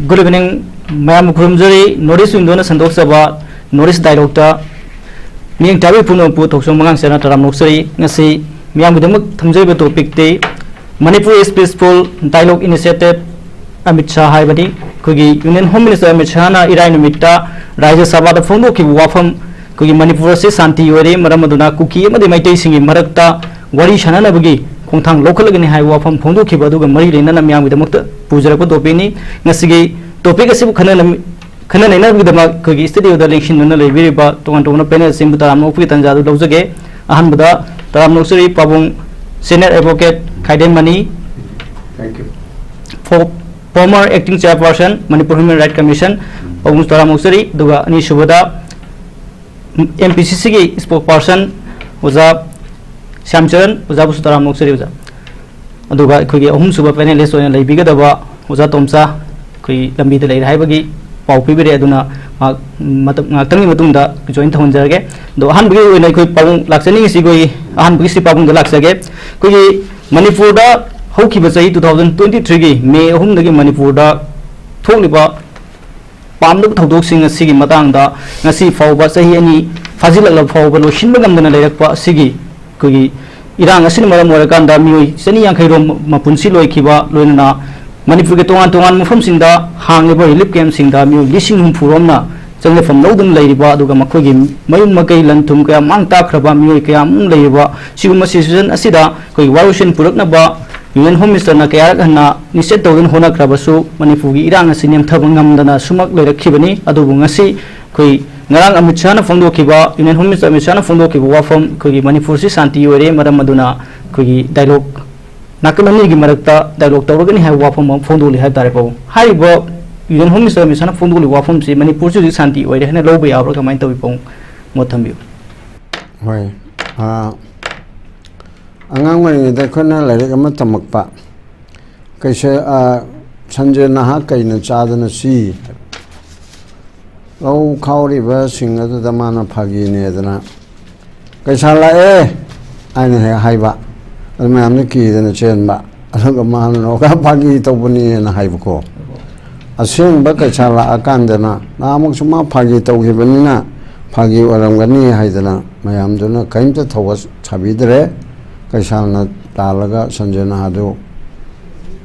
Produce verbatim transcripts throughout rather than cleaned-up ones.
Good evening, ꯃꯌꯥꯝꯕꯨ ꯈꯨꯔꯨꯝꯖꯔꯤ꯫ North East Window-ꯅ ꯁꯟꯗꯣꯛꯆꯕ North East Dialogue-ꯇ ꯃꯤꯠꯌꯦꯡ ꯇꯥꯕꯤ ꯄꯨꯝꯅꯃꯛꯄꯨ ꯊꯧꯁꯣꯝ ꯃꯉꯥꯡ ꯆꯦꯠꯅ ꯇꯔꯥꯝꯅ ꯑꯣꯛꯆꯔꯤ꯫ ꯉꯁꯤ ꯃꯤꯌꯥꯝꯒꯤꯗꯃꯛ ꯊꯝꯖꯔꯤꯕ topic-ꯇꯤ Manipur is Peaceful Dialogue Initiative Amit Shah ꯍꯥꯏꯕꯅꯤ꯫ ꯑꯩꯈꯣꯏꯒꯤ Union Home Minister ꯑꯃꯤꯠ ꯁꯥꯍꯅ ꯏꯔꯥꯏ ꯅꯨꯃꯤꯠꯇ ꯔꯥꯖ꯭ꯌ ꯁꯚꯥꯗ ꯐꯣꯡꯗꯣꯛꯈꯤꯕ ꯋꯥꯐꯝ, ꯑꯩꯈꯣꯏꯒꯤ ꯃꯅꯤꯄꯨꯔ ꯑꯁꯤ ꯁꯥꯟꯇꯤ ꯑꯣꯏꯔꯦ, ꯃꯔꯝ ꯑꯗꯨꯅ ꯀꯨꯀꯤ ꯑꯃꯗꯤ ꯃꯩꯇꯩꯁꯤꯡꯒꯤ ꯃꯔꯛꯇ ꯋꯥꯔꯤ ꯁꯥꯟꯅꯅꯕꯒꯤ ꯈꯣꯡꯊꯥꯡ ꯂꯧꯈꯠꯂꯒꯅꯤ ꯍꯥꯏꯕ ꯋꯥꯐꯝ ꯐꯣꯡꯗꯣꯛꯈꯤꯕ ꯑꯗꯨꯒ ꯃꯔꯤ ꯂꯩꯅꯅ ꯃꯤꯌꯥꯝꯒꯤꯗꯃꯛꯇ ꯄꯨꯖꯔꯛꯄ topic-ꯅꯤ꯫ ꯉꯁꯤꯒꯤ topic ꯑꯁꯤꯕꯨ ꯈꯟꯅ-, ꯈꯟꯅ ꯅꯩꯅꯕꯒꯤꯗꯃꯛ ꯑꯩꯈꯣꯏꯒꯤ studio-ꯗ ꯂꯦꯡꯁꯤꯟꯗꯨꯅ ꯂꯩꯕꯤꯔꯤꯕ ꯇꯣꯉꯥꯟ ꯇꯣꯉꯥꯟꯕ panel-ꯁꯤꯡꯕꯨ ꯇꯔꯥꯝꯅ ꯑꯣꯛꯄꯒꯤ ꯇꯥꯟꯖꯥ ꯑꯗꯨ ꯂꯧꯖꯒꯦ꯫ ꯑꯍꯥꯟꯕꯗ ꯇꯔꯥꯝꯅ ꯑꯣꯛꯆꯔꯤ ꯄꯥꯕꯨꯡ Senior Advocate ꯈꯥꯏꯗꯦꯝ ꯃꯅꯤ, Thank you. For-, former Acting Chairperson Manipur Human Rights Commission, ꯄꯥꯕꯨꯡ ꯇꯔꯥꯝꯅ ꯑꯣꯛꯆꯔꯤ꯫ ꯑꯗꯨꯒ ꯑꯅꯤꯁꯨꯕꯗ M P C C-ꯒꯤ spokesperson ꯑꯣꯖꯥ ꯁ꯭ꯌꯥꯝꯆꯔꯟ, ꯑꯣꯖꯥꯕꯨꯁꯨ ꯇꯔꯥꯝꯅ ꯑꯣꯛꯆꯔꯤ ꯑꯣꯖꯥ꯫ ꯑꯗꯨꯒ ꯑꯩꯈꯣꯏꯒꯤ ꯑꯍꯨꯝꯁꯨꯕ panelist ꯑꯣꯏꯅ ꯂꯩꯕꯤꯒꯗꯕ ꯑꯣꯖꯥ ꯇꯣꯝꯆꯥ, ꯑꯩꯈꯣꯏ ꯂꯝꯕꯤꯗ ꯂꯩꯔꯦ ꯍꯥꯏꯕꯒꯤ ꯄꯥꯎ ꯄꯤꯕꯤꯔꯦ, ꯑꯗꯨꯅ ꯃꯍꯥꯛ ꯃꯇꯝ ꯉꯥꯏꯍꯥꯛꯇꯪꯒꯤ ꯃꯇꯨꯡꯗ join ꯇꯧꯍꯟꯖꯔꯒꯦ꯫ ꯑꯗꯣ ꯑꯍꯥꯟꯕꯒꯤ ꯑꯣꯏꯅ ꯑꯩꯈꯣꯏ ꯄꯥꯕꯨꯡ ꯂꯥꯛꯆꯅꯤꯡꯉꯤꯁꯤ ꯑꯩꯈꯣꯏ ꯑꯍꯥꯟꯕꯒꯤꯁꯤ ꯄꯥꯕꯨꯡꯗ ꯂꯥꯛꯆꯒꯦ꯫ ꯑꯩꯈꯣꯏꯒꯤ ꯃꯅꯤꯄꯨꯔꯗ ꯍꯧꯈꯤꯕ ꯆꯍꯤ two thousand twenty three-ꯒꯤ May ꯑꯍꯨꯝꯗꯒꯤ ꯃꯅꯤꯄꯨꯔꯗ ꯊꯣꯛꯂꯤꯕ ꯄꯥꯝꯗꯕ ꯊꯧꯗꯣꯛꯁꯤꯡ ꯑꯁꯤꯒꯤ ꯃꯇꯥꯡꯗ ꯉꯁꯤ ꯐꯥꯎꯕ ꯆꯍꯤ ꯑꯅꯤ ꯐꯥꯖꯤꯜꯂꯛꯂꯕ ꯐꯥꯎꯕ ꯂꯣꯏꯁꯤꯟꯕ ꯉꯝꯗꯅ ꯂꯩꯔꯛꯄ ꯑꯁꯤꯒꯤ ꯑꯩꯈꯣꯏꯒꯤ ꯏꯔꯥꯡ ꯑꯁꯤꯅ ꯃꯔꯝ ꯑꯣꯏꯔꯀꯥꯟꯗ ꯃꯤꯑꯣꯏ ꯆꯅꯤ ꯌꯥꯡꯈꯩ ꯔꯣꯝ ꯃꯄꯨꯟꯁꯤ ꯂꯣꯏꯈꯤꯕ, ꯂꯣꯏꯅꯅ ꯃꯅꯤꯄꯨꯔꯒꯤ ꯇꯣꯉꯥꯟ ꯇꯣꯉꯥꯟꯕ ꯃꯐꯝꯁꯤꯡꯗ ꯍꯥꯡꯂꯤꯕ relief camp-ꯁꯤꯡꯗ ꯃꯤꯑꯣꯏ ꯂꯤꯁꯤꯡ ꯍꯨꯝꯐꯨ ꯔꯣꯝꯅ ꯆꯪꯖꯐꯝ ꯂꯧꯗꯨꯅ ꯂꯩꯔꯤꯕ, ꯑꯗꯨꯒ ꯃꯈꯣꯏꯒꯤ ꯃꯌꯨꯝ ꯃꯀꯩ, ꯂꯟ ꯊꯨꯝ ꯀꯌꯥ ꯃꯥꯡ ꯇꯥꯛꯈ꯭ꯔꯕ ꯃꯤꯑꯣꯏ ꯀꯌꯥ ꯑꯃ ꯂꯩꯔꯤꯕ ꯁꯤꯒꯨꯝꯕ situation ꯑꯁꯤꯗ ꯑꯩꯈꯣꯏꯒꯤ ꯋꯥꯔꯣꯏꯁꯤꯟ ꯄꯨꯔꯛꯅꯕ Union Home Minister-ꯅ ꯀꯌꯥꯔꯛ ꯍꯟꯅ ꯅꯤꯁꯆꯤꯠ ꯇꯧꯗꯨꯅ ꯍꯣꯠꯅꯈ꯭ꯔꯕꯁꯨ ꯃꯅꯤꯄꯨꯔꯒꯤ ꯏꯔꯥꯡ ꯑꯁꯤ ꯅꯦꯝꯊꯕ ꯉꯝꯗꯅ ꯁꯨꯃꯛ ꯂꯩꯔꯛꯈꯤꯕꯅꯤ꯫ ꯑꯗꯨꯕꯨ ꯉꯁꯤ ꯑꯩꯈꯣꯏ ꯉꯔꯥꯡ Amit ꯁꯥꯍꯅ ꯐꯣꯡꯗꯣꯛꯈꯤꯕ, Union Home Minister Amit ꯁꯥꯍꯅ ꯐꯣꯡꯗꯣꯛꯈꯤꯕ ꯋꯥꯐꯝ, ꯑꯩꯈꯣꯏꯒꯤ ꯃꯅꯤꯄꯨꯔꯁꯤ ꯁꯥꯟꯇꯤ ꯑꯣꯏꯔꯦ, ꯃꯔꯝ ꯑꯗꯨꯅ ꯑꯩꯈꯣꯏꯒꯤ dialogue ꯅꯥꯀꯜ ꯑꯅꯤꯒꯤ ꯃꯔꯛꯇ dialogue ꯇꯧꯔꯒꯅꯤ ꯍꯥꯏꯕ ꯋꯥꯐꯝ ꯑꯃ ꯐꯣꯡꯗꯣꯛꯂꯤ ꯍꯥꯏꯕ ꯇꯥꯔꯦ ꯄꯥꯕꯨꯡ꯫ ꯍꯥꯏꯔꯤꯕ Union Home Minister ꯑꯃꯤꯠ ꯁꯥꯍꯅ ꯐꯣꯡꯗꯣꯛꯂꯤꯕ ꯋꯥꯐꯝꯁꯤ ꯃꯅꯤꯄꯨꯔꯁꯤ ꯍꯧꯖꯤꯛ ꯁꯥꯟꯇꯤ ꯑꯣꯏꯔꯦ ꯍꯥꯏꯅ ꯂꯧꯕ ꯌꯥꯕ꯭ꯔꯥ, ꯀꯃꯥꯏꯅ ꯇꯧꯏ ꯄꯥꯕꯨꯡ? ꯃꯣꯠ ꯊꯝꯕꯤꯌꯨ꯫ ꯍꯣꯏ꯫ ꯑꯥ, ꯑꯉꯥꯡ ꯑꯣꯏꯔꯤꯉꯩꯗ ꯑꯩꯈꯣꯏꯅ ꯂꯥꯏꯔꯤꯛ ꯑꯃ ꯇꯝꯃꯛꯄ, ꯀꯩꯁꯦ, ꯑꯥ, "ꯁꯟꯁꯦ ꯅꯍꯥꯛ ꯀꯩꯅ ꯆꯥꯗꯅ ꯁꯤ?" ꯂꯧ ꯈꯥꯎꯔꯤꯕꯁꯤꯡ ꯑꯗꯨꯗ ꯃꯥꯅ "ꯐꯥꯒꯤꯅꯦꯗꯅ, ꯀꯩꯁꯥ ꯂꯥꯛꯑꯦ" ꯍꯥꯏꯅ ꯍꯦꯛ ꯍꯥꯏꯕ꯫ ꯑꯗꯨ ꯃꯌꯥꯝꯅ ꯀꯤꯗꯅ ꯆꯦꯟꯕ꯫ ꯑꯗꯨꯒ ꯃꯥꯅ "ꯅꯣꯛꯀ ꯐꯥꯒꯤ ꯇꯧꯕꯅꯦꯅ" ꯍꯥꯏꯕꯀꯣ꯫ ꯑꯁꯦꯡꯕ ꯀꯩꯁꯥꯜ ꯂꯥꯛꯑꯀꯥꯟꯗꯅ ꯅꯍꯥꯟꯃꯨꯛꯁꯨ ꯃꯥ ꯐꯥꯒꯤ ꯇꯧꯈꯤꯕꯅꯤꯅ ꯐꯥꯒꯤ ꯑꯣꯏꯔꯝꯒꯅꯤ ꯍꯥꯏꯗꯅ ꯃꯌꯥꯝꯗꯨꯅ ꯀꯔꯤꯝꯇ ꯊꯧꯕ ꯁꯥꯕꯤꯗ꯭ꯔꯦ꯫ ꯀꯩꯁꯥꯜꯅ ꯇꯥꯜꯂꯒ ꯁꯟꯖꯦꯅꯥꯗꯨ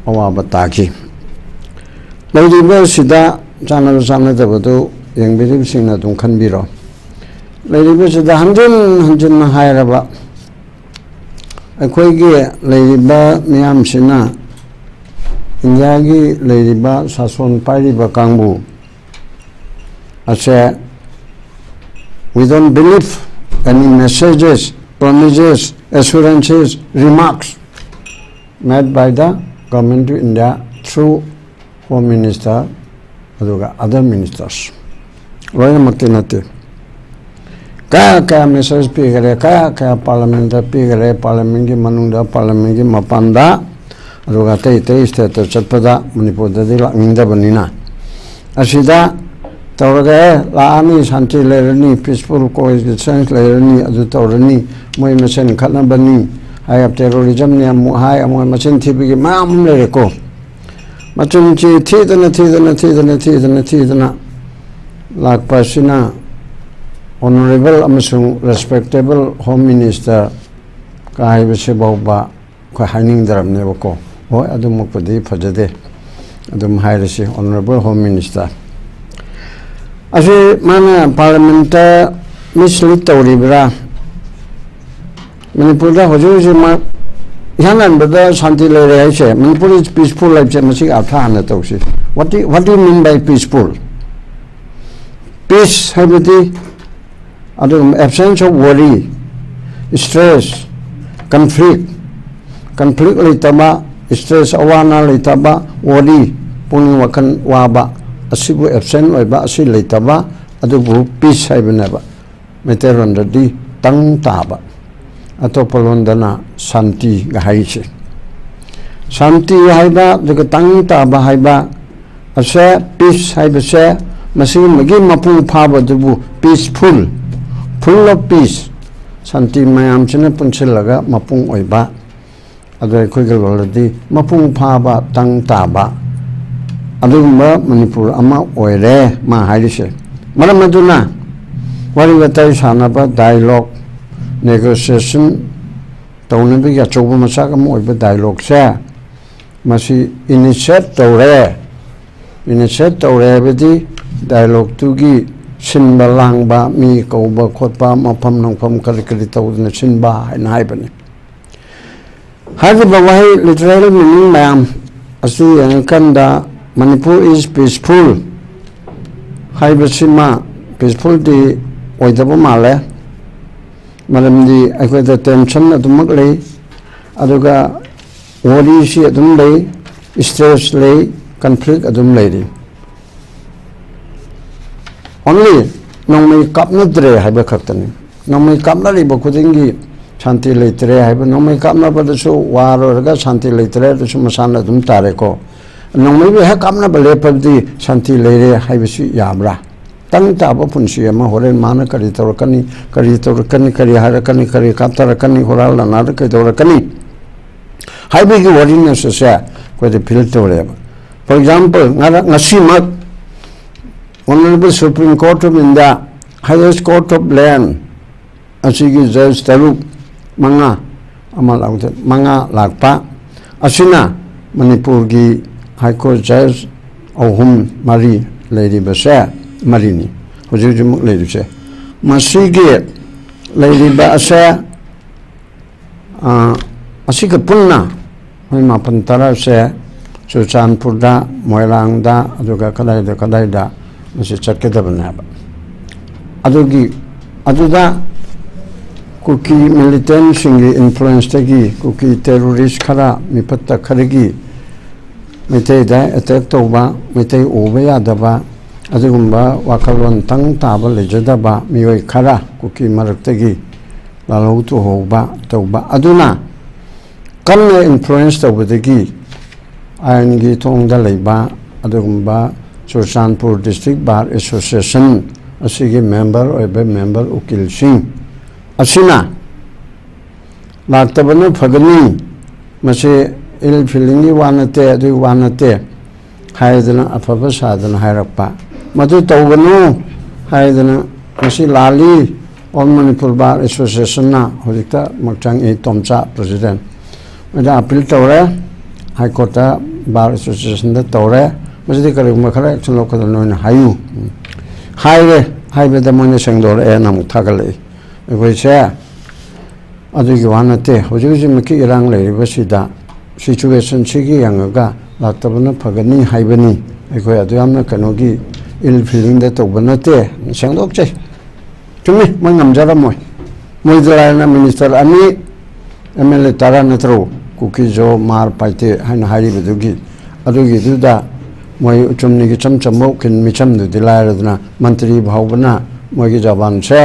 ꯑꯋꯥꯕ ꯇꯥꯈꯤ꯫ ꯂꯩꯔꯤꯕꯁꯤꯗ ꯆꯥꯟꯅꯕ ꯆꯥꯟꯅꯗꯕꯗꯨ ꯌꯦꯡꯕꯤꯔꯤꯕꯁꯤꯡꯅ ꯑꯗꯨꯝ ꯈꯟꯕꯤꯔꯣ꯫ ꯂꯩꯔꯤꯕꯁꯤꯗ ꯍꯟꯖꯤꯟ ꯍꯟꯖꯤꯟꯅ ꯍꯥꯏꯔꯕ ꯑꯩꯈꯣꯏꯒꯤ ꯂꯩꯔꯤꯕ ꯃꯤꯌꯥꯝꯁꯤꯅ ꯏꯟꯗꯤꯌꯥꯒꯤ ꯂꯩꯔꯤꯕ ꯁꯥꯁꯣꯟ ꯄꯥꯏꯔꯤꯕ ꯀꯥꯡꯕꯨ ꯑꯁꯦ, we don't believe any messages, promises, assurances, remarks made by the government of India through Home Minister ꯑꯗꯨꯒ other ministers ꯂꯣꯏꯅꯃꯛꯇꯤ ꯅꯠꯇꯦ꯫ ꯀꯌꯥ ꯀꯌꯥ ꯃꯦꯁꯦꯖ ꯄꯤꯈꯔꯦ, ꯀꯌꯥ ꯀꯌꯥ ꯄꯥꯔꯂꯤꯌꯥꯃꯦꯟꯗ ꯄꯤꯈꯔꯦ, ꯄꯥꯔꯂꯤꯌꯥꯃꯦꯟꯒꯤ ꯃꯅꯨꯡꯗ, ꯄꯥꯔꯂꯤꯌꯥꯃꯦꯟꯒꯤ ꯃꯄꯥꯟꯗ, ꯑꯗꯨꯒ ꯑꯇꯩ ꯑꯇꯩ ꯁ꯭ꯇꯦꯠꯇ ꯆꯠꯄꯗ ꯃꯅꯤꯄꯨꯔꯗꯗꯤ ꯂꯥꯛꯅꯤꯡꯗꯕꯅꯤꯅ꯫ ꯑꯁꯤꯗ ꯇꯧꯔꯒ ꯑꯦ ꯂꯥꯛꯑꯅꯤ, ꯁꯥꯟꯇꯤ ꯂꯩꯔꯅꯤ, ꯄꯤꯁꯐꯨꯜ ꯀꯣꯑꯦꯛꯖꯤꯁꯇꯦꯟꯁ ꯂꯩꯔꯅꯤ, ꯑꯗꯨ ꯇꯧꯔꯅꯤ, ꯃꯣꯏ ꯃꯁꯦꯟ ꯈꯠꯅꯕꯅꯤ ꯍꯥꯏ, ꯇꯦꯔꯣꯔꯤꯖꯝꯅꯤ ꯑꯃꯨꯛ ꯍꯥꯏ, ꯃꯣꯏ ꯃꯆꯤꯟ ꯊꯤꯕꯒꯤ ꯃꯌꯥꯝ ꯑꯃ ꯂꯩꯔꯦꯀꯣ꯫ ꯃꯆꯤꯟ ꯊꯤ ꯊꯤꯗꯅ ꯊꯤꯗꯅ ꯊꯤꯗꯅ ꯊꯤꯗꯅ ꯊꯤꯗꯅ ꯂꯥꯛꯄ ꯑꯁꯤꯅ ꯑꯣꯅꯔꯦꯕꯜ ꯑꯃꯁꯨꯡ ꯔꯦꯁꯄꯦꯛꯇꯦꯕꯜ ꯍꯣꯝ ꯃꯤꯅꯤꯁꯇꯔ ꯀ ꯍꯥꯏꯕꯁꯤꯐꯥꯎꯕ ꯑꯩꯈꯣꯏ ꯍꯥꯏꯅꯤꯡꯗ꯭ꯔꯕꯅꯦꯕꯀꯣ꯫ ꯍꯣꯏ, ꯑꯗꯨꯃꯛꯄꯨꯗꯤ ꯐꯖꯗꯦ, ꯑꯗꯨꯝ ꯍꯥꯏꯔꯁꯤ, ꯑꯣꯅꯔꯦꯕꯜ ꯍꯣꯝ ꯃꯤꯅꯤꯁꯇꯔ꯫ ꯑꯁꯤ ꯃꯥꯅ ꯄꯥꯔꯂꯤꯌꯥꯃꯦꯟꯇ ꯃꯤꯁꯂꯤꯗ ꯇꯧꯔꯤꯕ꯭ꯔꯥ? ꯃꯅꯤꯄꯨꯔꯗ ꯍꯧꯖꯤꯛ ꯍꯧꯖꯤꯛ ꯃꯥ ꯏꯍꯥꯟ ꯍꯥꯟꯕꯗ ꯁꯥꯟꯇꯤ ꯂꯩꯔꯦ ꯍꯥꯏꯁꯦ, ꯃꯅꯤꯄꯨꯔ is peaceful ꯍꯥꯏꯕꯁꯦ ꯃꯁꯤꯒꯤ ꯑꯥꯔꯊ ꯍꯥꯟꯅ ꯇꯧꯁꯤ꯫ What do, what do you mean by peaceful? Peace ꯍꯥꯏꯕꯗꯤ ꯑꯗꯨꯒꯨꯝꯕ absence of worry, stress, conflict, conflict ꯂꯩꯇꯕ, stress ꯑꯋꯥ ꯑꯅꯥ ꯂꯩꯇꯕ, worry ꯄꯨꯛꯅꯤꯡ ꯋꯥꯈꯜ ꯋꯥꯕ, ꯑꯁꯤꯕꯨ absent ꯑꯣꯏꯕ, ꯑꯁꯤ ꯂꯩꯇꯕ, ꯑꯗꯨꯕꯨ ꯄꯤꯁ ꯍꯥꯏꯕꯅꯦꯕ꯫ ꯃꯩꯇꯩꯂꯣꯟꯗꯗꯤ ꯇꯪ ꯇꯥꯕ, ꯑꯇꯣꯞꯄ ꯂꯣꯟꯗꯅ ꯁꯥꯟꯇꯤꯒ ꯍꯥꯏꯔꯤꯁꯦ꯫ ꯁꯥꯟꯇꯤ ꯍꯥꯏꯕ ꯑꯗꯨꯒ ꯇꯪ ꯇꯥꯕ ꯍꯥꯏꯕ ꯑꯁꯦ, ꯄꯤꯁ ꯍꯥꯏꯕꯁꯦ ꯃꯁꯤꯒꯤ ꯃꯄꯨꯡ ꯐꯥꯕꯗꯨꯕꯨ peaceful, full of peace, ꯁꯥꯟꯇꯤ ꯃꯌꯥꯝꯁꯤꯅ ꯄꯨꯟꯁꯤꯜꯂꯒ ꯃꯄꯨꯡ ꯑꯣꯏꯕ꯫ ꯑꯗꯣ ꯑꯩꯈꯣꯏꯒꯤ ꯂꯣꯜꯗꯗꯤ ꯃꯄꯨꯡ ꯐꯥꯕ, ꯇꯪ ꯇꯥꯕ, ꯑꯗꯨꯒꯨꯝꯕ ꯃꯅꯤꯄꯨꯔ ꯑꯃ ꯑꯣꯏꯔꯦ ꯃꯥ ꯍꯥꯏꯔꯤꯁꯦ꯫ ꯃꯔꯝ ꯑꯗꯨꯅ ꯋꯥꯔꯤ ꯋꯥꯇꯥꯏ ꯁꯥꯟꯅꯕ, ꯗꯥꯏꯂꯣꯒ, ꯅꯦꯒꯣꯁꯤꯌꯦꯁꯟ ꯇꯧꯅꯕꯒꯤ ꯑꯆꯧꯕ ꯃꯆꯥꯛ ꯑꯃ ꯑꯣꯏꯕ ꯗꯥꯏꯂꯣꯒꯁꯦ ꯃꯁꯤ ꯏꯅꯤꯁꯤꯌꯦꯠ ꯇꯧꯔꯦ꯫ ꯏꯅꯤꯁꯤꯌꯦꯠ ꯇꯧꯔꯦ ꯍꯥꯏꯕꯗꯤ ꯗꯥꯏꯂꯣꯒꯇꯨꯒꯤ ꯁꯤꯟꯕ ꯂꯥꯡꯕ, ꯃꯤ ꯀꯧꯕ ꯈꯣꯠꯄ, ꯃꯐꯝ ꯅꯪꯐꯝ ꯀꯔꯤ ꯀꯔꯤ ꯇꯧꯗꯅ ꯁꯤꯟꯕ ꯍꯥꯏꯅ ꯍꯥꯏꯕꯅꯤ꯫ ꯍꯥꯏꯔꯤꯕ ꯋꯥꯍꯩ ꯂꯤꯇꯔꯦꯜ ꯃꯤꯅꯤꯡ ꯃꯌꯥꯝ ꯑꯁꯤ ꯌꯦꯡꯉꯀꯥꯟꯗ ꯃꯅꯤꯄꯨꯔ ꯏꯁ ꯄꯤꯁꯐꯨꯜ ꯍꯥꯏꯕꯁꯤꯃ ꯄꯤꯁꯐꯨꯜꯗꯤ ꯑꯣꯏꯗꯕ ꯃꯥꯜꯂꯦ꯫ ꯃꯔꯝꯗꯤ ꯑꯩꯈꯣꯏꯗ ꯇꯦꯟꯁꯟ ꯑꯗꯨꯃꯛ ꯂꯩ, ꯑꯗꯨꯒ ꯋꯥꯔꯤꯁꯤ ꯑꯗꯨꯝ ꯂꯩ, ꯏꯁꯇ꯭ꯔꯦꯁ ꯂꯩ, ꯀꯟꯐ꯭ꯂꯤꯛ ꯑꯗꯨꯝ ꯂꯩꯔꯤ꯫ ꯑꯣꯟꯂꯤ ꯅꯣꯡꯃꯩ ꯀꯥꯞꯅꯗ꯭ꯔꯦ ꯍꯥꯏꯕ ꯈꯛꯇꯅꯤ꯫ ꯅꯣꯡꯃꯩ ꯀꯥꯞꯅꯔꯤꯕ ꯈꯨꯗꯤꯡꯒꯤ ꯁꯥꯟꯇꯤ ꯂꯩꯇ꯭ꯔꯦ ꯍꯥꯏꯕ, ꯅꯣꯡꯃꯩ ꯀꯥꯞꯅꯕꯗꯁꯨ ꯋꯥꯔ ꯑꯣꯏꯔꯒ ꯁꯥꯟꯇꯤ ꯂꯩꯇ꯭ꯔꯦ ꯍꯥꯏꯗꯨꯁꯨ ꯃꯁꯥꯅ ꯑꯗꯨꯝ ꯇꯥꯔꯦꯀꯣ꯫ ꯅꯣꯡꯃꯩꯕꯨ ꯍꯦꯛ ꯀꯥꯞꯅꯕ ꯂꯦꯞꯄꯕꯗꯤ ꯁꯥꯟꯇꯤ ꯂꯩꯔꯦ ꯍꯥꯏꯕꯁꯤ ꯌꯥꯕ꯭ꯔꯥ? ꯇꯪ ꯇꯥꯕ ꯄꯨꯟꯁꯤ ꯑꯃ, ꯍꯣꯔꯦꯟ ꯃꯥꯅ ꯀꯔꯤ ꯇꯧꯔꯛꯀꯅꯤ, ꯀꯔꯤ ꯇꯧꯔꯛꯀꯅꯤ, ꯀꯔꯤ ꯍꯥꯏꯔꯛꯀꯅꯤ, ꯀꯔꯤ ꯀꯥꯞꯊꯔꯛꯀꯅꯤ, ꯍꯨꯔꯥꯜ ꯂꯥꯟꯅꯥꯗ ꯀꯩꯗꯧꯔꯛꯀꯅꯤ ꯍꯥꯏꯕꯒꯤ ꯋꯥꯔꯤꯅꯦꯁ ꯑꯁꯦ ꯑꯩꯈꯣꯏꯗ ꯐꯤꯜ ꯇꯧꯔꯦꯕ꯫ For example, ꯉꯔꯥꯡ, ꯉꯁꯤꯃꯛ Honorable Supreme Court of India, Highest Court of Land ꯑꯁꯤꯒꯤ ꯖꯖ ꯇꯔꯨꯛ, ꯃꯉꯥ, ꯑꯃ ꯂꯥꯛꯇꯦ, ꯃꯉꯥ ꯂꯥꯛꯄ ꯑꯁꯤꯅ ꯃꯅꯤꯄꯨꯔꯒꯤ ꯍꯥꯏ ꯀꯣꯔꯠ ꯖꯖ ꯑꯍꯨꯝ, ꯃꯔꯤ ꯂꯩꯔꯤꯕꯁꯦ, ꯃꯔꯤꯅꯤ ꯍꯧꯖꯤꯛ ꯍꯧꯖꯤꯛꯃꯛ ꯂꯩꯔꯤꯕꯁꯦ꯫ ꯃꯁꯤꯒꯤ ꯂꯩꯔꯤꯕ ꯑꯁꯦ, ꯑ, ꯑꯁꯤꯒ ꯄꯨꯟꯅ ꯃꯣꯏ ꯃꯥꯄꯟ ꯇꯔꯥꯁꯦ ꯆꯨꯔꯆꯥꯟꯄꯨꯔꯗ, ꯃꯣꯏꯔꯥꯡꯗ, ꯑꯗꯨꯒ ꯀꯗꯥꯏꯗ ꯀꯗꯥꯏꯗ ꯃꯁꯤ ꯆꯠꯀꯗꯕꯅꯦꯕ꯫ ꯑꯗꯨꯒꯤ, ꯑꯗꯨꯗ ꯀꯨꯀꯤ ꯃꯤꯂꯤꯇꯦꯟꯁꯤꯡꯒꯤ ꯏꯟꯐ꯭ꯂꯨꯌꯦꯟꯁꯇꯒꯤ, ꯀꯨꯀꯤ ꯇꯦꯔꯣꯔꯤꯁ ꯈꯔ, ꯃꯤꯐꯠꯇ ꯈꯔꯒꯤ ꯃꯩꯇꯩꯗ ꯑꯦꯇꯦꯛ ꯇꯧꯕ, ꯃꯩꯇꯩ ꯎꯕ ꯌꯥꯗꯕ, ꯑꯗꯨꯒꯨꯝꯕ ꯋꯥꯈꯜꯂꯣꯟ ꯇꯪ ꯇꯥꯕ ꯂꯩꯖꯗꯕ ꯃꯤꯑꯣꯏ ꯈꯔ ꯀꯨꯀꯤ ꯃꯔꯛꯇꯒꯤ ꯂꯥꯜꯍꯧ ꯇꯨꯍꯧꯕ ꯇꯧꯕ ꯑꯗꯨꯅ ꯀꯟꯅ ꯏꯟꯐ꯭ꯂꯨꯌꯦꯟꯁ ꯇꯧꯕꯗꯒꯤ ꯑꯥꯏꯟꯒꯤ ꯊꯣꯡꯗ ꯂꯩꯕ ꯑꯗꯨꯒꯨꯝꯕ ꯆꯨꯔꯆꯥꯟꯄꯨꯔ ꯗꯤꯁꯇ꯭ꯔꯤꯛ ꯕꯥꯔ ꯑꯦꯁꯣꯁꯤꯌꯦꯁꯟ ꯑꯁꯤꯒꯤ ꯃꯦꯝꯕꯔ ꯑꯣꯏꯕ ꯃꯦꯝꯕꯔ ꯎꯀꯤꯜꯁꯤꯡ ꯑꯁꯤꯅ ꯂꯥꯛꯇꯕꯅ ꯐꯒꯅꯤ, ꯃꯁꯤ ꯏꯜ ꯐꯤꯂꯤꯡꯒꯤ ꯋꯥ ꯅꯠꯇꯦ, ꯑꯗꯨꯒꯤ ꯋꯥ ꯅꯠꯇꯦ, ꯍꯥꯏꯗꯅ ꯑꯐꯕ ꯁꯥꯗꯅ ꯍꯥꯏꯔꯛꯄ꯫ ꯃꯗꯨ ꯇꯧꯒꯅꯨ ꯍꯥꯏꯗꯅ ꯉꯁꯤ ꯂꯥꯜꯂꯤ꯫ ꯑꯣꯜ ꯃꯅꯤꯄꯨꯔ ꯕꯥꯔ ꯑꯦꯁꯣꯁꯤꯌꯦꯁꯟꯅ ꯍꯧꯖꯤꯛꯇ ꯃꯛꯆꯪ ꯑꯩ ꯇꯣꯝꯆꯥ ꯄ꯭ꯔꯦꯁꯤꯗꯦꯟ ꯃꯣꯏꯗ ꯑꯄꯤꯜ ꯇꯧꯔꯦ꯫ ꯍꯥꯏ ꯀꯣꯔꯠꯇ ꯕꯥꯔ ꯑꯦꯁꯣꯁꯤꯌꯦꯁꯟꯗ ꯇꯧꯔꯦ꯫ ꯃꯁꯤꯗꯤ ꯀꯔꯤꯒꯨꯝꯕ ꯈꯔ ꯑꯦꯛꯁꯟ ꯂꯧꯀꯗꯕ ꯅꯣꯏꯅ ꯍꯥꯏꯌꯨ ꯍꯥꯏꯔꯦ꯫ ꯍꯥꯏꯕꯗ ꯃꯣꯏꯅ ꯁꯦꯡꯗꯣꯔꯛꯑꯦꯅ ꯑꯃꯨꯛ ꯊꯥꯒꯠꯂꯛꯏ꯫ ꯑꯩꯈꯣꯏꯁꯦ ꯑꯗꯨꯒꯤ ꯋꯥ ꯅꯠꯇꯦ꯫ ꯍꯧꯖꯤꯛ ꯍꯧꯖꯤꯛꯃꯛꯀꯤ ꯏꯔꯥꯡ ꯂꯩꯔꯤꯕꯁꯤꯗ ꯁꯤꯆꯨꯋꯦꯁꯟꯁꯤꯒꯤ ꯌꯦꯡꯉꯒ ꯂꯥꯛꯇꯕꯅ ꯐꯒꯅꯤ ꯍꯥꯏꯕꯅꯤ꯫ ꯑꯩꯈꯣꯏ ꯑꯗꯨ ꯌꯥꯝꯅ ꯀꯩꯅꯣꯒꯤ ꯏꯜ ꯐꯤꯂꯤꯡꯗ ꯇꯧꯕ ꯅꯠꯇꯦ꯫ ꯁꯦꯡꯗꯣꯛꯆꯩ꯫ ꯆꯨꯝꯃꯤ, ꯃꯣꯏ ꯉꯝꯖꯔꯝꯃꯣꯏ꯫ ꯃꯣꯏꯗ ꯂꯥꯏꯔꯅ ꯃꯤꯅꯤꯁꯇꯔ ꯑꯅꯤ, ꯑꯦꯝ ꯑꯦꯜ ꯑꯦ ꯇꯔꯥ ꯅꯠꯇ꯭ꯔꯣ, ꯀꯨꯀꯤ, ꯖꯣ, ꯃꯥꯔ, ꯄꯥꯏꯇꯦ ꯍꯥꯏꯅ ꯍꯥꯏꯔꯤꯕꯗꯨꯒꯤ, ꯑꯗꯨꯒꯤꯗꯨꯗ ꯃꯣꯏ ꯆꯨꯝꯅꯒꯤ ꯏꯆꯝ ꯆꯝꯕ ꯎꯀꯤꯜ ꯃꯤꯆꯝꯗꯨꯗꯤ ꯂꯥꯏꯔꯗꯅ ꯃꯟꯇ꯭ꯔꯤ ꯐꯥꯎꯕꯅ ꯃꯣꯏꯒꯤ ꯖꯕꯥꯟꯁꯦ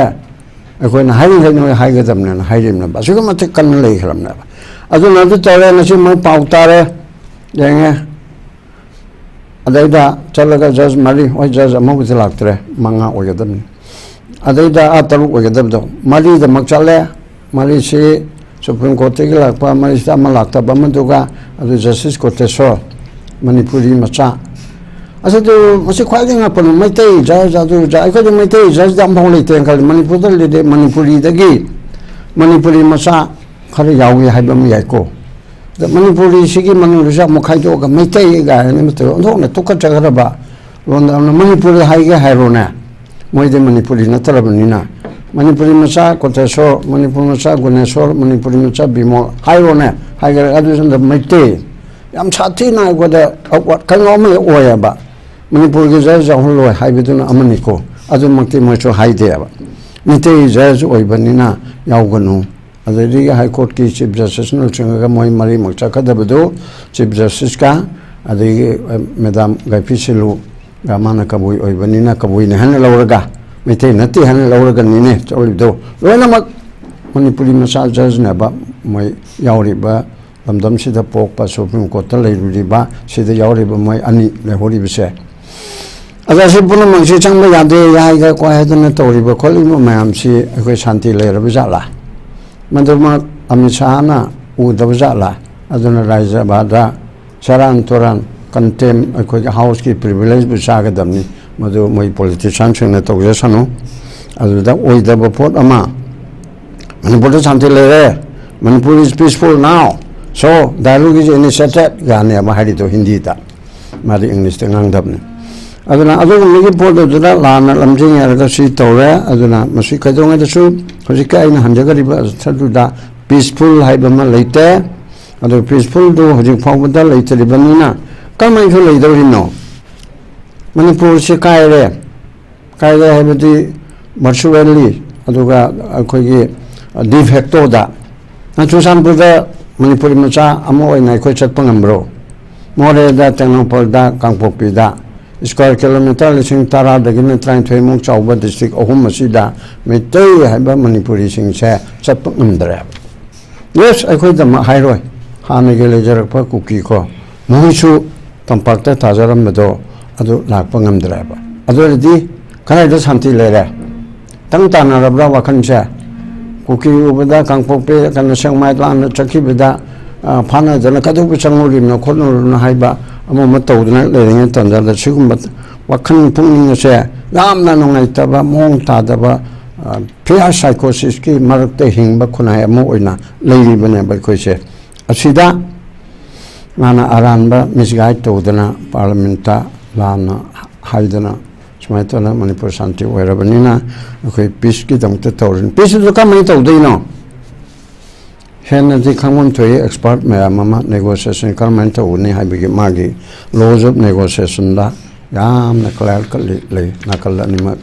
ꯑꯩꯈꯣꯏꯅ ꯍꯥꯏꯔꯤꯈꯩ ꯅꯣꯏ ꯍꯥꯏꯒꯗꯕꯅꯦꯅ ꯍꯥꯏꯔꯤꯕꯅꯦꯕ꯫ ꯑꯁꯨꯛꯀꯤ ꯃꯇꯤꯛ ꯀꯟꯅ ꯂꯩꯈ꯭ꯔꯕꯅꯦꯕ꯫ ꯑꯗꯨꯅ ꯑꯗꯨ ꯇꯧꯔꯦ, ꯉꯁꯤ ꯃꯣꯏ ꯄꯥꯎ ꯇꯥꯔꯦ, ꯌꯦꯡꯉꯦ꯫ ꯑꯗꯩꯗ ꯆꯠꯂꯒ ꯖꯁ ꯃꯔꯤ, ꯍꯣꯏ, ꯖꯁ ꯑꯃꯕꯨꯗꯤ ꯂꯥꯛꯇ꯭ꯔꯦ, ꯃꯉꯥ ꯑꯣꯏꯒꯗꯕꯅꯤ꯫ ꯑꯗꯩꯗ ꯑꯥ ꯇꯔꯨꯛ ꯑꯣꯏꯒꯗꯕꯗꯣ ꯃꯔꯤꯗꯃꯛ ꯆꯠꯂꯦ꯫ ꯃꯔꯤꯁꯤ ꯁꯨꯄ꯭ꯔꯤꯝ ꯀꯣꯔꯠꯇꯒꯤ ꯂꯥꯛꯄ ꯃꯔꯤꯁꯤꯗ ꯑꯃ ꯂꯥꯛꯇꯕ ꯑꯃꯗꯨꯒ, ꯑꯗꯨ ꯖꯁꯇꯤꯁ ꯀꯣꯇꯦꯁꯣꯔ, ꯃꯅꯤꯄꯨꯔꯤ ꯃꯆꯥ꯫ ꯑꯁꯤꯗꯨ, ꯃꯁꯤ ꯈ꯭ꯋꯥꯏꯗꯒꯤ ꯉꯛꯄꯅꯤ꯫ ꯃꯩꯇꯩ ꯖꯁ, ꯑꯗꯨ ꯖꯁ, ꯑꯩꯈꯣꯏꯗꯤ ꯃꯩꯇꯩ ꯖꯁꯇꯤ ꯑꯝꯐꯥꯎ ꯂꯩꯇꯦꯅ ꯈꯜꯂꯤ꯫ ꯃꯅꯤꯄꯨꯔꯗ ꯂꯩꯔꯦ, ꯃꯅꯤꯄꯨꯔꯤꯗꯒꯤ ꯃꯅꯤꯄꯨꯔꯤ ꯃꯆꯥ ꯈꯔ ꯌꯥꯎꯏ ꯍꯥꯏꯕ ꯑꯃ ꯌꯥꯏꯀꯣ꯫ ꯑꯗ ꯃꯅꯤꯄꯨꯔꯤꯁꯤꯒꯤ ꯃꯅꯨꯡꯗꯁꯨ ꯑꯃꯨꯛ ꯈꯥꯏꯗꯣꯛꯑꯒ ꯃꯩꯇꯩ ꯀꯥꯏꯅ ꯑꯃꯠꯇ ꯑꯣꯟꯊꯣꯛꯅ ꯇꯨꯀꯠꯆꯈ꯭ꯔꯕ ꯂꯣꯟꯗ ꯑꯃꯅ ꯃꯅꯤꯄꯨꯔꯗ ꯍꯥꯏꯒꯦ ꯍꯥꯏꯔꯣꯅꯦ꯫ ꯃꯣꯏꯗꯤ ꯃꯅꯤꯄꯨꯔꯤ ꯅꯠꯇ꯭ꯔꯕꯅꯤꯅ꯫ ꯃꯅꯤꯄꯨꯔꯤ ꯃꯆꯥ ꯀꯣꯇꯦꯁꯣꯔ, ꯃꯅꯤꯄꯨꯔ ꯃꯆꯥ ꯒꯨꯅꯦꯁꯣꯔ, ꯃꯅꯤꯄꯨꯔꯤ ꯃꯆꯥ ꯕꯤꯃꯣꯜ ꯍꯥꯏꯔꯣꯅꯦ꯫ ꯍꯥꯏꯈ꯭ꯔꯒ ꯑꯗꯨ ꯁꯣꯝꯗ ꯃꯩꯇꯩ ꯌꯥꯝ ꯁꯥꯊꯤꯅ ꯑꯩꯈꯣꯏꯗ awkward ꯀꯩꯅꯣ ꯑꯃ ꯑꯣꯏꯌꯦꯕ꯫ ꯃꯅꯤꯄꯨꯔꯒꯤ ꯖꯁ ꯌꯥꯎꯍꯜꯂꯣꯏ ꯍꯥꯏꯕꯗꯨꯅ ꯑꯃꯅꯤꯀꯣ꯫ ꯑꯗꯨꯃꯛꯇꯤ ꯃꯣꯏꯁꯨ ꯍꯥꯏꯗꯦꯕ꯫ ꯃꯩꯇꯩ ꯖꯁ ꯑꯣꯏꯕꯅꯤꯅ ꯌꯥꯎꯒꯅꯨ꯫ ꯑꯗꯨꯗꯒꯤ ꯍꯥꯏ ꯀꯣꯔꯠꯀꯤ ꯆꯤꯐ ꯖꯁꯇꯤꯁꯅ ꯂꯨꯆꯤꯡꯉꯒ ꯃꯣꯏ ꯃꯔꯤꯃꯛ ꯆꯠꯀꯗꯕꯗꯨ ꯆꯤꯐ ꯖꯁꯇꯤꯁꯀ ꯑꯗꯒꯤ, ꯑ, ꯃꯦꯗꯥꯝ ꯒꯥꯏꯐꯤ ꯁꯤꯂꯨꯒ, ꯃꯥꯅ ꯀꯕꯨꯏ ꯑꯣꯏꯕꯅꯤꯅ ꯀꯕꯨꯏꯅꯤ ꯍꯥꯏꯅ ꯂꯧꯔꯒ, ꯃꯩꯇꯩ ꯅꯠꯇꯦ ꯍꯥꯏꯅ ꯂꯧꯔꯒꯅꯤꯅꯦ ꯆꯠꯂꯤꯕꯗꯣ꯫ ꯂꯣꯏꯅꯃꯛ ꯃꯅꯤꯄꯨꯔꯤ ꯃꯆꯥ ꯖꯁꯅꯦꯕ ꯃꯣꯏ ꯌꯥꯎꯔꯤꯕ ꯂꯝꯗꯝꯁꯤꯗ ꯄꯣꯛꯄ, ꯁꯨꯄ꯭ꯔꯤꯝ ꯀꯣꯔꯠꯇ ꯂꯩꯔꯨꯔꯤꯕ, ꯁꯤꯗ ꯌꯥꯎꯔꯤꯕ ꯃꯣꯏ ꯑꯅꯤ ꯂꯩꯍꯧꯔꯤꯕꯁꯦ꯫ ꯑꯗ ꯁꯤ ꯄꯨꯝꯅꯃꯛꯁꯤ ꯆꯪꯕ ꯌꯥꯗꯦ, ꯌꯥꯏꯒ ꯀꯣꯏ ꯍꯥꯏꯗꯅ ꯇꯧꯔꯤꯕ ꯈꯣꯠꯂꯤꯕ ꯃꯌꯥꯝꯁꯤ ꯑꯩꯈꯣꯏ ꯁꯥꯟꯇꯤ ꯂꯩꯔꯕ ꯖꯥꯠꯂꯥ? ꯃꯗꯨꯃꯛ ꯑꯃꯤꯠ ꯁꯥꯍꯅ ꯎꯗꯕ ꯖꯥꯠꯂꯥ? ꯑꯗꯨꯅ ꯔꯥꯖ꯭ꯌ ꯁꯚꯥꯗ ꯁꯦꯔꯥꯟ ꯇꯨꯔꯥꯟ ꯀꯟꯇꯦꯝ, ꯑꯩꯈꯣꯏꯒꯤ ꯍꯥꯎꯁꯀꯤ ꯄ꯭ꯔꯤꯚꯤꯂꯦꯖꯕꯨ ꯆꯥꯒꯗꯕꯅꯤ꯫ ꯃꯗꯨ ꯃꯣꯏ ꯄꯣꯂꯤꯇꯤꯁꯤꯌꯥꯟꯁꯤꯡꯅ ꯇꯧꯖꯁꯅꯨ꯫ ꯑꯗꯨꯗ ꯑꯣꯏꯗꯕ ꯄꯣꯠ ꯑꯃ, ꯃꯅꯤꯄꯨꯔꯗ ꯁꯥꯟꯇꯤ ꯂꯩꯔꯦ, Manipur is peaceful now, so dialogue is initiated ꯒꯥꯅꯦ ꯑꯃ ꯍꯥꯏꯔꯤꯗꯣ ꯍꯤꯟꯗꯤꯗ, ꯃꯥꯗꯤ ꯏꯪꯂꯤꯁꯇ ꯉꯥꯡꯗꯕꯅꯤ꯫ ꯑꯗꯨꯅ ꯑꯗꯨꯒꯨꯝꯕꯒꯤ ꯄꯣꯠ ꯑꯗꯨꯗ ꯂꯥꯟꯅ ꯂꯝꯖꯤꯡ ꯌꯥꯔꯒ ꯁꯤ ꯇꯧꯔꯦ꯫ ꯑꯗꯨꯅ ꯃꯁꯤ ꯀꯩꯗꯧꯉꯩꯗꯁꯨ ꯍꯧꯖꯤꯛꯀꯤ ꯑꯩꯅ ꯍꯟꯖꯈ꯭ꯔꯤꯕ ꯑꯔꯊꯗꯨꯗ ꯄꯤꯁꯐꯨꯜ ꯍꯥꯏꯕ ꯑꯃ ꯂꯩꯇꯦ꯫ ꯑꯗꯨ ꯄꯤꯁꯐꯨꯜꯗꯨ ꯍꯧꯖꯤꯛ ꯐꯥꯎꯕꯗ ꯂꯩꯇ꯭ꯔꯤꯕꯅꯤꯅ ꯀꯔꯝꯍꯥꯏꯅ ꯂꯩꯗꯧꯔꯤꯅꯣ? ꯃꯅꯤꯄꯨꯔꯁꯤ ꯀꯥꯏꯔꯦ, ꯀꯥꯏꯔꯦ ꯍꯥꯏꯕꯗꯤ ꯚꯔꯆꯨꯋꯦꯜꯂꯤ, ꯑꯗꯨꯒ ꯑꯩꯈꯣꯏꯒꯤ ꯗꯤꯐꯦꯛꯇꯣꯗ꯫ ꯅꯪ ꯆꯨꯔꯆꯥꯟꯄꯨꯔꯗ ꯃꯅꯤꯄꯨꯔꯤ ꯃꯆꯥ ꯑꯃ ꯑꯣꯏꯅ ꯑꯩꯈꯣꯏ ꯆꯠꯄ ꯉꯝꯕ꯭ꯔꯣ? ꯃꯣꯔꯦꯗ, ꯇꯦꯡꯅꯧꯄꯜꯗ, ꯀꯥꯡꯄꯣꯛꯄꯤꯗ ꯁ꯭ꯀ꯭ꯋꯥꯔ ꯀꯤꯂꯣꯃꯤꯇꯔ ꯂꯤꯁꯤꯡ ꯇꯔꯥꯗꯒꯤꯅ ꯇꯔꯥꯅꯤꯊꯣꯏꯃꯨꯛ ꯆꯥꯎꯕ ꯗꯤꯁꯇ꯭ꯔꯤꯛ ꯑꯍꯨꯝ ꯑꯁꯤꯗ ꯃꯩꯇꯩ ꯍꯥꯏꯕ ꯃꯅꯤꯄꯨꯔꯤꯁꯤꯡꯁꯦ ꯆꯠꯄ ꯉꯝꯗ꯭ꯔꯦꯕ꯫ ꯌꯦꯁ, ꯑꯩꯈꯣꯏꯗꯃꯛ ꯍꯥꯏꯔꯣꯏ, ꯍꯥꯟꯅꯒꯤ ꯂꯩꯖꯔꯛꯄ ꯀꯨꯀꯤ ꯀꯣ, ꯃꯈꯣꯏꯁꯨ ꯇꯝꯄꯥꯛꯇ ꯊꯥꯖꯔꯝꯕꯗꯣ ꯑꯗꯨ ꯂꯥꯛꯄ ꯉꯝꯗ꯭ꯔꯦꯕ꯫ ꯑꯗꯨ ꯑꯣꯏꯔꯗꯤ ꯀꯗꯥꯏꯗ ꯁꯥꯟꯇꯤ ꯂꯩꯔꯦ? ꯇꯪ ꯇꯥꯟꯅꯔꯕ꯭ꯔꯥ ꯋꯥꯈꯜꯁꯦ? ꯀꯨꯀꯤ ꯎꯕꯗ, ꯀꯥꯡꯄꯣꯛꯄꯤ, ꯀꯩꯅꯣ, ꯁꯦꯛꯃꯥꯏ ꯂꯥꯟꯅ ꯆꯠꯈꯤꯕꯗ, ꯑ, ꯐꯥꯅꯗꯅ ꯀꯩꯗꯧꯕ ꯆꯪꯉꯨꯔꯤꯕꯅꯣ ꯈꯣꯠꯂꯨꯔꯤꯕꯅꯣ ꯍꯥꯏꯕ ꯑꯃ ꯑꯃ ꯇꯧꯗꯅ ꯂꯩꯔꯤꯉꯩ ꯇꯥꯟꯖꯥꯗ ꯁꯤꯒꯨꯝꯕ ꯋꯥꯈꯜ ꯄꯨꯛꯅꯤꯡ ꯑꯁꯦ ꯌꯥꯝꯅ ꯅꯨꯡꯉꯥꯏꯇꯕ, ꯃꯑꯣꯡ ꯇꯥꯗꯕ, ꯑ, ꯐꯤꯌꯥꯔ ꯁꯥꯏꯀꯣꯁꯤꯁꯀꯤ ꯃꯔꯛꯇ ꯍꯤꯡꯕ ꯈꯨꯟꯅꯥꯏ ꯑꯃ ꯑꯣꯏꯅ ꯂꯩꯔꯤꯕꯅꯦꯕ ꯑꯩꯈꯣꯏꯁꯦ꯫ ꯑꯁꯤꯗ ꯃꯥꯅ ꯑꯔꯥꯟꯕ ꯃꯤꯁꯒꯥꯏꯗ ꯇꯧꯗꯅ ꯄꯥꯔꯂꯤꯌꯥꯃꯦꯟꯠꯇ ꯂꯥꯟꯅ ꯍꯥꯏꯗꯅ ꯁꯨꯃꯥꯏꯅ ꯇꯧꯗꯅ ꯃꯅꯤꯄꯨꯔ ꯁꯥꯟꯇꯤ ꯑꯣꯏꯔꯕꯅꯤꯅ ꯑꯩꯈꯣꯏ ꯄꯤꯁꯀꯤꯗꯃꯛꯇ ꯇꯧꯔꯤꯅꯤ꯫ ꯄꯤꯁꯇꯨ ꯀꯃꯥꯏꯅ ꯇꯧꯗꯣꯏꯅꯣ? ꯍꯦꯟꯅꯗꯤ ꯈꯪꯐꯝ ꯊꯣꯛꯏ ꯑꯦꯛꯁꯄꯥꯔꯠ ꯃꯌꯥꯝ ꯑꯃ꯫ ꯅꯦꯒꯣꯁꯤꯌꯦꯁꯟ ꯀꯔꯝꯍꯥꯏꯅ ꯇꯧꯒꯅꯤ ꯍꯥꯏꯕꯒꯤ ꯃꯥꯒꯤ ꯂꯣꯁ ꯑꯣꯐ ꯅꯦꯒꯣꯁꯤꯌꯦꯁꯟꯗ ꯌꯥꯝꯅ ꯀ꯭ꯂꯤꯌꯥꯔ ꯀꯠꯂꯤ ꯂꯩ ꯅꯥꯀꯜ ꯑꯅꯤꯃꯛ꯫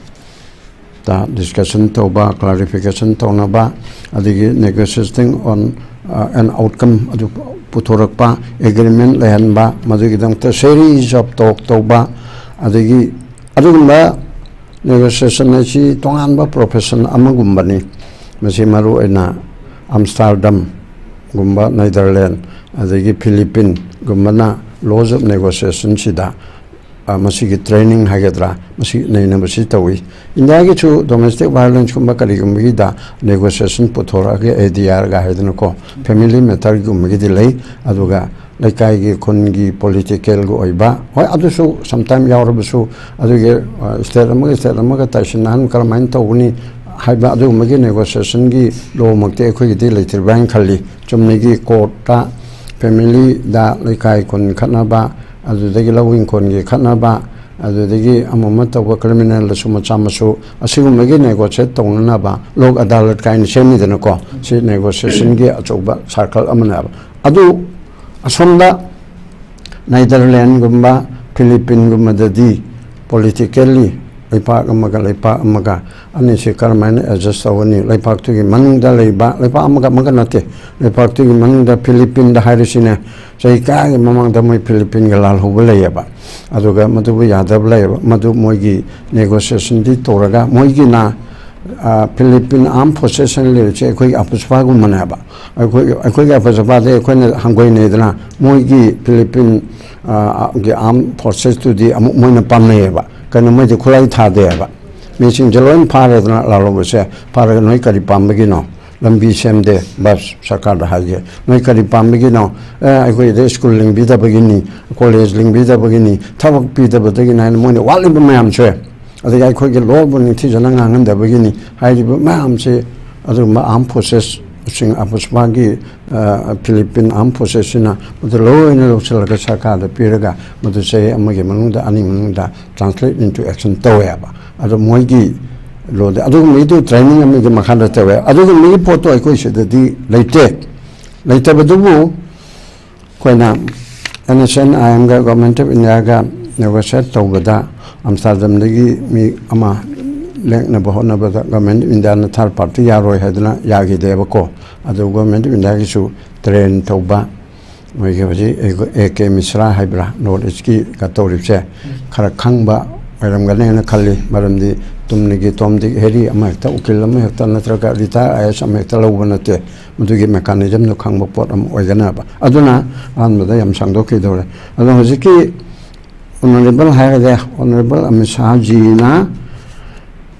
ꯇ ꯗꯤꯁꯀꯁꯟ ꯇꯧꯕ, ꯀ꯭ꯂꯥꯔꯤꯐꯤꯀꯦꯁꯟ ꯇꯧꯅꯕ, ꯑꯗꯒꯤ negotiating on an outcome ꯑꯗꯨ ꯄꯨꯊꯣꯔꯛꯄ, ꯑꯦꯒ꯭ꯔꯤꯃꯦꯟ ꯂꯩꯍꯟꯕ, ꯃꯗꯨꯒꯤꯗꯃꯛꯇ series of talk ꯇꯧꯕ, ꯑꯗꯒꯤ ꯑꯗꯨꯒꯨꯝꯕ ꯅꯦꯒꯣꯁꯤꯌꯦꯁꯟ ꯑꯁꯤ ꯇꯣꯉꯥꯟꯕ ꯄ꯭ꯔꯣꯐꯦꯁꯟ ꯑꯃꯒꯨꯝꯕꯅꯤ꯫ ꯃꯁꯤ ꯃꯔꯨꯑꯣꯏꯅ ꯑꯝꯁꯇꯔꯗꯝꯒꯨꯝꯕ, ꯅꯦꯗꯔꯂꯦꯟ, ꯑꯗꯒꯤ ꯐꯤꯂꯤꯄꯤꯟꯒꯨꯝꯕꯅ ꯂꯣꯁ ꯑꯣꯐ ꯅꯦꯒꯣꯁꯤꯌꯦꯁꯟꯁꯤꯗ ꯃꯁꯤꯒꯤ ꯇ꯭ꯔꯦꯅꯤꯡ ꯍꯥꯏꯒꯗ꯭ꯔꯥ, ꯃꯁꯤ ꯅꯩꯅꯕꯁꯤ ꯇꯧꯏ꯫ ꯏꯟꯗꯤꯌꯥꯒꯤꯁꯨ ꯗꯣꯃꯦꯁꯇꯤꯛ ꯚꯥꯏꯑꯣꯂꯦꯟꯁꯀꯨꯝꯕ ꯀꯔꯤꯒꯨꯝꯕꯒꯤꯗ ꯅꯦꯒꯣꯁꯤꯌꯦꯁꯟ ꯄꯨꯊꯣꯔꯛꯑꯒ, ꯑꯦ ꯗꯤ ꯑꯥꯔꯒ ꯍꯥꯏꯗꯅꯀꯣ, ꯐꯦꯃꯤꯂꯤ ꯃꯦꯇꯔꯒꯨꯝꯕꯒꯤꯗꯤ ꯂꯩ꯫ ꯑꯗꯨꯒ ꯂꯩꯀꯥꯏꯒꯤ, ꯈꯨꯟꯒꯤ, ꯄꯣꯂꯤꯇꯤꯀꯦꯜꯒꯤ ꯑꯣꯏꯕ, ꯍꯣꯏ, ꯑꯗꯨꯁꯨ ꯁꯝꯇꯥꯏꯝ ꯌꯥꯎꯔꯕꯁꯨ, ꯑꯗꯨꯒꯤ ꯁ꯭ꯇꯦꯠ ꯑꯃꯒ ꯁ꯭ꯇꯦꯠ ꯑꯃꯒ ꯇꯥꯏꯁꯤꯟꯅꯍꯟ ꯀꯔꯝꯍꯥꯏꯅ ꯇꯧꯒꯅꯤ ꯍꯥꯏꯕ ꯑꯗꯨꯒꯨꯝꯕꯒꯤ ꯅꯦꯒꯣꯁꯤꯌꯦꯁꯟꯒꯤ ꯂꯣꯃꯛꯇꯤ ꯑꯩꯈꯣꯏꯒꯤꯗꯤ ꯂꯩꯇ꯭ꯔꯤꯕ꯭ꯔꯥ ꯍꯥꯏꯅ ꯈꯜꯂꯤ꯫ ꯆꯨꯝꯅꯒꯤ ꯀꯣꯔꯠꯇ ꯐꯦꯃꯤꯂꯤꯗ, ꯂꯩꯀꯥꯏ ꯈꯨꯟ ꯈꯠꯅꯕ, ꯑꯗꯨꯗꯒꯤ ꯂꯧ ꯏꯪꯈꯣꯜꯒꯤ ꯈꯠꯅꯕ, ꯑꯗꯨꯗꯒꯤ ꯑꯃ ꯑꯃ ꯇꯧꯕ, ꯀ꯭ꯔꯤꯃꯤꯅꯦꯜꯗꯁꯨ ꯃꯆꯥ ꯃꯁꯨ, ꯑꯁꯤꯒꯨꯝꯕꯒꯤ ꯅꯦꯒꯣꯁꯤꯌꯦꯠ ꯇꯧꯅꯅꯕ ꯂꯣꯛ ꯑꯗꯥꯂꯠ ꯀꯥꯏꯅ ꯁꯦꯝꯃꯤꯗꯅꯀꯣ꯫ ꯁꯤ ꯅꯦꯒꯣꯁꯤꯌꯦꯁꯟꯒꯤ ꯑꯆꯧꯕ ꯁꯥꯔꯀꯜ ꯑꯃꯅꯦꯕ꯫ ꯑꯗꯨ ꯑꯁꯣꯝꯗ ꯅꯦꯗꯔꯂꯦꯟꯒꯨꯝꯕ, ꯐꯤꯂꯤꯄꯤꯟꯒꯨꯝꯕꯗꯗꯤ ꯄꯣꯂꯤꯇꯤꯀꯦꯜꯂꯤ ꯂꯩꯄꯥꯛ ꯑꯃꯒ ꯂꯩꯄꯥꯛ ꯑꯃꯒ ꯑꯅꯤꯁꯤ ꯀꯔꯝꯍꯥꯏꯅ ꯑꯦꯗꯖꯁ ꯇꯧꯒꯅꯤ? ꯂꯩꯄꯥꯛꯇꯨꯒꯤ ꯃꯅꯨꯡꯗ ꯂꯩꯕ, ꯂꯩꯄꯥꯛ ꯑꯃꯒ ꯑꯃꯒ ꯅꯠꯇꯦ, ꯂꯩꯄꯥꯛꯇꯨꯒꯤ ꯃꯅꯨꯡꯗ ꯐꯤꯂꯤꯄꯤꯟꯗ ꯍꯥꯏꯔꯤꯁꯤꯅꯦ, ꯆꯍꯤ ꯀꯌꯥꯒꯤ ꯃꯃꯥꯡꯗ ꯃꯣꯏ ꯐꯤꯂꯤꯄꯤꯟꯒ ꯂꯥꯜꯍꯧꯕ ꯂꯩꯌꯦꯕ꯫ ꯑꯗꯨꯒ ꯃꯗꯨꯕꯨ ꯌꯥꯗꯕ ꯂꯩꯌꯦꯕ꯫ ꯃꯗꯨ ꯃꯣꯏꯒꯤ ꯅꯦꯒꯣꯁꯤꯌꯦꯁꯟꯗꯤ ꯇꯧꯔꯒ, ꯃꯣꯏꯒꯤꯅ, ꯑ, ꯐꯤꯂꯤꯄꯤꯟ ꯑꯥꯔꯝ ꯐꯣꯔꯁꯦꯁ ꯍꯥꯏꯅ ꯂꯩꯔꯤꯁꯦ ꯑꯩꯈꯣꯏꯒꯤ ꯑꯄꯨꯁꯄꯥꯒꯨꯝꯕꯅꯦꯕ꯫ ꯑꯩꯈꯣꯏ, ꯑꯩꯈꯣꯏꯒꯤ ꯑꯄꯨꯁꯄꯥꯗꯤ ꯑꯩꯈꯣꯏꯅ ꯍꯪꯒꯣꯏꯅꯩꯗꯅ, ꯃꯣꯏꯒꯤ ꯐꯤꯂꯤꯄꯤꯟ, ꯑ, ꯒꯤ ꯑꯥꯔꯝ ꯐꯣꯔꯁꯦꯁꯇꯨꯗꯤ ꯑꯃꯨꯛ ꯃꯣꯏꯅ ꯄꯥꯝꯅꯩꯌꯦꯕ꯫ ꯀꯩꯅꯣ, ꯃꯣꯏꯗꯤ ꯈꯨꯠꯂꯥꯏ ꯊꯥꯗꯦꯕ꯫ ꯃꯤꯁꯤꯡꯁꯦ ꯂꯣꯏ ꯐꯥꯔꯦꯗꯅ, ꯂꯥꯜꯍꯧꯕꯁꯦ꯫ ꯐꯥꯔꯒ, "ꯅꯣꯏ ꯀꯔꯤ ꯄꯥꯝꯕꯒꯤꯅꯣ? ꯂꯝꯕꯤ ꯁꯦꯝꯗꯦ, ꯕꯁ ꯁꯔꯀꯥꯔꯗ ꯍꯥꯏꯒꯦ꯫ ꯅꯣꯏ ꯀꯔꯤ ꯄꯥꯝꯕꯒꯤꯅꯣ?" "ꯑꯦ, ꯑꯩꯈꯣꯏꯗ ꯁ꯭ꯀꯨꯜ ꯂꯤꯡꯕꯤꯗꯕꯒꯤꯅꯤ, ꯀꯣꯂꯦꯖ ꯂꯤꯡꯕꯤꯗꯕꯒꯤꯅꯤ, ꯊꯕꯛ ꯄꯤꯗꯕꯗꯒꯤꯅꯤ" ꯍꯥꯏꯅ ꯃꯣꯏꯅ ꯋꯥꯠꯂꯤꯕ ꯃꯌꯥꯝꯁꯦ, ꯑꯗꯒꯤ ꯑꯩꯈꯣꯏꯒꯤ ꯂꯣꯕꯨ ꯅꯤꯡꯊꯤꯖꯅ ꯉꯥꯡꯍꯟꯗꯕꯒꯤꯅꯤ ꯍꯥꯏꯔꯤꯕ ꯃꯌꯥꯝꯁꯦ, ꯑꯗꯨꯒꯨꯝꯕ ꯑꯥꯔꯝ ꯐꯣꯔꯁꯦꯁꯁꯤꯡ, ꯑꯄꯨꯁꯄꯥꯒꯤ, ꯑ, ꯐꯤꯂꯤꯄꯤꯟ ꯑꯥꯔꯝ ꯐꯣꯔꯁꯦꯁꯁꯤꯅ ꯃꯗꯨ ꯂꯣꯏꯅ ꯂꯧꯁꯤꯜꯂꯒ ꯁꯔꯀꯥꯔꯗ ꯄꯤꯔꯒ, ꯃꯗꯨ ꯆꯍꯤ ꯑꯃꯒꯤ ꯃꯅꯨꯡꯗ, ꯑꯅꯤ ꯃꯅꯨꯡꯗ translate into action ꯇꯧꯋꯦꯕ꯫ ꯑꯗꯣ ꯃꯣꯏꯒꯤ ꯂꯣꯗ ꯑꯗꯨꯒꯨꯝꯕꯒꯤꯗꯨ ꯇ꯭ꯔꯦꯅꯤꯡ ꯑꯃꯒꯤ ꯃꯈꯥꯗ ꯇꯧꯋꯦ꯫ ꯑꯗꯨꯒꯨꯝꯕꯒꯤ ꯄꯣꯠꯇꯣ ꯑꯩꯈꯣꯏ ꯁꯤꯗꯗꯤ ꯂꯩꯇꯦ꯫ ꯂꯩꯇꯕꯗꯨꯕꯨ ꯑꯩꯈꯣꯏꯅ NSCN-IM-ꯒ Government of India-ꯒ negotiate ꯇꯧꯕꯗ, ꯑꯝꯁꯇꯔꯗꯝꯗꯒꯤ ꯃꯤ ꯑꯃ ꯂꯦꯡꯅꯕ ꯍꯣꯠꯅꯕꯗ Government of India-ꯅ third party ꯌꯥꯔꯣꯏ ꯍꯥꯏꯗꯅ ꯌꯥꯈꯤꯗꯦꯕꯀꯣ꯫ ꯑꯗꯨ Government of India-ꯒꯤꯁꯨ train ꯇꯧꯕ, ꯃꯣꯏꯒꯤ ꯍꯧꯖꯤꯛ ꯑꯦ ꯀꯦ ꯃꯤꯁ꯭ꯔꯥ ꯍꯥꯏꯕ꯭ꯔꯥ, North East-ꯀꯤꯒ ꯇꯧꯔꯤꯕꯁꯦ, ꯈꯔ ꯈꯪꯕ ꯑꯣꯏꯔꯝꯒꯅꯦꯅ ꯈꯜꯂꯤ꯫ ꯃꯔꯝꯗꯤ ꯇꯨꯝꯅꯒꯤ ꯇꯣꯝꯗꯒꯤ ꯍꯦꯔꯤ ꯑꯃ ꯍꯦꯛꯇ, ꯎꯀꯤꯜ ꯑꯃ ꯍꯦꯛꯇ, ꯅꯠꯇ꯭ꯔꯒ retired IAS ꯑꯃ ꯍꯦꯛꯇ ꯂꯧꯕ ꯅꯠꯇꯦ꯫ ꯃꯗꯨꯒꯤ mechanism-ꯗꯣ ꯈꯪꯕ ꯄꯣꯠ ꯑꯃ ꯑꯣꯏꯒꯅꯦꯕ꯫ ꯑꯗꯨꯅ ꯑꯍꯥꯟꯕꯗ ꯌꯥꯝ ꯁꯥꯡꯗꯣꯛꯈꯤꯗꯧꯔꯦ꯫ ꯑꯗꯣ ꯍꯧꯖꯤꯛꯀꯤ ꯑꯣꯅꯔꯦꯕꯜ ꯍꯥꯏꯔꯒꯦ, ꯑꯣꯅꯔꯦꯕꯜ ꯑꯃꯤꯠ ꯁꯥꯍꯖꯤꯅ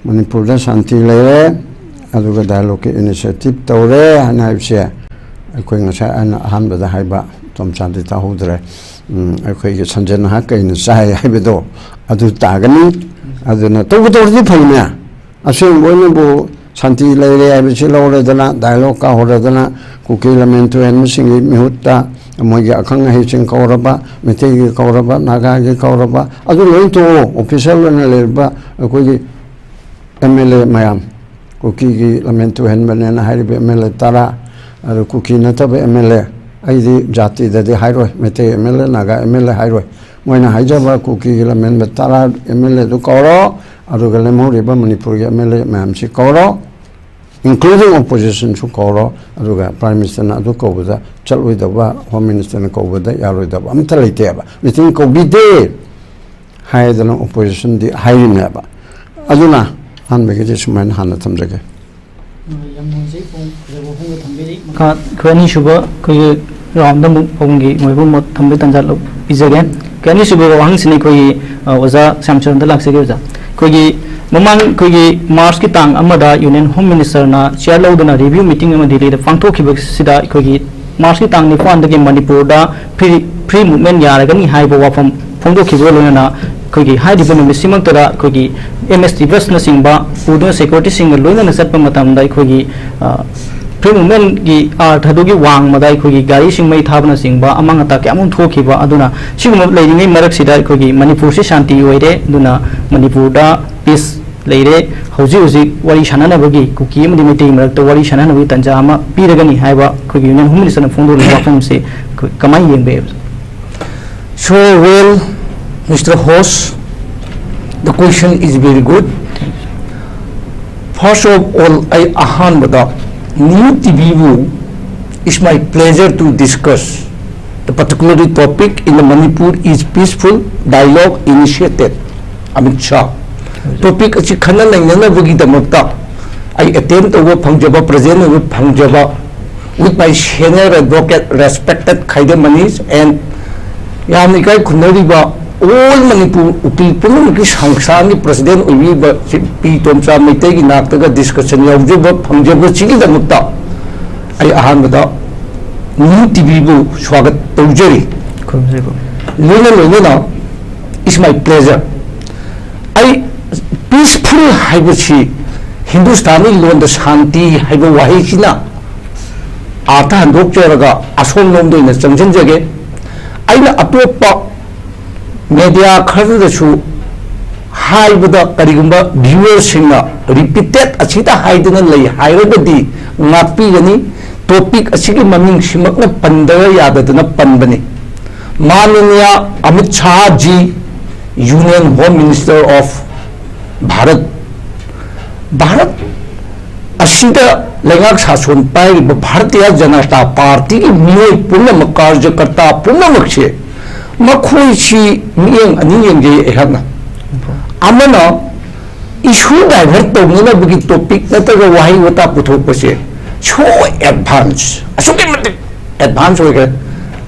ꯃꯅꯤꯄꯨꯔꯗ ꯁꯥꯟꯇꯤ ꯂꯩꯔꯦ, ꯑꯗꯨꯒ ꯗꯥꯏꯂꯣꯛꯀꯤ ꯏꯅꯤꯁꯤꯌꯦꯇꯤꯚ ꯇꯧꯔꯦ ꯍꯥꯏꯅ ꯍꯥꯏꯕꯁꯦ ꯑꯩꯈꯣꯏ ꯉꯁꯥꯏ ꯑꯩꯅ ꯑꯍꯥꯟꯕꯗ ꯍꯥꯏꯕ ꯇꯣꯝꯆꯥꯗꯤ ꯇꯥꯍꯧꯗ꯭ꯔꯦ꯫ ꯎꯝ, ꯑꯩꯈꯣꯏꯒꯤ ꯁꯟꯖꯦꯟ ꯅꯍꯥꯛ ꯀꯩꯅ ꯆꯥꯏ ꯍꯥꯏꯕꯗꯣ ꯑꯗꯨ ꯇꯥꯒꯅꯤ꯫ ꯑꯗꯨꯅ ꯇꯧꯕ ꯇꯧꯔꯗꯤ ꯐꯩꯅꯦ꯫ ꯑꯁꯦꯡꯕ ꯑꯣꯏꯅꯕꯨ ꯁꯥꯟꯇꯤ ꯂꯩꯔꯦ ꯍꯥꯏꯕꯁꯤ ꯂꯧꯔꯦꯗꯅ, ꯗꯥꯏꯂꯣꯛ ꯀꯥꯍꯧꯔꯗꯅ, ꯀꯨꯀꯤ ꯂꯝꯃꯦꯟ ꯇꯨꯍꯦꯟꯕꯁꯤꯡꯒꯤ ꯃꯤꯍꯨꯠꯇ ꯃꯣꯏꯒꯤ ꯑꯈꯪ ꯑꯍꯩꯁꯤꯡ ꯀꯧꯔꯕ, ꯃꯩꯇꯩꯒꯤ ꯀꯧꯔꯕ, ꯅꯥꯒꯥꯒꯤ ꯀꯧꯔꯕ, ꯑꯗꯨ ꯂꯣꯏ ꯇꯣꯛꯑꯣ꯫ ꯑꯣꯐꯤꯁꯦꯜ ꯑꯣꯏꯅ ꯂꯩꯔꯤꯕ ꯑꯩꯈꯣꯏꯒꯤ ꯑꯦꯝ ꯑꯦꯜ ꯑꯦ ꯃꯌꯥꯝ, ꯀꯨꯀꯤꯒꯤ ꯂꯝꯃꯦꯟ ꯇꯨꯍꯦꯟꯕꯅꯦꯅ ꯍꯥꯏꯔꯤꯕ ꯑꯦꯝ ꯑꯦꯜ ꯑꯦ ꯇꯔꯥ, ꯑꯗꯨ ꯀꯨꯀꯤ ꯅꯠꯇꯕ ꯑꯦꯝ ꯑꯦꯜ ꯑꯦ, ꯑꯩꯗꯤ ꯖꯥꯇꯤꯗꯗꯤ ꯍꯥꯏꯔꯣꯏ, Meitei M L A, Naga M L A ꯍꯥꯏꯔꯣꯏ, ꯃꯣꯏꯅ ꯍꯥꯏꯖꯕ ꯀꯨꯀꯤꯒꯤ ꯂꯝꯃꯦꯟꯕ ꯇꯔꯥ ꯑꯦꯝ ꯑꯦꯜ ꯑꯦꯗꯨ ꯀꯧꯔꯣ, ꯑꯗꯨꯒ ꯂꯦꯝꯍꯧꯔꯤꯕ ꯃꯅꯤꯄꯨꯔꯒꯤ ꯑꯦꯝ ꯑꯦꯜ ꯑꯦ ꯃꯌꯥꯝꯁꯤ ꯀꯧꯔꯣ, including oppositionꯁꯨ ꯀꯧꯔꯣ, ꯑꯗꯨꯒ Prime Ministerꯅ ꯑꯗꯨ ꯀꯧꯕꯗ ꯆꯠꯂꯣꯏꯗꯕ, Home Ministerꯅ ꯀꯧꯕꯗ ꯌꯥꯔꯣꯏꯗꯕ ꯑꯝꯇ ꯂꯩꯇꯦꯕ꯫ ꯃꯤꯇꯤꯡ ꯀꯧꯕꯤꯗꯦ ꯍꯥꯏꯗꯅ oppositionꯗꯤ ꯍꯥꯏꯔꯤꯅꯦꯕ꯫ ꯑꯗꯨꯅ ꯑꯍꯥꯟꯕꯒꯤꯗꯤ ꯁꯨꯃꯥꯏꯅ ꯍꯥꯟꯅ ꯊꯝꯖꯒꯦ꯫ ꯌꯥꯝ ꯅꯨꯡꯉꯥꯏꯖꯩ, ꯄꯨꯡ ꯐꯖꯕ ꯋꯥꯐꯝꯒ ꯊꯝꯕꯤꯔꯤ꯫ ꯃꯈꯥ ꯑꯩꯈꯣꯏ ꯑꯅꯤꯁꯨꯕ ꯑꯩꯈꯣꯏꯒꯤ ꯔꯥꯎꯟꯗ ꯑꯃꯨꯛ ꯄꯥꯎꯈꯨꯝꯒꯤ ꯑꯣꯏꯕ ꯃꯣꯠ ꯊꯝꯕꯒꯤ ꯇꯥꯟꯖꯥ ꯂꯧ-, ꯄꯤꯖꯒꯦ꯫ ꯑꯩꯈꯣꯏ ꯑꯅꯤꯁꯨꯕ ꯋꯥꯍꯪꯁꯤꯅ ꯑꯩꯈꯣꯏꯒꯤ, ꯑ, ꯑꯣꯖꯥ ꯁ꯭ꯌꯥꯝꯆꯔꯟꯗ ꯂꯥꯛꯆꯒꯦ꯫ ꯑꯣꯖꯥ, ꯑꯩꯈꯣꯏꯒꯤ ꯃꯃꯥꯡ ꯑꯩꯈꯣꯏꯒꯤ ꯃꯥꯔꯆꯀꯤ ꯇꯥꯡ ꯑꯃꯗ Union Home Ministerꯅ ꯆꯤꯌꯥꯔ ꯂꯧꯗꯨꯅ review meeting ꯑꯃ ꯗꯤꯜꯂꯤꯗ ꯄꯥꯡꯊꯣꯛꯈꯤꯕꯁꯤꯗ ꯑꯩꯈꯣꯏꯒꯤ ꯃꯥꯔꯆꯀꯤ ꯇꯥꯡ ꯅꯤꯄꯥꯟꯗꯒꯤ ꯃꯅꯤꯄꯨꯔꯗ free, free movement ꯌꯥꯔꯒꯅꯤ ꯍꯥꯏꯕ ꯋꯥꯐꯝ ꯐꯣꯡꯗꯣꯛꯈꯤꯕꯒ ꯂꯣꯏꯅꯅ ꯑꯩꯈꯣꯏꯒꯤ ꯍꯥꯏꯔꯤꯕ ꯅꯨꯃꯤꯠꯁꯤꯃꯛꯇꯗ ꯑꯩꯈꯣꯏꯒꯤ M S T busꯅꯆꯤꯡꯕ ꯄꯨꯗꯨꯅ securityꯁꯤꯡꯒ ꯂꯣꯏꯅꯅ ꯆꯠꯄ ꯃꯇꯝꯗ ꯑꯩꯈꯣꯏꯒꯤ, ꯑ, free movementꯀꯤ ꯑꯥꯔꯊ ꯑꯗꯨꯒꯤ ꯋꯥꯡꯃꯗ ꯑꯩꯈꯣꯏꯒꯤ ꯒꯥꯔꯤꯁꯤꯡ ꯃꯩ ꯊꯥꯕꯅꯆꯤꯡꯕ ꯑꯃꯥꯡ ꯑꯇꯥ ꯀꯌꯥ ꯑꯃ ꯊꯣꯛꯈꯤꯕ꯫ ꯑꯗꯨꯅ ꯁꯤꯒꯨꯝꯕ ꯂꯩꯔꯤꯉꯩ ꯃꯔꯛꯁꯤꯗ ꯑꯩꯈꯣꯏꯒꯤ ꯃꯅꯤꯄꯨꯔꯁꯤ ꯁꯥꯟꯇꯤ ꯑꯣꯏꯔꯦ, ꯑꯗꯨꯅ ꯃꯅꯤꯄꯨꯔꯗ peace ꯂꯩꯔꯦ꯫ ꯍꯧꯖꯤꯛ ꯍꯧꯖꯤꯛ ꯋꯥꯔꯤ ꯁꯥꯟꯅꯅꯕꯒꯤ, ꯀꯨꯀꯤ ꯑꯃꯗꯤ ꯃꯩꯇꯩ ꯃꯔꯛꯇ ꯋꯥꯔꯤ ꯁꯥꯟꯅꯅꯕꯒꯤ ꯇꯥꯟꯖꯥ ꯑꯃ ꯄꯤꯔꯒꯅꯤ ꯍꯥꯏꯕ ꯑꯩꯈꯣꯏꯒꯤ Union Home Ministerꯅ ꯐꯣꯡꯗꯣꯛꯂꯤꯕ ꯋꯥꯐꯝꯁꯦ ꯑꯩꯈꯣꯏ ꯀꯃꯥꯏꯅ ꯌꯦꯡꯕ ꯌꯥꯏ? So, well, Mister Host, the question is very good. First of all, ꯑꯩ ꯑꯍꯥꯟꯕꯗ New ꯇꯤꯚꯤꯕꯨ, it's my pleasure to discuss the particular topic in the Manipur is peaceful dialogue initiated, Amit Shah. Topic ꯑꯁꯤ ꯈꯟꯅ ꯅꯩꯅꯅꯕꯒꯤꯗꯃꯛꯇ ꯑꯩ attend ꯇꯧꯕ ꯐꯪꯖꯕ, present ꯑꯣꯏꯕ ꯐꯪꯖꯕ, with my senior advocate, respected Khaidem Manish, and ꯌꯥꯝꯅ ꯏꯀꯥꯏ ꯈꯨꯝꯅꯔꯤꯕ ꯑꯣꯜ ꯃꯅꯤꯄꯨꯔ ꯎꯀꯤꯜ ꯄꯨꯝꯅꯃꯛꯀꯤ ꯁꯪꯁꯊꯥꯟꯒꯤ ꯄ꯭ꯔꯁꯤꯗꯦꯟ ꯑꯣꯏꯕꯤꯔꯤꯕ ꯁꯤ ꯄꯤ ꯇꯣꯝꯆꯥ ꯃꯩꯇꯩꯒꯤ ꯅꯥꯛꯇꯒ ꯗꯤꯁꯀꯁꯟ ꯌꯥꯎꯖꯕ ꯐꯪꯖꯕꯁꯤꯒꯤꯗꯃꯛꯇ ꯑꯩ ꯑꯍꯥꯟꯕꯗ ꯅꯤꯌꯨ ꯇꯤꯚꯤꯕꯨ ꯁ꯭ꯋꯥꯒꯠ ꯇꯧꯖꯔꯤ꯫ ꯈꯨꯔꯨꯝꯖꯔꯤ, ꯈꯨꯔꯨꯝꯖꯔꯤ꯫ ꯂꯣꯏꯅ ꯂꯣꯏꯅꯅ, it's my pleasure꯫ ꯑꯩ ꯄꯤꯁꯐꯨꯜ ꯍꯥꯏꯕꯁꯤ ꯍꯤꯟꯗꯨꯁꯇꯥꯅꯤ ꯂꯣꯟꯗ ꯁꯥꯟꯇꯤ ꯍꯥꯏꯕ ꯋꯥꯍꯩꯁꯤꯅ ꯑꯥꯔꯊ ꯍꯟꯗꯣꯛꯆꯔꯒ ꯑꯁꯣꯝꯂꯣꯝꯗ ꯑꯣꯏꯅ ꯆꯪꯁꯤꯟꯖꯒꯦ꯫ ꯑꯩꯅ ꯑꯇꯣꯞꯄ ꯃꯦꯗꯤꯌꯥ ꯈꯔꯗꯁꯨ ꯍꯥꯏꯕꯗ ꯀꯔꯤꯒꯨꯝꯕ ꯚ꯭ꯌꯨꯋꯔꯁꯤꯡꯅ ꯔꯤꯄꯤꯇꯦꯠ ꯑꯁꯤꯗ ꯍꯥꯏꯗꯨꯅ ꯂꯩ ꯍꯥꯏꯔꯒꯗꯤ ꯉꯥꯛꯄꯤꯒꯅꯤ꯫ ꯇꯣꯄꯤꯛ ꯑꯁꯤꯒꯤ ꯃꯃꯤꯡꯁꯤꯃꯛꯅ ꯄꯟꯗꯕ ꯌꯥꯗꯗꯅ ꯄꯟꯕꯅꯤ꯫ ꯃꯥꯅꯅꯤꯌꯥ Amit Shah ji, Union Home Minister of Bharat, Bharat ꯑꯁꯤꯗ ꯂꯩꯉꯥꯛ ꯁꯥꯁꯣꯟ ꯄꯥꯏꯔꯤꯕ ꯚꯥꯔꯇꯤꯌꯥ ꯖꯅꯇꯥ ꯄꯥꯔꯇꯤꯒꯤ ꯃꯤꯑꯣꯏ ꯄꯨꯝꯅꯃꯛ, ꯀꯥꯔꯖꯀꯔꯇꯥ ꯄꯨꯝꯅꯃꯛꯁꯦ, ꯃꯈꯣꯏꯁꯤ ꯃꯤꯠꯌꯦꯡ ꯑꯅꯤ ꯌꯦꯡꯖꯩ ꯑꯩꯍꯥꯛꯅ꯫ ꯑꯃꯅ ꯏꯁꯨ ꯗꯥꯏꯚꯔꯠ ꯇꯧꯅꯅꯕꯒꯤ ꯇꯣꯄꯤꯛ ꯅꯠꯇ꯭ꯔꯒ ꯋꯥꯍꯩ ꯋꯥꯇꯥ ꯄꯨꯊꯣꯛꯄꯁꯦ so advance, ꯑꯁꯨꯛꯀꯤ ꯃꯇꯤꯛ ꯑꯦꯗꯚꯥꯟꯁ ꯑꯣꯏꯈ꯭ꯔꯦ꯫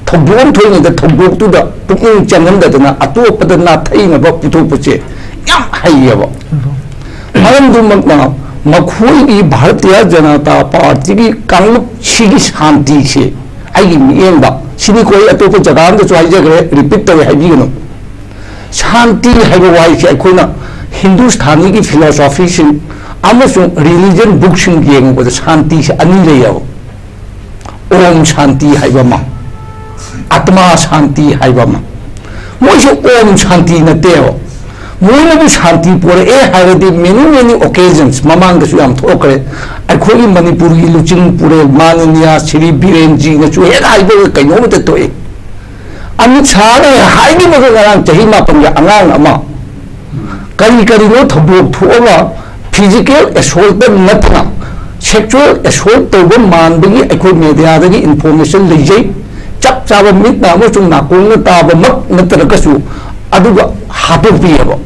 ꯊꯧꯗꯣꯛ ꯑꯃ ꯊꯣꯛꯏꯉꯩꯗ ꯊꯧꯗꯣꯛꯇꯨꯗ ꯄꯨꯛꯅꯤꯡ ꯆꯪꯍꯟꯗꯗꯅ ꯑꯇꯣꯞꯄꯗ ꯅꯥꯊꯩꯅꯕ ꯄꯨꯊꯣꯛꯄꯁꯦ ꯌꯥꯝ ꯍꯩꯌꯦꯕ꯫ ꯃꯔꯝꯗꯨꯃꯛꯅ ꯃꯈꯣꯏꯒꯤ ꯚꯥꯔꯇꯤꯌꯥ ꯖꯅꯇꯥ ꯄꯥꯔꯇꯤꯒꯤ ꯀꯥꯡꯂꯨꯞꯁꯤꯒꯤ ꯁꯥꯟꯇꯤꯁꯦ ꯑꯩꯒꯤ ꯃꯤꯠꯌꯦꯡꯗ, ꯁꯤꯅꯤꯀꯣ ꯑꯩ ꯑꯇꯣꯞꯄ ꯖꯒꯥ ꯑꯃꯗꯁꯨ ꯍꯥꯏꯖꯈ꯭ꯔꯦ, ꯔꯤꯄꯤꯠ ꯇꯧꯋꯦ ꯍꯥꯏꯕꯤꯒꯅꯨ꯫ ꯁꯥꯟꯇꯤ ꯍꯥꯏꯕ ꯋꯥꯍꯩꯁꯦ ꯑꯩꯈꯣꯏꯅ ꯍꯤꯟꯗꯨꯁꯊꯥꯅꯤꯒꯤ ꯐꯤꯂꯣꯁꯣꯐꯤꯁꯤꯡ ꯑꯃꯁꯨꯡ ꯔꯤꯂꯤꯖꯟ ꯕꯨꯛꯁꯤꯡ ꯌꯦꯡꯉꯨꯕꯗ ꯁꯥꯟꯇꯤꯁꯦ ꯑꯅꯤ ꯂꯩꯌꯦꯕ꯫ ꯑꯣꯝ ꯁꯥꯟꯇꯤ ꯍꯥꯏꯕ ꯑꯃ, ꯑꯥꯇꯃꯥ ꯁꯥꯟꯇꯤ ꯍꯥꯏꯕ ꯑꯃ꯫ ꯃꯣꯏꯁꯨ ꯑꯣꯝ ꯁꯥꯟꯇꯤ ꯅꯠꯇꯦꯕ꯫ ꯃꯣꯏꯅꯕꯨ ꯁꯥꯟꯇꯤ ꯄꯣꯔꯛꯑꯦ ꯍꯥꯏꯔꯗꯤ many many occasions, ꯃꯃꯥꯡꯗꯁꯨ ꯌꯥꯝ ꯊꯣꯛꯈ꯭ꯔꯦ꯫ ꯑꯩꯈꯣꯏꯒꯤ ꯃꯅꯤꯄꯨꯔꯒꯤ ꯂꯨꯆꯤꯡ ꯄꯨꯔꯦꯜ ꯃꯥꯅꯅꯤꯌꯥ ꯁ꯭ꯔꯤ ꯕꯤꯔꯦꯟꯖꯤꯅꯁꯨ ꯍꯦꯛ ꯍꯥꯏꯕ ꯀꯩꯅꯣꯝꯇ ꯊꯣꯛꯏ꯫ ꯑꯃꯤꯠ ꯁꯥꯍꯅ ꯍꯥꯏꯈꯤꯕꯗꯣ ꯉꯔꯥꯡ ꯆꯍꯤ ꯃꯥꯄꯟꯒꯤ ꯑꯉꯥꯡ ꯑꯃ ꯀꯔꯤ ꯀꯔꯤꯅꯣ ꯊꯧꯗꯣꯛ ꯊꯣꯛꯑꯒ ꯐꯤꯖꯤꯀꯦꯜ ꯑꯦꯁꯣꯜꯠꯇ ꯅꯠꯇꯅ ꯁꯦꯛꯆꯨꯋꯦꯜ ꯑꯦꯁꯣꯜꯠ ꯇꯧꯕ ꯃꯥꯟꯕꯒꯤ ꯑꯩꯈꯣꯏ ꯃꯦꯗꯤꯌꯥꯗꯒꯤ ꯏꯟꯐꯣꯔꯃꯦꯁꯟ ꯂꯩꯖꯩ꯫ ꯆꯞ ꯆꯥꯕ ꯃꯤꯠꯅ ꯑꯃꯁꯨꯡ ꯅꯥꯀꯣꯡꯅ ꯇꯥꯕꯃꯛ ꯅꯠꯇ꯭ꯔꯒꯁꯨ ꯑꯗꯨꯒ ꯍꯥꯠꯇꯣꯛꯄꯤꯑꯕ꯫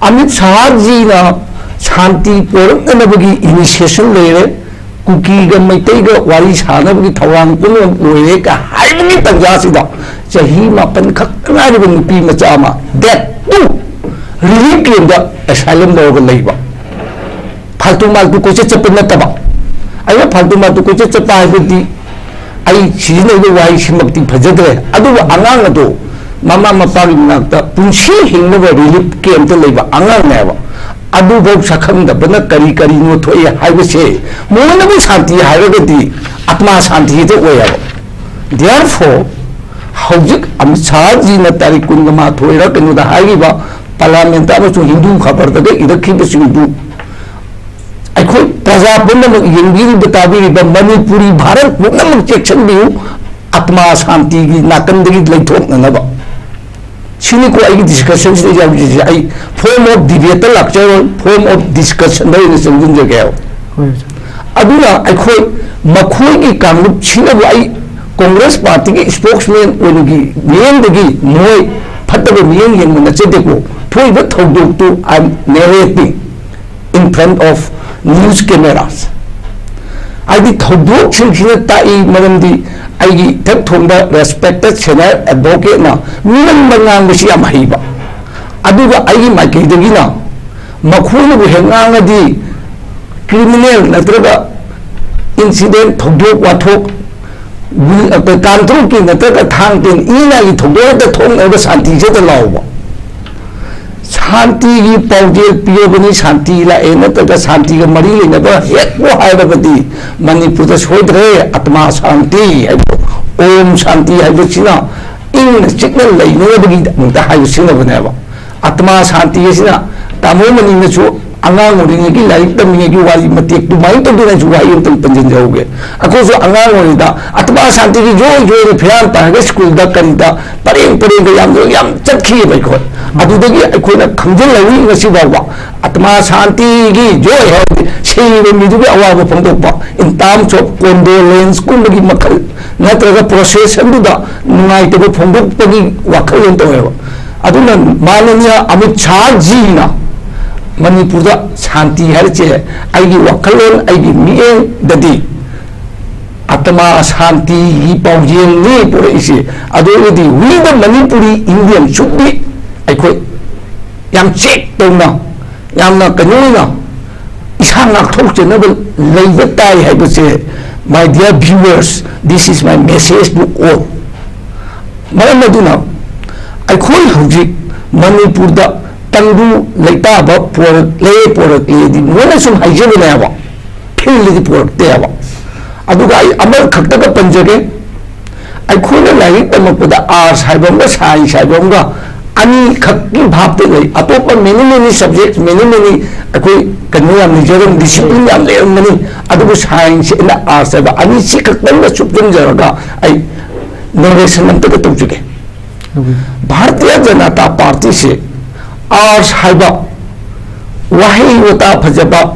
ꯑꯃꯤꯠ ꯁꯥꯍꯖꯤꯅ ꯁꯥꯟꯇꯤ ꯄꯣꯔꯛꯅꯅꯕꯒꯤ ꯏꯅꯤꯁꯤꯌꯦꯁꯟ ꯂꯩꯔꯦ, ꯀꯨꯀꯤꯒ ꯃꯩꯇꯩꯒ ꯋꯥꯔꯤ ꯁꯥꯅꯕꯒꯤ ꯊꯧꯔꯥꯡ ꯄꯨꯝꯅꯃꯛ ꯂꯣꯏꯔꯦ ꯀ ꯍꯥꯏꯕꯒꯤ ꯇꯥꯟꯖꯥꯁꯤꯗ ꯆꯍꯤ ꯃꯥꯄꯟ ꯈꯛꯇ ꯉꯥꯏꯔꯤꯕ ꯅꯨꯄꯤ ꯃꯆꯥ ꯑꯃ, that too relief camp the asylum ꯂꯧꯔꯒ ꯂꯩꯕ꯫ ꯐꯥꯜꯇꯨ ꯃꯥꯜꯇꯨ ꯀꯣꯏꯆꯠ ꯆꯠꯄ ꯅꯠꯇꯕ꯫ ꯑꯩꯅ ꯐꯥꯜꯇꯨ ꯃꯥꯜꯇꯨ ꯀꯣꯏꯆꯠ ꯆꯠꯄ ꯍꯥꯏꯕꯗꯤ ꯑꯩ ꯁꯤꯖꯤꯟꯅꯔꯤꯕ ꯋꯥꯍꯩꯁꯤꯃꯛꯇꯤ ꯐꯖꯗ꯭ꯔꯦ, ꯑꯗꯨꯕꯨ ꯑꯉꯥꯡ ꯑꯗꯣ ꯃꯃꯥ ꯃꯄꯥꯒꯤ ꯃꯅꯥꯛꯇ ꯄꯨꯟꯁꯤ ꯍꯤꯡꯅꯕ relief camp ꯇ ꯂꯩꯕ ꯑꯉꯥꯡꯅꯦꯕ꯫ ꯑꯗꯨꯐꯥꯎ ꯁꯛꯈꯪꯗꯕꯅ ꯀꯔꯤ ꯀꯔꯤꯅꯣ ꯊꯣꯛꯑꯦ ꯍꯥꯏꯕꯁꯦ, ꯃꯣꯏꯅꯕꯨ ꯁꯥꯟꯇꯤ ꯍꯥꯏꯔꯒꯗꯤ ꯑꯥꯇꯃꯥ ꯁꯥꯟꯇꯤ ꯍꯦꯛꯇ ꯑꯣꯏꯌꯦꯕ꯫ Therefore, ꯍꯧꯖꯤꯛ ꯑꯃꯤꯠ ꯁꯥꯍꯖꯤꯅ ꯇꯥꯔꯤꯛ ꯀꯨꯟꯒ ꯃꯥꯊꯣꯏꯔ ꯀꯩꯅꯣꯗ ꯍꯥꯏꯔꯤꯕ ꯄꯥꯔꯂꯥꯃꯦꯟꯇ ꯑꯃꯁꯨꯡ ꯍꯤꯟꯗꯨ ꯈꯕꯔꯗꯒ ꯏꯔꯛꯈꯤꯕꯁꯤꯡꯗꯨ ꯑꯩꯈꯣꯏ ꯄ꯭ꯔꯖꯥ ꯄꯨꯝꯅꯃꯛ ꯌꯦꯡꯕꯤꯔꯤꯕ ꯇꯥꯕꯤꯔꯤꯕ ꯃꯅꯤꯄꯨꯔꯤ ꯚꯥꯔꯠ ꯄꯨꯝꯅꯃꯛ ꯆꯦꯛꯁꯤꯟꯕꯤꯌꯨ, ꯑꯥꯇꯃꯥ ꯁꯥꯟꯇꯤꯒꯤ ꯅꯥꯀꯟꯗꯒꯤ ꯂꯩꯊꯣꯛꯅꯅꯕ꯫ ꯁꯤꯅꯤꯀꯣ ꯑꯩꯒꯤ ꯗꯤꯁꯀꯁꯟꯁꯤꯗ ꯌꯥꯎꯔꯤꯁꯦ꯫ ꯑꯩ form of debate ꯇ ꯂꯥꯛꯆꯔꯣꯏ, form of discussion ꯗ ꯑꯣꯏꯅ ꯆꯪꯁꯤꯟꯖꯒꯦ ꯍꯥꯏꯕ꯫ ꯑꯗꯨꯅ ꯑꯩꯈꯣꯏ ꯃꯈꯣꯏꯒꯤ ꯀꯥꯡꯂꯨꯞꯁꯤꯅꯕꯨ ꯑꯩ ꯀꯣꯡꯒ꯭ꯔꯦꯁ ꯄꯥꯔꯇꯤꯒꯤ spokesman ꯑꯣꯏꯅꯒꯤ ꯃꯤꯠꯌꯦꯡꯗꯒꯤ ꯃꯣꯏ ꯐꯠꯇꯕ ꯃꯤꯠꯌꯦꯡ ꯌꯦꯡꯕ ꯅꯠꯆꯗꯦꯀꯣ꯫ ꯊꯣꯛꯏꯕ ꯊꯧꯗꯣꯛꯇꯨ I am narrating in front of news cameras꯫ ꯍꯥꯏꯗꯤ ꯊꯧꯗꯣꯛꯁꯤꯡꯁꯤꯅ ꯇꯥꯛꯏ, ꯃꯔꯝꯗꯤ ꯑꯩꯒꯤ ꯏꯊꯛ ꯊꯣꯡꯕ respected senior advocate ꯅ ꯃꯤꯔꯝꯗ ꯉꯥꯡꯕꯁꯤ ꯌꯥꯝ ꯍꯩꯕ, ꯑꯗꯨꯒ ꯑꯩꯒꯤ ꯃꯥꯏꯀꯩꯗꯒꯤꯅ ꯃꯈꯣꯏꯅꯕꯨ ꯍꯦꯛ ꯉꯥꯡꯉꯗꯤ criminal ꯅꯠꯇ꯭ꯔꯒ incident, ꯊꯧꯗꯣꯛ ꯋꯥꯊꯣꯛ, ꯇꯥꯡ ꯇꯔꯨꯛꯀꯤ ꯅꯠꯇ꯭ꯔꯒ ꯊꯥꯡ ꯇꯦꯟ ꯏ ꯅꯥꯒꯤ ꯊꯧꯗꯣꯛ ꯍꯦꯛꯇ ꯊꯣꯛꯅꯕ ꯁꯥꯟꯇꯤꯁꯤꯗ ꯂꯥꯎꯕ꯫ ꯁꯥꯟꯇꯤꯒꯤ ꯄꯥꯎꯖꯦꯜ ꯄꯤꯔꯕꯅꯤ, ꯁꯥꯟꯇꯤ ꯂꯥꯛꯑꯦ ꯅꯠꯇ꯭ꯔꯒ ꯁꯥꯟꯇꯤꯒ ꯃꯔꯤ ꯂꯩꯅꯕ ꯍꯦꯛꯄꯨ ꯍꯥꯏꯔꯕꯗꯤ ꯃꯅꯤꯄꯨꯔꯗ ꯁꯣꯏꯗ꯭ꯔꯦ ꯑꯥꯇꯃꯥ ꯁꯥꯟꯇꯤ ꯍꯥꯏꯕꯗꯣ, ꯑꯣꯝ ꯁꯥꯟꯇꯤ ꯍꯥꯏꯕꯁꯤꯅ ꯏꯪꯅ ꯆꯤꯛꯅ ꯂꯩꯅꯅꯕꯒꯤꯗꯃꯛꯇ ꯍꯥꯏꯕ ꯁꯤꯖꯤꯟꯅꯕꯅꯦꯕ꯫ ꯑꯥꯇꯃꯥ ꯁꯥꯟꯇꯤ ꯑꯁꯤꯅ ꯇꯥꯃꯣ ꯃꯅꯤꯅꯁꯨ ꯑꯉꯥꯡ ꯑꯣꯏꯔꯤꯉꯩꯒꯤ ꯂꯥꯏꯔꯤꯛ ꯇꯝꯃꯤꯉꯩꯒꯤ ꯋꯥꯔꯤ ꯃꯇꯦꯛꯇꯨꯃꯥꯏꯅ ꯇꯧꯗꯨꯅ ꯑꯩꯁꯨ ꯋꯥꯍꯩ ꯑꯃꯇꯪ ꯄꯟꯁꯤꯟꯖꯍꯧꯒꯦ꯫ ꯑꯩꯈꯣꯏꯁꯨ ꯑꯉꯥꯡ ꯑꯣꯏꯔꯤꯉꯩꯗ ꯑꯥꯇꯃꯥ ꯁꯥꯟꯇꯤꯒꯤ ꯖꯣꯏ ꯖꯣꯏꯅ ꯐꯤꯔꯥꯟ ꯇꯥꯔꯒ ꯁ꯭ꯀꯨꯜꯗ ꯀꯔꯤꯗ ꯄꯔꯦꯡ ꯄꯔꯦꯡꯗ ꯌꯥꯝ ꯌꯥꯝ ꯆꯠꯈꯤꯑꯕ ꯑꯩꯈꯣꯏ꯫ ꯑꯗꯨꯗꯒꯤ ꯑꯩꯈꯣꯏꯅ ꯈꯪꯖꯤꯜꯍꯧꯏ ꯉꯁꯤ ꯐꯥꯎꯕ꯫ ꯑꯥꯇꯃꯥ ꯁꯥꯟꯇꯤꯒꯤ ꯖꯣꯏ ꯍꯥꯏꯔꯗꯤ ꯁꯤꯔꯤꯕ ꯃꯤꯗꯨꯒꯤ ꯑꯋꯥꯕ ꯐꯣꯡꯗꯣꯛꯄ, in terms of condolence ꯀꯨꯝꯕꯒꯤ ꯃꯈꯜ ꯅꯠꯇ꯭ꯔꯒ procession ꯗꯨꯗ ꯅꯨꯡꯉꯥꯏꯇꯕ ꯐꯣꯡꯗꯣꯛꯄꯒꯤ ꯋꯥꯈꯜꯂꯣꯟ ꯇꯧꯋꯦꯕ꯫ ꯑꯗꯨꯅ ꯃꯥꯅꯅꯤꯌ ꯑꯃꯤꯠ ꯁꯥꯍꯖꯤꯅ ꯃꯅꯤꯄꯨꯔꯗ ꯁꯥꯟꯇꯤ ꯍꯥꯏꯔꯤꯁꯦ ꯑꯩꯒꯤ ꯋꯥꯈꯜꯂꯣꯟ, ꯑꯩꯒꯤ ꯃꯤꯠꯌꯦꯡꯗꯗꯤ ꯑꯇꯃꯥ ꯁꯥꯟꯇꯤꯒꯤ ꯄꯥꯎꯖꯦꯜꯅꯤ ꯄꯨꯔꯛꯏꯁꯦ꯫ ꯑꯗꯨ ꯑꯣꯏꯔꯒꯗꯤ we the Manipuri Indian should be, ꯑꯩꯈꯣꯏ ꯌꯥꯝ ꯆꯦꯛ ꯇꯧꯅ, ꯌꯥꯝꯅ ꯀꯩꯅꯣ ꯑꯣꯏꯅ ꯏꯁꯥ ꯉꯥꯛꯊꯣꯛꯆꯅꯕ ꯂꯩꯕ ꯇꯥꯏ ꯍꯥꯏꯕꯁꯦ, my dear viewers, this is my message to all꯫ ꯃꯔꯝ ꯑꯗꯨꯅ ꯑꯩꯈꯣꯏ ꯍꯧꯖꯤꯛ ꯃꯅꯤꯄꯨꯔꯗ ꯇꯪꯗꯨ ꯂꯩꯇꯥꯕ ꯄꯣꯔꯛꯂꯦ, ꯄꯣꯔꯛꯂꯦꯗꯤ ꯃꯣꯏꯅ ꯁꯨꯝ ꯍꯥꯏꯖꯕꯅꯦꯕ, ꯐꯤꯜꯗꯗꯤ ꯄꯣꯔꯛꯇꯦꯕ꯫ ꯑꯗꯨꯒ ꯑꯩ ꯑꯃꯈꯛꯇꯒ ꯄꯟꯖꯒꯦ, ꯑꯩꯈꯣꯏꯅ ꯂꯥꯏꯔꯤꯛ ꯇꯝꯃꯛꯄꯗ ꯑꯥꯔꯠꯁ ꯍꯥꯏꯕ ꯑꯃꯒ ꯁꯥꯏꯟꯁ ꯍꯥꯏꯕ ꯑꯃꯒ ꯑꯅꯤꯈꯛꯀꯤ ꯚꯥꯞꯇ ꯂꯩ꯫ ꯑꯇꯣꯞꯄ many many subjects, many many ꯑꯩꯈꯣꯏ ꯀꯩꯅꯣ ꯌꯥꯝ ꯂꯩꯖꯔꯝ, ꯗꯤꯁꯤꯄ꯭ꯂꯤꯟ ꯌꯥꯝ ꯂꯩꯔꯝꯒꯅꯤ, ꯑꯗꯨꯕꯨ ꯁꯥꯏꯟꯁ ꯑꯦꯟ ꯑꯥꯔꯠꯁ ꯍꯥꯏꯕ ꯑꯅꯤꯁꯤ ꯈꯛꯇꯪꯗ ꯆꯨꯞꯁꯤꯟꯖꯔꯒ ꯑꯩ ꯅꯦꯔꯦꯁꯟ ꯑꯝꯇꯒ ꯇꯧꯖꯒꯦ꯫ ꯚꯥꯔꯇꯤꯌ ꯖꯅꯇꯥ ꯄꯥꯔꯇꯤꯁꯦ ꯑꯥꯔꯠꯁ ꯍꯥꯏꯕ ꯋꯥꯍꯩ ꯋꯥꯇꯥ ꯐꯖꯕ,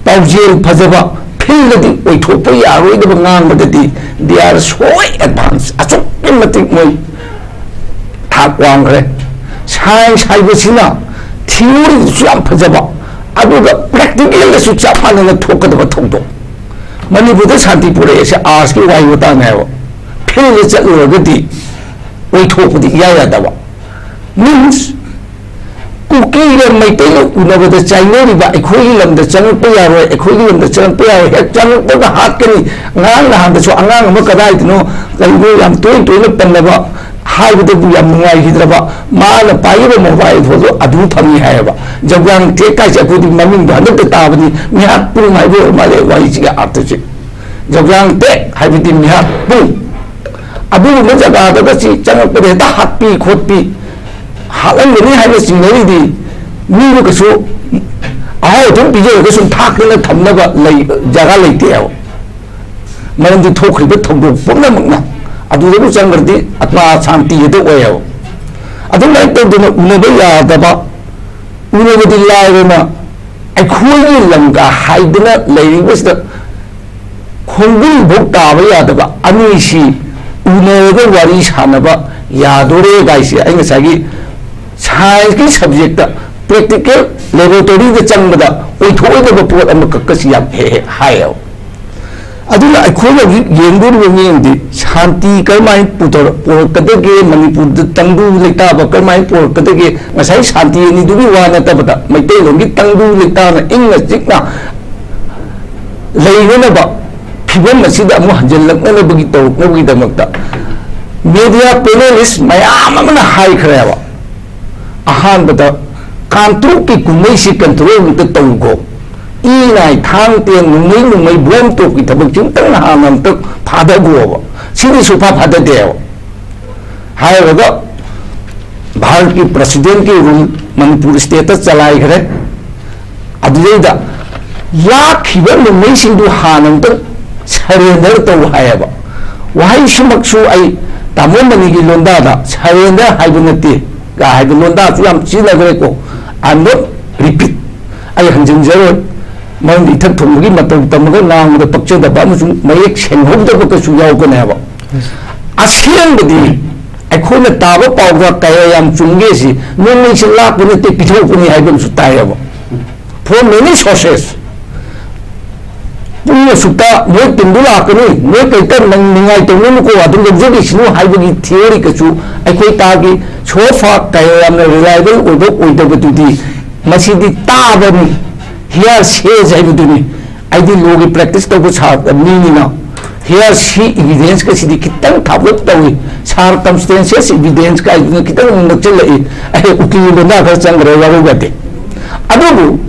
ꯄꯥꯎꯖꯦꯜ ꯐꯖꯕ, ꯐꯤꯜꯗꯗꯤ ꯑꯣꯏꯊꯣꯛꯄ ꯌꯥꯔꯣꯏꯗꯕ ꯉꯥꯡꯕꯗꯗꯤ they are so advanced, ꯑꯁꯨꯛꯀꯤ ꯃꯇꯤꯛ ꯃꯣꯏ ꯊꯥꯛ ꯋꯥꯡꯈ꯭ꯔꯦ꯫ ꯁꯥꯏꯟꯁ ꯍꯥꯏꯕꯁꯤꯅ ꯊꯤꯑꯣꯔꯤꯗꯁꯨ ꯌꯥꯝ ꯐꯖꯕ, ꯑꯗꯨꯒ ꯄ꯭ꯔꯦꯛꯇꯤꯀꯦꯜꯗꯁꯨ ꯆꯞ ꯃꯥꯟꯅꯅ ꯊꯣꯛꯀꯗꯕ ꯊꯧꯗꯣꯛ꯫ ꯃꯅꯤꯄꯨꯔꯗ ꯁꯥꯟꯇꯤ ꯄꯨꯔꯛꯏꯁꯦ ꯑꯥꯔꯠꯁꯀꯤ ꯋꯥꯍꯩ ꯋꯥꯇꯥꯅꯦ ꯍꯥꯏꯕ꯫ ꯐꯤꯜꯗ ꯆꯠꯂꯨꯔꯒꯗꯤ ꯑꯣꯏꯊꯣꯛꯄꯗꯤ ꯏꯌꯥ ꯌꯥꯗꯕ꯫ ꯃꯤꯟꯁ, ꯀꯨꯀꯤꯒ ꯃꯩꯇꯩꯒ ꯎꯅꯕꯗ ꯆꯥꯏꯅꯔꯤꯕ "ꯑꯩꯈꯣꯏꯒꯤ ꯂꯝꯗ ꯆꯪꯉꯛꯄ ꯌꯥꯔꯣꯏ, ꯑꯩꯈꯣꯏꯒꯤ ꯂꯝꯗ ꯆꯪꯉꯛꯄ ꯌꯥꯔꯣꯏ", ꯍꯦꯛ ꯆꯪꯉꯛꯄꯒ ꯍꯥꯠꯀꯅꯤ꯫ ꯉꯔꯥꯡ ꯅꯍꯥꯟꯗꯁꯨ ꯑꯉꯥꯡ ꯑꯃ ꯀꯗꯥꯏꯗꯅꯣ ꯀꯔꯤꯅꯣ ꯌꯥꯝ ꯇꯣꯏꯅ ꯇꯣꯏꯅ ꯄꯟꯅꯕ, ꯍꯥꯏꯕꯗꯕꯨ ꯌꯥꯝ ꯅꯨꯡꯉꯥꯏꯈꯤꯗ꯭ꯔꯕ, ꯃꯥꯅ ꯄꯥꯏꯔꯤꯕ ꯃꯣꯕꯥꯏꯜ ꯐꯣꯟꯗꯣ ꯑꯗꯨ ꯐꯪꯉꯤ ꯍꯥꯏꯌꯦꯕ꯫ ꯖꯧꯒ꯭ꯌꯥꯡ ꯇꯦꯛ ꯀꯥꯏꯁꯦ ꯑꯩꯈꯣꯏꯗꯤ ꯃꯃꯤꯡꯗꯣ ꯍꯟꯗꯛꯇ ꯇꯥꯕꯅꯤ, ꯃꯤꯍꯥꯠ ꯄꯨꯡ ꯍꯥꯏꯕ ꯑꯣꯏꯔ ꯃꯥꯜꯂꯦ ꯋꯥꯍꯩꯁꯤꯒꯤ ꯑꯥꯔꯊꯁꯦ꯫ ꯖꯧꯒ꯭ꯌꯥꯡ ꯇꯦꯛ ꯍꯥꯏꯕꯗꯤ ꯃꯤꯍꯥꯠ ꯄꯨꯡ꯫ ꯑꯗꯨꯒꯨꯝꯕ ꯖꯒꯥꯗꯒ ꯁꯤ ꯆꯪꯉꯛꯄꯗ ꯍꯦꯛꯇ ꯍꯥꯠꯄꯤ ꯈꯣꯠꯄꯤ, ꯍꯥꯠꯂꯝꯒꯅꯤ ꯍꯥꯏꯅ ꯆꯤꯡꯅꯔꯤꯗꯤ, ꯃꯤꯗꯨ ꯀꯩꯁꯨ ꯑꯍꯥꯎ ꯑꯊꯨꯝ ꯄꯤꯖꯔꯒ ꯁꯨꯝ ꯊꯥꯛꯇꯅ ꯊꯝꯅꯕ ꯂꯩ, ꯖꯒꯥ ꯂꯩꯇꯦꯕ꯫ ꯃꯔꯝꯗꯤ ꯊꯣꯛꯈ꯭ꯔꯤꯕ ꯊꯧꯗꯣꯛ ꯄꯨꯝꯅꯃꯛꯅ ꯑꯗꯨꯗꯕꯨ ꯆꯪꯈ꯭ꯔꯗꯤ ꯑꯇꯃꯥ ꯁꯥꯟꯇꯤ ꯍꯦꯛꯇ ꯑꯣꯏꯌꯦꯕ꯫ ꯑꯗꯨꯃꯥꯏꯅ ꯇꯧꯗꯅ ꯎꯅꯕ ꯌꯥꯗꯕ, ꯎꯅꯕꯗꯤ ꯂꯥꯏꯔꯅ ꯑꯩꯈꯣꯏꯒꯤ ꯂꯝꯒ ꯍꯥꯏꯗꯅ ꯂꯩꯔꯤꯕꯁꯤꯗ ꯈꯣꯡꯒꯨꯜꯐꯧ ꯇꯥꯕ ꯌꯥꯗꯕ ꯑꯅꯤꯁꯤ ꯎꯅꯔꯒ ꯋꯥꯔꯤ ꯁꯥꯟꯅꯕ ꯌꯥꯗꯣꯔꯦ ꯀꯥꯏꯁꯦ ꯑꯩ ꯉꯁꯥꯏꯒꯤ ꯁꯥꯏꯟꯁꯀꯤ ꯁꯕꯖꯦꯛꯇ ꯄ꯭ꯔꯦꯛꯇꯤꯀꯦꯜ ꯂꯦꯕꯣꯔꯦꯇꯣꯔꯤꯗ ꯆꯪꯕꯗ ꯑꯣꯏꯊꯣꯛꯑꯣꯏꯗꯕ ꯄꯣꯠ ꯑꯃꯈꯛꯀꯁꯤ ꯌꯥꯝ ꯍꯦꯛ ꯍꯦꯛ ꯍꯥꯏꯌꯦꯕ꯫ ꯑꯗꯨꯅ ꯑꯩꯈꯣꯏꯅ ꯍꯧꯖꯤꯛ ꯌꯦꯡꯗꯣꯔꯤꯕ ꯃꯤꯌꯦꯡꯗꯤ ꯁꯥꯟꯇꯤ ꯀꯔꯝꯍꯥꯏꯅ ꯄꯨꯊꯣꯔꯛ-, ꯄꯨꯔꯛꯀꯗꯒꯦ, ꯃꯅꯤꯄꯨꯔꯗ ꯇꯪꯗꯨ ꯂꯩꯇꯥꯕ ꯀꯔꯝꯍꯥꯏꯅ ꯄꯨꯔꯛꯀꯗꯒꯦ, ꯉꯁꯥꯏ ꯁꯥꯟꯇꯤ ꯑꯅꯤꯗꯨꯒꯤ ꯋꯥ ꯅꯠꯇꯕꯗ ꯃꯩꯇꯩꯂꯣꯟꯒꯤ ꯇꯪꯗꯨ ꯂꯩꯇꯥꯅ ꯏꯪꯅ ꯆꯤꯛꯅ ꯂꯩꯅꯅꯕ ꯐꯤꯕꯝ ꯑꯁꯤꯗ ꯑꯃꯨꯛ ꯍꯟꯖꯤꯜꯂꯛꯅꯅꯕꯒꯤ ꯇꯧꯔꯛꯅꯕꯒꯤꯗꯃꯛꯇ media panelist ꯃꯌꯥꯝ ꯑꯃꯅ ꯍꯥꯏꯈ꯭ꯔꯦꯕ꯫ ꯑꯍꯥꯟꯕꯗ ꯀꯥꯡꯇ꯭ꯔꯨꯛꯀꯤ ꯀꯨꯝꯍꯩꯁꯤ control ꯑꯝꯇ ꯇꯧꯈꯣ, ꯏ ꯅꯥꯏ ꯊꯥꯡ ꯇꯦꯟ ꯅꯣꯡꯃꯩ ꯅꯣꯡꯃꯩ ꯕꯣꯝ ꯇꯣꯞꯀꯤ ꯊꯕꯛꯁꯤ ꯑꯝꯇꯪ ꯍꯥꯟꯅ ꯑꯝꯇ ꯐꯥꯗꯈꯣꯕ, ꯁꯤꯗꯤ ꯁꯨꯡꯐꯥ ꯐꯥꯗꯗꯦꯕ꯫ ꯍꯥꯏꯔꯒ ꯚꯥꯔꯠꯀꯤ ꯄ꯭ꯔꯁꯤꯗꯦꯟꯒꯤ ꯔꯨꯜ ꯃꯅꯤꯄꯨꯔ ꯁ꯭ꯇꯦꯠꯇ ꯆꯂꯥꯏꯈ꯭ꯔꯦ꯫ ꯑꯗꯨꯗꯩꯗ ꯂꯥꯛꯈꯤꯕ ꯅꯣꯡꯃꯩꯁꯤꯡꯗꯨ ꯍꯥꯟꯅ ꯑꯝꯇꯪ surrender ꯇꯧ ꯍꯥꯏꯌꯦꯕ꯫ ꯋꯥꯍꯩꯁꯤꯃꯛꯁꯨ ꯑꯩ ꯇꯥꯃꯣ ꯃꯅꯤꯒꯤ ꯂꯣꯟꯗꯥꯗ surrender ꯍꯥꯏꯕ ꯅꯠꯇꯦ ꯀ ꯍꯥꯏꯕ ꯂꯣꯟꯗꯥꯁꯨ ꯌꯥꯝ ꯁꯤꯖꯤꯟꯅꯈ꯭ꯔꯦꯀꯣ꯫ I am not repeat, ꯑꯩ ꯍꯟꯖꯤꯟꯖꯔꯣꯏ, ꯃꯔꯝꯗꯤ ꯏꯊꯛ ꯊꯣꯡꯕꯒꯤ ꯃꯇꯧ ꯇꯝꯃꯒ ꯉꯥꯡꯕꯗ ꯄꯛꯆꯗꯕ ꯑꯃꯁꯨꯡ ꯃꯌꯦꯛ ꯁꯦꯡꯍꯧꯗꯕ ꯀꯩꯁꯨ ꯌꯥꯎꯒꯅꯦꯕ꯫ ꯑꯁꯦꯡꯕꯗꯤ ꯑꯩꯈꯣꯏꯅ ꯇꯥꯕ ꯄꯥꯎꯗ ꯀꯌꯥ ꯌꯥꯝ ꯆꯨꯝꯒꯦ ꯁꯤ ꯅꯣꯡꯃꯩꯁꯤ ꯂꯥꯛꯄ ꯅꯠꯇꯦ, ꯄꯤꯊꯣꯛꯄꯅꯤ ꯍꯥꯏꯕ ꯑꯃꯁꯨ ꯇꯥꯏꯌꯦꯕ, from many sources꯫ ꯄꯨꯡ ꯑꯁꯨꯛꯇ ꯃꯣꯏ ꯇꯤꯝꯗꯨ ꯂꯥꯛꯀꯅꯤ, ꯃꯣꯏ ꯀꯩꯇ ꯅꯪ ꯅꯤꯡꯉꯥꯏ ꯇꯧꯅꯅꯨꯀꯣ, ꯑꯗꯨꯝ ꯂꯧꯖꯈꯤꯁꯅꯨ ꯍꯥꯏꯕꯒꯤ theory ꯀꯁꯨ ꯑꯩꯈꯣꯏ ꯇꯥꯒꯤ꯫ So far ꯀꯌꯥ ꯌꯥꯝꯅ reliable ꯑꯣꯏꯕ ꯑꯣꯏꯗꯕꯗꯨꯗꯤ ꯃꯁꯤꯗꯤ ꯇꯥꯕꯅꯤ, hearsay ꯍꯥꯏꯕꯗꯨꯅꯤ꯫ ꯑꯩꯗꯤ ꯂꯣꯒꯤ practice ꯇꯧꯕ ꯁꯥꯕ ꯃꯤꯅꯤꯅ hearsay evidence ꯀꯁꯤꯗꯤ ꯈꯤꯇꯪ ꯊꯥꯞꯂꯞ ꯇꯧꯏ, circumstances evidence ꯀꯥꯏꯗꯨꯅ ꯈꯤꯇꯪ ꯑꯃꯨꯛ ꯅꯛꯁꯤꯜꯂꯛꯏ꯫ ꯑꯩ ꯎꯀꯤꯜ ꯂꯣꯟꯗꯥ ꯈꯔ ꯆꯪꯈ꯭ꯔꯦ, ꯋꯥꯔꯧ ꯌꯥꯗꯦ꯫ ꯑꯗꯨꯕꯨ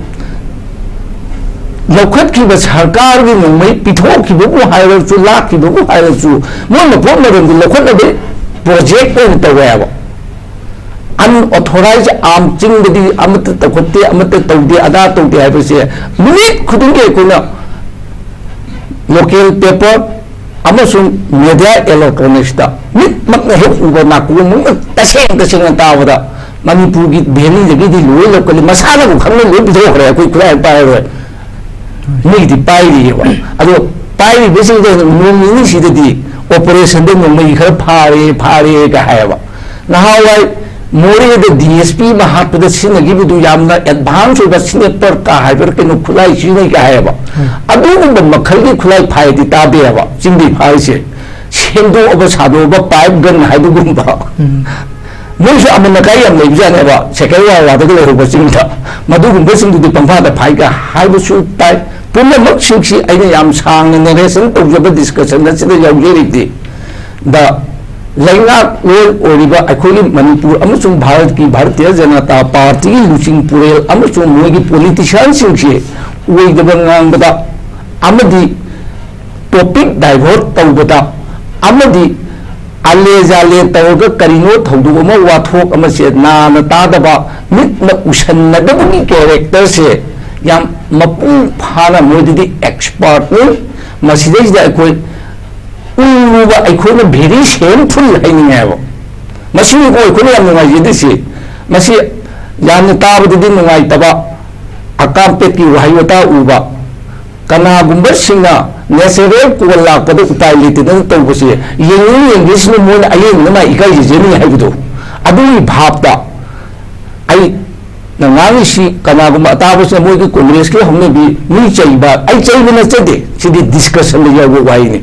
ꯂꯧꯈꯠꯈꯤꯕ ꯁꯔꯀꯥꯔꯒꯤ ꯅꯣꯡꯃꯩ ꯄꯤꯊꯣꯛꯈꯤꯕꯕꯨ ꯍꯥꯏꯔꯁꯨ, ꯂꯥꯛꯈꯤꯕꯕꯨ ꯍꯥꯏꯔꯁꯨ, ꯃꯣꯏ ꯃꯄꯣꯠ ꯃꯔꯝꯗꯤ ꯂꯧꯈꯠꯅꯕ project ꯑꯣꯏꯅ ꯇꯧꯋꯦ ꯍꯥꯏꯕ꯫ Unauthorized arm ꯆꯤꯡꯕꯗꯤ ꯑꯃꯠꯇ ꯇꯧꯈꯠꯇꯦ, ꯑꯃꯠꯇ ꯇꯧꯗꯦ, ꯑꯗꯥ ꯇꯧꯗꯦ ꯍꯥꯏꯕꯁꯦ ꯅꯨꯃꯤꯠ ꯈꯨꯗꯤꯡꯒꯤ ꯑꯩꯈꯣꯏꯅ local paper ꯑꯃꯁꯨꯡ media electronics ꯇ ꯃꯤꯠꯃꯛꯅ ꯍꯦꯛ ꯎꯕ, ꯅꯥꯀꯣꯡꯃꯛꯅ ꯇꯁꯦꯡ ꯇꯁꯦꯡꯅ ꯇꯥꯕꯗ ꯃꯅꯤꯄꯨꯔꯒꯤ valley ꯗꯒꯤꯗꯤ ꯂꯣꯏ ꯂꯧꯈꯠꯂꯤ, ꯃꯁꯥꯅꯕꯨ ꯈꯪꯅ ꯂꯣꯏ ꯄꯤꯊꯣꯛꯈ꯭ꯔꯦ, ꯑꯩꯈꯣꯏ ꯈꯨꯠꯂꯥꯏ ꯄꯥꯏꯔꯔꯣꯏ꯫ ꯃꯤꯒꯤꯗꯤ ꯄꯥꯏꯔꯤꯑꯕ꯫ ꯑꯗꯣ ꯄꯥꯏꯔꯤꯕꯁꯤꯡꯗ ꯅꯣꯡ ꯅꯤꯅꯤꯁꯤꯗꯗꯤ operation ꯗ ꯅꯣꯡꯃꯩ ꯈꯔ ꯐꯥꯔꯦ, ꯐꯥꯔꯦ ꯀ ꯍꯥꯏꯌꯦꯕ꯫ ꯅꯍꯥꯟꯋꯥꯏ ꯃꯣꯔꯦꯗ ꯗꯤ ꯑꯦꯁ ꯄꯤ ꯑꯃ ꯍꯥꯠꯄꯗ ꯁꯤꯖꯤꯟꯅꯈꯤꯕꯗꯨ ꯌꯥꯝꯅ ꯑꯦꯗꯚꯥꯟꯁ ꯑꯣꯏꯕ ꯁ꯭ꯅꯦꯄꯔ ꯀꯥ ꯍꯥꯏꯕ꯭ꯔꯥ ꯀꯩꯅꯣ ꯈꯨꯠꯂꯥꯏ ꯁꯤꯖꯤꯟꯅꯩ ꯀꯥꯏ ꯍꯥꯏꯌꯦꯕ꯫ ꯑꯗꯨꯒꯨꯝꯕ ꯃꯈꯜꯒꯤ ꯈꯨꯠꯂꯥꯏ ꯐꯥꯏꯗꯤ ꯇꯥꯗꯦꯕ ꯆꯤꯡꯗꯩ ꯐꯥꯔꯤꯁꯦ꯫ ꯁꯦꯝꯗꯣꯛꯑꯕ ꯁꯥꯗꯣꯛꯑꯕ ꯄꯥꯏꯞ ꯒꯟ ꯍꯥꯏꯕꯒꯨꯝꯕ꯫ ꯃꯣꯏꯁꯨ ꯑꯃꯅ ꯀꯥꯏ ꯌꯥꯝ ꯂꯩꯕꯖꯥꯠꯅꯦꯕ, ꯁꯦꯀꯥꯏ ꯋꯥ ꯋꯥꯗꯒ ꯂꯩꯍꯧꯕ ꯆꯤꯡꯗ꯫ ꯃꯗꯨꯒꯨꯝꯕꯁꯤꯡꯗꯨꯗꯤ ꯄꯪꯐꯥꯗ ꯐꯥꯏꯒ ꯍꯥꯏꯕꯁꯨ ꯇꯥꯏ꯫ ꯄꯨꯝꯅꯃꯛꯁꯤꯡꯁꯤ ꯑꯩꯅ ꯌꯥꯝ ꯁꯥꯡꯅ ꯅꯦꯔꯦꯁꯟ ꯇꯧꯖꯕ ꯗꯤꯁꯀꯁꯟ ꯑꯁꯤꯗ ꯌꯥꯎꯖꯔꯤꯕꯗꯤ ꯗ ꯂꯩꯉꯥꯛꯂꯣꯟ ꯑꯣꯏꯔꯤꯕ ꯑꯩꯈꯣꯏꯒꯤ ꯃꯅꯤꯄꯨꯔ ꯑꯃꯁꯨꯡ ꯚꯥꯔꯠꯀꯤ ꯚꯥꯔꯇꯤꯌ ꯖꯅꯇꯥ ꯄꯥꯔꯇꯤꯒꯤ ꯂꯨꯆꯤꯡ ꯄꯨꯔꯦꯜ ꯑꯃꯁꯨꯡ ꯃꯣꯏꯒꯤ ꯄꯣꯂꯤꯇꯤꯁꯤꯌꯥꯟꯁꯤꯡꯁꯤ ꯑꯣꯏꯗꯕ ꯉꯥꯡꯕꯗ ꯑꯃꯗꯤ ꯇꯣꯄꯤꯛ ꯗꯥꯏꯚꯔꯠ ꯇꯧꯕꯗ ꯑꯃꯗꯤ ꯑꯂꯦ ꯖꯥꯂꯦ ꯇꯧꯔꯒ ꯀꯔꯤꯅꯣ ꯊꯧꯗꯣꯛ ꯑꯃ, ꯋꯥꯊꯣꯛ ꯑꯃꯁꯦ ꯅꯥꯅ ꯇꯥꯗꯕ, ꯃꯤꯠꯅ ꯎꯁꯟꯅꯗꯕꯒꯤ ꯀꯦꯔꯦꯛꯇꯔꯁꯦ ꯌꯥꯝ ꯃꯄꯨꯡ ꯐꯥꯅ ꯃꯣꯏꯗꯗꯤ ꯑꯦꯛꯁꯄꯥꯔꯠꯅꯤ꯫ ꯃꯁꯤꯗꯩꯁꯤꯗ ꯑꯩꯈꯣꯏ ꯎꯔꯨꯕ ꯑꯩꯈꯣꯏꯅ ꯚꯦꯔꯤ ꯁꯦꯝꯐꯨꯜ ꯍꯥꯏꯅꯤꯡꯉꯦ ꯍꯥꯏꯕ꯫ ꯃꯁꯤꯅꯤꯀꯣ ꯑꯩꯈꯣꯏꯅ ꯌꯥꯝ ꯅꯨꯡꯉꯥꯏꯖꯗ꯭ꯔꯤꯁꯤ꯫ ꯃꯁꯤ ꯌꯥꯝꯅ ꯇꯥꯕꯗꯗꯤ ꯅꯨꯡꯉꯥꯏꯇꯕ, ꯑꯀꯥꯝꯄꯦꯠꯀꯤ ꯋꯥꯍꯩ ꯋꯥꯇꯥ ꯎꯕ, ꯀꯅꯥꯒꯨꯝꯕꯁꯤꯡꯅ ꯅꯦꯆꯔꯦꯜ ꯀꯣꯜ ꯂꯥꯛꯄꯗ ꯎꯄꯥꯏ ꯂꯩꯇꯗꯅ ꯇꯧꯕꯁꯦ ꯌꯦꯡꯅꯤꯡ ꯌꯦꯡꯗ꯭ꯔꯤꯁꯤꯅ ꯃꯣꯏꯅ ꯑꯌꯦꯡꯕꯅ ꯃꯥ ꯏꯀꯥꯏꯖꯖꯅꯤ ꯍꯥꯏꯕꯗꯣ, ꯑꯗꯨꯒꯤ ꯚꯥꯞꯇ ꯑꯩꯅ ꯉꯥꯡꯉꯤꯁꯤ꯫ ꯀꯅꯥꯒꯨꯝꯕ ꯑꯇꯥꯕꯁꯤꯅ ꯃꯣꯏꯒꯤ ꯀꯣꯡꯒ꯭ꯔꯦꯁꯀꯤ ꯍꯧꯅꯕꯤ ꯃꯤ ꯆꯩꯕ, ꯑꯩ ꯆꯩꯕ ꯅꯠꯆꯗꯦ, ꯁꯤꯗꯤ ꯗꯤꯁꯀꯁꯟꯗ ꯌꯥꯎꯕ ꯋꯥꯍꯩꯅꯤ꯫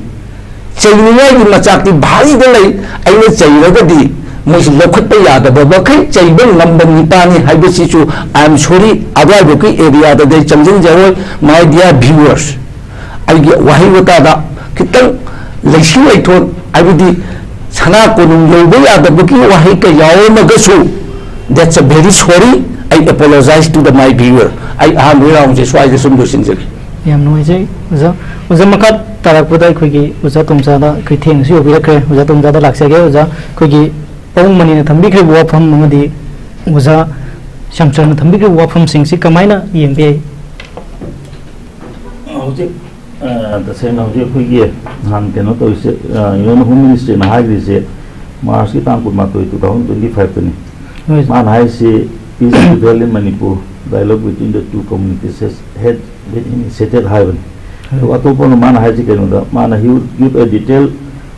ꯆꯩꯅꯤꯡꯉꯥꯏꯒꯤ ꯃꯆꯥꯛꯇꯤ ꯚꯥꯔꯤꯗ ꯂꯩ꯫ ꯑꯩꯅ ꯆꯩꯔꯒꯗꯤ ꯃꯣꯏꯁꯤ ꯂꯧꯈꯠꯄ ꯌꯥꯗꯕ ꯃꯈꯩ ꯆꯩꯕ ꯉꯝꯕ ꯅꯤꯄꯥꯅꯤ ꯍꯥꯏꯕꯁꯤꯁꯨ, I am sorry, ꯑꯗꯨꯋꯥꯏꯕꯨꯛꯀꯤ ꯑꯦꯔꯤꯌꯥꯗꯗꯤ ꯑꯩ ꯆꯪꯁꯤꯟꯖꯔꯣꯏ꯫ My dear viewers, ꯑꯩꯒꯤ ꯋꯥꯍꯩ ꯋꯥꯇꯥꯗ ꯈꯤꯇꯪ ꯂꯩꯁꯤꯡ ꯂꯩꯊꯣꯟ, ꯍꯥꯏꯕꯗꯤ ꯁꯅꯥ ꯀꯣꯅꯨꯡ ꯌꯧꯕ ꯌꯥꯗꯕꯒꯤ ꯋꯥꯍꯩ ꯀꯌꯥ ꯌꯥꯎꯔꯝꯃꯒꯁꯨ, that's a very sorry, I apologize to the my viewer꯫ ꯑꯩ ꯑꯍꯥꯟꯕꯒꯤ ꯔꯥꯎꯟꯁꯦ ꯁ꯭ꯋꯥꯏꯗ ꯁꯨꯝ ꯂꯣꯏꯁꯤꯟꯖꯒꯦ꯫ ꯌꯥꯝ ꯅꯨꯡꯉꯥꯏꯖꯩ ꯑꯣꯖꯥ꯫ ꯑꯣꯖꯥ, ꯃꯈꯥ ꯇꯥꯔꯛꯄꯗ ꯑꯩꯈꯣꯏꯒꯤ ꯑꯣꯖꯥ ꯇꯣꯝꯆꯥꯗ ꯑꯩꯈꯣꯏ ꯊꯦꯡꯅꯁꯨ ꯌꯧꯕꯤꯔꯛꯈ꯭ꯔꯦ꯫ ꯑꯣꯖꯥ ꯇꯣꯝꯆꯥꯗ ꯂꯥꯛꯆꯒꯦ꯫ ꯑꯣꯖꯥ, ꯑꯩꯈꯣꯏꯒꯤ ꯄꯥꯕꯨꯡ ꯃꯅꯤꯅ ꯊꯝꯕꯤꯈ꯭ꯔꯤꯕ ꯋꯥꯐꯝ ꯑꯃꯗꯤ ꯑꯣꯖꯥ ꯁ꯭ꯌꯥꯝꯆꯔꯟꯅ ꯊꯝꯕꯤꯈ꯭ꯔꯤꯕ ꯋꯥꯐꯝꯁꯤꯡꯁꯤ ꯀꯃꯥꯏꯅ ꯌꯦꯡꯕ ꯌꯥꯏ? ꯍꯧꯖꯤꯛ ꯑ, ꯇꯁꯦꯡꯅ ꯍꯧꯖꯤꯛ ꯑꯩꯈꯣꯏꯒꯤ ꯅꯍꯥꯟ ꯀꯩꯅꯣ ꯇꯧꯔꯤꯁꯦ, ꯌꯨ ꯑꯦꯟ ꯍꯣꯝ ꯃꯤꯅꯤꯁꯇ꯭ꯔꯤꯅ ꯍꯥꯏꯈ꯭ꯔꯤꯁꯦ ꯃꯥꯔꯁꯀꯤ ꯇꯥꯡ ꯀꯨꯟꯃꯥꯊꯣꯏ, two thousand twenty five ꯇꯅꯤ꯫ ꯍꯣꯏ꯫ ꯃꯥꯅ ꯍꯥꯏꯔꯤꯁꯤ peace prevail in Manipur, dialogue between the two communities has had been initiated ꯍꯥꯏꯕꯅꯤ꯫ ꯑꯗꯨꯒ ꯑꯇꯣꯞꯄ ꯑꯃ ꯃꯥꯅ ꯍꯥꯏꯁꯤ ꯀꯩꯅꯣꯗ, ꯃꯥꯅ he would give a detail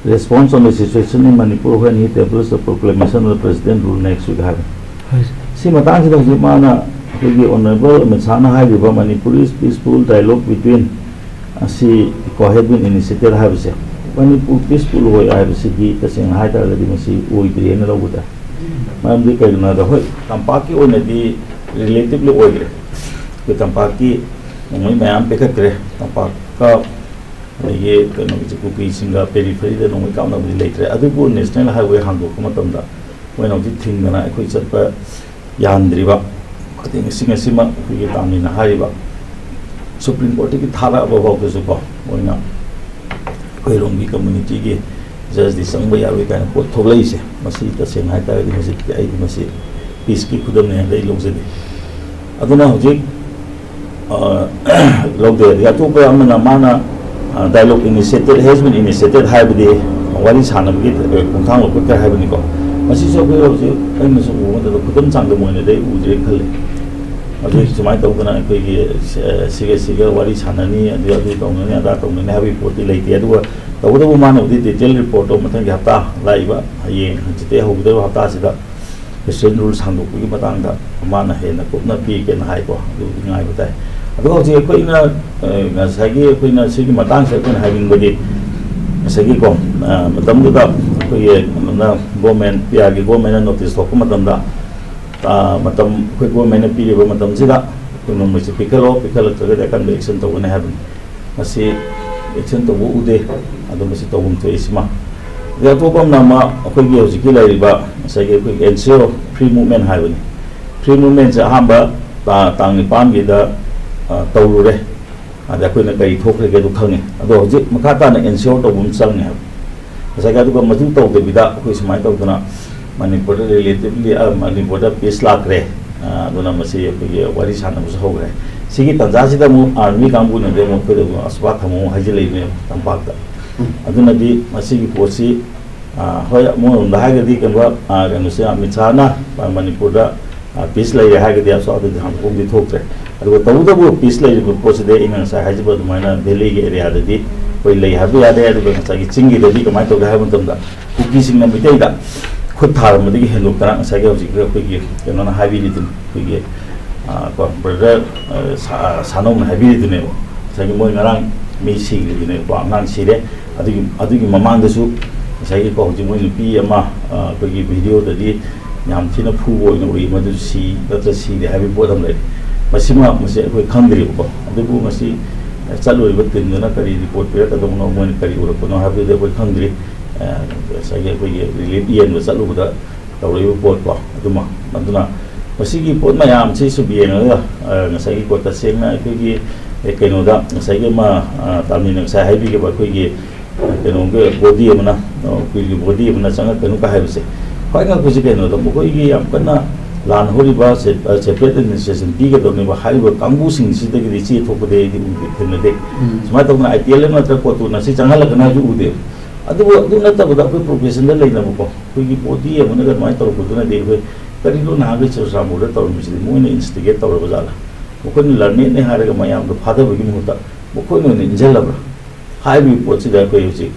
Response on the situation in Manipur when he tables the proclamation of the president rule next week ꯍꯥꯏꯕ꯫ ꯁꯤ ꯃꯇꯥꯡꯁꯤꯗ ꯍꯧꯖꯤꯛ ꯃꯥꯅ ꯑꯩꯈꯣꯏꯒꯤ Honourable ꯑꯃꯤꯠ ꯁꯥꯍꯅ ꯍꯥꯏꯔꯤꯕ Manipur is peaceful dialogue between ꯑꯁꯤ ꯀꯣ has been initiated ꯍꯥꯏꯕꯁꯦ, ꯃꯅꯤꯄꯨꯔ peaceful ꯑꯣꯏ ꯍꯥꯏꯕꯁꯤꯗꯤ ꯇꯁꯦꯡꯅ ꯍꯥꯏꯇꯥꯔꯒꯗꯤ ꯃꯁꯤ ꯑꯣꯏꯗ꯭ꯔꯤ ꯍꯥꯏꯅ ꯂꯧꯕ ꯇꯥꯏ꯫ ꯃꯔꯝꯗꯤ ꯀꯩꯒꯤꯅꯣ ꯍꯥꯏꯕꯗ, ꯍꯣꯏ, ꯇꯝꯄꯥꯛꯀꯤ ꯑꯣꯏꯅꯗꯤ relatively ꯑꯣꯏꯈ꯭ꯔꯦ꯫ ꯑꯩꯈꯣꯏ ꯇꯝꯄꯥꯛꯀꯤ ꯅꯣꯡꯃꯩ ꯃꯌꯥꯝ ꯄꯤꯈꯠꯈ꯭ꯔꯦ꯫ ꯇꯝꯄꯥꯛꯀ ꯑꯗꯒꯤ ꯀꯩꯅꯣꯒꯤ ꯀꯨꯀꯤꯁꯤꯡꯒ peripheryꯗ ꯅꯣꯡꯃꯩ ꯀꯥꯞꯅꯕꯗꯤ ꯂꯩꯇ꯭ꯔꯦ꯫ ꯑꯗꯨꯕꯨ National Highway ꯍꯥꯡꯗꯣꯛꯄ ꯃꯇꯝꯗ ꯃꯣꯏꯅ ꯍꯧꯖꯤꯛ ꯊꯤꯡꯗꯅ ꯑꯩꯈꯣꯏ ꯆꯠꯄ ꯌꯥꯍꯟꯗ꯭ꯔꯤꯕ, ꯑꯗꯩ ꯉꯁꯤ ꯉꯁꯤꯃꯛ ꯑꯩꯈꯣꯏꯒꯤ ꯇꯥꯝꯅꯤꯅ ꯍꯥꯏꯔꯤꯕ Supreme Courtꯇꯒꯤ ꯊꯥꯔꯛꯑꯕ ꯐꯥꯎꯗꯁꯨꯀꯣ, ꯃꯣꯏꯅ ꯑꯩꯈꯣꯏꯔꯣꯝꯒꯤ communityꯒꯤ judgeꯗꯤ ꯆꯪꯕ ꯌꯥꯔꯣꯏ ꯀꯥꯏꯅ ꯄꯣꯠ ꯊꯣꯛꯂꯛꯏꯁꯦ, ꯃꯁꯤ ꯇꯁꯦꯡꯅ ꯍꯥꯏꯇꯥꯔꯒꯗꯤ ꯃꯁꯤꯗꯤ ꯑꯩꯗꯤ ꯃꯁꯤ peaceꯀꯤ ꯈꯨꯗꯝꯅꯤ ꯍꯥꯏꯅ ꯑꯩ ꯂꯧꯖꯗꯦ꯫ ꯑꯗꯨꯅ ꯍꯧꯖꯤꯛ, ꯑ, ꯂꯧꯗꯦ꯫ ꯑꯗꯒꯤ ꯑꯇꯣꯞꯄ ꯑꯃꯅ ꯃꯥꯅ, ꯑ, dialogue initiated, has been initiated ꯍꯥꯏꯕꯗꯤ ꯋꯥꯔꯤ ꯁꯥꯟꯅꯕꯒꯤ, ꯑ, ꯈꯣꯡꯊꯥꯡ ꯂꯧꯈꯠꯈ꯭ꯔꯦ ꯍꯥꯏꯕꯅꯤꯀꯣ꯫ ꯃꯁꯤꯁꯨ ꯑꯩꯈꯣꯏ ꯍꯧꯖꯤꯛ ꯑꯩꯅ ꯁꯨꯝ ꯎꯕ ꯃꯇꯝꯗ ꯈꯨꯗꯝ ꯆꯥꯡꯗꯝ ꯑꯣꯏꯅꯗꯤ ꯑꯩ ꯎꯗ꯭ꯔꯦꯅ ꯈꯜꯂꯤ꯫ ꯑꯗꯨ ꯁꯨꯃꯥꯏꯅ ꯇꯧꯗꯅ ꯑꯩꯈꯣꯏꯒꯤ, ꯑ, ꯁꯤꯒ ꯁꯤꯒ ꯋꯥꯔꯤ ꯁꯥꯟꯅꯅꯤ, ꯑꯗꯨ, ꯑꯗꯨ ꯇꯧꯅꯅꯤ, ꯑꯗꯥ ꯇꯧꯅꯅꯤ ꯍꯥꯏꯕꯒꯤ ꯄꯣꯠꯇꯤ ꯂꯩꯇꯦ꯫ ꯑꯗꯨꯒ ꯇꯧꯕꯇꯕꯨ ꯃꯥꯅꯕꯨꯗꯤ detail reportꯇꯣ ꯃꯊꯪꯒꯤ ꯍꯞꯇꯥ, ꯂꯥꯛꯏꯕ ꯍꯌꯦꯡ ꯍꯪꯆꯤꯠꯇꯒꯤ ꯍꯧꯒꯗꯧꯔꯤꯕ ꯍꯞꯇꯥꯁꯤꯗ president rule ꯁꯥꯡꯗꯣꯛꯄꯒꯤ ꯃꯇꯥꯡꯗ ꯃꯥꯅ ꯍꯦꯟꯅ ꯀꯨꯞꯅ ꯄꯤꯒꯦꯅ ꯍꯥꯏꯀꯣ, ꯑꯗꯨꯕꯨꯗꯤ ꯉꯥꯏꯕ ꯇꯥꯏ꯫ ꯑꯗꯨꯒ ꯍꯧꯖꯤꯛ ꯑꯩꯈꯣꯏꯅ, ꯑ, ꯉꯁꯥꯏꯒꯤ ꯑꯩꯈꯣꯏꯅ ꯁꯤꯒꯤ ꯃꯇꯥꯡꯁꯤꯗ ꯑꯩꯈꯣꯏꯅ ꯍꯥꯏꯅꯤꯡꯕꯗꯤ, ꯉꯁꯥꯏꯒꯤꯀꯣ, ꯑ, ꯃꯇꯝꯗꯨꯗ ꯑꯩꯈꯣꯏꯒꯤ ꯀꯩꯅꯣꯅ, government, PRꯒꯤ governmentꯅ notice ꯊꯣꯛꯄ ꯃꯇꯝꯗ, ꯑ, ꯃꯇꯝ, ꯑꯩꯈꯣꯏ governmentꯅ ꯄꯤꯔꯤꯕ ꯃꯇꯝꯁꯤꯗ ꯑꯩꯈꯣꯏ ꯅꯣꯡꯃꯩꯁꯦ ꯄꯤꯈꯠꯂꯣ, ꯄꯤꯈꯠꯂꯛꯇ꯭ꯔꯒꯗꯤ ꯑꯀꯟꯕ action ꯇꯧꯒꯅꯤ ꯍꯥꯏꯕꯅꯤ꯫ ꯃꯁꯤ action ꯇꯧꯕ ꯎꯗꯦ꯫ ꯑꯗꯣ ꯃꯁꯤ ꯇꯧꯐꯝ ꯊꯣꯛꯏ ꯁꯤꯃ꯫ ꯑꯗꯩ ꯑꯇꯣꯞꯄ ꯑꯃꯅ ꯑꯃ, ꯑꯩꯈꯣꯏꯒꯤ ꯍꯧꯖꯤꯛꯀꯤ ꯂꯩꯔꯤꯕ ꯉꯁꯥꯏꯒꯤ ꯑꯩꯈꯣꯏꯒꯤ N C O free movement ꯍꯥꯏꯕꯅꯤ꯫ Free movementꯁꯦ ꯑꯍꯥꯟꯕ ꯇꯥ-, ꯇꯥꯡ ꯅꯤꯄꯥꯟꯒꯤꯗ, ꯑ, ꯇꯧꯔꯨꯔꯦ꯫ ꯑꯗ ꯑꯩꯈꯣꯏꯅ ꯀꯔꯤ ꯊꯣꯛꯈ꯭ꯔꯒꯦ ꯑꯗꯨ ꯈꯪꯉꯦ꯫ ꯑꯗꯣ ꯍꯧꯖꯤꯛ ꯃꯈꯥ ꯇꯥꯅ ensure ꯇꯧꯕ ꯑꯃ ꯆꯪꯉꯦ ꯍꯥꯏꯕ꯫ ꯉꯁꯥꯏꯒꯤ ꯑꯗꯨꯒ ꯃꯗꯨ ꯇꯧꯗꯕꯤꯗ ꯑꯩꯈꯣꯏ ꯁꯨꯃꯥꯏꯅ ꯇꯧꯗꯅ ꯃꯅꯤꯄꯨꯔꯗ relatively, ꯑ, ꯃꯅꯤꯄꯨꯔꯗ peace ꯂꯥꯛꯈ꯭ꯔꯦ꯫ ꯑ, ꯑꯗꯨꯅ ꯃꯁꯤ ꯑꯩꯈꯣꯏꯒꯤ ꯋꯥꯔꯤ ꯁꯥꯟꯅꯕꯁꯨ ꯍꯧꯈ꯭ꯔꯦ꯫ ꯁꯤꯒꯤ ꯇꯥꯟꯖꯥꯁꯤꯗ ꯑꯃꯨꯛ army ꯀꯥꯡꯕꯨꯅꯗꯤ ꯑꯃꯨꯛ ꯑꯩꯈꯣꯏꯗ ꯑꯃꯨꯛ ꯑꯁ꯭ꯋꯥ ꯊꯝꯃꯣ ꯍꯥꯏꯖꯤꯜꯂꯛꯏꯅꯦ ꯇꯝꯄꯥꯛꯇ꯫ ꯑꯗꯨꯅꯗꯤ ꯃꯁꯤꯒꯤ ꯄꯣꯠꯁꯤ, ꯑ, ꯍꯣꯏ, ꯑꯃꯔꯣꯝꯗ ꯍꯥꯏꯔꯒꯗꯤ ꯀꯩꯅꯣ, ꯑ, ꯀꯩꯅꯣꯁꯦ, ꯑꯃꯤꯠ ꯁꯥꯍꯅ, ꯑ, ꯃꯅꯤꯄꯨꯔꯗ, ꯑ, peace ꯂꯩꯔꯦ ꯍꯥꯏꯔꯒꯗꯤ ꯑꯁ꯭ꯋꯥꯗꯗꯤ ꯍꯥꯡꯗꯣꯛꯐꯝꯗꯤ ꯊꯣꯛꯇ꯭ꯔꯦ꯫ ꯑꯗꯨꯒ ꯇꯧꯕꯇꯕꯨ peace ꯂꯩꯔꯤꯕ ꯄꯣꯠꯁꯤꯗꯤ ꯑꯩꯅ ꯉꯁꯥꯏ ꯍꯥꯏꯖꯕ ꯑꯗꯨꯃꯥꯏꯅ valleyꯒꯤ areaꯗꯗꯤ ꯑꯩꯈꯣꯏ ꯂꯩ ꯍꯥꯏꯕ ꯌꯥꯗꯦ꯫ ꯑꯗꯨꯒ ꯉꯁꯥꯏꯒꯤ ꯆꯤꯡꯒꯤꯗꯗꯤ ꯀꯃꯥꯏꯅ ꯇꯧꯒꯦ ꯍꯥꯏꯕ ꯃꯇꯝꯗ, ꯀꯨꯀꯤꯁꯤꯡꯅ ꯃꯤꯇꯩꯗ ꯈꯨꯠ ꯊꯥꯔꯝꯕꯗꯒꯤ ꯍꯦꯟꯗꯣꯛꯇꯅ ꯉꯁꯥꯏꯒꯤ ꯍꯧꯖꯤꯛꯀꯤ ꯑꯩꯈꯣꯏꯒꯤ ꯀꯩꯅꯣꯅ ꯍꯥꯏꯕꯤꯔꯤꯗꯨꯅꯤ, ꯑꯩꯈꯣꯏꯒꯤ, ꯑ, ꯀꯣ, ꯕ꯭ꯔꯗꯔ, ꯑ, ꯁꯥ-, ꯁꯥꯅꯧꯅ ꯍꯥꯏꯕꯤꯔꯤꯗꯨꯅꯦꯕ꯫ ꯉꯁꯥꯏꯒꯤ ꯃꯣꯏ ꯉꯔꯥꯡ ꯃꯤ ꯁꯤꯈ꯭ꯔꯤꯗꯨꯅꯦꯕꯀꯣ, ꯑꯉꯥꯡ ꯁꯤꯔꯦ꯫ ꯑꯗꯨꯒꯤ, ꯑꯗꯨꯒꯤ ꯃꯃꯥꯡꯗꯁꯨ ꯉꯁꯥꯏꯒꯤꯀꯣ, ꯍꯧꯖꯤꯛ ꯃꯣꯏ ꯅꯨꯄꯤ ꯑꯃ, ꯑ, ꯑꯩꯈꯣꯏꯒꯤ ꯚꯤꯗꯤꯑꯣꯗꯗꯤ ꯌꯥꯝ ꯊꯤꯅ ꯐꯨꯕ ꯑꯣꯏꯅ ꯎꯏ, ꯃꯗꯨ ꯁꯤ ꯅꯠꯇ꯭ꯔ ꯁꯤꯗꯦ ꯍꯥꯏꯕꯒꯤ ꯄꯣꯠ ꯑꯃ ꯂꯩ꯫ ꯃꯁꯤꯃ, ꯃꯁꯤ ꯑꯩꯈꯣꯏ ꯈꯪꯗ꯭ꯔꯤꯕꯀꯣ꯫ ꯑꯗꯨꯕꯨ ꯉꯁꯤ ꯆꯠꯂꯨꯔꯤꯕ ꯇꯤꯝꯗꯨꯅ ꯀꯔꯤ ꯔꯤꯄꯣꯔꯠ ꯄꯤꯔꯛꯀꯗꯕꯅꯣ, ꯃꯣꯏꯅ ꯀꯔꯤ ꯎꯔꯛꯄꯅꯣ ꯍꯥꯏꯕꯗꯨꯗꯤ ꯑꯩꯈꯣꯏ ꯈꯪꯗ꯭ꯔꯤ꯫ ꯑ, ꯉꯁꯥꯏꯒꯤ ꯑꯩꯈꯣꯏꯒꯤ ꯔꯤꯂꯤꯐ ꯌꯦꯟꯕ ꯆꯠꯂꯨꯕꯗ ꯇꯧꯔꯛꯏꯕ ꯄꯣꯠꯀꯣ, ꯑꯗꯨꯃ꯫ ꯑꯗꯨꯅ ꯃꯁꯤꯒꯤ ꯄꯣꯠ ꯃꯌꯥꯝꯁꯤ ꯁꯨꯝ ꯌꯦꯡꯉꯒ, ꯑ, ꯉꯁꯥꯏꯒꯤ ꯀꯣ, ꯇꯁꯦꯡꯅ ꯑꯩꯈꯣꯏꯒꯤ, ꯑꯦ, ꯀꯩꯅꯣꯗ ꯉꯁꯥꯏꯒꯤ ꯑꯃ, ꯑ, ꯇꯥꯃꯤꯅ ꯉꯁꯥꯏ ꯍꯥꯏꯕꯤꯈꯤꯕ ꯑꯩꯈꯣꯏꯒꯤ, ꯑ, ꯀꯩꯅꯣꯒꯤ ꯕꯣꯗꯤ ꯑꯃꯅ, ꯑ, ꯎꯀꯤꯜꯒꯤ ꯕꯣꯗꯤ ꯑꯃꯅ ꯆꯪꯉꯛꯀꯅꯨ ꯀ ꯍꯥꯏꯕꯁꯦ꯫ ꯈ꯭ꯋꯥꯏ ꯉꯛꯄꯁꯤ ꯀꯩꯅꯣꯗ, ꯃꯈꯣꯏꯒꯤ ꯌꯥꯝ ꯀꯟꯅ ꯂꯥꯟ ꯍꯧꯔꯤꯕ ꯁꯦ-, ꯑ, separate administration ꯄꯤꯒꯗꯧꯔꯤꯕ ꯍꯥꯏꯔꯤꯕ ꯀꯥꯡꯕꯨꯁꯤꯡꯁꯤꯗꯒꯤꯗꯤ ꯆꯦ ꯊꯣꯛꯄꯗꯤ ꯑꯩꯗꯤ ꯎꯗꯦ, ꯊꯦꯡꯅꯗꯦ꯫ ꯎꯝ꯫ ꯁꯨꯃꯥꯏꯅ ꯇꯧꯗꯅ I T L F ꯅꯠꯇ꯭ꯔꯒ ꯀꯣꯇꯨꯅ ꯁꯤ ꯆꯪꯍꯜꯂꯛꯀꯅꯤ ꯍꯥꯏꯕꯁꯨ ꯎꯗꯦ꯫ ꯑꯗꯨꯕꯨ ꯑꯗꯨ ꯅꯠꯇꯕꯗ ꯑꯩꯈꯣꯏ profession ꯗ ꯂꯩꯅꯕꯀꯣ, ꯑꯩꯈꯣꯏꯒꯤ ꯕꯣꯗꯤ ꯑꯃꯅꯒ ꯑꯗꯨꯃꯥꯏꯅ ꯇꯧꯔꯛꯄꯗꯨꯅꯗꯤ ꯑꯩꯈꯣꯏ ꯀꯔꯤꯅꯣ ꯅꯍꯥꯟꯈꯩ ꯆꯨꯔꯆꯥꯟꯄꯨꯔꯗ ꯇꯧꯔꯝꯃꯤꯁꯤꯗꯤ ꯃꯣꯏꯅ instigate ꯇꯧꯔꯕ ꯖꯥꯠꯂ? ꯃꯈꯣꯏꯅ ꯂꯥꯟꯃꯤꯅꯦ ꯍꯥꯏꯔꯒ ꯃꯌꯥꯝꯗꯣ ꯐꯥꯗꯕꯒꯤ ꯃꯍꯨꯠꯇ ꯃꯈꯣꯏꯅ ꯑꯣꯏꯅ ꯏꯟꯁꯤꯜꯂꯕ꯭ꯔꯥ? ꯍꯥꯏꯔꯤꯕ ꯄꯣꯠꯁꯤꯗ ꯑꯩꯈꯣꯏ ꯍꯧꯖꯤꯛ,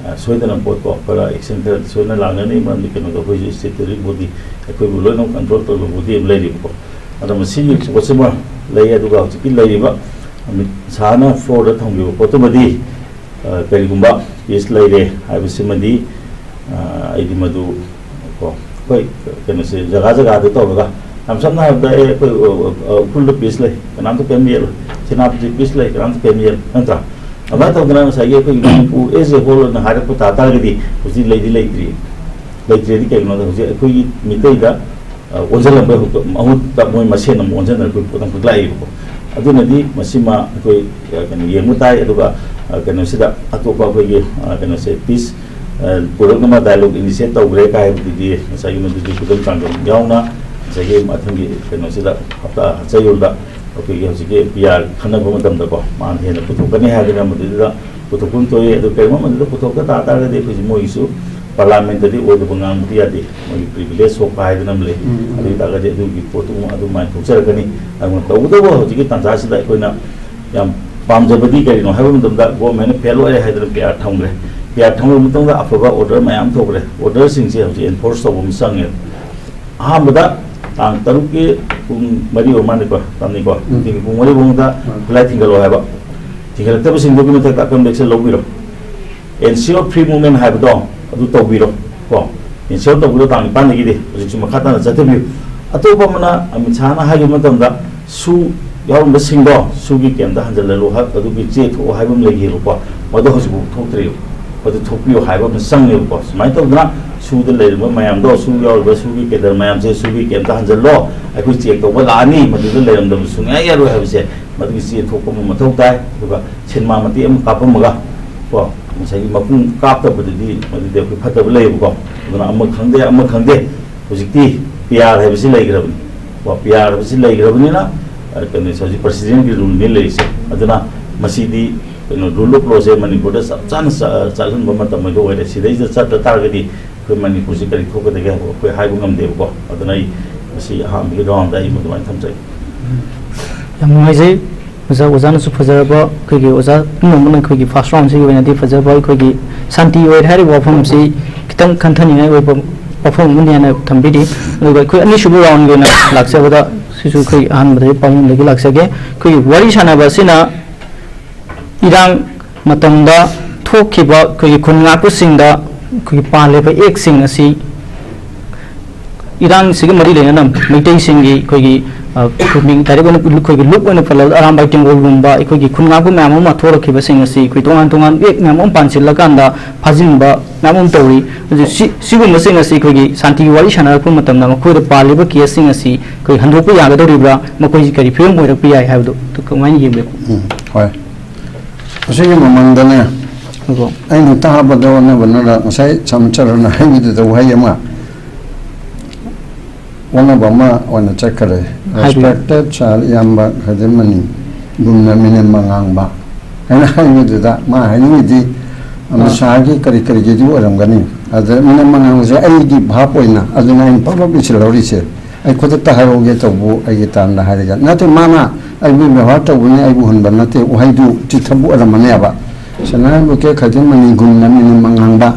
ꯑ, ꯁꯣꯏꯗꯅ ꯄꯣꯠꯀꯣ, ꯈꯔ action ꯈꯔꯗꯤ ꯁꯣꯏꯗꯅ ꯂꯥꯛꯅꯅꯤ꯫ ꯃꯔꯝꯗꯤ ꯀꯩꯅꯣꯗ ꯑꯩꯈꯣꯏꯁꯨ statutory body, ꯑꯩꯈꯣꯏꯕꯨ ꯂꯣꯏꯅꯃꯛ control ꯇꯧꯕ body ꯑꯃ ꯂꯩꯔꯤꯕꯀꯣ꯫ ꯑꯗꯣ ꯃꯁꯤꯒꯤ ꯄꯣꯠꯁꯤꯃ ꯂꯩ꯫ ꯑꯗꯨꯒ ꯍꯧꯖꯤꯛꯀꯤ ꯂꯩꯔꯤꯕ ꯑꯃꯤꯠ ꯁꯥꯍꯅ floor ꯗ ꯊꯝꯈꯤꯕ ꯄꯣꯠꯇꯨꯃꯗꯤ, ꯑ, ꯀꯔꯤꯒꯨꯝꯕ peace ꯂꯩꯔꯦ ꯍꯥꯏꯕꯁꯤꯃꯗꯤ, ꯑ, ꯑꯩꯗꯤ ꯃꯗꯨ ꯀꯣ, ꯑꯩꯈꯣꯏ ꯀꯩꯅꯣꯁꯦ ꯖꯒꯥ ꯖꯒꯥꯗ ꯇꯧꯔꯒ, ꯌꯥꯝ ꯁꯝꯅ ꯍꯥꯏꯔꯕꯗ, ꯑꯦ, ꯑꯩꯈꯣꯏ, ꯑ, ꯑ, ꯎꯈ꯭ꯔꯨꯜꯗ peace ꯂꯩ, ꯀꯅꯥꯝꯇ ꯀꯔꯤꯝ ꯌꯦꯠꯂꯣꯏ, ꯁꯦꯅꯥꯄꯇꯤ peace ꯂꯩ, ꯀꯅꯥꯝꯇ ꯀꯔꯤꯝ ꯌꯦꯠꯂꯣꯏ, ꯅꯠꯇ꯭ꯔꯥ? ꯑꯗꯨꯃꯥꯏꯅ ꯇꯧꯗꯅ ꯉꯁꯥꯏꯒꯤ ꯑꯩꯈꯣꯏꯒꯤ ꯃꯅꯤꯄꯨꯔ as a whole ꯑꯣꯏꯅ ꯍꯥꯏꯔꯛꯄ ꯇꯥ ꯇꯥꯔꯒꯗꯤ ꯍꯧꯖꯤꯛ ꯂꯩꯗꯤ ꯂꯩꯇ꯭ꯔꯤ꯫ ꯂꯩꯇ꯭ꯔꯦꯗꯤ ꯀꯩꯒꯤꯅꯣꯗ ꯍꯧꯖꯤꯛ ꯑꯩꯈꯣꯏꯒꯤ ꯃꯤꯇꯩꯗ, ꯑ, ꯑꯣꯟꯁꯤꯜꯂꯝꯕꯒꯤ ꯃꯍꯨꯠꯇ ꯃꯣꯏ ꯃꯁꯦꯟ ꯑꯃꯨꯛ ꯑꯣꯟꯁꯤꯟꯅꯔꯛꯄꯒꯤ ꯄꯣꯠ ꯑꯃꯈꯛ ꯂꯥꯛꯏꯕꯀꯣ꯫ ꯑꯗꯨꯅꯗꯤ ꯃꯁꯤꯃ ꯑꯩꯈꯣꯏ, ꯑ, ꯀꯩꯅꯣ ꯌꯦꯡꯕ ꯇꯥꯏ꯫ ꯑꯗꯨꯒ, ꯑ, ꯀꯩꯅꯣꯁꯤꯗ ꯑꯇꯣꯞꯄ ꯑꯩꯈꯣꯏꯒꯤ, ꯑ, ꯀꯩꯅꯣꯁꯦ peace, ꯑ, ꯄꯨꯔꯛꯅꯕ dialogue initiate ꯇꯧꯈ꯭ꯔꯦ ꯀꯥꯏꯕꯗꯨꯗꯤ ꯉꯁꯥꯏꯒꯤ ꯃꯗꯨꯗꯤ ꯈꯨꯗꯝ ꯆꯥꯡꯗꯝ ꯌꯥꯎꯅ ꯉꯁꯥꯏꯒꯤ ꯃꯊꯪꯒꯤ ꯀꯩꯅꯣꯁꯤꯗ ꯍꯞꯇꯥ ꯆꯌꯣꯜꯗ ꯑꯩꯈꯣꯏꯒꯤ ꯍꯧꯖꯤꯛꯀꯤ P R ꯈꯟꯅꯕ ꯃꯇꯝꯗꯀꯣ, ꯃꯥꯅ ꯍꯦꯟꯅ ꯄꯨꯊꯣꯛꯀꯅꯤ ꯍꯥꯏꯗꯅ ꯃꯗꯨꯗ ꯄꯨꯊꯣꯛꯐꯝ ꯊꯣꯛꯏ꯫ ꯑꯗꯨ ꯀꯔꯤꯒꯨꯝꯕ ꯃꯗꯨꯗ ꯄꯨꯊꯣꯛꯇ ꯇꯥ ꯇꯥꯔꯒꯗꯤ ꯑꯩꯈꯣꯏꯁꯤ ꯃꯣꯏꯒꯤꯁꯨ parliament ꯇꯗꯤ ꯑꯣꯏꯗꯕ ꯉꯥꯡꯕꯗꯤ ꯌꯥꯗꯦ, ꯃꯣꯏꯒꯤ privilege ꯁꯣꯛꯄ ꯍꯥꯏꯗꯅ ꯑꯃ ꯂꯩ꯫ ꯎꯝ, ꯎꯝ꯫ ꯑꯗꯨ ꯑꯣꯏ ꯇꯥꯔꯒꯗꯤ ꯑꯗꯨꯒꯤ ꯄꯣꯠꯇꯨ ꯑꯗꯨꯃꯥꯏꯅ ꯊꯣꯛꯆꯔꯛꯀꯅꯤ꯫ ꯑꯗꯨꯅ ꯇꯧꯕꯇꯕꯨ ꯍꯧꯖꯤꯛꯀꯤ ꯇꯥꯟꯖꯥꯁꯤꯗ ꯑꯩꯈꯣꯏꯅ ꯌꯥꯝ ꯄꯥꯝꯖꯕꯗꯤ ꯀꯔꯤꯅꯣ ꯍꯥꯏꯕ ꯃꯇꯝꯗ ꯒꯣꯔꯃꯦꯟꯅ ꯐꯦꯜ ꯑꯣꯏꯔꯦ ꯍꯥꯏꯗꯅ ꯄꯤ ꯑꯥꯔ ꯊꯝꯈ꯭ꯔꯦ꯫ ꯄꯤ ꯑꯥꯔ ꯊꯝꯈ꯭ꯔꯕ ꯃꯇꯨꯡꯗ ꯑꯐꯕ ꯑꯣꯔꯗꯔ ꯃꯌꯥꯝ ꯊꯣꯛꯈ꯭ꯔꯦ꯫ ꯑꯣꯔꯗꯔꯁꯤꯡꯁꯦ ꯍꯧꯖꯤꯛ ꯑꯦꯟꯐꯣꯔꯁ ꯇꯧꯕ ꯑꯃ ꯆꯪꯉꯦꯕ꯫ ꯑꯍꯥꯟꯕꯗ ꯇꯥꯡ ꯇꯔꯨꯛꯀꯤ ꯄꯨꯡ ꯃꯔꯤ ꯑꯣꯏꯔ ꯃꯥꯜꯂꯦꯀꯣ, ꯇꯥꯝꯅꯤꯀꯣ? ꯎꯝ꯫ ꯅꯨꯡꯊꯤꯜꯒꯤ ꯄꯨꯡ ꯃꯔꯤ ꯐꯥꯎꯗ ꯎꯝ꯫ ꯈꯨꯠꯂꯥꯏ ꯊꯤꯡꯒꯠꯂꯣ ꯍꯥꯏꯕ꯫ ꯊꯤꯡꯒꯠꯂꯛꯇꯕꯁꯤꯡꯗꯨꯒꯤ ꯃꯊꯛꯇ ꯑꯀꯟꯕ ꯑꯦꯛꯁꯟ ꯂꯧꯕꯤꯔꯣ꯫ Ensure free movement ꯍꯥꯏꯕꯗꯣ ꯑꯗꯨ ꯇꯧꯕꯤꯔꯣ ꯀꯣ꯫ Ensure ꯇꯧꯕꯤꯔꯣ ꯇꯥꯡ ꯅꯤꯄꯥꯟꯗꯒꯤꯗꯤ꯫ ꯍꯧꯖꯤꯛꯁꯨ ꯃꯈꯥ ꯇꯥꯅ ꯆꯠꯊꯕꯤꯌꯨ꯫ ꯑꯇꯣꯞꯄ ꯑꯃꯅ ꯑꯃꯤꯠ ꯁꯥꯍꯅ ꯍꯥꯏꯈꯤꯕ ꯃꯇꯝꯗ ꯁꯨ ꯌꯥꯎꯔꯝꯕꯁꯤꯡꯗꯣ ꯁꯨꯒꯤ ꯀꯦꯝꯇ ꯍꯟꯖꯜꯍꯜꯂꯨ ꯍꯥꯏ-, ꯑꯗꯨꯒꯤ ꯆꯦ ꯊꯣꯛꯑꯣ ꯍꯥꯏꯕ ꯑꯃ ꯂꯩꯈꯤꯕꯀꯣ꯫ ꯃꯗꯨ ꯍꯧꯖꯤꯛꯐꯥꯎ ꯊꯣꯛꯇ꯭ꯔꯤꯕ꯫ ꯃꯗꯨ ꯊꯣꯛꯄꯤꯌꯨ ꯍꯥꯏꯕ ꯑꯃ ꯆꯪꯉꯦꯕꯀꯣ꯫ ꯁꯨꯃꯥꯏꯅ ꯇꯧꯗꯅ ꯁꯨꯗ ꯂꯩꯔꯤꯕ ꯃꯌꯥꯝꯗꯣ, ꯁꯨ ꯌꯥꯎꯔꯤꯕ ꯁꯨꯒꯤ ꯀꯦꯗꯔ ꯃꯌꯥꯝꯁꯦ ꯁꯨꯒꯤ ꯀꯦꯝꯇ ꯍꯟꯖꯜꯂꯣ, ꯑꯩꯈꯣꯏ ꯆꯦꯛ ꯇꯧꯕ ꯂꯥꯛꯑꯅꯤ, ꯃꯗꯨꯗ ꯂꯩꯔꯝꯗꯕ ꯁꯨꯡꯌꯥ ꯌꯥꯔꯣꯏ ꯍꯥꯏꯕꯁꯦ ꯃꯗꯨꯒꯤ ꯆꯦ ꯊꯣꯛꯄ ꯑꯃ ꯃꯊꯧ ꯇꯥꯏ꯫ ꯑꯗꯨꯒ ꯁꯤꯅꯦꯃꯥ ꯃꯇꯦꯛ ꯑꯃ ꯀꯥꯞꯄꯝꯃꯒ ꯀꯣ, ꯉꯁꯥꯏꯒꯤ ꯃꯄꯨꯡ ꯀꯥꯞꯇꯕꯗꯨꯗꯤ ꯃꯗꯨꯗꯤ ꯑꯩꯈꯣꯏ ꯐꯠꯇꯕ ꯂꯩꯌꯦꯕꯀꯣ꯫ ꯑꯗꯨꯅ ꯑꯃ ꯈꯪꯗꯦ, ꯑꯃ ꯈꯪꯗꯦ, ꯍꯧꯖꯤꯛꯇꯤ ꯄꯤ ꯑꯥꯔ ꯍꯥꯏꯕꯁꯤ ꯂꯩꯈ꯭ꯔꯕꯅꯤ꯫ ꯀꯣ, ꯄꯤ ꯑꯥꯔ ꯍꯥꯏꯕꯁꯤ ꯂꯩꯈ꯭ꯔꯕꯅꯤꯅ, ꯑ, ꯀꯩꯅꯣꯁꯦ, ꯍꯧꯖꯤꯛ ꯄ꯭ꯔꯁꯤꯗꯦꯟꯒꯤ ꯔꯨꯜꯅꯤ ꯂꯩꯔꯤꯁꯦ꯫ ꯑꯗꯨꯅ ꯃꯁꯤꯗꯤ ꯀꯩꯅꯣ, ꯔꯨꯜ ꯑꯣꯐ ꯂꯣꯁꯦ ꯃꯅꯤꯄꯨꯔꯗ ꯆꯞ ꯆꯥꯅ ꯆ-, ꯆꯠꯍꯟꯕ ꯃꯇꯝ ꯑꯣꯏꯕ ꯑꯣꯏꯔꯦ꯫ ꯁꯤꯗꯩꯁꯤꯗ ꯆꯠꯇ ꯇꯥꯔꯒꯗꯤ ꯑꯩꯈꯣꯏ ꯃꯅꯤꯄꯨꯔꯁꯤ ꯀꯔꯤ ꯊꯣꯛꯀꯗꯒꯦ ꯍꯥꯏꯕ ꯑꯩꯈꯣꯏ ꯍꯥꯏꯕ ꯉꯝꯗꯦꯕꯀꯣ꯫ ꯑꯗꯨꯅ ꯑꯩ ꯃꯁꯤ ꯑꯍꯥꯟꯕꯒꯤ ꯔꯥꯎꯟꯗ ꯑꯩ ꯑꯗꯨꯃꯥꯏꯅ ꯊꯝꯖꯒꯦ꯫ ꯌꯥꯝ ꯅꯨꯡꯉꯥꯏꯖꯩ꯫ ꯑꯣꯖꯥ, ꯑꯣꯖꯥꯅꯁꯨ ꯐꯖꯔꯕ, ꯑꯩꯈꯣꯏꯒꯤ ꯑꯣꯖꯥ ꯄꯨꯝꯅꯃꯛꯅ ꯑꯩꯈꯣꯏꯒꯤ ꯐꯥꯔꯁ ꯔꯥꯎꯟꯁꯤꯒꯤ ꯑꯣꯏꯅꯗꯤ ꯐꯖꯕ, ꯑꯩꯈꯣꯏꯒꯤ ꯁꯥꯟꯇꯤ ꯑꯣꯏꯔꯦ ꯍꯥꯏꯔꯤꯕ ꯋꯥꯐꯝꯁꯤ ꯈꯤꯇꯪ ꯈꯟꯊꯅꯤꯡꯉꯥꯏ ꯑꯣꯏꯕ ꯋꯥꯐꯝ ꯑꯃꯅꯤ ꯍꯥꯏꯅ ꯊꯝꯕꯤꯔꯤ꯫ ꯑꯗꯨꯒ ꯑꯩꯈꯣꯏ ꯑꯅꯤꯁꯨꯕ ꯔꯥꯎꯟꯒꯤ ꯑꯣꯏꯅ ꯂꯥꯛꯆꯕꯗ, ꯁꯤꯁꯨ ꯑꯩꯈꯣꯏ ꯑꯍꯥꯟꯕꯗ ꯄꯥꯎꯃꯤꯗꯒꯤ ꯂꯥꯛꯆꯒꯦ꯫ ꯑꯩꯈꯣꯏꯒꯤ ꯋꯥꯔꯤ ꯁꯥꯟꯅꯕ ꯑꯁꯤꯅ ꯏꯔꯥꯡ ꯃꯇꯝꯗ ꯊꯣꯛꯈꯤꯕ ꯑꯩꯈꯣꯏꯒꯤ ꯈꯨꯟ ꯉꯥꯛꯄꯁꯤꯡꯗ ꯑꯩꯈꯣꯏꯒꯤ ꯄꯥꯜꯂꯤꯕ ꯑꯦꯛꯁꯤꯡ ꯑꯁꯤ ꯏꯔꯥꯡꯁꯤꯒ ꯃꯔꯤ ꯂꯩꯅꯅ ꯃꯩꯇꯩꯁꯤꯡꯒꯤ ꯑꯩꯈꯣꯏꯒꯤ, ꯑ, ꯈꯨꯃꯤꯡ direct ꯑꯣꯏꯅ ꯑꯩꯈꯣꯏꯒꯤ ꯂꯨꯞ ꯑꯣꯏꯅ ꯄꯜꯂꯕꯗ ꯑꯔꯥꯝꯕꯥꯏ ꯇꯦꯡꯒꯣꯜꯒꯨꯝꯕ ꯑꯩꯈꯣꯏꯒꯤ ꯈꯨꯟ ꯉꯥꯛꯄ ꯃꯌꯥꯝ ꯑꯃ ꯊꯣꯛꯂꯛꯈꯤꯕꯁꯤꯡ ꯑꯁꯤ ꯑꯩꯈꯣꯏ ꯇꯣꯉꯥꯟ ꯇꯣꯉꯥꯟꯕ ꯑꯦꯛ ꯃꯌꯥꯝ ꯑꯃ ꯄꯥꯟꯁꯤꯜꯂꯀꯥꯟꯗ ꯐꯥꯖꯤꯟꯕ ꯃꯌꯥꯝ ꯑꯃ ꯇꯧꯔꯤ꯫ ꯑꯗꯨ ꯁꯤ-, ꯁꯤꯒꯨꯝꯕꯁꯤꯡ ꯑꯁꯤ ꯑꯩꯈꯣꯏꯒꯤ ꯁꯥꯟꯇꯤꯒꯤ ꯋꯥꯔꯤ ꯁꯥꯟꯅꯔꯛꯄ ꯃꯇꯝꯗ ꯃꯈꯣꯏꯗ ꯄꯥꯜꯂꯤꯕ ꯀꯦꯁꯁꯤꯡ ꯑꯁꯤ ꯑꯩꯈꯣꯏ ꯍꯟꯗꯣꯛꯄ ꯌꯥꯒꯗꯧꯔꯤꯕ꯭ꯔꯥ, ꯃꯈꯣꯏꯁꯤ ꯀꯔꯤ ꯐꯤꯕꯝ ꯑꯣꯏꯔꯛꯄ ꯌꯥꯏ ꯍꯥꯏꯕꯗꯨ ꯑꯗꯨ ꯀꯃꯥꯏꯅ ꯌꯦꯡꯕꯤꯕ? ꯎꯝ, ꯍꯣꯏ꯫ ꯃꯁꯤꯒꯤ ꯃꯃꯥꯡꯗꯅꯦ, ꯑꯗꯣ ꯑꯩꯅ ꯇꯥꯕꯗ ꯑꯣꯟꯅꯕꯅ ꯉꯁꯥꯏ ꯁꯥꯃꯨꯆꯔꯅ ꯍꯥꯏꯕꯗꯨꯗ ꯋꯥꯍꯩ ꯑꯃ, ꯑꯣꯟꯅꯕ ꯑꯃ ꯑꯣꯏꯅ ꯆꯠꯈꯔꯦ꯫ ꯍꯥꯏꯕꯤꯌꯨ꯫ Respected sir, ꯏꯌꯥꯝꯕ ꯈꯥꯗꯤꯝ ꯃꯅꯤꯒꯨꯝꯅ ꯃꯤꯅꯝ ꯑꯉꯥꯡꯕ ꯍꯥꯏꯅ ꯍꯥꯏꯕꯗꯨꯗ ꯃꯥ ꯍꯥꯏꯅꯤꯡꯉꯤꯗꯤ ꯑꯥ꯫ ꯑꯃꯤꯠ ꯁꯥꯍꯒꯤ ꯀꯔꯤ ꯀꯔꯤꯒꯤꯗꯤ ꯑꯣꯏꯔꯝꯒꯅꯤ꯫ ꯑꯗ ꯃꯤꯅꯝ ꯑꯉꯥꯡꯕꯁꯦ ꯑꯩꯒꯤ ꯚꯥꯞ ꯑꯣꯏꯅ, ꯑꯗꯨꯅ ꯑꯩꯅ ꯄꯕ꯭ꯂꯤꯛ ꯏꯁꯤꯜꯍꯧꯔꯤꯁꯦ꯫ ꯑꯩ ꯈꯨꯗꯛꯇ ꯍꯥꯏꯔꯛꯑꯣꯒꯦ ꯇꯧꯕꯨ ꯑꯩꯒꯤ ꯇꯥꯟꯗ ꯍꯥꯏꯔꯒ ꯅꯠꯇꯦ, ꯃꯥꯅ ꯑꯩꯕꯨ ꯕꯦꯕꯥꯔ ꯇꯧꯕꯅꯤ, ꯑꯩꯕꯨ ꯍꯨꯟꯕ ꯅꯠꯇꯦ꯫ ꯎꯍꯩꯗꯨ ꯆꯤꯊꯕꯨ ꯑꯣꯏꯔꯝꯃꯅꯦꯕ꯫ ꯁꯦꯅꯥꯔꯦꯝꯕꯨ ꯀꯦꯛ ꯈꯥꯏꯗꯤꯡ ꯃꯅꯤ ꯒꯨꯝꯅ ꯃꯤꯅꯤꯠ ꯃꯉꯥꯡꯕ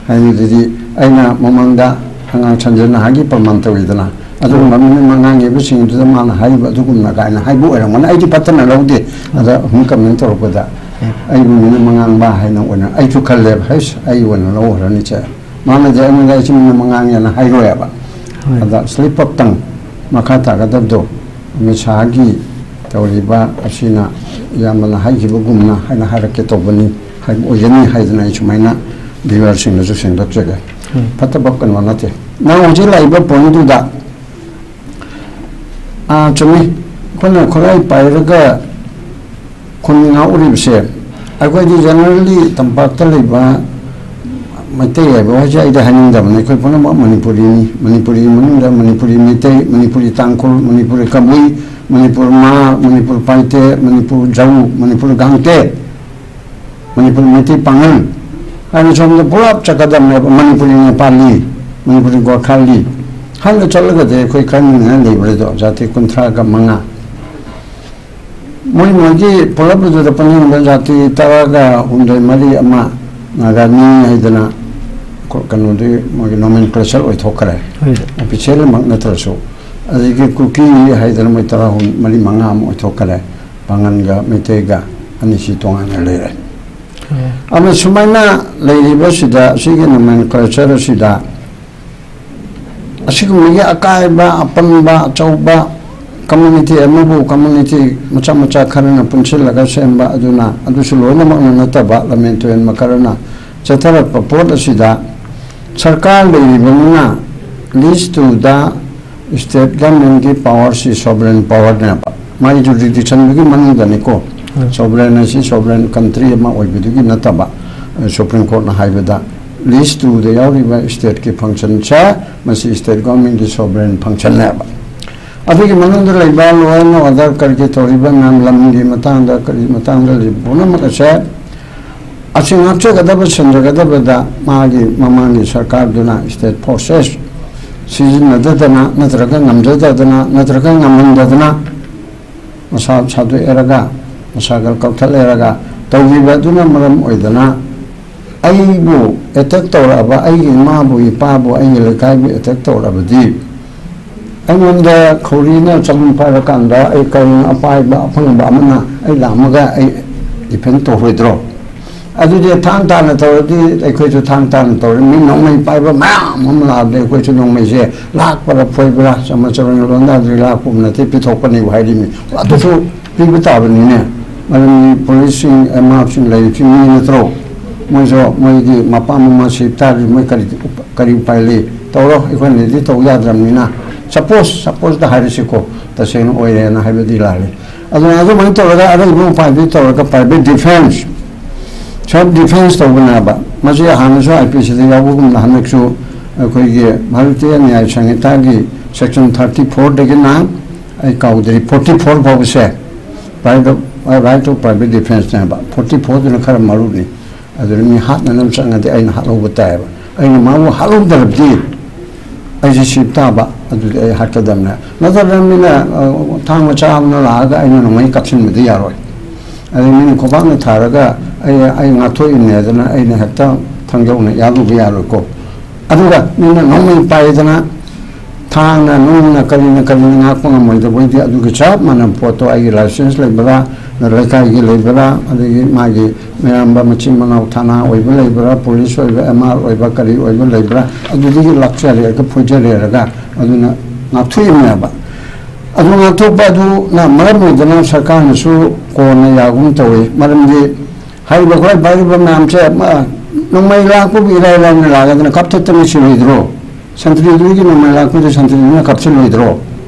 ꯍꯥꯏꯕꯗꯨꯗꯤ ꯑꯩꯅ ꯃꯃꯥꯡꯗ ꯑꯉꯥꯡ ꯁꯟꯖꯅ ꯍꯥꯏꯒꯤ ꯄ꯭ꯔꯃꯥꯟ ꯇꯧꯋꯤꯗꯅ, ꯑꯗꯨꯒꯨꯝꯕ ꯃꯤꯅꯤꯠ ꯃꯉꯥꯡꯉꯤꯕꯁꯤꯡꯗꯨꯗ ꯃꯥꯅ ꯍꯥꯏꯔꯤꯕ ꯑꯗꯨꯒꯨꯝꯅ ꯀꯥꯏꯅ ꯍꯥꯏꯕ ꯑꯣꯏꯔꯝꯒꯅꯤ꯫ ꯑꯩꯗꯤ ꯐꯠꯇꯅ ꯂꯧꯗꯦ꯫ ꯑꯗ ꯑꯍꯨꯝ ꯀꯃꯦꯟ ꯇꯧꯔꯛꯄꯗ ꯑꯩꯕꯨ ꯃꯤꯅꯤꯠ ꯃꯉꯥꯡꯕ ꯍꯥꯏꯅ ꯑꯣꯏꯅ ꯑꯩꯁꯨ ꯈꯜꯂꯦꯕ꯫ ꯍꯩꯁ, ꯑꯩ ꯑꯣꯏꯅ ꯂꯧꯈ꯭ꯔꯅꯤ ꯁꯦ꯫ ꯃꯥꯅꯗꯤ ꯑꯩꯉꯣꯟꯗ ꯑꯩꯁꯤ ꯃꯤꯅꯤꯠ ꯃꯉꯥꯡꯉꯦꯅ ꯍꯥꯏꯔꯣꯏꯕ꯫ ꯑꯗ ꯁ꯭ꯂꯤꯞ ꯑꯞꯇꯪ ꯃꯈꯥ ꯇꯥꯒꯗꯕꯗꯣ ꯑꯃꯤꯠ ꯁꯥꯍꯒꯤ ꯇꯧꯔꯤꯕ ꯑꯁꯤꯅ ꯏꯌꯥꯝꯕꯅ ꯍꯥꯏꯈꯤꯕꯒꯨꯝꯅ ꯍꯥꯏꯅ ꯍꯥꯏꯔꯛꯀꯦ ꯇꯧꯕꯅꯤ, ꯍꯥꯏꯕ ꯑꯣꯏꯒꯅꯤ ꯍꯥꯏꯗꯅ ꯑꯩ ꯁꯨꯃꯥꯏꯅ ꯚꯤꯌꯨꯋꯔꯁꯤꯡꯗꯁꯨ ꯁꯦꯡꯗꯣꯛꯆꯒꯦ꯫ ꯐꯠꯇꯕ ꯀꯩꯅꯣ ꯅꯠꯇꯦ꯫ ꯅꯪ ꯍꯧꯖꯤꯛ ꯂꯥꯛꯏꯕ ꯄꯣꯏꯟꯗꯨꯗ, ꯑꯥ, ꯆꯨꯝꯃꯤ, ꯑꯩꯈꯣꯏꯅ ꯈꯨꯠꯂꯥꯏ ꯄꯥꯏꯔꯒ ꯈꯨꯟ ꯉꯥꯛꯎꯔꯤꯕꯁꯦ, ꯑꯩꯈꯣꯏꯗꯤ ꯖꯦꯅꯔꯦꯜꯂꯤ ꯇꯝꯄꯥꯛꯇ ꯂꯩꯕ ꯃꯩꯇꯩ ꯍꯥꯏꯕ ꯋꯥꯍꯩꯁꯦ ꯑꯩꯗꯤ ꯍꯥꯏꯅꯤꯡꯗꯕꯅꯤ꯫ ꯑꯩꯈꯣꯏ ꯄꯨꯝꯅꯃꯛ ꯃꯅꯤꯄꯨꯔꯤꯅꯤ꯫ ꯃꯅꯤꯄꯨꯔꯤ ꯃꯅꯨꯡꯗ ꯃꯅꯤꯄꯨꯔꯤ ꯃꯩꯇꯩ, ꯃꯅꯤꯄꯨꯔꯤ ꯇꯥꯡꯈꯨꯜ, ꯃꯅꯤꯄꯨꯔꯤ ꯀꯕꯨꯏ, ꯃꯅꯤꯄꯨꯔ ꯃꯥ, ꯃꯅꯤꯄꯨꯔ ꯄꯥꯏꯇꯦ, ꯃꯅꯤꯄꯨꯔ ꯖꯧ, ꯃꯅꯤꯄꯨꯔ ꯒꯥꯡꯇꯦ, ꯃꯅꯤꯄꯨꯔ ꯃꯩꯇꯩ ꯄꯥꯉꯜ ꯍꯥꯏꯅ ꯁꯣꯝꯗ ꯄꯨꯂꯞ ꯆꯠꯀꯗꯕꯅꯦꯕ꯫ ꯃꯅꯤꯄꯨꯔꯤ ꯅꯦꯄꯥꯂꯤ, ꯃꯅꯤꯄꯨꯔꯤ ꯒꯣꯔꯈꯥꯂꯤ ꯍꯥꯏꯅ ꯆꯠꯂꯒꯗꯤ ꯑꯩꯈꯣꯏ ꯈꯔ ꯅꯤꯡꯅ ꯂꯩꯕ꯭ꯔꯥꯗꯣ, ꯖꯥꯇꯤ ꯀꯨꯟꯊ꯭ꯔꯥꯒ ꯃꯉꯥ꯫ ꯃꯣꯏ ꯃꯣꯏꯒꯤ ꯄꯨꯂꯞ ꯑꯗꯨꯗ ꯄꯨꯟꯁꯤꯟꯕ ꯖꯥꯇꯤ ꯇꯔꯥꯒ ꯍꯨꯝꯗꯣꯏ ꯃꯔꯤ ꯑꯃ ꯅꯥꯒꯥꯃꯤ ꯍꯥꯏꯗꯅ ꯀꯣ-, ꯀꯩꯅꯣꯗꯤ ꯃꯣꯏꯒꯤ ꯅꯣꯃꯦꯟꯀ꯭ꯂꯦꯆꯔ ꯑꯣꯏꯊꯣꯛꯈ꯭ꯔꯦ꯫ ꯍꯣꯏ꯫ ꯑꯣꯐꯤꯁꯤꯌꯦꯜꯃꯛ ꯅꯠꯇ꯭ꯔꯁꯨ꯫ ꯑꯗꯒꯤ ꯀꯨꯀꯤ ꯍꯥꯏꯗꯅ ꯃꯣꯏ ꯇꯔꯥꯍꯨꯝ ꯃꯔꯤ ꯃꯉꯥ ꯑꯃ ꯑꯣꯏꯊꯣꯛꯈ꯭ꯔꯦ꯫ ꯄꯥꯉꯟꯒ ꯃꯩꯇꯩꯒ ꯑꯅꯤꯁꯤ ꯇꯣꯉꯥꯟꯅ ꯂꯩꯔꯦ꯫ ꯑꯣ꯫ ꯑꯗꯨꯅ ꯁꯨꯃꯥꯏꯅ ꯂꯩꯔꯤꯕꯁꯤꯗ, ꯁꯤꯒꯤ ꯅꯣꯃꯦꯟꯀ꯭ꯂꯦꯆꯔ ꯑꯁꯤꯗ ꯑꯁꯤꯒꯨꯝꯕꯒꯤ ꯑꯀꯥꯏꯕ, ꯑꯄꯟꯕ, ꯑꯆꯧꯕ ꯀꯝꯃꯨꯅꯤꯇꯤ ꯑꯃꯕꯨ ꯀꯝꯃꯨꯅꯤꯇꯤ ꯃꯆꯥ ꯃꯆꯥ ꯈꯔꯅ ꯄꯨꯟꯁꯤꯜꯂꯒ ꯁꯦꯝꯕ ꯑꯗꯨꯅ, ꯑꯗꯨꯁꯨ ꯂꯣꯏꯅꯃꯛꯅ ꯅꯠꯇꯕ, ꯂꯝꯃꯦꯟ ꯇꯨꯔꯦꯟ ꯈꯔꯅ ꯆꯠꯊꯔꯛꯄ ꯄꯣꯠ ꯑꯁꯤꯗ ꯁꯔꯀꯥꯔ ꯂꯩꯔꯤꯕꯅꯤꯅ ꯂꯤꯁ ꯇꯨꯗ ꯁ꯭ꯇꯦꯠ ꯒꯚꯔꯟꯃꯦꯟꯠꯀꯤ ꯄꯥꯋꯔꯁꯤ ꯁꯣꯚꯔꯦꯟ ꯄꯥꯋꯔꯅꯦꯕ꯫ ꯃꯥꯒꯤ ꯖꯨꯔꯤꯗꯤꯛꯁꯟꯗꯨꯒꯤ ꯃꯅꯨꯡꯗꯅꯤꯀꯣ꯫ ꯎꯝ꯫ ꯁꯣꯚꯔꯦꯟ ꯑꯁꯤ ꯁꯣꯚꯔꯦꯟ ꯀꯟꯇ꯭ꯔꯤ ꯑꯃ ꯑꯣꯏꯕꯗꯨꯒꯤ ꯅꯠꯇꯕ, ꯁꯨꯄ꯭ꯔꯤꯝ ꯀꯣꯔꯠꯅ ꯍꯥꯏꯕꯗ ꯂꯤꯁ ꯇꯨꯗ ꯌꯥꯎꯔꯤꯕ ꯁ꯭ꯇꯦꯠꯀꯤ ꯐꯪꯁꯟꯁꯦ ꯃꯁꯤ ꯁ꯭ꯇꯦꯠ ꯒꯚꯔꯟꯃꯦꯟꯠꯀꯤ ꯁꯣꯚꯔꯦꯟ ꯐꯪꯁꯟꯅꯦꯕ꯫ ꯑꯗꯨꯒꯤ ꯃꯅꯨꯡꯗ ꯂꯩꯕ ꯂꯣ ꯑꯦꯟ ꯑꯣꯔꯗꯔ ꯀꯔꯤ ꯀꯔꯤ ꯇꯧꯔꯤꯕ ꯃꯌꯥꯝ, ꯂꯝꯒꯤ ꯃꯇꯥꯡꯗ ꯀꯔꯤ ꯃꯇꯥꯡꯗ ꯂꯩꯕ ꯄꯨꯝꯅꯃꯛ ꯑꯁꯦ ꯑꯁꯤ ꯉꯥꯛꯆꯒꯗꯕ, ꯁꯦꯟꯖꯒꯗꯕꯗ ꯃꯥꯒꯤ ꯃꯃꯥꯡꯒꯤ ꯁꯔꯀꯥꯔꯗꯨꯅ ꯁ꯭ꯇꯦꯠ ꯐꯣꯔꯁꯦꯁ ꯁꯤꯖꯤꯟꯅꯗꯗꯅ ꯅꯠꯇ꯭ꯔꯒ ꯉꯝꯖꯗꯗꯅ ꯅꯠꯇ꯭ꯔꯒ ꯉꯝꯍꯟꯗꯗꯅ ꯃꯁꯥ ꯁꯥꯗꯣꯛꯑꯦꯔꯒ, ꯃꯁꯥꯒꯜ ꯀꯛꯊꯠꯂꯦꯔꯒ ꯇꯧꯈꯤꯕ ꯑꯗꯨꯅ ꯃꯔꯝ ꯑꯣꯏꯗꯅ ꯑꯩꯕꯨ ꯑꯦꯇꯦꯛ ꯇꯧꯔꯛꯑꯕ, ꯑꯩꯒꯤ ꯏꯃꯥꯕꯨ, ꯏꯄꯥꯕꯨ, ꯑꯩꯒꯤ ꯂꯩꯀꯥꯏꯕꯨ ꯑꯦꯇꯦꯛ ꯇꯧꯔꯛꯑꯕꯗꯤ, ꯑꯩꯉꯣꯟꯗ ꯈꯧꯔꯤꯅ ꯆꯂꯨꯝ ꯄꯥꯏꯔꯀꯥꯟꯗ ꯑꯩ ꯀꯔꯤꯅꯣ, ꯑꯄꯥꯏꯕ ꯑꯐꯪꯕ ꯑꯃꯅ ꯑꯩ ꯂꯥꯝꯃꯒ ꯑꯩ ꯗꯤꯐꯦꯟ ꯇꯧꯔꯣꯏꯗ꯭ꯔꯣ? ꯑꯗꯨꯗꯤ ꯊꯥꯡ ꯇꯥꯅ ꯇꯧꯔꯗꯤ ꯑꯩꯈꯣꯏꯁꯨ ꯊꯥꯡ ꯇꯥꯅ ꯇꯧꯔꯦ꯫ ꯃꯤ ꯅꯣꯡꯃꯩ ꯄꯥꯏꯕ ꯃꯌꯥꯝ ꯑꯃ ꯂꯥꯛꯑꯕꯗꯤ ꯑꯩꯈꯣꯏꯁꯨ ꯅꯣꯡꯃꯩꯁꯦ ꯂꯥꯛꯄ꯭ꯔꯥ ꯐꯣꯏꯕ꯭ꯔꯥ, ꯆꯃ ꯆꯃ ꯂꯣꯟꯗꯥꯗ꯭ꯔꯤ ꯂꯥꯛꯄ ꯅꯠꯇꯦ, ꯄꯤꯊꯣꯛꯄꯅꯦꯕ ꯍꯥꯏꯔꯤꯅꯤ꯫ ꯑꯗꯨꯁꯨ ꯄꯤꯕ ꯇꯥꯕꯅꯤꯅꯦ꯫ ꯃꯔꯝꯗꯤ ꯄꯨꯂꯤꯁꯁꯤꯡ, ꯑꯦꯝ ꯑꯥꯔꯁꯤꯡ ꯂꯩꯔꯤꯁꯤ ꯃꯤ ꯅꯠꯇ꯭ꯔꯣ? ꯃꯣꯏꯁꯨ ꯃꯣꯏꯒꯤ ꯃꯄꯥ ꯃꯃꯥ ꯁꯤꯕ ꯇꯥꯔꯗꯤ ꯃꯣꯏ ꯀꯔꯤ, ꯀꯔꯤ ꯎꯄꯥꯏ ꯂꯩ? ꯇꯧꯔꯣ, ꯑꯩꯈꯣꯏꯅꯗꯤ ꯇꯧ ꯌꯥꯗ꯭ꯔꯕꯅꯤꯅ꯫ ꯁꯄꯣꯁ, ꯁꯄꯣꯁꯇ ꯍꯥꯏꯔꯁꯤꯀꯣ, ꯇꯁꯦꯡꯅ ꯑꯣꯏꯔꯦꯅ ꯍꯥꯏꯕꯗꯤ ꯂꯥꯜꯂꯦ꯫ ꯑꯗꯨꯅ ꯑꯗꯨꯃꯥꯏꯅ ꯇꯧꯔꯒ ꯑꯔꯩꯕ ꯎꯄꯥꯏꯗꯤ ꯇꯧꯔꯒ private defence, self defence ꯇꯧꯕꯅꯦꯕ꯫ ꯃꯁꯤ ꯍꯥꯟꯅꯁꯨ ꯑꯥꯏ ꯄꯤ ꯁꯤꯗ ꯌꯥꯎꯕꯒꯨꯝꯅ ꯍꯟꯗꯛꯁꯨ ꯑꯩꯈꯣꯏꯒꯤ ꯚꯥꯔꯇꯤꯌ ꯅ꯭ꯌꯥꯌ ꯁꯪꯍꯤꯇꯥꯒꯤ section thirty fourꯗꯒꯤꯅ, ꯑꯩ ꯀꯥꯎꯗ꯭ꯔꯤ, forty four ꯐꯥꯎꯕꯁꯦ right of, right of private defenceꯅꯦꯕ꯫ Forty fourꯗꯨꯅ ꯈꯔ ꯃꯔꯨꯅꯤ꯫ ꯑꯗꯨꯅ ꯃꯤ ꯍꯥꯠꯅꯅꯕ ꯆꯪꯉꯗꯤ ꯑꯩꯅ ꯍꯥꯠꯍꯧꯕ ꯇꯥꯏꯌꯦꯕ꯫ ꯑꯩꯅ ꯃꯥꯕꯨ ꯍꯥꯠꯍꯧꯗ꯭ꯔꯕꯗꯤ ꯑꯩꯁꯦ ꯁꯤꯕ ꯇꯥꯕ, ꯑꯗꯨꯗꯤ ꯑꯩ ꯍꯥꯠꯀꯗꯕꯅꯦ꯫ ꯅꯠꯇ꯭ꯔꯒꯅ ꯃꯤꯅ, ꯑ, ꯊꯥꯡ ꯃꯆꯥ ꯑꯃꯅ ꯂꯥꯛꯑꯒ ꯑꯩꯅ ꯅꯣꯡꯃꯩ ꯀꯥꯞꯁꯤꯟꯕꯗꯤ ꯌꯥꯔꯣꯏ꯫ ꯑꯗꯩ ꯃꯤꯅ ꯈꯣꯡꯄꯥꯛꯅ ꯊꯥꯔꯒ ꯑꯩ, ꯑꯩ ꯉꯥꯛꯊꯣꯛꯏꯅꯦ ꯍꯥꯏꯗꯅ ꯑꯩꯅ ꯍꯦꯛꯇ ꯊꯥꯡꯖꯧꯅ ꯌꯥꯜꯂꯨꯕ ꯌꯥꯔꯣꯏꯀꯣ꯫ ꯑꯗꯨꯒ ꯃꯤꯅ ꯅꯣꯡꯃꯩ ꯄꯥꯏꯗꯅ ꯊꯥꯡꯅ, ꯅꯨꯡꯅ, ꯀꯔꯤꯅ, ꯀꯔꯤꯅ ꯉꯥꯛꯄ ꯉꯝꯃꯣꯏꯗꯕ ꯑꯣꯏꯗꯤ ꯑꯗꯨꯒ ꯆꯞ ꯃꯥꯟꯅꯕ ꯄꯣꯠꯇꯣ ꯑꯩꯒꯤ ꯂꯥꯏꯁꯦꯟꯁ ꯂꯩꯕ꯭ꯔꯥ, ꯂꯩꯀꯥꯏꯒꯤ ꯂꯩꯕ꯭ꯔꯥ, ꯑꯗꯒꯤ ꯃꯥꯒꯤ ꯃꯌꯥꯝꯕ ꯃꯆꯤꯟ ꯃꯅꯥꯎ ꯊꯥꯅꯥ ꯑꯣꯏꯕ ꯂꯩꯕ꯭ꯔꯥ, ꯄꯨꯂꯤꯁ ꯑꯣꯏꯕ, ꯑꯦꯝ ꯑꯥꯔ ꯑꯣꯏꯕ, ꯀꯔꯤ ꯑꯣꯏꯕ ꯂꯩꯕ꯭ꯔꯥ, ꯑꯗꯨꯗꯒꯤ ꯂꯥꯛꯆꯔꯦꯔꯒ ꯐꯣꯏꯖꯔꯦꯔꯒ ꯑꯗꯨꯅ ꯉꯥꯛꯊꯣꯛꯏꯕꯅꯦꯕ꯫ ꯑꯗꯨ ꯉꯥꯛꯊꯣꯛꯄ ꯑꯗꯨꯅ ꯃꯔꯝ ꯑꯣꯏꯗꯅ ꯁꯔꯀꯥꯔꯅꯁꯨ ꯀꯣꯟꯅ ꯌꯥꯒꯨꯝ ꯇꯧꯏ꯫ ꯃꯔꯝꯗꯤ ꯍꯥꯏꯔꯤꯕ ꯑꯩꯈꯣꯏ ꯄꯥꯏꯔꯤꯕ ꯃꯌꯥꯝꯁꯦ, ꯃ-, ꯅꯣꯡꯃꯩ ꯂꯥꯛꯄꯕꯨ ꯏꯔꯥꯏ ꯂꯥꯏꯅ ꯂꯥꯛꯑꯗꯅ ꯀꯥꯞꯊꯠꯇꯅ ꯁꯤꯔꯣꯏꯗ꯭ꯔꯣ? ꯁꯟꯇ꯭ꯔꯤꯗꯨꯒꯤ ꯅꯣꯡꯃꯩ ꯂꯥꯛꯄꯗꯨ ꯁꯟꯇ꯭ꯔꯤꯗꯨꯅ ꯀꯥꯞꯁꯤꯜꯂꯣꯏꯗ꯭ꯔꯣ?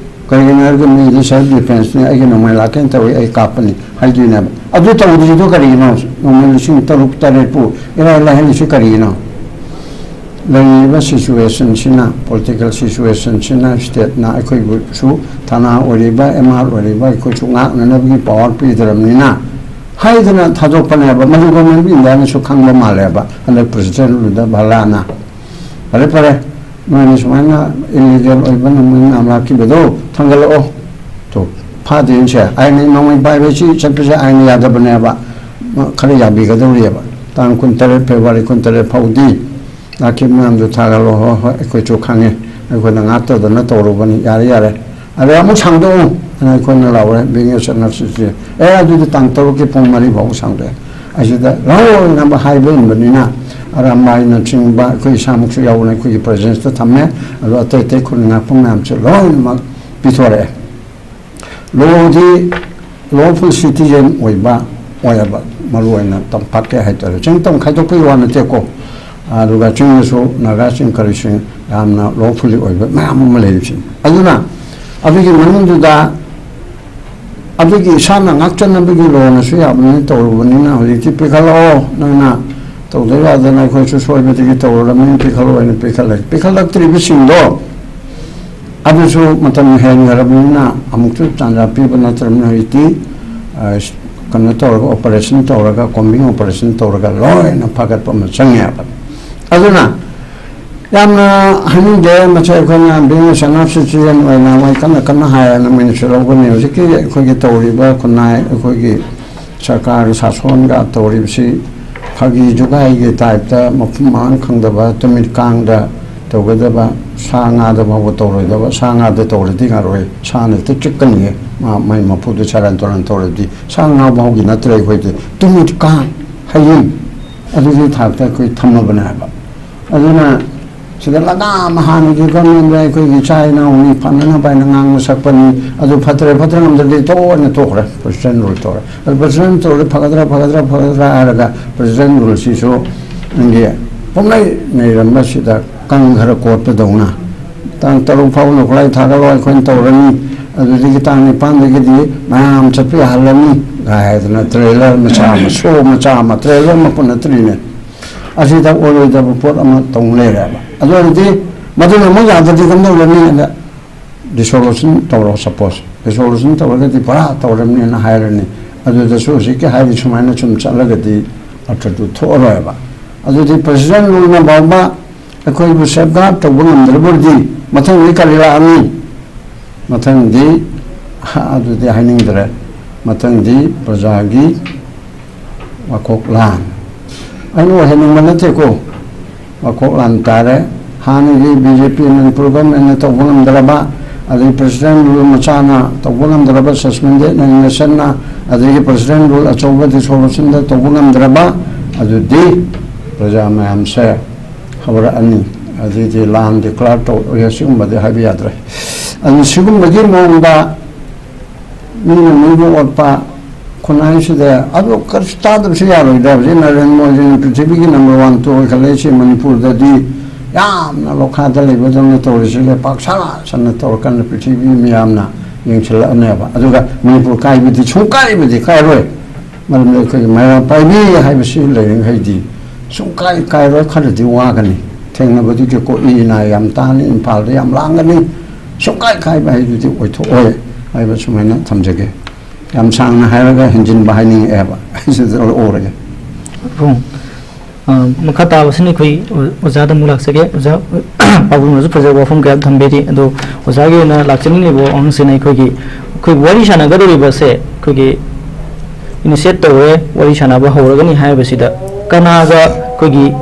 ꯀꯔꯤꯒꯤꯅꯣ ꯍꯥꯏꯔꯒ ꯃꯤꯗꯤ self defenceꯅꯤ, ꯑꯩꯒꯤ ꯅꯣꯡꯃꯩ ꯂꯥꯛꯀꯦꯅ ꯇꯧꯏ, ꯑꯩ ꯀꯥꯞꯄꯅꯤ ꯍꯥꯏꯗꯣꯏꯅꯦꯕ꯫ ꯑꯗꯨ ꯇꯧꯗ꯭ꯔꯤꯗꯨ ꯀꯔꯤꯒꯤꯅꯣ? ꯅꯣꯡꯃꯩ ꯂꯤꯁꯤꯡ ꯇꯔꯨꯛ ꯇꯔꯦꯠꯄꯨ ꯏꯔꯥꯏ ꯂꯥꯏꯍꯜꯂꯤꯁꯤ ꯀꯔꯤꯒꯤꯅꯣ? ꯂꯩꯔꯤꯕ situationꯁꯤꯅ, political situationꯁꯤꯅ stateꯅ ꯑꯩꯈꯣꯏꯕꯨꯁꯨ ꯊꯥꯅꯥ ꯑꯣꯏꯔꯤꯕ, ꯑꯦꯝ ꯑꯥꯔ ꯑꯣꯏꯔꯤꯕ ꯑꯩꯈꯣꯏꯁꯨ ꯉꯥꯛꯅꯅꯕꯒꯤ power ꯄꯤꯗ꯭ꯔꯕꯅꯤꯅ ꯍꯥꯏꯗꯅ ꯊꯥꯗꯣꯛꯄꯅꯦꯕ꯫ ꯃꯗꯨ Government of Indiaꯅꯁꯨ ꯈꯪꯕ ꯃꯥꯜꯂꯦꯕ, ꯍꯟꯗꯛ president ꯂꯨꯗ ꯚꯂꯥꯅ꯫ ꯐꯔꯦ, ꯐꯔꯦ, ꯅꯣꯏꯅ ꯁꯨꯃꯥꯏꯅ illegal ꯑꯣꯏꯕ ꯅꯣꯡꯃꯩ ꯃꯌꯥꯝ ꯂꯥꯛꯈꯤꯕꯗꯣ ꯊꯥꯡꯒꯠꯂꯛꯑꯣ꯫ ꯇꯣ, ꯐꯥꯗꯣꯏꯅꯤꯁꯦ꯫ ꯑꯥꯏꯟ ꯅꯣꯡꯃꯩ ꯄꯥꯏꯕꯁꯤ ꯆꯠꯄꯁꯦ ꯑꯥꯏꯟ ꯌꯥꯗꯕꯅꯦꯕ꯫ ꯈꯔ ꯌꯥꯕꯤꯒꯗꯧꯔꯤꯑꯕ꯫ ꯇꯥꯡ ꯀꯨꯟꯇꯔꯦꯠ, ꯐꯦꯕ꯭ꯔꯨꯋꯥꯔꯤ ꯀꯨꯟꯇꯔꯦꯠ ꯐꯥꯎꯗꯤ꯫ ꯂꯥꯛꯈꯤꯕ ꯃꯌꯥꯝꯗꯨ ꯊꯥꯒꯠꯂꯣ꯫ ꯍꯣꯏ, ꯍꯣꯏ, ꯑꯩꯈꯣꯏꯁꯨ ꯈꯪꯉꯦ, ꯑꯩꯈꯣꯏꯅ ꯉꯥꯛꯇꯗꯅ ꯇꯧꯔꯨꯕꯅꯤ, ꯌꯥꯔꯦ, ꯌꯥꯔꯦ꯫ ꯑꯗꯩ ꯑꯃꯨꯛ ꯁꯥꯡꯗꯣꯛꯎ ꯍꯥꯏꯅ ꯑꯩꯈꯣꯏꯅ ꯂꯥꯎꯔꯦ, ꯕꯤꯡ ꯑꯦꯁ ꯑꯦꯟ ꯑꯦꯐ ꯁꯤꯁꯦ꯫ ꯑꯦ, ꯑꯗꯨꯗꯤ ꯇꯥꯡ ꯇꯔꯨꯛꯀꯤ ꯄꯨꯡ ꯃꯔꯤ ꯐꯥꯎ ꯁꯥꯡꯗꯣꯛꯑꯦ꯫ ꯑꯁꯤꯗ ꯂꯣꯏꯅꯃꯛ ꯍꯥꯏꯕ ꯏꯟꯕꯅꯤꯅ, ꯑꯔꯥꯝꯕꯥꯏꯅꯆꯤꯡꯕ ꯑꯩꯈꯣꯏ ꯏꯁꯥꯃꯛꯁꯨ ꯌꯥꯎꯅ ꯑꯩꯈꯣꯏꯒꯤ ꯄ꯭ꯔꯦꯖꯦꯟꯁꯇ ꯊꯝꯃꯦ꯫ ꯑꯗꯣ ꯑꯇꯩ ꯑꯇꯩ ꯈꯨꯟ ꯉꯥꯛꯄ ꯃꯌꯥꯝꯁꯨ ꯂꯣꯏꯅꯃꯛ ꯄꯤꯊꯣꯔꯛꯑꯦ꯫ ꯂꯣꯗꯤ ꯂꯣꯐꯨꯜ ꯁꯤꯇꯤꯖꯦꯟ ꯑꯣꯏꯕ, ꯑꯣꯏꯔꯕ, ꯃꯔꯨ ꯑꯣꯏꯅ ꯇꯝꯄꯥꯛꯀꯤ ꯍꯥꯏꯇꯥꯔꯦ꯫ ꯆꯤꯡ ꯇꯝ ꯈꯥꯏꯗꯣꯛꯄꯒꯤ ꯋꯥ ꯅꯠꯇꯦꯀꯣ꯫ ꯑꯗꯨꯒ ꯆꯤꯡꯗꯁꯨ ꯅꯥꯒꯥꯁꯤꯡ ꯀꯔꯤꯁꯤꯡ ꯌꯥꯝꯅ ꯂꯣꯐꯨꯜꯂꯤ ꯑꯣꯏꯕ ꯃꯌꯥꯝ ꯑꯃ ꯂꯩꯔꯤꯕꯁꯤꯡ꯫ ꯑꯗꯨꯅ ꯑꯗꯨꯒꯤ ꯃꯅꯨꯡꯗꯨꯗ ꯑꯗꯨꯒꯤ ꯏꯁꯥꯅ ꯉꯥꯛꯆꯅꯕꯒꯤ ꯂꯣꯅꯁꯨ ꯌꯥꯕꯅꯤꯅ ꯇꯧꯔꯨꯕꯅꯤꯅ ꯍꯧꯖꯤꯛꯇꯤ ꯄꯤꯈꯠꯂꯛꯑꯣ, ꯅꯪꯅ ꯇꯧꯗ ꯌꯥꯗꯅ ꯑꯩꯈꯣꯏꯁꯨ ꯁꯣꯏꯕꯗꯒꯤ ꯇꯧꯔꯨꯔꯕꯅꯤꯅ ꯄꯤꯈꯠꯂꯛꯑꯣ ꯍꯥꯏꯅ ꯄꯤꯈꯠꯂꯛꯑꯦ꯫ ꯄꯤꯈꯠꯂꯛꯇ꯭ꯔꯤꯕꯁꯤꯡꯗꯣ ꯑꯗꯨꯁꯨ ꯃꯇꯝ ꯍꯦꯟꯈ꯭ꯔꯕꯅꯤꯅ ꯑꯃꯨꯛꯁꯨ ꯇꯥꯟꯖꯥ ꯄꯤꯕ ꯅꯠꯇ꯭ꯔꯕꯅꯤꯅ ꯍꯧꯖꯤꯛꯇꯤ, ꯑ, ꯀꯩꯅꯣ ꯇꯧꯔꯒ, ꯑꯣꯄꯔꯦꯁꯟ ꯇꯧꯔꯒ, ꯀꯣꯝꯕꯤꯡ ꯑꯣꯄꯔꯦꯁꯟ ꯇꯧꯔꯒ ꯂꯣꯏꯅ ꯐꯥꯒꯠꯄ ꯑꯃ ꯆꯪꯉꯦꯕ꯫ ꯑꯗꯨꯅ ꯌꯥꯝꯅ ꯍꯥꯏꯅꯤꯡꯗꯦ, ꯃꯁꯤ ꯑꯩꯈꯣꯏꯅ being S N F citizen ꯑꯣꯏꯅ ꯃꯣꯏ ꯀꯟꯅ ꯀꯟꯅ ꯍꯥꯏꯔꯅ ꯃꯣꯏꯅꯁꯨ ꯂꯧꯒꯅꯤ꯫ ꯍꯧꯖꯤꯛꯀꯤ ꯑꯩꯈꯣꯏꯒꯤ ꯇꯧꯔꯤꯕ ꯈꯨꯟꯅꯥꯏ, ꯑꯩꯈꯣꯏꯒꯤ ꯁꯔꯀꯥꯔꯒ ꯁꯥꯁꯣꯟꯒ ꯇꯧꯔꯤꯕꯁꯤ ꯐꯥꯒꯤ ꯖꯨꯒꯥꯏꯒꯤ ꯇꯥꯏꯞꯇ ꯃꯐꯝ ꯃꯔꯥꯡ ꯈꯪꯗꯕ, ꯇꯨꯃꯤꯠ ꯀꯥꯡꯗ ꯇꯧꯒꯗꯕ, ꯁꯥ ꯉꯥꯗ ꯐꯥꯎꯕ ꯇꯧꯔꯣꯏꯗꯕ꯫ ꯁꯥ ꯉꯥꯗ ꯇꯧꯔꯗꯤ ꯉꯥꯔꯣꯏ, ꯁꯥꯅ ꯍꯦꯛꯇ ꯆꯤꯛꯀꯅꯤꯌꯦ, ꯃꯥ, ꯃꯥꯏ ꯃꯄꯨꯗꯨ ꯁꯦꯔꯥꯟ ꯇꯨꯔꯥꯟ ꯇꯧꯔꯗꯤ꯫ ꯁꯥ ꯉꯥ ꯐꯥꯎꯒꯤ ꯅꯠꯇ꯭ꯔꯦ ꯑꯩꯈꯣꯏꯗꯤ, ꯇꯨꯃꯤꯠ ꯀꯥꯡ, ꯍꯌꯤꯡ, ꯑꯗꯨꯒꯤ ꯊꯥꯛꯇ ꯑꯩꯈꯣꯏ ꯊꯝꯃꯕꯅꯦ ꯍꯥꯏꯕ꯫ ꯑꯗꯨꯅ ꯁꯤꯗ ꯂꯒꯥꯝ ꯍꯥꯟꯅꯒꯤ ꯒꯃꯦꯟꯗ ꯑꯩꯈꯣꯏꯒꯤ ꯏꯆꯥ ꯏꯅꯥꯎꯅꯤ ꯐꯅꯅꯕ ꯍꯥꯏꯅ ꯉꯥꯡꯕ ꯁꯛꯄꯅꯤ, ꯑꯗꯨ ꯐꯠꯇ꯭ꯔꯦ ꯐꯠꯇ꯭ꯔꯦ ꯉꯝꯗ꯭ꯔꯗꯤ ꯇꯣꯛꯑꯣꯅ ꯇꯣꯛꯈ꯭ꯔꯦ꯫ ꯄ꯭ꯔꯁꯤꯗꯦꯟ ꯔꯨꯜ ꯇꯧꯔꯦ꯫ ꯑꯗꯨ ꯄ꯭ꯔꯁꯤꯗꯦꯟ ꯇꯧꯔꯗꯤ ꯐꯒꯗ꯭ꯔꯥ, ꯐꯒꯗ꯭ꯔꯥ, ꯐꯒꯗ꯭ꯔꯥ ꯍꯥꯏꯔꯒ ꯄ꯭ꯔꯁꯤꯗꯦꯟ ꯔꯨꯜꯁꯤꯁꯨ ꯅꯪꯒꯤ ꯄꯨꯝꯂꯩ ꯅꯩꯔꯝꯕꯁꯤꯗ ꯀꯪ ꯈꯔ ꯀꯣꯠꯄꯗꯧꯅ, ꯇꯥꯡ ꯇꯔꯨꯛ ꯐꯥꯎꯕ ꯅꯈꯣꯏ ꯊꯥꯒꯠꯂꯣ, ꯑꯩꯈꯣꯏꯅ ꯇꯧꯔꯅꯤ, ꯑꯗꯨꯗꯒꯤ ꯇꯥꯡ ꯅꯤꯄꯥꯟꯗꯒꯤꯗꯤ ꯃꯌꯥꯝ ꯆꯠꯄ ꯌꯥꯍꯜꯂꯅꯤ ꯍꯥꯏꯗꯅ ꯇ꯭ꯔꯦꯂꯔ ꯃꯆꯥ ꯑꯃ, ꯁꯣ ꯃꯆꯥ ꯑꯃ, ꯇ꯭ꯔꯦꯂꯔ ꯃꯄꯨ ꯅꯠꯇ꯭ꯔꯤꯅꯦ꯫ ꯑꯁꯤꯗ ꯑꯣꯏꯔꯣꯏꯗꯕ ꯄꯣꯠ ꯑꯃ ꯇꯧ ꯂꯩꯔꯦꯕ꯫ ꯑꯗꯨ ꯑꯣꯏꯔꯗꯤ ꯃꯗꯨꯅ ꯑꯃꯨꯛ ꯌꯥꯗ꯭ꯔꯗꯤ ꯀꯝꯗꯧꯔꯅꯤ ꯍꯥꯏꯅ, ꯗꯤꯁꯣꯂꯨꯁꯟ ꯇꯧꯔꯣ, ꯁꯄꯣꯁ ꯗꯤꯁꯣꯂꯨꯁꯟ ꯇꯧꯔꯒꯗꯤ ꯄꯨꯔꯥ ꯇꯧꯔꯕꯅꯦꯅ ꯍꯥꯏꯔꯅꯤ꯫ ꯑꯗꯨꯗꯁꯨ ꯍꯧꯖꯤꯛꯀꯤ ꯍꯥꯏꯔꯤ ꯁꯨꯃꯥꯏꯅ ꯁꯨꯝ ꯆꯠꯂꯒꯗꯤ ꯑꯔꯊꯗꯨ ꯊꯣꯛꯑꯔꯣꯏꯕ꯫ ꯑꯗꯨꯗꯤ ꯄ꯭ꯔꯁꯤꯗꯦꯟ ꯔꯨꯜꯅ ꯐꯥꯎꯕ ꯑꯩꯈꯣꯏꯕꯨ ꯁꯦꯐꯒꯥꯔꯗ ꯇꯧꯕ ꯉꯝꯗ꯭ꯔꯕꯗꯤ ꯃꯊꯪꯗꯤ ꯀꯔꯤ ꯂꯥꯛꯑꯅꯤ? ꯃꯊꯪꯗꯤ ꯑꯗꯨꯗꯤ ꯍꯥꯏꯅꯤꯡꯗ꯭ꯔꯦ꯫ ꯃꯊꯪꯗꯤ ꯄ꯭ꯔꯖꯥꯒꯤ ꯋꯥꯀꯣꯛ ꯂꯥꯟ꯫ ꯑꯩꯅ ꯑꯣꯏꯍꯟꯅꯤꯡꯕ ꯅꯠꯇꯦꯀꯣ, ꯋꯥꯀꯣꯛ ꯂꯥꯟ ꯇꯥꯔꯦ꯫ ꯍꯥꯟꯅꯒꯤ ꯕꯤ ꯖꯦ ꯄꯤ ꯃꯅꯤꯄꯨꯔ ꯒꯚꯔꯟꯃꯦꯟꯅ ꯇꯧꯕ ꯉꯝꯗ꯭ꯔꯕ, ꯑꯗꯩ ꯄ꯭ꯔꯁꯤꯗꯦꯟ ꯔꯨꯜ ꯃꯆꯥꯅ ꯇꯧꯕ ꯉꯝꯗ꯭ꯔꯕ, ꯁꯁꯄꯦꯟꯗꯦꯠ ꯑꯦꯅꯤꯃꯦꯁꯟꯅ, ꯑꯗꯒꯤ ꯄ꯭ꯔꯁꯤꯗꯦꯟ ꯔꯨꯜ ꯑꯆꯧꯕ ꯗꯤꯁꯣꯂꯨꯁꯟꯗ ꯇꯧꯕ ꯉꯝꯗ꯭ꯔꯕ, ꯑꯗꯨꯗꯤ ꯄ꯭ꯔꯖꯥ ꯃꯌꯥꯝꯁꯦ ꯍꯧꯔꯛꯑꯅꯤ꯫ ꯑꯗꯩꯗꯤ ꯂꯥꯟ ꯗꯤꯀ꯭ꯂꯥꯔ ꯇꯧ, ꯁꯤꯒꯨꯝꯕꯗꯤ ꯍꯥꯏꯕ ꯌꯥꯗ꯭ꯔꯦ꯫ ꯑꯗꯨ ꯁꯤꯒꯨꯝꯕꯒꯤ ꯃꯑꯣꯡꯗ ꯃꯤꯅ ꯃꯤꯕꯨ ꯑꯣꯠꯄ ꯈꯨꯟꯅꯥꯏꯁꯤꯗ ꯑꯗꯨ ꯀꯔꯤꯁꯨ ꯇꯥꯗꯕꯁꯨ ꯌꯥꯔꯣꯏꯗ꯫ ꯍꯧꯖꯤꯛ ꯅꯔꯦꯟꯗ꯭ꯔ ꯃꯣꯗꯤꯅ ꯄ꯭ꯔꯤꯊꯤꯕꯤꯒꯤ ꯅꯝꯕꯔ ꯋꯥꯟ ꯇꯨ ꯑꯣꯏꯈꯠꯂꯛꯏꯁꯤ ꯃꯅꯤꯄꯨꯔꯗꯗꯤ ꯌꯥꯝꯅ ꯂꯣꯈꯥꯗ ꯂꯩꯕꯗꯧꯅ ꯇꯧꯔꯤꯁꯤ, ꯂꯩꯄꯥꯛ ꯁꯥꯅ ꯁꯟꯅ ꯇꯧꯔꯀꯥꯟꯗ ꯄ꯭ꯔꯤꯊꯤꯕꯤ ꯃꯤꯌꯥꯝꯅ ꯌꯦꯡꯁꯤꯜꯂꯛꯑꯅꯦꯕ꯫ ꯑꯗꯨꯒ ꯃꯅꯤꯄꯨꯔ ꯀꯥꯏꯕꯗꯤ ꯁꯨꯡꯀꯥꯏꯕꯗꯤ ꯀꯥꯏꯔꯣꯏ꯫ ꯃꯔꯝꯗꯤ ꯑꯩꯈꯣꯏꯒꯤ ꯃꯩꯔꯥ ꯄꯥꯏꯕꯤ ꯍꯥꯏꯕꯁꯤ ꯂꯩꯔꯤꯉꯩꯗꯤ ꯁꯨꯡꯀꯥꯏ ꯀꯥꯏꯔꯣꯏ꯫ ꯈꯔꯗꯤ ꯋꯥꯒꯅꯤ, ꯊꯦꯡꯅꯕꯗꯨꯒꯤꯀꯣ, ꯏ ꯅꯥꯏ ꯌꯥꯝ ꯇꯥꯅꯤ, ꯏꯝꯐꯥꯜꯗ ꯌꯥꯝ ꯂꯥꯡꯒꯅꯤ, ꯁꯨꯡꯀꯥꯏ ꯀꯥꯏꯕ ꯍꯥꯏꯗꯨꯗꯤ ꯑꯣꯏꯊꯣꯛꯑꯣꯏ ꯍꯥꯏꯕ ꯁꯨꯃꯥꯏꯅ ꯊꯝꯖꯒꯦ꯫ ꯌꯥꯝ ꯁꯥꯡꯅ ꯍꯥꯏꯔꯒ ꯍꯦꯟꯖꯤꯟꯕ ꯍꯥꯏꯅꯤꯡꯉꯛꯑꯦꯕ꯫ ꯑꯩꯁꯤꯗ ꯑꯣꯔꯒꯦ꯫ ꯎꯝ꯫ ꯑ, ꯃꯈꯥ ꯇꯥꯕꯁꯤꯅ ꯑꯩꯈꯣꯏ ꯑꯣ-, ꯑꯣꯖꯥꯗ ꯑꯃꯨꯛ ꯂꯥꯛꯆꯒꯦ꯫ ꯑꯣꯖꯥ ꯄꯥꯎꯕꯨꯡꯅꯁꯨ ꯐꯖꯕ ꯋꯥꯐꯝ ꯀꯌꯥ ꯊꯝꯕꯤꯔꯤ꯫ ꯑꯗꯣ ꯑꯣꯖꯥꯒꯤ ꯑꯣꯏꯅ ꯂꯥꯛꯆꯅꯤꯡꯉꯤꯕ ꯋꯥꯍꯪꯁꯤꯅ ꯑꯩꯈꯣꯏꯒꯤ, ꯑꯩꯈꯣꯏ ꯋꯥꯔꯤ ꯁꯥꯟꯅꯒꯗꯧꯔꯤꯕꯁꯦ ꯑꯩꯈꯣꯏꯒꯤ initiate ꯇꯧꯔꯦ, ꯋꯥꯔꯤ ꯁꯥꯟꯅꯕ ꯍꯧꯔꯒꯅꯤ ꯍꯥꯏꯕꯁꯤꯗ ꯀꯅꯥꯒ ꯑꯩꯈꯣꯏꯒꯤ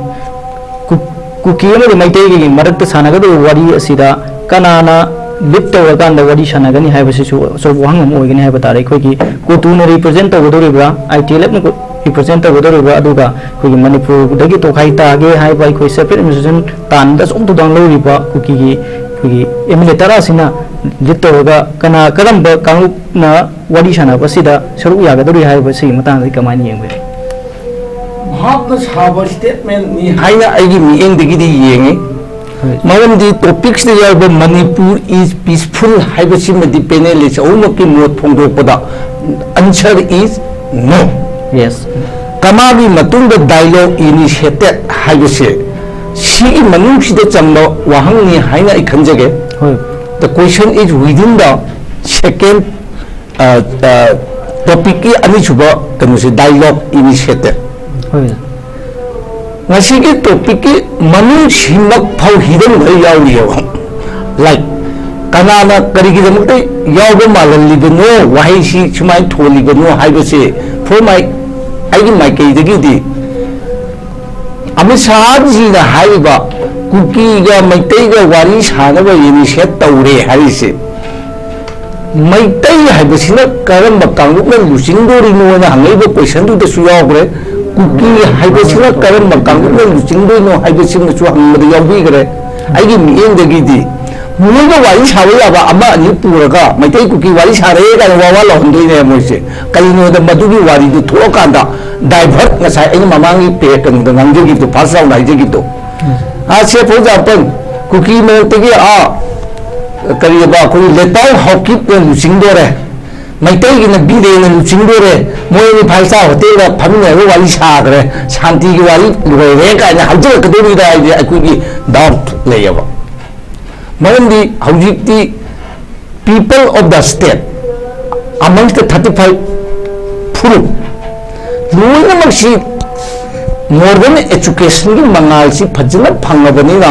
ꯀꯨ-, ꯀꯨꯀꯤ ꯑꯃꯗꯤ ꯃꯩꯇꯩꯒꯤ ꯃꯔꯛꯇ ꯁꯥꯟꯅꯒꯗꯧꯔꯤꯕ ꯋꯥꯔꯤ ꯑꯁꯤꯗ ꯀꯅꯥꯅ ꯂꯤꯗ ꯇꯧꯔꯀꯥꯟꯗ ꯋꯥꯔꯤ ꯁꯥꯟꯅꯒꯅꯤ ꯍꯥꯏꯕꯁꯤꯁꯨ ꯑꯆꯧꯕ ꯋꯥꯍꯪ ꯑꯃ ꯑꯣꯏꯒꯅꯤ ꯍꯥꯏꯕ ꯇꯥꯔꯦ꯫ ꯑꯩꯈꯣꯏꯒꯤ ꯀꯣꯇꯨꯅ ꯔꯤꯄ꯭ꯔꯖꯦꯟ ꯇꯧꯒꯗꯧꯔꯤꯕ꯭ꯔꯥ, ꯑꯥꯏ ꯇꯤ ꯑꯦꯜ ꯑꯦꯐꯅ ꯔꯤꯄ꯭ꯔꯖꯦꯟ ꯇꯧꯒꯗꯧꯔꯤꯕ꯭ꯔꯥ, ꯑꯗꯨꯒ ꯑꯩꯈꯣꯏꯒꯤ ꯃꯅꯤꯄꯨꯔꯗꯒꯤ ꯇꯣꯈꯥꯏ ꯇꯥꯒꯦ ꯍꯥꯏꯕ ꯑꯩꯈꯣꯏ ꯁꯦꯄꯔꯦꯠ ꯑꯦꯗꯃꯤꯅꯤꯁꯇ꯭ꯔꯦꯁꯟ ꯇꯥꯟꯕꯗ ꯑꯆꯧꯕ ꯊꯧꯗꯥꯡ ꯂꯧꯔꯤꯕ ꯀꯨꯀꯤꯒꯤ ꯑꯩꯈꯣꯏꯒꯤ ꯑꯦꯝ ꯑꯦꯜ ꯑꯦ ꯇꯔꯥꯁꯤꯅ ꯂꯤꯗ ꯇꯧꯔꯒ ꯀꯅꯥ, ꯀꯔꯝꯕ ꯀꯥꯡꯂꯨꯞꯅ ꯋꯥꯔꯤ ꯁꯥꯟꯅꯕꯁꯤꯗ ꯁꯔꯨꯛ ꯌꯥꯒꯗꯧꯔꯤ ꯍꯥꯏꯕꯁꯤꯒꯤ ꯃꯇꯥꯡꯗꯗꯤ ꯀꯃꯥꯏꯅ ꯌꯦꯡꯕꯤꯔꯤ? ꯃꯍꯥꯛꯅ ꯁꯥꯕ ꯁ꯭ꯇꯦꯠꯃꯦꯟꯅꯤ ꯍꯥꯏꯅ ꯑꯩꯒꯤ ꯃꯤꯠꯌꯦꯡꯗꯒꯤꯗꯤ ꯌꯦꯡꯉꯤ꯫ ꯍꯣꯏ꯫ ꯃꯔꯝꯗꯤ ꯇꯣꯄꯤꯛꯁꯤꯗ ꯌꯥꯎꯕ "Manipur is peaceful" ꯍꯥꯏꯕꯁꯤꯃꯗꯤ ꯄꯦꯅꯦꯂꯤꯁ ꯑꯍꯨꯝꯃꯛꯀꯤ ꯃꯣꯠ ꯐꯣꯡꯗꯣꯛꯄꯗ answer is no꯫ Yes꯫ ꯀꯃꯥꯒꯤ ꯃꯇꯨꯡꯗ dialogue initiated ꯍꯥꯏꯕꯁꯦ ꯁꯤꯒꯤ ꯃꯅꯨꯡꯁꯤꯗ ꯆꯟꯕ ꯋꯥꯍꯪꯅꯤ ꯍꯥꯏꯅ ꯑꯩ ꯈꯟꯖꯒꯦ꯫ ꯍꯣꯏ꯫ The question is within the second, uh, uh, topicꯀꯤ ꯑꯅꯤꯁꯨꯕ ꯀꯩꯅꯣꯁꯦ, dialogue initiated꯫ ꯍꯣꯏ꯫ ꯉꯁꯤꯒꯤ ꯇꯣꯄꯤꯛꯀꯤ ꯃꯅꯨꯡꯁꯤꯃꯛ ꯐꯥꯎ ꯍꯤꯗꯟ ꯈꯔ ꯌꯥꯎꯔꯤꯑꯕ꯫ Like, ꯀꯅꯥꯅ ꯀꯔꯤꯒꯤꯗꯃꯛꯇ ꯌꯥꯎꯕ ꯃꯥꯜꯍꯜꯂꯤꯕꯅꯣ, ꯋꯥꯍꯩꯁꯤ ꯁꯨꯃꯥꯏꯅ ꯊꯣꯜꯂꯤꯕꯅꯣ ꯍꯥꯏꯕꯁꯦ, ꯐꯣꯔ ꯃꯥꯏ ꯑꯩꯒꯤ ꯃꯥꯏꯀꯩꯗꯒꯤꯗꯤ ꯑꯃꯤꯠ ꯁꯥꯍꯖꯤꯅ ꯍꯥꯏꯔꯤꯕ ꯀꯨꯀꯤꯒ ꯃꯩꯇꯩꯒ ꯋꯥꯔꯤ ꯁꯥꯅꯕ ꯏꯅꯤꯁꯤꯌꯦꯠ ꯇꯧꯔꯦ ꯍꯥꯏꯔꯤꯁꯦ, ꯃꯩꯇꯩ ꯍꯥꯏꯕꯁꯤꯅ ꯀꯔꯝꯕ ꯀꯥꯡꯂꯨꯞꯅ ꯂꯨꯆꯤꯡꯗꯣꯔꯤꯅꯣꯅ ꯍꯪꯉꯛꯏꯕ ꯀꯣꯏꯁꯟꯗꯨꯗꯁꯨ ꯌꯥꯎꯈ꯭ꯔꯦ꯫ ꯀꯨꯀꯤ ꯍꯥꯏꯕꯁꯤꯅ ꯀꯔꯝꯕ ꯀꯥꯡꯂꯨꯞꯅ ꯂꯨꯆꯤꯡꯗꯣꯏꯅꯣ ꯍꯥꯏꯕꯁꯤꯃꯁꯨ ꯍꯪꯕꯗ ꯌꯥꯎꯕꯤꯈ꯭ꯔꯦ꯫ ꯑꯩꯒꯤ ꯃꯤꯠꯌꯦꯡꯗꯒꯤꯗꯤ ꯃꯣꯏꯒ ꯋꯥꯔꯤ ꯁꯥꯕ ꯌꯥꯕ ꯑꯃ ꯑꯅꯤ ꯄꯨꯔꯒ ꯃꯩꯇꯩ ꯀꯨꯀꯤ ꯋꯥꯔꯤ ꯁꯥꯔꯦ ꯀꯥꯏꯅ ꯋꯥ ꯋꯥ ꯂꯥꯎꯍꯟꯗꯣꯏꯅꯦ ꯃꯣꯏꯁꯦ꯫ ꯀꯔꯤꯅꯣꯗ ꯃꯗꯨꯒꯤ ꯋꯥꯔꯤꯗꯨ ꯊꯣꯛꯑꯀꯥꯟꯗ ꯗꯥꯏꯚꯔꯠ, ꯉꯁꯥꯏ ꯑꯩꯅ ꯃꯃꯥꯡꯒꯤ ꯄꯦ-, ꯀꯩꯅꯣꯗ ꯉꯥꯡꯖꯈꯤꯕꯗꯣ, ꯐꯥꯔꯁ ꯔꯥꯎꯟꯗ ꯍꯥꯏꯖꯈꯤꯕꯗꯣ꯫ ꯑꯥ, ꯁꯦ, ꯐꯣꯔ ꯑꯦꯛꯖꯥꯝꯄꯜ, ꯀꯨꯀꯤ ꯃꯔꯛꯇꯒꯤ, ꯑꯥ, ꯀꯔꯤꯑꯕ, ꯑꯩꯈꯣꯏꯒꯤ ꯂꯦꯇꯥꯎ ꯍꯥꯎꯀꯤꯞꯅ ꯂꯨꯆꯤꯡꯗꯣꯔꯦ, ꯃꯩꯇꯩꯒꯤꯅ ꯕꯤꯔꯦꯟꯅ ꯂꯨꯆꯤꯡꯗꯣꯔꯦ, ꯃꯣꯏ ꯑꯅꯤ ꯐꯥꯏꯚ ꯁ꯭ꯇꯥꯔ ꯍꯣꯇꯦꯜꯗ ꯐꯝꯃꯤꯟꯅꯔꯒ ꯋꯥꯔꯤ ꯁꯥꯈ꯭ꯔꯦ, ꯁꯥꯟꯇꯤꯒꯤ ꯋꯥꯔꯤ ꯂꯣꯏꯔꯦ ꯀꯥꯏꯅ ꯍꯥꯏꯖꯔꯛꯀꯗꯧꯔꯤꯗ ꯍꯥꯏꯗꯤ ꯑꯩꯈꯣꯏꯒꯤ ꯗꯥꯎꯠ ꯂꯩꯌꯦꯕ꯫ ꯃꯔꯝꯗꯤ ꯍꯧꯖꯤꯛꯇꯤ people of the state amongst the thirty five ꯐꯨꯔꯨꯞ ꯂꯣꯏꯅꯃꯛꯁꯤ ꯃꯣꯗꯔꯟ ꯑꯦꯖꯨꯀꯦꯁꯟꯒꯤ ꯃꯉꯥꯜꯁꯤ ꯐꯖꯅ ꯐꯪꯉꯕꯅꯤꯅ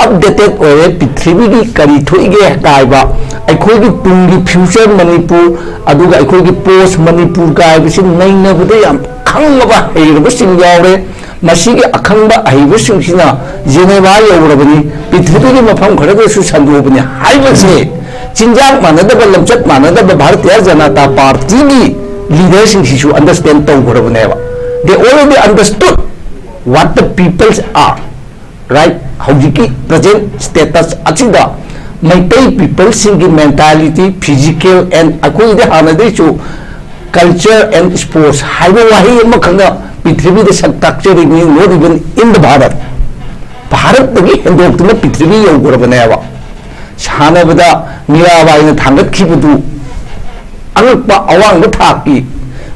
ꯑꯞꯗꯦꯇꯦꯠ ꯑꯣꯏꯔꯦ꯫ ꯄ꯭ꯔꯤꯊꯤꯕꯤꯒꯤ ꯀꯔꯤ ꯊꯣꯛꯏꯒꯦ ꯀꯥꯏꯕ, ꯑꯩꯈꯣꯏꯒꯤ ꯇꯨꯡꯒꯤ ꯐ꯭ꯌꯨꯆꯔ ꯃꯅꯤꯄꯨꯔ, ꯑꯗꯨꯒ ꯑꯩꯈꯣꯏꯒꯤ ꯄꯣꯁ ꯃꯅꯤꯄꯨꯔ ꯀꯥꯏꯕꯁꯤ ꯅꯩꯅꯕꯗ ꯌꯥꯝ ꯈꯪꯉꯕ ꯍꯩꯔꯕꯁꯤꯡ ꯌꯥꯎꯔꯦ꯫ ꯃꯁꯤꯒꯤ ꯑꯈꯪꯕ ꯑꯍꯩꯕꯁꯤꯡꯁꯤꯅ ꯖꯦꯅꯦꯚꯥ ꯌꯧꯔꯕꯅꯤ, ꯄ꯭ꯔꯤꯊꯤꯕꯤꯒꯤ ꯃꯐꯝ ꯈꯔꯗꯁꯨ ꯁꯟꯗꯣꯛꯑꯕꯅꯤ ꯍꯥꯏꯕꯁꯦ ꯆꯤꯟꯖꯥꯛ ꯃꯥꯟꯅꯗꯕ, ꯂꯝꯆꯠ ꯃꯥꯟꯅꯗꯕ ꯚꯥꯔꯇꯤꯌ ꯖꯅꯇꯥ ꯄꯥꯔꯇꯤꯒꯤ ꯂꯤꯗꯔꯁꯤꯡꯁꯤꯁꯨ ꯑꯟꯗꯔꯁ꯭ꯇꯦꯟ ꯇꯧꯈ꯭ꯔꯕꯅꯦꯕ꯫ They already understood what the peoples are, right? ꯍꯧꯖꯤꯛꯀꯤ ꯄ꯭ꯔꯖꯦꯟ ꯁ꯭ꯇꯦꯇꯁ ꯑꯁꯤꯗ ꯃꯩꯇꯩ ꯄꯤꯄꯜꯁꯤꯡꯒꯤ ꯃꯦꯟꯇꯥꯂꯤꯇꯤ, ꯐꯤꯖꯤꯀꯦꯜ ꯑꯦꯟ ꯑꯩꯈꯣꯏꯗꯤ ꯍꯥꯟꯅꯗꯩꯁꯨ ꯀꯜꯆꯔ ꯑꯦꯟ ꯁ꯭ꯄꯣꯔꯠꯁ ꯍꯥꯏꯕ ꯋꯥꯍꯩ ꯑꯃꯈꯛꯅ ꯄ꯭ꯔꯤꯊꯤꯕꯤꯗ ꯁꯛ ꯇꯥꯛꯆꯔꯤꯕꯅꯤ, not even in the Bharat. ꯚꯥꯔꯠꯇꯒꯤ ꯍꯦꯟꯗꯣꯛꯇꯨꯅ ꯄ꯭ꯔꯤꯊꯤꯕꯤ ꯌꯧꯈ꯭ꯔꯕꯅꯦꯕ꯫ ꯁꯥꯟꯅꯕꯗ ꯃꯤꯔꯥꯕꯥꯏꯅ ꯊꯥꯡꯒꯠꯈꯤꯕꯗꯨ ꯑꯉꯛꯄ ꯑꯋꯥꯡꯕ ꯊꯥꯛꯀꯤ,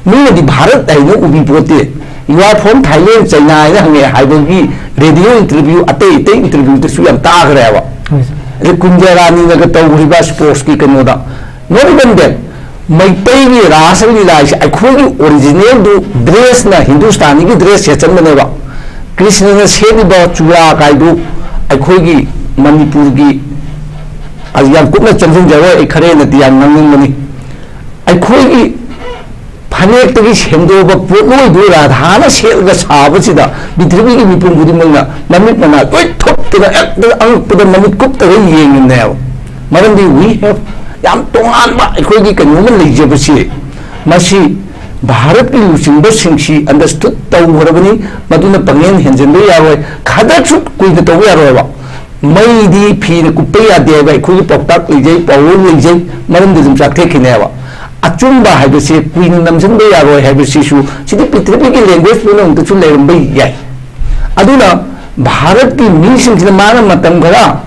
ꯃꯤꯅꯗꯤ ꯚꯥꯔꯠ ꯍꯥꯏꯅ ꯎꯕꯤ ꯄꯣꯠꯇꯦ꯫ You are from Thailand, China ꯍꯥꯏꯅ ꯍꯪꯉꯛꯑꯦ ꯍꯥꯏꯕꯒꯤ ꯔꯦꯗꯤꯑꯣ ꯏꯟꯇꯔꯚ꯭ꯌꯨ, ꯑꯇꯩ ꯑꯇꯩ ꯏꯟꯇꯔꯚ꯭ꯌꯨꯗꯁꯨ ꯌꯥꯝ ꯇꯥꯈ꯭ꯔꯦꯕ꯫ ꯍꯣꯏ, ꯁꯥꯔ꯫ ꯑꯗꯩ ꯀꯨꯟꯖ ꯔꯥꯅꯤꯅꯒ ꯇꯧꯔꯤꯕ ꯁ꯭ꯄꯣꯔꯠꯁꯀꯤ ꯀꯩꯅꯣꯗ, not even that, ꯃꯩꯇꯩꯒꯤ ꯔꯥꯁ ꯂꯤꯂꯥꯁꯦ ꯑꯩꯈꯣꯏꯒꯤ ꯑꯣꯔꯤꯖꯤꯅꯦꯜꯗꯨ ꯗ꯭ꯔꯦꯁꯅ ꯍꯤꯟꯗꯨꯁꯇꯥꯅꯤꯒꯤ ꯗ꯭ꯔꯦꯁ ꯁꯦꯠꯆꯟꯕꯅꯦꯕ꯫ ꯀ꯭ꯔꯤꯁꯅꯅ ꯁꯦꯠꯂꯤꯕ ꯆꯨꯔꯥ ꯀꯥꯏꯗꯨ ꯑꯩꯈꯣꯏꯒꯤ ꯃꯅꯤꯄꯨꯔꯒꯤ ꯑꯗꯨ ꯌꯥꯝ ꯀꯨꯞꯅ ꯆꯪꯁꯤꯟꯖꯔꯣꯏ, ꯑꯩ ꯈꯔ ꯍꯦꯟꯅꯗꯤ ꯌꯥꯝ ꯉꯥꯡꯅꯤꯡꯕꯅꯤ꯫ ꯑꯩꯈꯣꯏꯒꯤ ꯐꯅꯦꯛꯇꯒꯤ ꯁꯦꯝꯗꯣꯛꯄ ꯄꯣꯠꯂꯣꯏꯗꯨ ꯔꯥꯙꯥꯅ ꯁꯦꯠꯂꯒ ꯁꯥꯕꯁꯤꯗ ꯄ꯭ꯔꯤꯊꯤꯕꯤꯒꯤ ꯃꯤꯄꯨꯝ ꯈꯨꯗꯤꯡꯃꯛꯅ ꯃꯃꯤꯠ ꯃꯅꯥ ꯂꯣꯏ ꯊꯨꯞꯇꯅ ꯍꯦꯛꯇ ꯑꯉꯛꯄꯗ ꯃꯃꯤꯠ ꯀꯨꯞꯇꯒ ꯌꯦꯡꯉꯤꯕꯅꯦꯕ꯫ ꯃꯔꯝꯗꯤ we have ꯌꯥꯝ ꯇꯣꯉꯥꯟꯕ ꯑꯩꯈꯣꯏꯒꯤ ꯀꯩꯅꯣꯝꯃ ꯂꯩꯖꯕꯁꯤ, ꯃꯁꯤ ꯚꯥꯔꯠꯀꯤ ꯂꯨꯆꯤꯡꯕꯁꯤꯡꯁꯤ understood ꯇꯧꯈ꯭ꯔꯕꯅꯤ꯫ ꯃꯗꯨꯅ ꯄꯪꯍꯦꯟ ꯍꯦꯟꯖꯤꯟꯕ ꯌꯥꯔꯣꯏ, ꯈꯗꯛꯁꯨ ꯀꯨꯏꯅ ꯇꯧꯕ ꯌꯥꯔꯣꯏꯕ꯫ ꯃꯩꯗꯤ ꯐꯤꯅ ꯀꯨꯞꯄ ꯌꯥꯗꯦ ꯍꯥꯏꯕ ꯑꯩꯈꯣꯏꯒꯤ ꯄꯥꯎꯇꯥꯛ ꯂꯩꯖꯩ, ꯄꯥꯎꯔꯧ ꯂꯩꯖꯩ, ꯃꯔꯝꯗꯤ ꯑꯗꯨꯝ ꯆꯥꯛꯊꯦꯛꯈꯤꯅꯦꯕ꯫ ꯑꯆꯨꯝꯕ ꯍꯥꯏꯕꯁꯦ ꯀꯨꯏꯅ ꯅꯝꯁꯤꯟꯕ ꯌꯥꯔꯣꯏ ꯍꯥꯏꯕꯁꯤꯁꯨ, ꯁꯤꯗꯤ ꯄ꯭ꯔꯤꯊꯤꯕꯤꯒꯤ language ꯄꯨꯝꯅꯃꯛꯇꯁꯨ ꯂꯩꯔꯝꯕ ꯌꯥꯏ꯫ ꯑꯗꯨꯅ ꯚꯥꯔꯠꯀꯤ ꯃꯤꯁꯤꯡꯁꯤꯅ ꯃꯥꯅ ꯃꯇꯝ ꯈꯔ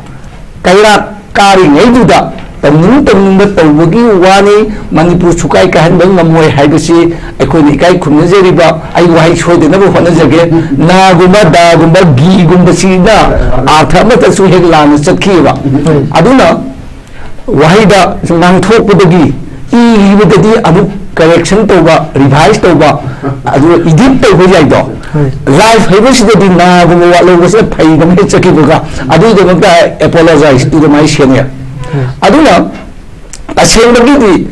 ꯀꯩꯔꯥꯛ ꯀꯥꯔꯤꯉꯩꯗꯨꯗ ꯇꯧꯅꯤꯡ ꯇꯧꯅꯤꯡꯕ ꯇꯧꯕꯒꯤ ꯋꯥꯅꯤ꯫ ꯃꯅꯤꯄꯨꯔ ꯁꯨꯀꯥꯏ ꯀꯥꯏꯍꯟꯕ ꯉꯝꯃꯣꯏ ꯍꯥꯏꯕꯁꯤ ꯑꯩꯈꯣꯏꯅ ꯏꯀꯥꯏ ꯈꯨꯝꯅꯖꯔꯤꯕ, ꯑꯩ ꯋꯥꯍꯩ ꯁꯣꯏꯗꯅꯕ ꯍꯣꯠꯅꯖꯒꯦ, ꯅꯥꯒꯨꯝꯕ, ꯗꯥꯒꯨꯝꯕ, ꯒꯤꯒꯨꯝꯕꯁꯤꯅ ꯑꯥꯔꯊ ꯑꯃꯠꯇꯁꯨ ꯍꯦꯛ ꯂꯥꯟꯅ ꯆꯠꯈꯤꯑꯕ꯫ ꯑꯗꯨꯅ ꯋꯥꯍꯩꯗ ꯉꯥꯡꯊꯣꯛꯄꯗꯒꯤ ꯏꯈꯤꯕꯗꯗꯤ ꯑꯃꯨꯛ correction ꯇꯧꯕ, revise ꯇꯧꯕ, ꯑꯗꯨꯒ edit ꯇꯧꯕ ꯌꯥꯏꯗꯣ꯫ ꯍꯣꯏ꯫ Live ꯍꯩꯕꯁꯤꯗꯗꯤ ꯅꯥꯒꯨꯝꯕ ꯋꯥꯠꯍꯧꯕꯁꯤꯅ ꯐꯩꯗꯅ ꯍꯦꯛ ꯆꯠꯈꯤꯕꯒ, ꯑꯗꯨꯒꯤꯗꯃꯛꯇ apologize to the my senior꯫ ꯍꯣꯏ꯫ ꯑꯗꯨꯅ ꯇꯁꯦꯡꯕꯒꯤꯗꯤ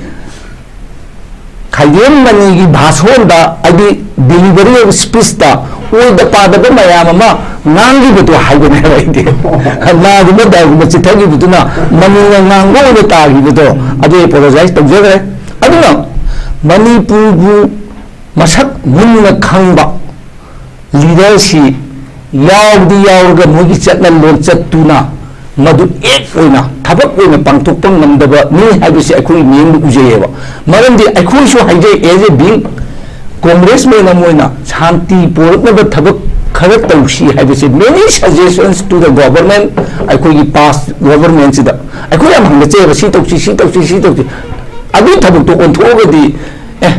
ꯈꯥꯏꯗꯦꯝ ꯃꯅꯤꯒꯤ ꯚꯥꯁꯣꯟꯗ, ꯍꯥꯏꯗꯤ delivery of speech ꯇ ꯑꯣꯏꯗ ꯄꯥꯗꯕ ꯃꯌꯥꯝ ꯑꯃ ꯉꯥꯡꯈꯤꯕꯗꯣ ꯍꯥꯏꯕꯅꯦꯕ ꯑꯩꯗꯤ꯫ ꯅꯥꯒꯨꯝꯕ ꯗꯥꯒꯨꯝꯕ ꯆꯤꯊꯈꯤꯕꯗꯨꯅ ꯃꯅꯤꯅ ꯉꯥꯡꯕ ꯑꯣꯏꯅ ꯇꯥꯈꯤꯕꯗꯣ, ꯑꯗꯨ apologize ꯇꯧꯖꯈ꯭ꯔꯦ꯫ ꯑꯗꯨꯅ ꯃꯅꯤꯄꯨꯔꯕꯨ ꯃꯁꯛ ꯃꯨꯟꯅ ꯈꯪꯕ leader ꯁꯤ ꯌꯥꯎꯗꯤ ꯌꯥꯎꯔꯒ ꯃꯣꯏꯒꯤ ꯆꯠꯅ ꯂꯣꯟꯆꯠꯇꯨꯅ ꯃꯗꯨ act ꯑꯣꯏꯅ, ꯊꯕꯛ ꯑꯣꯏꯅ ꯄꯥꯡꯊꯣꯛꯄ ꯉꯝꯗꯕ ꯃꯤ ꯍꯥꯏꯕꯁꯤ ꯑꯩꯈꯣꯏꯒꯤ ꯃꯤꯠꯌꯦꯡꯗ ꯎꯖꯩꯌꯦꯕ꯫ ꯃꯔꯝꯗꯤ ꯑꯩꯈꯣꯏꯁꯨ ꯍꯥꯏꯖꯩ, as a being congressman ꯑꯃ ꯑꯣꯏꯅ ꯁꯥꯟꯇꯤ ꯄꯣꯔꯛꯅꯕ ꯊꯕꯛ ꯈꯔ ꯇꯧꯁꯤ ꯍꯥꯏꯕꯁꯦ, many suggestions to the government, ꯑꯩꯈꯣꯏꯒꯤ past government ꯁꯤꯗ ꯑꯩꯈꯣꯏ ꯌꯥꯝ ꯍꯪꯒꯠꯆꯩꯌꯦꯕ, ꯁꯤ ꯇꯧꯁꯤ, ꯁꯤ ꯇꯧꯁꯤ, ꯁꯤ ꯇꯧꯁꯤ꯫ ꯑꯗꯨꯒꯤ ꯊꯕꯛꯇꯣ ꯑꯣꯟꯊꯣꯛꯑꯒꯗꯤ, ꯑꯦ,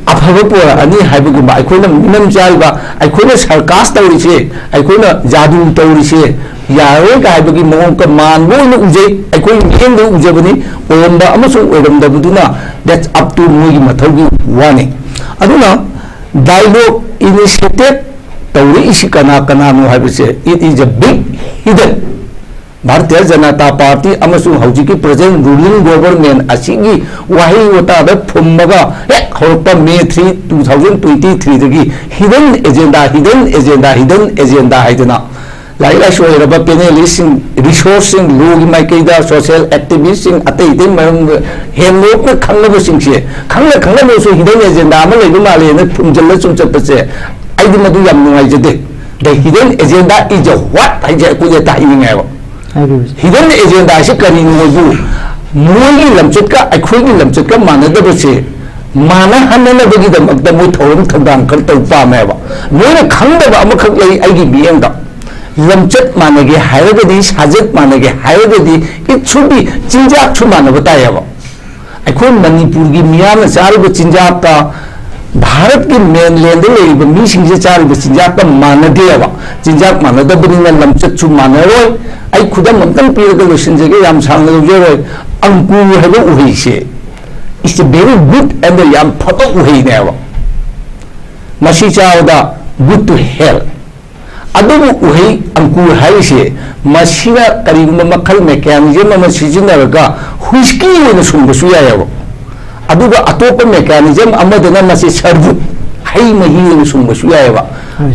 ꯑꯐꯕ ꯄꯣꯔꯛꯑꯅꯤ ꯍꯥꯏꯕꯒꯨꯝꯕ, ꯑꯩꯈꯣꯏꯅ ꯃꯤꯅꯝ ꯆꯥꯔꯤꯕ, ꯑꯩꯈꯣꯏꯅ circus ꯇꯧꯔꯤꯁꯦ, ꯑꯩꯈꯣꯏꯅ ꯖꯥꯗꯨ ꯇꯧꯔꯤꯁꯦ ꯌꯥꯔꯔꯣꯏ ꯀ ꯍꯥꯏꯕꯒꯤ ꯃꯑꯣꯡꯒ ꯃꯥꯟꯕ ꯑꯣꯏꯅ ꯎꯖꯩ꯫ ꯑꯩꯈꯣꯏ ꯃꯤꯠꯌꯦꯡꯗ ꯎꯖꯕꯅꯤ, ꯑꯣꯏꯔꯝꯕ ꯑꯃꯁꯨꯡ ꯑꯣꯏꯔꯝꯗꯕꯗꯨꯅ, that's up to ꯃꯣꯏꯒꯤ ꯃꯊꯧꯒꯤ ꯋꯥꯅꯤ꯫ ꯑꯗꯨꯅ dialogue initiative ꯇꯧꯔꯛꯏꯁꯤ ꯀꯅꯥ ꯀꯅꯥꯅꯣ ꯍꯥꯏꯕꯁꯦ, it is a big hidden Bharatiya Janata party ꯑꯃꯁꯨꯡ ꯍꯧꯖꯤꯛꯀꯤ present ruling government ꯑꯁꯤꯒꯤ ꯋꯥꯍꯩ ꯋꯥꯇꯥꯗ ꯐꯨꯝꯃꯒ ꯍꯦꯛ ꯍꯧꯔꯛꯄ May three two thousand twenty threeꯗꯒꯤ hidden agenda, hidden agenda, hidden agenda ꯍꯥꯏꯗꯅ ꯂꯥꯏꯔꯤꯛ ꯂꯥꯏꯁꯨ ꯍꯩꯔꯕ panelistꯁꯤꯡ, resourceꯁꯤꯡ, lawꯒꯤ ꯃꯥꯏꯀꯩꯗ social activistꯁꯤꯡ, ꯑꯇꯩ ꯑꯇꯩ ꯃꯔꯝ ꯍꯦꯟꯗꯣꯛꯅ ꯈꯪꯅꯕꯁꯤꯡꯁꯦ, ꯈꯪꯅ ꯈꯪꯅꯕꯁꯨ hidden agenda ꯑꯃ ꯂꯩꯕ ꯃꯥꯜꯂꯦꯅ ꯐꯨꯝꯖꯤꯜꯂ ꯁꯨꯝ ꯆꯠꯄꯁꯦ, ꯑꯩꯗꯤ ꯃꯗꯨ ꯌꯥꯝ ꯅꯨꯡꯉꯥꯏꯖꯗꯦ꯫ The hidden agenda is a what ꯍꯥꯏꯁꯦ ꯑꯩꯈꯣꯏꯗꯤ ꯍꯦꯛꯇ ꯍꯥꯏꯅꯤꯡꯉꯦꯕ꯫ ꯍꯥꯏꯔꯤꯕꯁꯦ꯫ Hidden agenda ꯁꯤ ꯀꯔꯤꯅꯣ ꯍꯥꯏꯕꯨ, ꯃꯣꯏꯒꯤ ꯂꯝꯆꯠꯀ ꯑꯩꯈꯣꯏꯒꯤ ꯂꯝꯆꯠꯀ ꯃꯥꯟꯅꯗꯕꯁꯦ ꯃꯥꯟꯅꯍꯟꯅꯅꯕꯒꯤꯗꯃꯛꯇ ꯃꯣꯏ ꯊꯧꯔꯝ ꯊꯧꯗꯥꯡ ꯈꯔ ꯇꯧ ꯄꯥꯝꯃꯦꯕ꯫ ꯃꯣꯏꯅ ꯈꯪꯗꯕ ꯑꯃꯈꯛ ꯂꯩ ꯑꯩꯒꯤ ꯃꯤꯠꯌꯦꯡꯗ꯫ ꯂꯝꯆꯠ ꯃꯥꯟꯅꯒꯦ ꯍꯥꯏꯔꯒꯗꯤ, ꯁꯥꯖꯠ ꯃꯥꯟꯅꯒꯦ ꯍꯥꯏꯔꯒꯗꯤ, it should be ꯆꯤꯟꯖꯥꯛꯁꯨ ꯃꯥꯟꯅꯕ ꯇꯥꯏꯌꯦꯕ꯫ ꯑꯩꯈꯣꯏ ꯃꯅꯤꯄꯨꯔꯒꯤ ꯃꯤꯌꯥꯝꯅ ꯆꯥꯔꯤꯕ ꯆꯤꯟꯖꯥꯛꯀ ꯚꯥꯔꯠꯀꯤ mainlandꯗ ꯂꯩꯔꯤꯕ ꯃꯤꯁꯤꯡꯁꯦ ꯆꯥꯔꯤꯕ ꯆꯤꯟꯖꯥꯛꯀ ꯃꯥꯟꯅꯗꯦꯕ꯫ ꯆꯤꯟꯖꯥꯛ ꯃꯥꯟꯅꯗꯕꯅꯤꯅ ꯂꯝꯆꯠꯁꯨ ꯃꯥꯟꯅꯔꯣꯏ꯫ ꯑꯩ ꯈꯨꯗꯝ ꯑꯝꯇꯪ ꯄꯤꯔꯒ ꯂꯣꯏꯁꯤꯟꯖꯒꯦ, ꯌꯥꯝ ꯁꯥꯡꯅ ꯂꯧꯖꯔꯣꯏ꯫ ꯑꯪꯀꯨꯔ ꯍꯥꯏꯕ ꯎꯍꯩꯁꯦ is a very good and ꯌꯥꯝ ꯐꯕ ꯎꯍꯩꯅꯦꯕ꯫ ꯃꯁꯤ ꯆꯥꯕꯗ good to health꯫ ꯑꯗꯨꯕꯨ ꯎꯍꯩ ꯑꯪꯀꯨꯔ ꯍꯥꯏꯔꯤꯁꯦ, ꯃꯁꯤꯅ ꯀꯔꯤꯒꯨꯝꯕ ꯃꯈꯜ mechanism ꯑꯃ ꯁꯤꯖꯤꯟꯅꯔꯒ whisky ꯑꯣꯏꯅ ꯁꯨꯡꯕꯁꯨ ꯌꯥꯏꯑꯕ꯫ ꯑꯗꯨꯒ ꯑꯇꯣꯞꯄ mechanism ꯑꯃꯗꯅ ꯃꯁꯤ ꯁꯔꯕꯨꯠ, ꯍꯩ ꯃꯍꯤ ꯑꯣꯏꯅ ꯁꯨꯡꯕꯁꯨ ꯌꯥꯏꯑꯕ꯫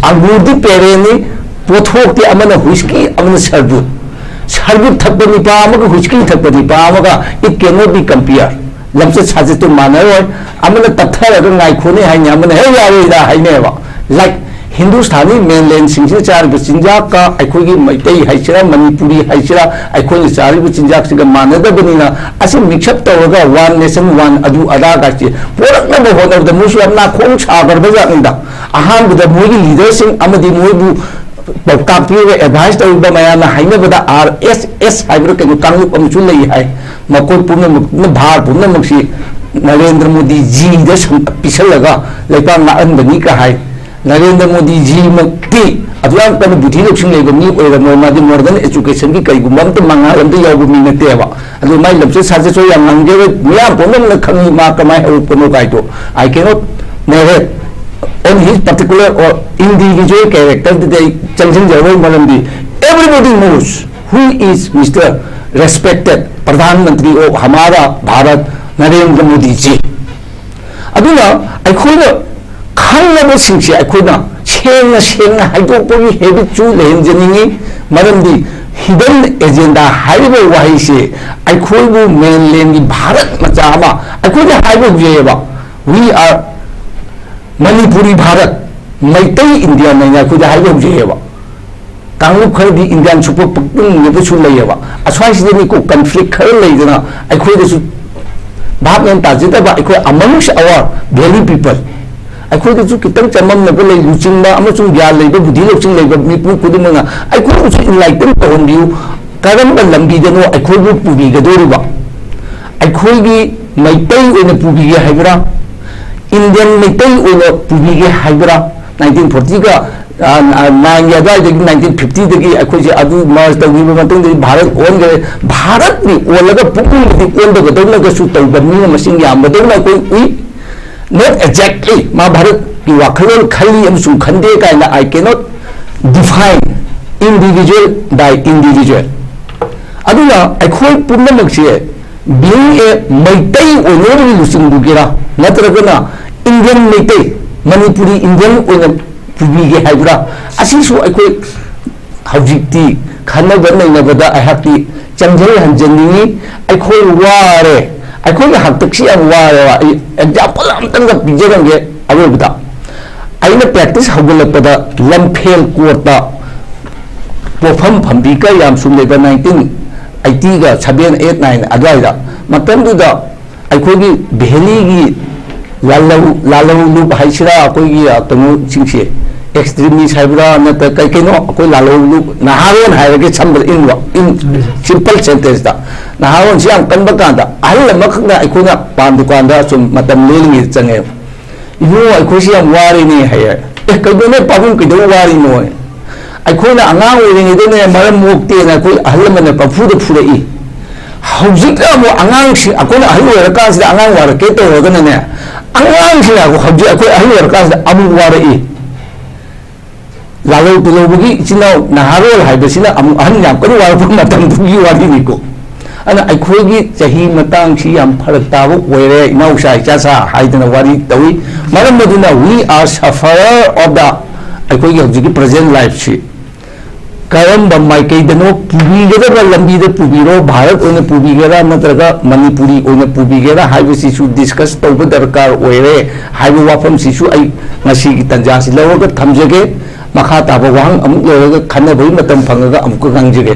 ꯑꯪꯒꯨꯔꯗꯤ perenneꯅꯤ, ꯄꯣꯠꯊꯣꯛꯇꯤ ꯑꯃꯅ whisky, ꯑꯃꯅ ꯁꯔꯕꯨꯠ꯫ ꯁꯔꯕꯨꯠ ꯊꯛꯄ ꯅꯤꯄꯥ ꯑꯃꯒ whisky ꯊꯛꯄ ꯅꯤꯄꯥ ꯑꯃꯒ it cannot be compare꯫ ꯂꯝꯆꯠ ꯁꯥꯖꯠꯇꯨ ꯃꯥꯟꯅꯔꯣꯏ꯫ ꯑꯃꯅ ꯇꯞꯊꯔꯒ ꯉꯥꯏꯈꯣꯅꯦ ꯍꯥꯏꯅꯤ, ꯑꯃꯅ ꯍꯦ ꯌꯥꯔꯣꯏꯗ ꯍꯥꯏꯅꯩꯑꯕ꯫ Like ꯍꯤꯟꯗꯨꯁꯇꯥꯅꯤ mainlandꯁꯤꯡꯁꯤꯅ ꯆꯥꯔꯤꯕ ꯆꯤꯟꯖꯥꯛꯀ ꯑꯩꯈꯣꯏꯒꯤ ꯃꯩꯇꯩ ꯍꯥꯏꯁꯤꯔꯥ, ꯃꯅꯤꯄꯨꯔꯤ ꯍꯥꯏꯁꯤꯔꯥ, ꯑꯩꯈꯣꯏꯅ ꯆꯥꯔꯤꯕ ꯆꯤꯟꯖꯥꯛꯁꯤꯒ ꯃꯥꯟꯅꯗꯕꯅꯤꯅ, ꯑꯁꯤ mix up ꯇꯧꯔꯒ one nation one ꯑꯗꯨ ꯑꯗꯥ ꯀꯥꯏꯁꯦ ꯄꯣꯔꯛꯅꯕ ꯍꯣꯠꯅꯕꯗ ꯃꯣꯏꯁꯨ ꯌꯥꯝ ꯅꯥꯈꯣꯡ ꯁꯥꯈ꯭ꯔꯕ ꯖꯥꯠꯅꯤꯗ꯫ ꯑꯍꯥꯟꯕꯗ ꯃꯣꯏꯒꯤ leaderꯁꯤꯡ ꯑꯃꯗꯤ ꯃꯣꯏꯕꯨ ꯄꯥꯎꯇꯥꯛ ꯄꯤꯔꯒ advice ꯇꯧꯔꯤꯕ ꯃꯌꯥꯝꯅ ꯍꯥꯏꯅꯕꯗ ꯑꯥꯔ ꯑꯦꯁ ꯑꯦꯁ ꯍꯥꯏꯕ꯭ꯔꯥ ꯀꯩꯅꯣ ꯀꯥꯡꯂꯨꯞ ꯑꯃꯁꯨ ꯂꯩ ꯍꯥꯏ꯫ ꯃꯈꯣꯏ ꯄꯨꯝꯅꯃꯛꯅ ꯚꯥꯔ ꯄꯨꯝꯅꯃꯛꯁꯤ ꯅꯔꯦꯟꯗ꯭ꯔ ꯃꯣꯗꯤꯖꯤꯗ ꯁꯝ-, ꯄꯤꯁꯜꯂꯒ ꯂꯩꯕꯥꯛ ꯉꯥꯛꯍꯟꯕꯅꯤ ꯀ ꯍꯥꯏ꯫ ꯅꯔꯦꯟꯗ꯭ꯔ ꯃꯣꯗꯤꯖꯤꯃꯛꯇꯤ ꯑꯗꯨ ꯌꯥꯝ ꯀꯟꯅ ꯕꯨꯙꯤ ꯂꯧꯁꯤꯡ ꯂꯩꯕ ꯃꯤ ꯑꯣꯏꯔꯝꯃꯣꯏ, ꯃꯥꯗꯤ modern educationꯒꯤ ꯀꯩꯒꯨꯝꯕ ꯑꯝꯇ ꯃꯉꯥꯜ ꯑꯝꯇ ꯌꯥꯎꯕ ꯃꯤ ꯅꯠꯇꯦꯕ꯫ ꯑꯗꯨ ꯃꯥꯏ ꯂꯝꯆꯠ ꯁꯥꯖꯠꯁꯨ ꯌꯥꯝ ꯉꯥꯡꯖꯔꯣꯏ, ꯃꯤꯌꯥꯝ ꯄꯨꯝꯅꯃꯛꯅ ꯈꯪꯉꯤ ꯃꯥ ꯀꯃꯥꯏꯅ ꯍꯧꯔꯛꯄꯅꯣ ꯀꯥꯏꯗꯣ꯫ I cannot narrate on his particular or individual characterꯗꯨꯗꯤ ꯑꯩ ꯆꯪꯁꯤꯟꯖꯔꯣꯏ, ꯃꯔꯝꯗꯤ everybody knows Who is Mister Respected Pradhan Mantri of Hamara Bharat, Narendra Modi ji? ꯑꯗꯨꯅ ꯑꯩꯈꯣꯏꯅ ꯈꯪꯅꯕꯁꯤꯡꯁꯦ ꯑꯩꯈꯣꯏꯅ ꯁꯦꯡꯅ ꯁꯦꯡꯅ ꯍꯥꯏꯗꯣꯛꯄꯒꯤ ꯍꯦꯕꯤꯠꯁꯨ ꯂꯩꯍꯟꯖꯅꯤꯡꯉꯤ꯫ ꯃꯔꯝꯗꯤ ꯍꯤꯗꯟ ꯑꯦꯖꯦꯟꯗꯥ ꯍꯥꯏꯔꯤꯕ ꯋꯥꯍꯩꯁꯦ ꯑꯩꯈꯣꯏꯕꯨ ꯃꯦꯟꯂꯦꯟꯒꯤ ꯚꯥꯔꯠ ꯃꯆꯥ ꯑꯃ ꯑꯩꯈꯣꯏꯗ ꯍꯥꯏꯕ ꯍꯧꯖꯩꯑꯕ, "We are Manipuri Bharat, Meitei Indian" ꯍꯥꯏꯅ ꯑꯩꯈꯣꯏꯗ ꯍꯥꯏꯕ ꯍꯧꯖꯩꯑꯕ꯫ ꯀꯥꯡꯂꯨꯞ ꯈꯔꯗꯤ ꯏꯟꯗꯤꯌꯥꯟ ꯁꯨꯄꯔ ꯄꯛꯇꯨꯡꯅꯦꯕꯁꯨ ꯂꯩꯌꯦꯕ꯫ ꯑꯁ꯭ꯋꯥꯏꯁꯤꯗꯅꯤꯀꯣ ꯀꯟꯐ꯭ꯂꯤꯛ ꯈꯔ ꯂꯩꯗꯅ ꯑꯩꯈꯣꯏꯗꯁꯨ ꯚꯥꯞ ꯃꯦꯟ ꯇꯥꯖꯗꯕ, ꯑꯩꯈꯣꯏ amongst our valley people ꯑꯩꯈꯣꯏꯗꯁꯨ ꯈꯤꯇꯪ ꯆꯃꯝꯅꯕ ꯂꯩ, ꯂꯨꯆꯤꯡꯕ ꯑꯃꯁꯨꯡ ꯒ꯭ꯌꯥꯟ ꯂꯩꯕ, ꯕꯨꯙꯤ ꯂꯧꯁꯤꯡ ꯂꯩꯕ ꯃꯤꯄꯨꯝ ꯈꯨꯗꯤꯡꯃꯛꯅ ꯑꯩꯈꯣꯏꯕꯨꯁꯨ ꯏꯟꯂꯥꯏꯇꯟ ꯇꯧꯍꯟꯕꯤꯌꯨ꯫ ꯀꯔꯝꯕ ꯂꯝꯕꯤꯗꯅꯣ ꯑꯩꯈꯣꯏꯕꯨ ꯄꯨꯕꯤꯒꯗꯧꯔꯤꯕ? ꯑꯩꯈꯣꯏꯒꯤ ꯃꯩꯇꯩ ꯑꯣꯏꯅ ꯄꯨꯕꯤꯒꯦ ꯍꯥꯏꯕ꯭ꯔꯥ, ꯏꯟꯗꯤꯌꯟ ꯃꯩꯇꯩ ꯑꯣꯏꯅ ꯄꯨꯕꯤꯒꯦ ꯍꯥꯏꯕ꯭ꯔꯥ? ꯅꯥꯏꯟꯇꯤꯟ ꯐꯣꯔꯇꯤꯒ ꯅꯥꯏꯟꯒꯤ ꯑꯗꯨꯋꯥꯏꯗꯒꯤ, ꯅꯥꯏꯟꯇꯤꯟ ꯐꯤꯐꯇꯤꯗꯒꯤ ꯑꯩꯈꯣꯏꯁꯦ ꯑꯗꯨ ꯃꯔꯖ ꯇꯧꯈꯤꯕ ꯃꯇꯨꯡꯗꯗꯤ ꯚꯥꯔꯠ ꯑꯣꯟꯈ꯭ꯔꯦ꯫ ꯚꯥꯔꯠꯅꯤ ꯑꯣꯜꯂꯒ ꯄꯨꯛꯅꯤꯡꯗꯗꯤ ꯑꯣꯟꯗꯕꯗꯧꯅꯒꯁꯨ ꯇꯧꯕ ꯃꯤꯅ ꯃꯁꯤꯡ ꯌꯥꯝꯕꯗꯧꯅ ꯑꯩꯈꯣꯏ ꯎꯏ꯫ Not exactly ꯃꯥ ꯚꯥꯔꯠꯀꯤ ꯋꯥꯈꯜꯂꯣꯟ ꯈꯜꯂꯤ ꯑꯃꯁꯨꯡ ꯈꯟꯗꯦ ꯀꯥꯏꯅ I cannot define individual by individual꯫ ꯑꯗꯨꯅ ꯑꯩꯈꯣꯏ ꯄꯨꯝꯅꯃꯛꯁꯦ being a ꯃꯩꯇꯩ ꯑꯣꯏꯅꯕꯒꯤ ꯂꯨꯆꯤꯡꯕꯒꯤꯔꯥ, ꯅꯠꯇ꯭ꯔꯒꯅ ꯏꯟꯗꯤꯌꯟ ꯃꯩꯇꯩ, ꯃꯅꯤꯄꯨꯔꯤ ꯏꯟꯗꯤꯌꯟ ꯑꯣꯏꯅ ꯄꯨꯕꯤꯒꯦ ꯍꯥꯏꯕ꯭ꯔꯥ? ꯑꯁꯤꯁꯨ ꯑꯩꯈꯣꯏ ꯍꯧꯖꯤꯛꯇꯤ ꯈꯟꯅꯕ ꯅꯩꯅꯕꯗ ꯑꯩꯍꯥꯛꯇꯤ ꯆꯪꯖꯜ ꯍꯟꯖꯟꯅꯤꯡꯉꯤ꯫ ꯑꯩꯈꯣꯏ ꯋꯥꯔꯦ, ꯑꯩꯈꯣꯏꯒꯤ ꯍꯥꯛꯇꯛꯁꯤ ꯌꯥꯝ ꯋꯥꯔꯦꯕ꯫ ꯑꯩ ꯑꯦꯛꯖꯥꯝꯄꯜ ꯑꯝꯇꯪꯒ ꯄꯤꯖꯔꯝꯒꯦ ꯑꯔꯣꯏꯕꯗ꯫ ꯑꯩꯅ ꯄ꯭ꯔꯦꯛꯇꯤꯁ ꯍꯧꯒꯠꯂꯛꯄꯗ ꯂꯝꯐꯦꯜ ꯀꯣꯔꯠꯇ ꯄꯣꯠꯐꯝ ꯐꯝꯕꯤ ꯀꯌꯥꯝ ꯁꯨꯝ ꯂꯩꯕ, ꯅꯥꯏꯟꯇꯤꯟ ꯑꯩꯠꯇꯤꯒ ꯁꯚꯦꯟ, ꯑꯩꯠ, ꯅꯥꯏꯟ ꯑꯗꯨꯋꯥꯏꯗ꯫ ꯃꯇꯝꯗꯨꯗ ꯑꯩꯈꯣꯏꯒꯤ ꯚꯦꯂꯤꯒꯤ ꯂꯥꯂꯧ, ꯂꯥꯂꯧ ꯂꯨꯞ ꯍꯥꯏꯁꯤꯔꯥ, ꯑꯩꯈꯣꯏꯒꯤ, ꯑ, ꯀꯩꯅꯣꯁꯤꯡꯁꯦ, ꯑꯦꯛꯁꯇ꯭ꯔꯤꯃꯤꯁ ꯍꯥꯏꯕ꯭ꯔꯥ, ꯅꯠꯇ꯭ꯔ ꯀꯩ ꯀꯩꯅꯣ, ꯑꯩꯈꯣꯏ ꯂꯥꯂꯧ ꯂꯨꯞ, ꯅꯍꯥꯔꯣꯟ ꯍꯥꯏꯔꯒꯦ, ꯁꯝꯕ in, in simple sentence ꯇ, ꯅꯍꯥꯔꯣꯟꯁꯤ ꯌꯥꯝ ꯀꯟꯕ ꯀꯥꯟꯗ ꯑꯍꯜ ꯑꯃꯈꯛꯅ ꯑꯩꯈꯣꯏꯅ ꯄꯥꯟ ꯗꯨꯀꯥꯟꯗ ꯁꯨꯝ ꯃꯇꯝ ꯂꯦꯜꯂꯤꯉꯩꯗ ꯆꯪꯉꯦꯕ꯫ "ꯏꯕꯨꯡꯉꯣ, ꯑꯩꯈꯣꯏꯁꯤ ꯌꯥꯝ ꯋꯥꯔꯦꯅꯦ" ꯍꯥꯏꯌꯦ꯫ "ꯑꯦ, ꯀꯩꯗꯧꯅꯦ ꯄꯥꯕꯨꯡ, ꯀꯩꯗꯧ ꯋꯥꯔꯤꯅꯣ?" "ꯑꯩꯈꯣꯏꯅ ꯑꯉꯥꯡ ꯑꯣꯏꯔꯤꯉꯩꯗꯅꯦ ꯃꯔꯝ ꯃꯣꯛꯇꯦꯅ ꯑꯩꯈꯣꯏ ꯑꯍꯜ ꯂꯃꯟꯅ ꯄꯪꯐꯨꯗ ꯐꯨꯔꯛꯏ꯫ ꯍꯧꯖꯤꯛꯅ ꯑꯃꯨꯛ ꯑꯉꯥꯡꯁꯤꯡ, ꯑꯩꯈꯣꯏꯅ ꯑꯍꯜ ꯑꯣꯏꯔꯀꯥꯟꯁꯤꯗ ꯑꯉꯥꯡ ꯋꯥꯔꯛꯀꯦ ꯇꯧꯔꯒꯅꯅꯦ, ꯑꯉꯥꯡꯁꯤꯡꯅ ꯍꯧꯖꯤꯛ ꯑꯩꯈꯣꯏ ꯑꯍꯜ ꯑꯣꯏꯔꯀꯥꯟꯁꯤꯗ ꯑꯃꯨꯛ ꯋꯥꯔꯛꯏ"꯫ ꯂꯥꯜꯍꯧ ꯇꯨꯜꯍꯧꯕꯒꯤ ꯏꯆꯤꯟ ꯏꯅꯥꯎ ꯅꯍꯥꯔꯣꯜ ꯍꯥꯏꯕꯁꯤꯅ ꯑꯃꯨꯛ ꯑꯍꯟ ꯌꯥꯝ ꯀꯟꯅ ꯋꯥꯔꯛꯄ ꯃꯇꯝꯗꯨꯒꯤ ꯋꯥꯔꯤꯅꯤꯀꯣ꯫ ꯑꯗꯨꯅ ꯑꯩꯈꯣꯏꯒꯤ ꯆꯍꯤ ꯃꯇꯥꯡꯁꯤ ꯌꯥꯝ ꯐꯔꯛ ꯇꯥꯕ ꯑꯣꯏꯔꯦ, ꯏꯅꯥꯎꯆꯥ ꯏꯆꯥꯆꯥ ꯍꯥꯏꯗꯅ ꯋꯥꯔꯤ ꯇꯧꯏ꯫ ꯃꯔꯝ ꯑꯗꯨꯅ we are sufferer of the ꯑꯩꯈꯣꯏꯒꯤ ꯍꯧꯖꯤꯛꯀꯤ present lifeꯁꯤ꯫ ꯀꯔꯝꯕ ꯃꯥꯏꯀꯩꯗꯅꯣ ꯄꯨꯕꯤꯒꯗꯕ ꯂꯝꯕꯤꯗ ꯄꯨꯕꯤꯔꯣ, ꯚꯥꯔꯠ ꯑꯣꯏꯅ ꯄꯨꯕꯤꯒꯦꯔꯥ ꯅꯠꯇ꯭ꯔꯒ ꯃꯅꯤꯄꯨꯔꯤ ꯑꯣꯏꯅ ꯄꯨꯕꯤꯒꯦꯔꯥ ꯍꯥꯏꯕꯁꯤꯁꯨ discuss ꯇꯧꯕ ꯗꯔꯀꯥꯔ ꯑꯣꯏꯔꯦ ꯍꯥꯏꯕ ꯋꯥꯐꯝꯁꯤꯁꯨ ꯑꯩ ꯉꯁꯤꯒꯤ ꯇꯥꯟꯖꯥꯁꯤ ꯂꯧꯔꯒ ꯊꯝꯖꯒꯦ꯫ ꯃꯈꯥ ꯇꯥꯕ ꯋꯥꯍꯪ ꯑꯃꯨꯛ ꯂꯩꯔꯒ ꯈꯟꯅꯕꯒꯤ ꯃꯇꯝ ꯐꯪꯉꯒ ꯑꯃꯨꯛꯀ ꯉꯥꯡꯖꯒꯦ꯫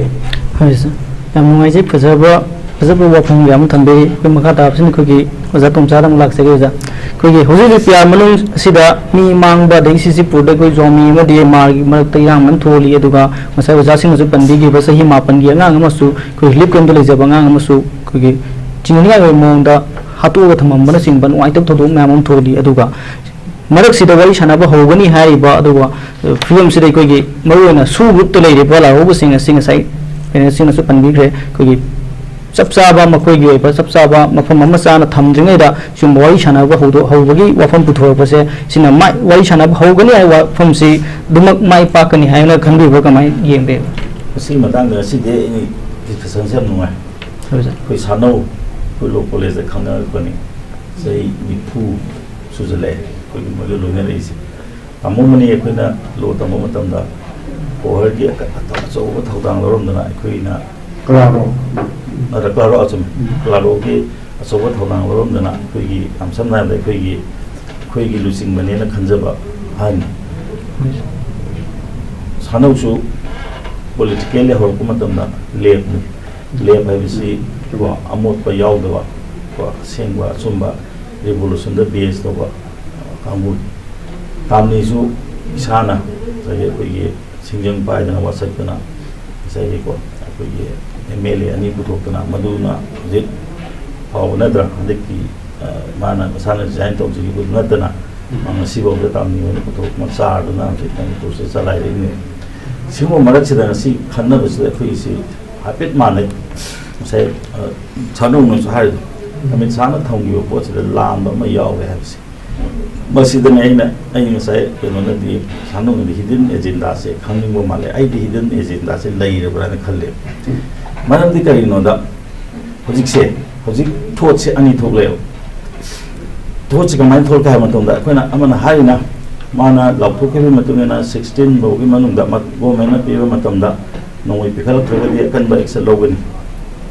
ꯍꯣꯏ ꯁꯥꯔ, ꯌꯥꯝ ꯅꯨꯡꯉꯥꯏꯖꯩ, ꯐꯖꯕ ꯐꯖꯕ ꯋꯥꯐꯝ ꯀꯌꯥ ꯑꯃ ꯊꯝꯕꯤꯔꯤ꯫ ꯑꯩꯈꯣꯏ ꯃꯈꯥ ꯇꯥꯕꯁꯤꯅ ꯑꯩꯈꯣꯏꯒꯤ ꯑꯣꯖꯥ ꯇꯣꯝꯆꯥꯗ ꯑꯃꯨꯛ ꯂꯥꯛꯆꯒꯦ ꯑꯣꯖꯥ꯫ ꯑꯩꯈꯣꯏꯒꯤ ꯍꯧꯖꯤꯛ ꯍꯧꯖꯤꯛ ꯄꯤꯌꯥꯔ ꯃꯅꯨꯡ ꯑꯁꯤꯗ ꯃꯤ ꯃꯥꯡꯕ, ꯑꯗꯒꯤ ꯁꯤꯁꯤꯄꯨꯔꯗ ꯑꯩꯈꯣꯏ ꯖꯣꯃꯤ ꯑꯃꯗꯤ ꯃꯥꯔꯒꯤ ꯃꯔꯛꯇ ꯏꯔꯥꯡ ꯑꯃ ꯊꯣꯛꯂꯤ꯫ ꯑꯗꯨꯒ ꯉꯁꯥꯏ ꯑꯣꯖꯥꯁꯤꯡꯅꯁꯨ ꯄꯟꯕꯤꯈꯤꯕ ꯆꯍꯤ ꯃꯥꯄꯟꯒꯤ ꯑꯉꯥꯡ ꯑꯃꯁꯨ ꯑꯩꯈꯣꯏ relief camp ꯇ ꯂꯩꯖꯕ ꯑꯉꯥꯡ ꯑꯃꯁꯨ ꯑꯩꯈꯣꯏꯒꯤ ꯆꯤꯡꯅꯅꯤꯡꯉꯥꯏ ꯑꯣꯏꯕ ꯃꯑꯣꯡꯗ ꯍꯥꯠꯇꯣꯛꯑꯒ ꯊꯝꯃꯝꯕꯅꯆꯤꯡꯕ ꯅꯨꯡꯉꯥꯏꯇꯕ ꯊꯧꯗꯣꯛ ꯃꯌꯥꯝ ꯑꯃ ꯊꯣꯛꯂꯤ꯫ ꯑꯗꯨꯒ ꯃꯔꯛꯁꯤꯗ ꯋꯥꯔꯤ ꯁꯥꯟꯅꯕ ꯍꯧꯒꯅꯤ ꯍꯥꯏꯔꯤꯕ, ꯑꯗꯨꯒ, ꯑ, ꯐꯤꯕꯝꯁꯤꯗ ꯑꯩꯈꯣꯏꯒꯤ ꯃꯔꯨꯑꯣꯏꯅ ꯁꯨ group ꯇ ꯂꯩꯔꯤꯕ ꯂꯥꯜꯍꯧꯕꯁꯤꯡ ꯑꯁꯤ ꯉꯁꯥꯏ ꯀꯩꯅꯣꯁꯤꯡꯅꯁꯨ ꯄꯟꯕꯤꯈ꯭ꯔꯦ꯫ ꯑꯩꯈꯣꯏꯒꯤ ꯆꯞ ꯆꯥꯕ, ꯃꯈꯣꯏꯒꯤ ꯑꯣꯏꯕ ꯆꯞ ꯆꯥꯕ ꯃꯐꯝ ꯑꯃ ꯆꯥꯅ ꯊꯝꯗ꯭ꯔꯤꯉꯩꯗ ꯁꯤꯒꯨꯝꯕ ꯋꯥꯔꯤ ꯁꯥꯟꯅꯕ ꯍꯧꯗꯣ-, ꯍꯧꯕꯒꯤ ꯋꯥꯐꯝ ꯄꯨꯊꯣꯔꯛꯄꯁꯦ, ꯁꯤꯅ ꯃꯥꯏ, ꯋꯥꯔꯤ ꯁꯥꯟꯅꯕ ꯍꯧꯒꯅꯤ ꯍꯥꯏꯕ ꯋꯥꯐꯝꯁꯤ ꯑꯗꯨꯃꯛ ꯃꯥꯏ ꯄꯥꯛꯀꯅꯤ ꯍꯥꯏꯅ ꯈꯟꯕꯤꯕ꯭ꯔꯥ, ꯀꯃꯥꯏꯅ ꯌꯦꯡꯕꯤ? ꯃꯁꯤꯒꯤ ꯃꯇꯥꯡꯗ ꯉꯁꯤꯗꯤ ꯑꯩ discussion ꯁꯦ ꯌꯥꯝ ꯅꯨꯡꯉꯥꯏ꯫ ꯍꯣꯏ ꯁꯥꯔ꯫ ꯑꯩꯈꯣꯏ ꯁꯥꯟꯅꯧ, ꯑꯩꯈꯣꯏ law college ꯗ ꯈꯪꯅꯔꯛꯄꯅꯤ꯫ ꯆꯍꯤ ꯅꯤꯐꯨ ꯁꯨꯖꯜꯂꯛꯑꯦ ꯑꯩꯈꯣꯏꯒꯤ ꯃꯣꯏꯒ ꯂꯣꯏꯅꯔꯛꯏꯁꯦ꯫ ꯇꯥꯃꯣ ꯑꯃꯅꯤ ꯑꯩꯈꯣꯏꯅ law ꯇꯝꯕ ꯃꯇꯝꯗ ꯀꯣꯍꯔꯒꯤ ꯑꯆꯧꯕ ꯊꯧꯗꯥꯡ ꯂꯧꯔꯝꯗꯅ ꯑꯩꯈꯣꯏꯅ ꯀ꯭ꯂꯥꯔꯣ? ꯑꯗ ꯀ꯭ꯂꯥꯔꯣ, ꯑꯆꯨꯝ, ꯀ꯭ꯂꯥꯔꯣꯒꯤ ꯑꯆꯧꯕ ꯊꯧꯗꯥꯡ ꯂꯧꯔꯝꯗꯅ ꯑꯩꯈꯣꯏꯒꯤ, ꯌꯥꯝ ꯁꯝꯅ ꯍꯥꯏꯔꯕꯗ ꯑꯩꯈꯣꯏꯒꯤ, ꯑꯩꯈꯣꯏꯒꯤ ꯂꯨꯆꯤꯡꯕꯅꯦꯅ ꯈꯟꯖꯕ ꯑꯍꯟꯅꯤ꯫ ꯁꯥꯟꯅꯧꯁꯨ politically ꯍꯧꯔꯛꯄ ꯃꯇꯝꯗ ꯂꯦꯞꯅꯤ꯫ ꯂꯦꯞ ꯍꯥꯏꯕꯁꯤ ꯀꯣ, ꯑꯃꯣꯠꯄ ꯌꯥꯎꯗꯕ ꯀꯣ, ꯑꯁꯦꯡꯕ ꯑꯆꯨꯝꯕ revolution ꯗ base ꯇꯧꯕ ꯀꯥꯡꯕꯨꯅꯤ꯫ ꯇꯥꯝꯅꯤꯁꯨ ꯏꯁꯥꯅ ꯉꯁꯥꯏꯒꯤ ꯑꯩꯈꯣꯏꯒꯤ ꯁꯤꯡꯖꯪ ꯄꯥꯏꯗꯅ ꯋꯥꯁꯛꯇꯅ ꯉꯁꯥꯏꯒꯤꯀꯣ ꯑꯩꯈꯣꯏꯒꯤ M L A ꯑꯅꯤ ꯄꯨꯊꯣꯛꯇꯅ ꯃꯗꯨꯅ ꯍꯧꯖꯤꯛ ꯐꯥꯎꯕ ꯅꯠꯇ꯭ꯔꯥ ꯍꯟꯗꯛꯀꯤ, ꯑ, ꯃꯥꯅ ꯃꯁꯥꯅ resign ꯇꯧꯖꯈꯤꯕꯗꯨ ꯅꯠꯇꯅ ꯉꯁꯤꯐꯥꯎꯗ ꯇꯥꯝꯅꯤ ꯑꯣꯏꯅ ꯄꯨꯊꯣꯛꯇꯅ ꯆꯥꯔꯗꯨꯅ ꯍꯧꯖꯤꯛ ꯃꯅꯤꯄꯨꯔꯁꯦ ꯆꯂꯥꯏꯔꯛꯏꯅꯦ꯫ ꯁꯤꯒꯨꯝꯕ ꯃꯔꯛꯁꯤꯗ ꯉꯁꯤ ꯈꯟꯅꯕꯁꯤꯗ ꯑꯩꯈꯣꯏꯒꯤꯁꯤ ꯍꯥꯏꯐꯦꯠ ꯃꯥꯟꯅꯩ꯫ ꯉꯁꯥꯏ, ꯑ, ꯁꯥꯟꯅꯧꯅꯁꯨ ꯍꯥꯏꯔꯤꯗꯣ, ꯑꯃꯤꯠ ꯁꯥꯍꯅ ꯊꯝꯈꯤꯕ ꯄꯣꯠꯁꯤꯗ ꯂꯥꯟꯕ ꯑꯃ ꯌꯥꯎꯔꯦ ꯍꯥꯏꯕꯁꯦ꯫ ꯃꯁꯤꯗꯅꯦ ꯑꯩꯅ, ꯑꯩ ꯉꯁꯥꯏ ꯀꯩꯅꯣꯅꯗꯤ, ꯁꯥꯟꯅꯨꯅꯗꯤ hidden agendaꯁꯦ ꯈꯪꯅꯤꯡꯕ ꯃꯥꯜꯂꯦ꯫ ꯑꯩꯗꯤ hidden agendaꯁꯦ ꯂꯩꯔꯕ꯭ꯔꯥꯅ ꯈꯜꯂꯦ꯫ ꯃꯔꯝꯗꯤ ꯀꯔꯤꯒꯤꯅꯣꯗ, ꯍꯧꯖꯤꯛꯁꯦ, ꯍꯧꯖꯤꯛ ꯊꯣꯠꯁꯦ ꯑꯅꯤ ꯊꯣꯛꯂꯛꯑꯦꯕ꯫ ꯊꯣꯠꯁꯦ ꯀꯃꯥꯏꯅ ꯊꯣꯛꯂꯛꯀꯦ ꯍꯥꯏꯕ ꯃꯇꯝꯗ, ꯑꯩꯈꯣꯏꯅ ꯑꯃꯅ ꯍꯥꯏꯔꯤꯅ, ꯃꯥꯅ ꯂꯥꯎꯊꯣꯛꯈꯤꯕꯒꯤ ꯃꯇꯨꯡ ꯏꯟꯅ sixteen ꯐꯥꯎꯒꯤ ꯃꯅꯨꯡꯗ ꯃ-, ꯒꯣꯔꯃꯦꯟꯅ ꯄꯤꯕ ꯃꯇꯝꯗ ꯅꯣꯡꯃꯩ ꯄꯤꯈꯠꯂꯛꯇ꯭ꯔꯒꯗꯤ ꯑꯀꯟꯕ action ꯂꯧꯒꯅꯤ꯫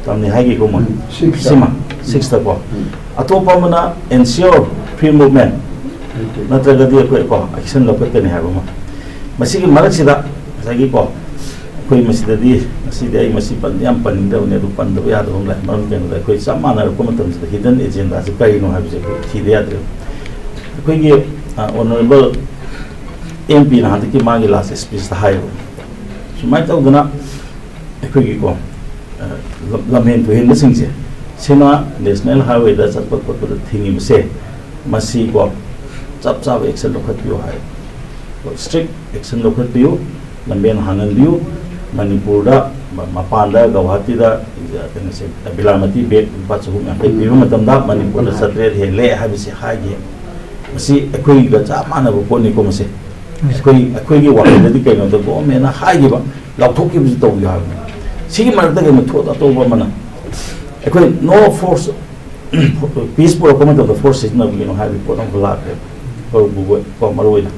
ꯇꯝꯅꯤ ꯍꯥꯏꯈꯤꯀꯣ ꯃꯣꯏ꯫ ꯎꯝ, sixꯇ꯫ ꯁꯤꯃ, sixꯇꯀꯣ꯫ ꯎꯝ꯫ ꯑꯇꯣꯞꯄ ꯑꯃꯅ ensure free movement, ꯅꯠꯇ꯭ꯔꯒꯗꯤ ꯑꯩꯈꯣꯏ ꯀꯣ, action ꯂꯧꯈꯠꯀꯅꯤ ꯍꯥꯏꯕ ꯑꯃ꯫ ꯃꯁꯤꯒꯤ ꯃꯔꯛꯁꯤꯗ ꯉꯁꯥꯏꯒꯤꯀꯣ, ꯑꯩꯈꯣꯏ ꯃꯁꯤꯗꯗꯤ, ꯉꯁꯤꯗꯤ ꯑꯩ ꯃꯁꯤ ꯄꯟ-, ꯌꯥꯝ ꯄꯟꯅꯤꯡꯗꯕꯅꯤ, ꯑꯗꯨ ꯄꯟꯗꯕ ꯌꯥꯗꯕ ꯑꯃ ꯂꯩ꯫ ꯃꯔꯝ ꯀꯩꯅꯣꯗ, ꯑꯩꯈꯣꯏ ꯆꯞ ꯃꯥꯟꯅꯔꯛꯄ ꯃꯇꯝꯁꯤꯗ hidden agendaꯁꯦ ꯀꯔꯤꯅꯣ ꯍꯥꯏꯕꯁꯦ ꯑꯩꯈꯣꯏ ꯊꯤꯗ ꯌꯥꯗ꯭ꯔꯦ꯫ ꯑꯩꯈꯣꯏꯒꯤ, ꯑ, Honourable M Pꯅ ꯍꯟꯗꯛꯀꯤ ꯃꯥꯒꯤ last speechꯇ ꯍꯥꯏꯌꯦꯕ, ꯁꯨꯃꯥꯏꯅ ꯇꯧꯗꯅ ꯑꯩꯈꯣꯏꯒꯤꯀꯣ, ꯑ, ꯂꯝ-, ꯂꯝꯍꯦꯟ ꯇꯨꯍꯦꯟꯕꯁꯤꯡꯁꯦ, ꯁꯤꯅ national highwayꯗ ꯆꯠꯄ ꯈꯣꯠꯄꯗ ꯊꯤꯡꯉꯤꯕꯁꯦ, ꯃꯁꯤꯀꯣ, ꯆꯞ ꯆꯥꯕ action ꯂꯧꯈꯠꯄꯤꯌꯨ ꯍꯥꯏ꯫ Strict action ꯂꯧꯈꯠꯄꯤꯌꯨ, ꯂꯝꯕꯦꯟ ꯍꯥꯡꯍꯟꯕꯤꯌꯨ꯫ ꯃꯅꯤꯄꯨꯔꯗ, ꯃ-, ꯃꯄꯥꯟꯗ, ꯒꯧꯍꯥꯇꯤꯗ, ꯀꯩꯅꯣꯁꯦ, ꯕꯤꯂꯥꯃꯇꯤ bag ꯂꯨꯄꯥ ꯆꯍꯨꯝ ꯌꯥꯡꯈꯩ ꯄꯤꯕ ꯃꯇꯝꯗ ꯃꯅꯤꯄꯨꯔꯗ ꯆꯥꯇ꯭ꯔꯦꯠ ꯍꯦꯜꯂꯦ ꯍꯥꯏꯕꯁꯤ ꯍꯥꯏꯒꯦ꯫ ꯃꯁꯤ ꯑꯩꯈꯣꯏꯒ ꯆꯞ ꯃꯥꯟꯅꯕ ꯄꯣꯠꯅꯤꯀꯣ꯫ ꯃꯁꯤ ꯑꯩꯈꯣꯏ, ꯑꯩꯈꯣꯏꯒꯤ ꯋꯥꯈꯜꯗꯗꯤ ꯀꯩꯅꯣꯗ ꯒꯣꯔꯃꯦꯟꯅ ꯍꯥꯏꯈꯤꯕ, ꯂꯥꯎꯊꯣꯛꯈꯤꯕꯁꯤ ꯇꯧꯕꯤꯌꯨ ꯍꯥꯏꯕꯅꯤ꯫ ꯁꯤꯒꯤ ꯃꯔꯛꯇ ꯀꯩꯅꯣ ꯊꯣꯛ ꯑꯇꯧꯕ ꯑꯃꯅ, ꯑꯩꯈꯣꯏ no force, peace ꯄꯨꯔꯛꯄ ꯃꯇꯝꯗ force ꯁꯤꯖꯤꯟꯅꯕꯒꯤꯅꯣ ꯍꯥꯏꯕꯒꯤ ꯄꯣꯠ ꯑꯃꯈꯛ ꯂꯥꯛꯈ꯭ꯔꯦ꯫ ꯀꯣ, ꯃꯔꯨ ꯑꯣꯏꯅ꯫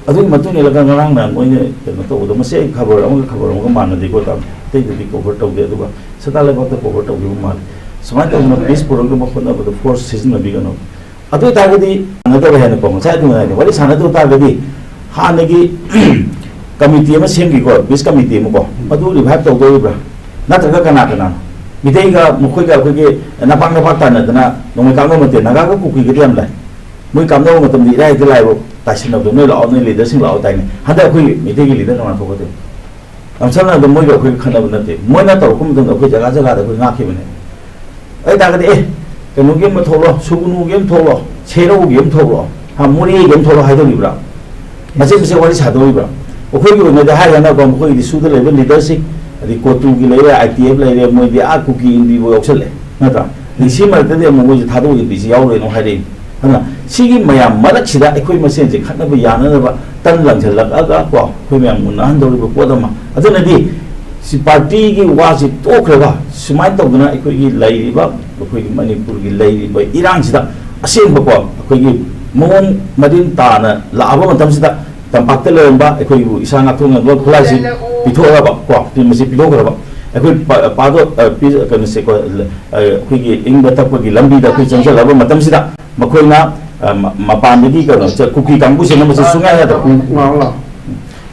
ꯑꯗꯨꯒꯤ ꯃꯇꯨꯡ ꯏꯜꯂꯒ ꯉꯔꯥꯡ ꯅꯍꯥꯟ ꯃꯣꯏꯅ ꯀꯩꯅꯣ ꯇꯧꯕꯗꯣ, ꯃꯁꯤ ꯑꯩ ꯈꯕꯔ ꯑꯃꯒ ꯈꯕꯔ ꯑꯃꯒ ꯃꯥꯟꯅꯗꯦꯀꯣ, ꯇꯥꯃꯣ꯫ ꯑꯇꯩꯗꯗꯤ cover ꯇꯧꯗꯦ, ꯑꯗꯨꯒ ꯁꯇꯥ ꯂꯩꯕꯥꯛꯇ cover ꯇꯧꯈꯤꯕ ꯃꯥꯜꯂꯤ꯫ ꯁꯨꯃꯥꯏꯅ ꯇꯧꯗꯅ peace ꯄꯨꯔꯛꯅꯕ ꯍꯣꯠꯅꯕꯗ force ꯁꯤꯖꯤꯟꯅꯕꯤꯒꯅꯨ꯫ ꯑꯗꯨ ꯑꯣꯏ ꯇꯥꯔꯒꯗꯤ ꯁꯥꯟꯅꯗꯕ ꯍꯥꯏꯅꯀꯣ, ꯉꯁꯥꯏ ꯑꯗꯨ ꯉꯥꯏꯅꯦ, ꯋꯥꯔꯤ ꯁꯥꯟꯅꯗꯕ ꯇꯥꯔꯒꯗꯤ ꯍꯥꯟꯅꯒꯤ committee ꯑꯃ ꯁꯦꯝꯈꯤꯀꯣ, peace committee ꯑꯃꯀꯣ, ꯃꯗꯨ revive ꯇꯧꯗꯧꯔꯤꯕ꯭ꯔꯥ? ꯅꯠꯇ꯭ꯔꯒ ꯀꯅꯥ ꯀꯅꯥꯅꯣ? ꯃꯤꯇꯩꯒ ꯃꯈꯣꯏꯒ ꯑꯩꯈꯣꯏꯒꯤ ꯅꯄꯥꯛ ꯅꯄꯥꯛ ꯇꯥꯟꯅꯗꯅ ꯅꯣꯡꯃꯩ ꯀꯥꯞꯅꯕ ꯅꯠꯇꯦ, ꯅꯥꯒꯥꯒ ꯀꯨꯀꯤꯒꯗꯤ ꯌꯥꯝ ꯂꯩ꯫ ꯃꯣꯏ ꯀꯥꯞꯅꯕ ꯃꯇꯝꯗ ꯏꯔꯥꯏꯗ ꯂꯥꯏꯕ ꯇꯥꯏꯁꯤꯟꯅꯕꯗꯣ, "ꯅꯣꯏ ꯂꯥꯛꯑꯣ, ꯅꯣꯏ leaderꯁꯤꯡ ꯂꯥꯛꯑꯣ" ꯇꯥꯏꯅꯦ꯫ ꯍꯟꯗꯛ ꯑꯩꯈꯣꯏ ꯃꯤꯇꯩꯒꯤ leader ꯀꯃꯥꯏꯅ ꯊꯣꯛꯀꯗꯣꯏꯅꯣ? ꯌꯥꯝ ꯁꯝꯅ ꯍꯥꯏꯔꯕꯗ, ꯃꯣꯏꯒ ꯑꯩꯈꯣꯏꯒ ꯈꯠꯅꯕ ꯅꯠꯇꯦ, ꯃꯣꯏꯅ ꯇꯧꯔꯛꯄ ꯃꯇꯝꯗ ꯑꯩꯈꯣꯏ ꯖꯒꯥ ꯖꯒꯥꯗ ꯑꯩꯈꯣꯏ ꯉꯥꯛꯈꯤꯕꯅꯦ꯫ ꯑꯗꯨ ꯇꯥꯔꯒꯗꯤ, "ꯑꯦ, ꯀꯩꯅꯣꯒꯤ ꯑꯃ ꯊꯣꯛꯂꯣ, ꯁꯨꯒꯅꯨꯒꯤ ꯑꯃ ꯊꯣꯛꯂꯣ, ꯁꯦꯔꯧꯒꯤ ꯑꯃ ꯊꯣꯛꯂꯣ, ꯍꯥ, ꯃꯣꯔꯦꯒꯤ ꯑꯃ ꯊꯣꯛꯂꯣ" ꯍꯥꯏꯗꯧꯔꯤꯕ꯭ꯔꯥ? ꯃꯆꯦꯠ ꯃꯆꯦꯠ ꯋꯥꯔꯤ ꯁꯥꯗꯧꯔꯤꯕ꯭ꯔꯥ? ꯑꯩꯈꯣꯏꯒꯤ ꯑꯣꯏꯅꯗꯤ ꯍꯥꯏꯔꯒꯅꯀꯣ, ꯃꯈꯣꯏꯒꯤꯗꯤ ꯁꯨꯗ ꯂꯩꯕ leaderꯁꯤꯡ, ꯑꯗꯩ ꯀꯣꯇꯨꯒꯤ ꯂꯩꯔꯦ, ꯑꯥꯏ ꯇꯤ ꯑꯦꯐ ꯂꯩꯔꯦ, ꯃꯣꯏꯗꯤ ꯑꯥ ꯀꯨꯀꯤ ꯏꯟꯗꯤꯐꯥꯎ ꯌꯥꯎꯁꯜꯂꯦ, ꯅꯠꯇ꯭ꯔꯥ? ꯑꯗꯩ ꯁꯤ ꯃꯔꯛꯇꯗꯤ ꯑꯃꯨꯛ ꯃꯣꯏꯁꯦ ꯊꯥꯗꯣꯛꯑꯣꯏ, ꯕꯤꯁꯤ ꯌꯥꯎꯔꯣꯏꯅ ꯑꯃꯨꯛ ꯍꯥꯏꯔꯛꯏ꯫ ꯑꯗꯨꯅ ꯁꯤꯒꯤ ꯃꯌꯥꯝ ꯃꯔꯛꯁꯤꯗ ꯑꯩꯈꯣꯏ ꯃꯁꯦꯟꯁꯦ ꯈꯠꯅꯕ ꯌꯥꯅꯅꯕ ꯇꯟ ꯂꯪꯁꯤꯜꯂꯛꯑꯒ ꯀꯣ, ꯑꯩꯈꯣꯏ ꯃꯌꯥꯝ ꯎꯅꯍꯟꯗꯧꯔꯤꯕ ꯄꯣꯠ ꯑꯃ꯫ ꯑꯗꯨꯅꯗꯤ ꯁꯤ ꯄꯥꯔꯇꯤꯒꯤ ꯋꯥꯁꯤ ꯇꯣꯛꯈ꯭ꯔꯒ, ꯁꯨꯃꯥꯏꯅ ꯇꯧꯗꯅ ꯑꯩꯈꯣꯏꯒꯤ ꯂꯩꯔꯤꯕ, ꯑꯩꯈꯣꯏꯒꯤ ꯃꯅꯤꯄꯨꯔꯒꯤ ꯂꯩꯔꯤꯕ ꯏꯔꯥꯡꯁꯤꯗ ꯑꯁꯦꯡꯕꯀꯣ, ꯑꯩꯈꯣꯏꯒꯤ ꯃꯑꯣꯡ ꯃꯔꯤꯟ ꯇꯥꯅ ꯂꯥꯛꯑꯕ ꯃꯇꯝꯁꯤꯗ, ꯇꯝꯄꯥꯛꯇ ꯂꯩꯔꯝꯕ ꯑꯩꯈꯣꯏꯕꯨ ꯏꯁꯥ ꯉꯥꯛꯊꯣꯛꯅꯕ ꯈꯨꯠꯂꯥꯏꯁꯤ ꯄꯤꯊꯣꯛꯑꯒ ꯀꯣ, ꯃꯁꯤ ꯄꯤꯊꯣꯛꯈ꯭ꯔꯕ꯫ ꯑꯩꯈꯣꯏ ꯄꯥ-, ꯄꯥꯗꯣ-, ꯑ, ꯄꯤ-, ꯀꯩꯅꯣꯁꯦꯀꯣ, ꯑ, ꯑꯩꯈꯣꯏꯒꯤ ꯏꯪꯕ ꯇꯞꯄꯒꯤ ꯂꯝꯕꯤꯗ ꯑꯩꯈꯣꯏ ꯆꯪꯁꯤꯜꯂꯕ ꯃꯇꯝꯁꯤꯗ, ꯃꯈꯣꯏꯅ, ꯑ, ꯃ-, ꯃꯄꯥꯟꯗꯒꯤ ꯀꯩꯅꯣ, ꯆ-, ꯀꯨꯀꯤ ꯀꯥꯡꯕꯨꯁꯤꯅ ꯃꯁꯤ ꯁꯨꯡꯌꯥ ꯌꯥꯗꯕ꯫ ꯎꯝ, ꯉꯥꯎ ꯂꯥꯎ꯫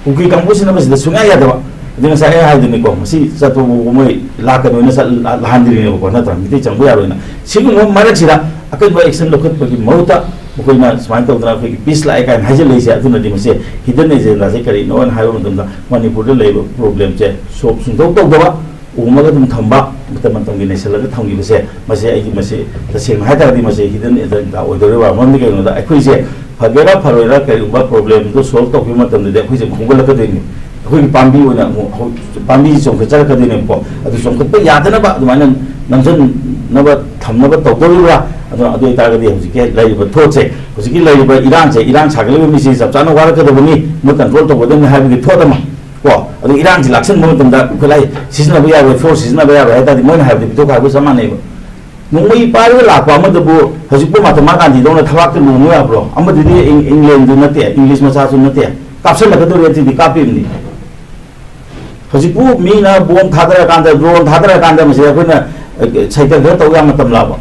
ꯀꯨꯀꯤ ꯀꯥꯡꯕꯨꯁꯤꯅ ꯃꯁꯤꯗ ꯁꯨꯡꯌꯥ ꯌꯥꯗꯕ꯫ ꯑꯗꯨ ꯉꯁꯥꯏ ꯑꯩ ꯍꯥꯏꯗꯨꯅꯤꯀꯣ, ꯃꯁꯤ ꯆꯠꯄꯕꯨ ꯃꯣꯏ ꯂꯥꯛꯀꯅꯣꯅ ꯆꯠ-, ꯂꯥ-, ꯂꯥꯛꯍꯟꯗ꯭ꯔꯤꯅꯦꯕꯀꯣ, ꯅꯠꯇ꯭ꯔꯥ? ꯃꯤꯇꯩ ꯆꯪꯕ ꯌꯥꯔꯣꯏꯅ꯫ ꯁꯤꯒꯨꯝꯕ ꯃꯔꯛꯁꯤꯗ ꯑꯀꯟꯕ action ꯂꯧꯈꯠꯄꯒꯤ ꯃꯍꯨꯠꯇ ꯃꯈꯣꯏꯅ ꯁꯨꯃꯥꯏꯅ ꯇꯧꯗꯅ ꯑꯩꯈꯣꯏꯒꯤ peace ꯂꯥꯛꯑꯦ ꯀꯥꯏꯅ ꯍꯥꯏꯖꯤꯜꯂꯛꯏꯁꯦ, ꯑꯗꯨꯅꯗꯤ ꯃꯁꯤ hidden agendaꯁꯦ ꯀꯔꯤꯅꯣꯅ ꯍꯥꯏꯕ ꯃꯇꯝꯗ, ꯃꯅꯤꯄꯨꯔꯗ ꯂꯩꯔꯤꯕ problemꯁꯦ solve ꯁꯨꯡꯇꯧ ꯇꯧꯗꯕ, ꯎꯃꯒ ꯑꯗꯨꯝ ꯊꯝꯕ, ꯃꯇꯝ ꯃꯇꯝꯒꯤ ꯅꯩꯁꯜꯂꯒ ꯊꯝꯈꯤꯕꯁꯦ, ꯃꯁꯤ ꯑꯩꯒꯤ, ꯃꯁꯤ ꯇꯁꯦꯡꯅ ꯍꯥꯏ ꯇꯥꯔꯗꯤ ꯃꯁꯤ hidden agenda ꯑꯣꯏꯗꯣꯔꯤꯕ꯫ ꯃꯔꯝꯗꯤ ꯀꯩꯒꯤꯅꯣꯗ, ꯑꯩꯈꯣꯏꯁꯦ ꯐꯒꯦꯔꯥ ꯐꯔꯣꯏꯔꯥ, ꯀꯔꯤꯒꯨꯝꯕ problemꯗꯣ solve ꯇꯧꯈꯤꯕ ꯃꯇꯝꯗꯗꯤ ꯑꯩꯈꯣꯏꯁꯦ ꯑꯃꯨꯛ ꯍꯧꯒꯠꯂꯛꯀꯗꯣꯏꯅꯤ꯫ ꯑꯩꯈꯣꯏꯒꯤ ꯄꯥꯝꯕꯤ ꯑꯣꯏꯅ ꯑꯃꯨꯛ ꯍꯧ-, ꯄꯥꯝꯕꯤꯁꯤ ꯆꯣꯡꯈꯠꯆꯔꯛꯀꯗꯣꯏꯅꯦꯕꯀꯣ꯫ ꯑꯗꯨ ꯆꯣꯡꯈꯠꯄ ꯌꯥꯗꯅꯕ ꯑꯗꯨꯃꯥꯏꯅ ꯅꯝꯁꯤꯟꯅꯕ ꯊꯝꯅꯕ ꯇꯧꯗꯧꯔꯤꯕ꯭ꯔꯥ? ꯑꯗꯨꯅ ꯑꯗꯨ ꯑꯣꯏꯇꯥꯔꯒꯗꯤ ꯍꯧꯖꯤꯛꯀꯤ ꯂꯩꯔꯤꯕ ꯊꯣꯠꯁꯦ, ꯍꯧꯖꯤꯛꯀꯤ ꯂꯩꯔꯤꯕ ꯏꯔꯥꯡꯁꯦ, ꯏꯔꯥꯡ ꯁꯥꯒꯠꯂꯤꯕ ꯃꯤꯁꯤ ꯆꯞ ꯆꯥꯅ ꯋꯥꯔꯛꯀꯗꯕꯅꯤ, ꯃꯣꯏ control ꯇꯧꯒꯗꯕꯅꯤ ꯍꯥꯏꯕꯒꯤ ꯊꯣꯠ ꯑꯃ ꯀꯣ꯫ ꯑꯗꯨ ꯏꯔꯥꯡꯁꯤ ꯂꯥꯛꯁꯟꯕ ꯃꯇꯝꯗ ꯈꯨꯠꯂꯥꯏ ꯁꯤꯖꯤꯟꯅꯕ ꯌꯥꯔꯣꯏ, force ꯁꯤꯖꯤꯟꯅꯕ ꯌꯥꯔꯣꯏ ꯍꯥꯏ ꯇꯥꯔꯗꯤ ꯃꯣꯏꯅ ꯍꯥꯏꯕꯗꯤ ꯄꯤꯊꯣꯛꯈꯥꯏꯕꯒ ꯆꯞ ꯃꯥꯟꯅꯩꯕ꯫ ꯅꯣꯡꯃꯩ ꯄꯥꯏꯔꯒ ꯂꯥꯛꯄ ꯑꯃꯗꯕꯨ ꯍꯧꯖꯤꯛꯄꯨ ꯃꯍꯥꯇꯃꯥ ꯒꯥꯟꯙꯤꯗꯧꯅ ꯊꯕꯥꯛꯇ ꯂꯣꯡꯉꯨ ꯌꯥꯕ꯭ꯔꯣ? ꯑꯃꯗꯨꯗꯤ ꯏꯪ-, ꯏꯪꯂꯦꯟꯗꯨ ꯅꯠꯇꯦ, ꯏꯪꯂꯤꯁ ꯃꯆꯥꯁꯨ ꯅꯠꯇꯦ, ꯀꯥꯞꯁꯤꯜꯂꯛꯀꯗꯧꯔꯦ, ꯑꯗꯨꯗꯤ ꯀꯥꯞꯄꯤꯕꯅꯤ꯫ ꯍꯧꯖꯤꯛꯄꯨ ꯃꯤꯅ bomb ꯊꯥꯗꯔꯀꯥꯟꯗ, drone ꯊꯥꯗꯔꯀꯥꯟꯗ ꯃꯁꯤ ꯑꯩꯈꯣꯏꯅ, ꯑ, ꯁꯥꯏꯀꯜ ꯈꯔ ꯇꯧ ꯌꯥꯕ ꯃꯇꯝ ꯂꯥꯛꯄ?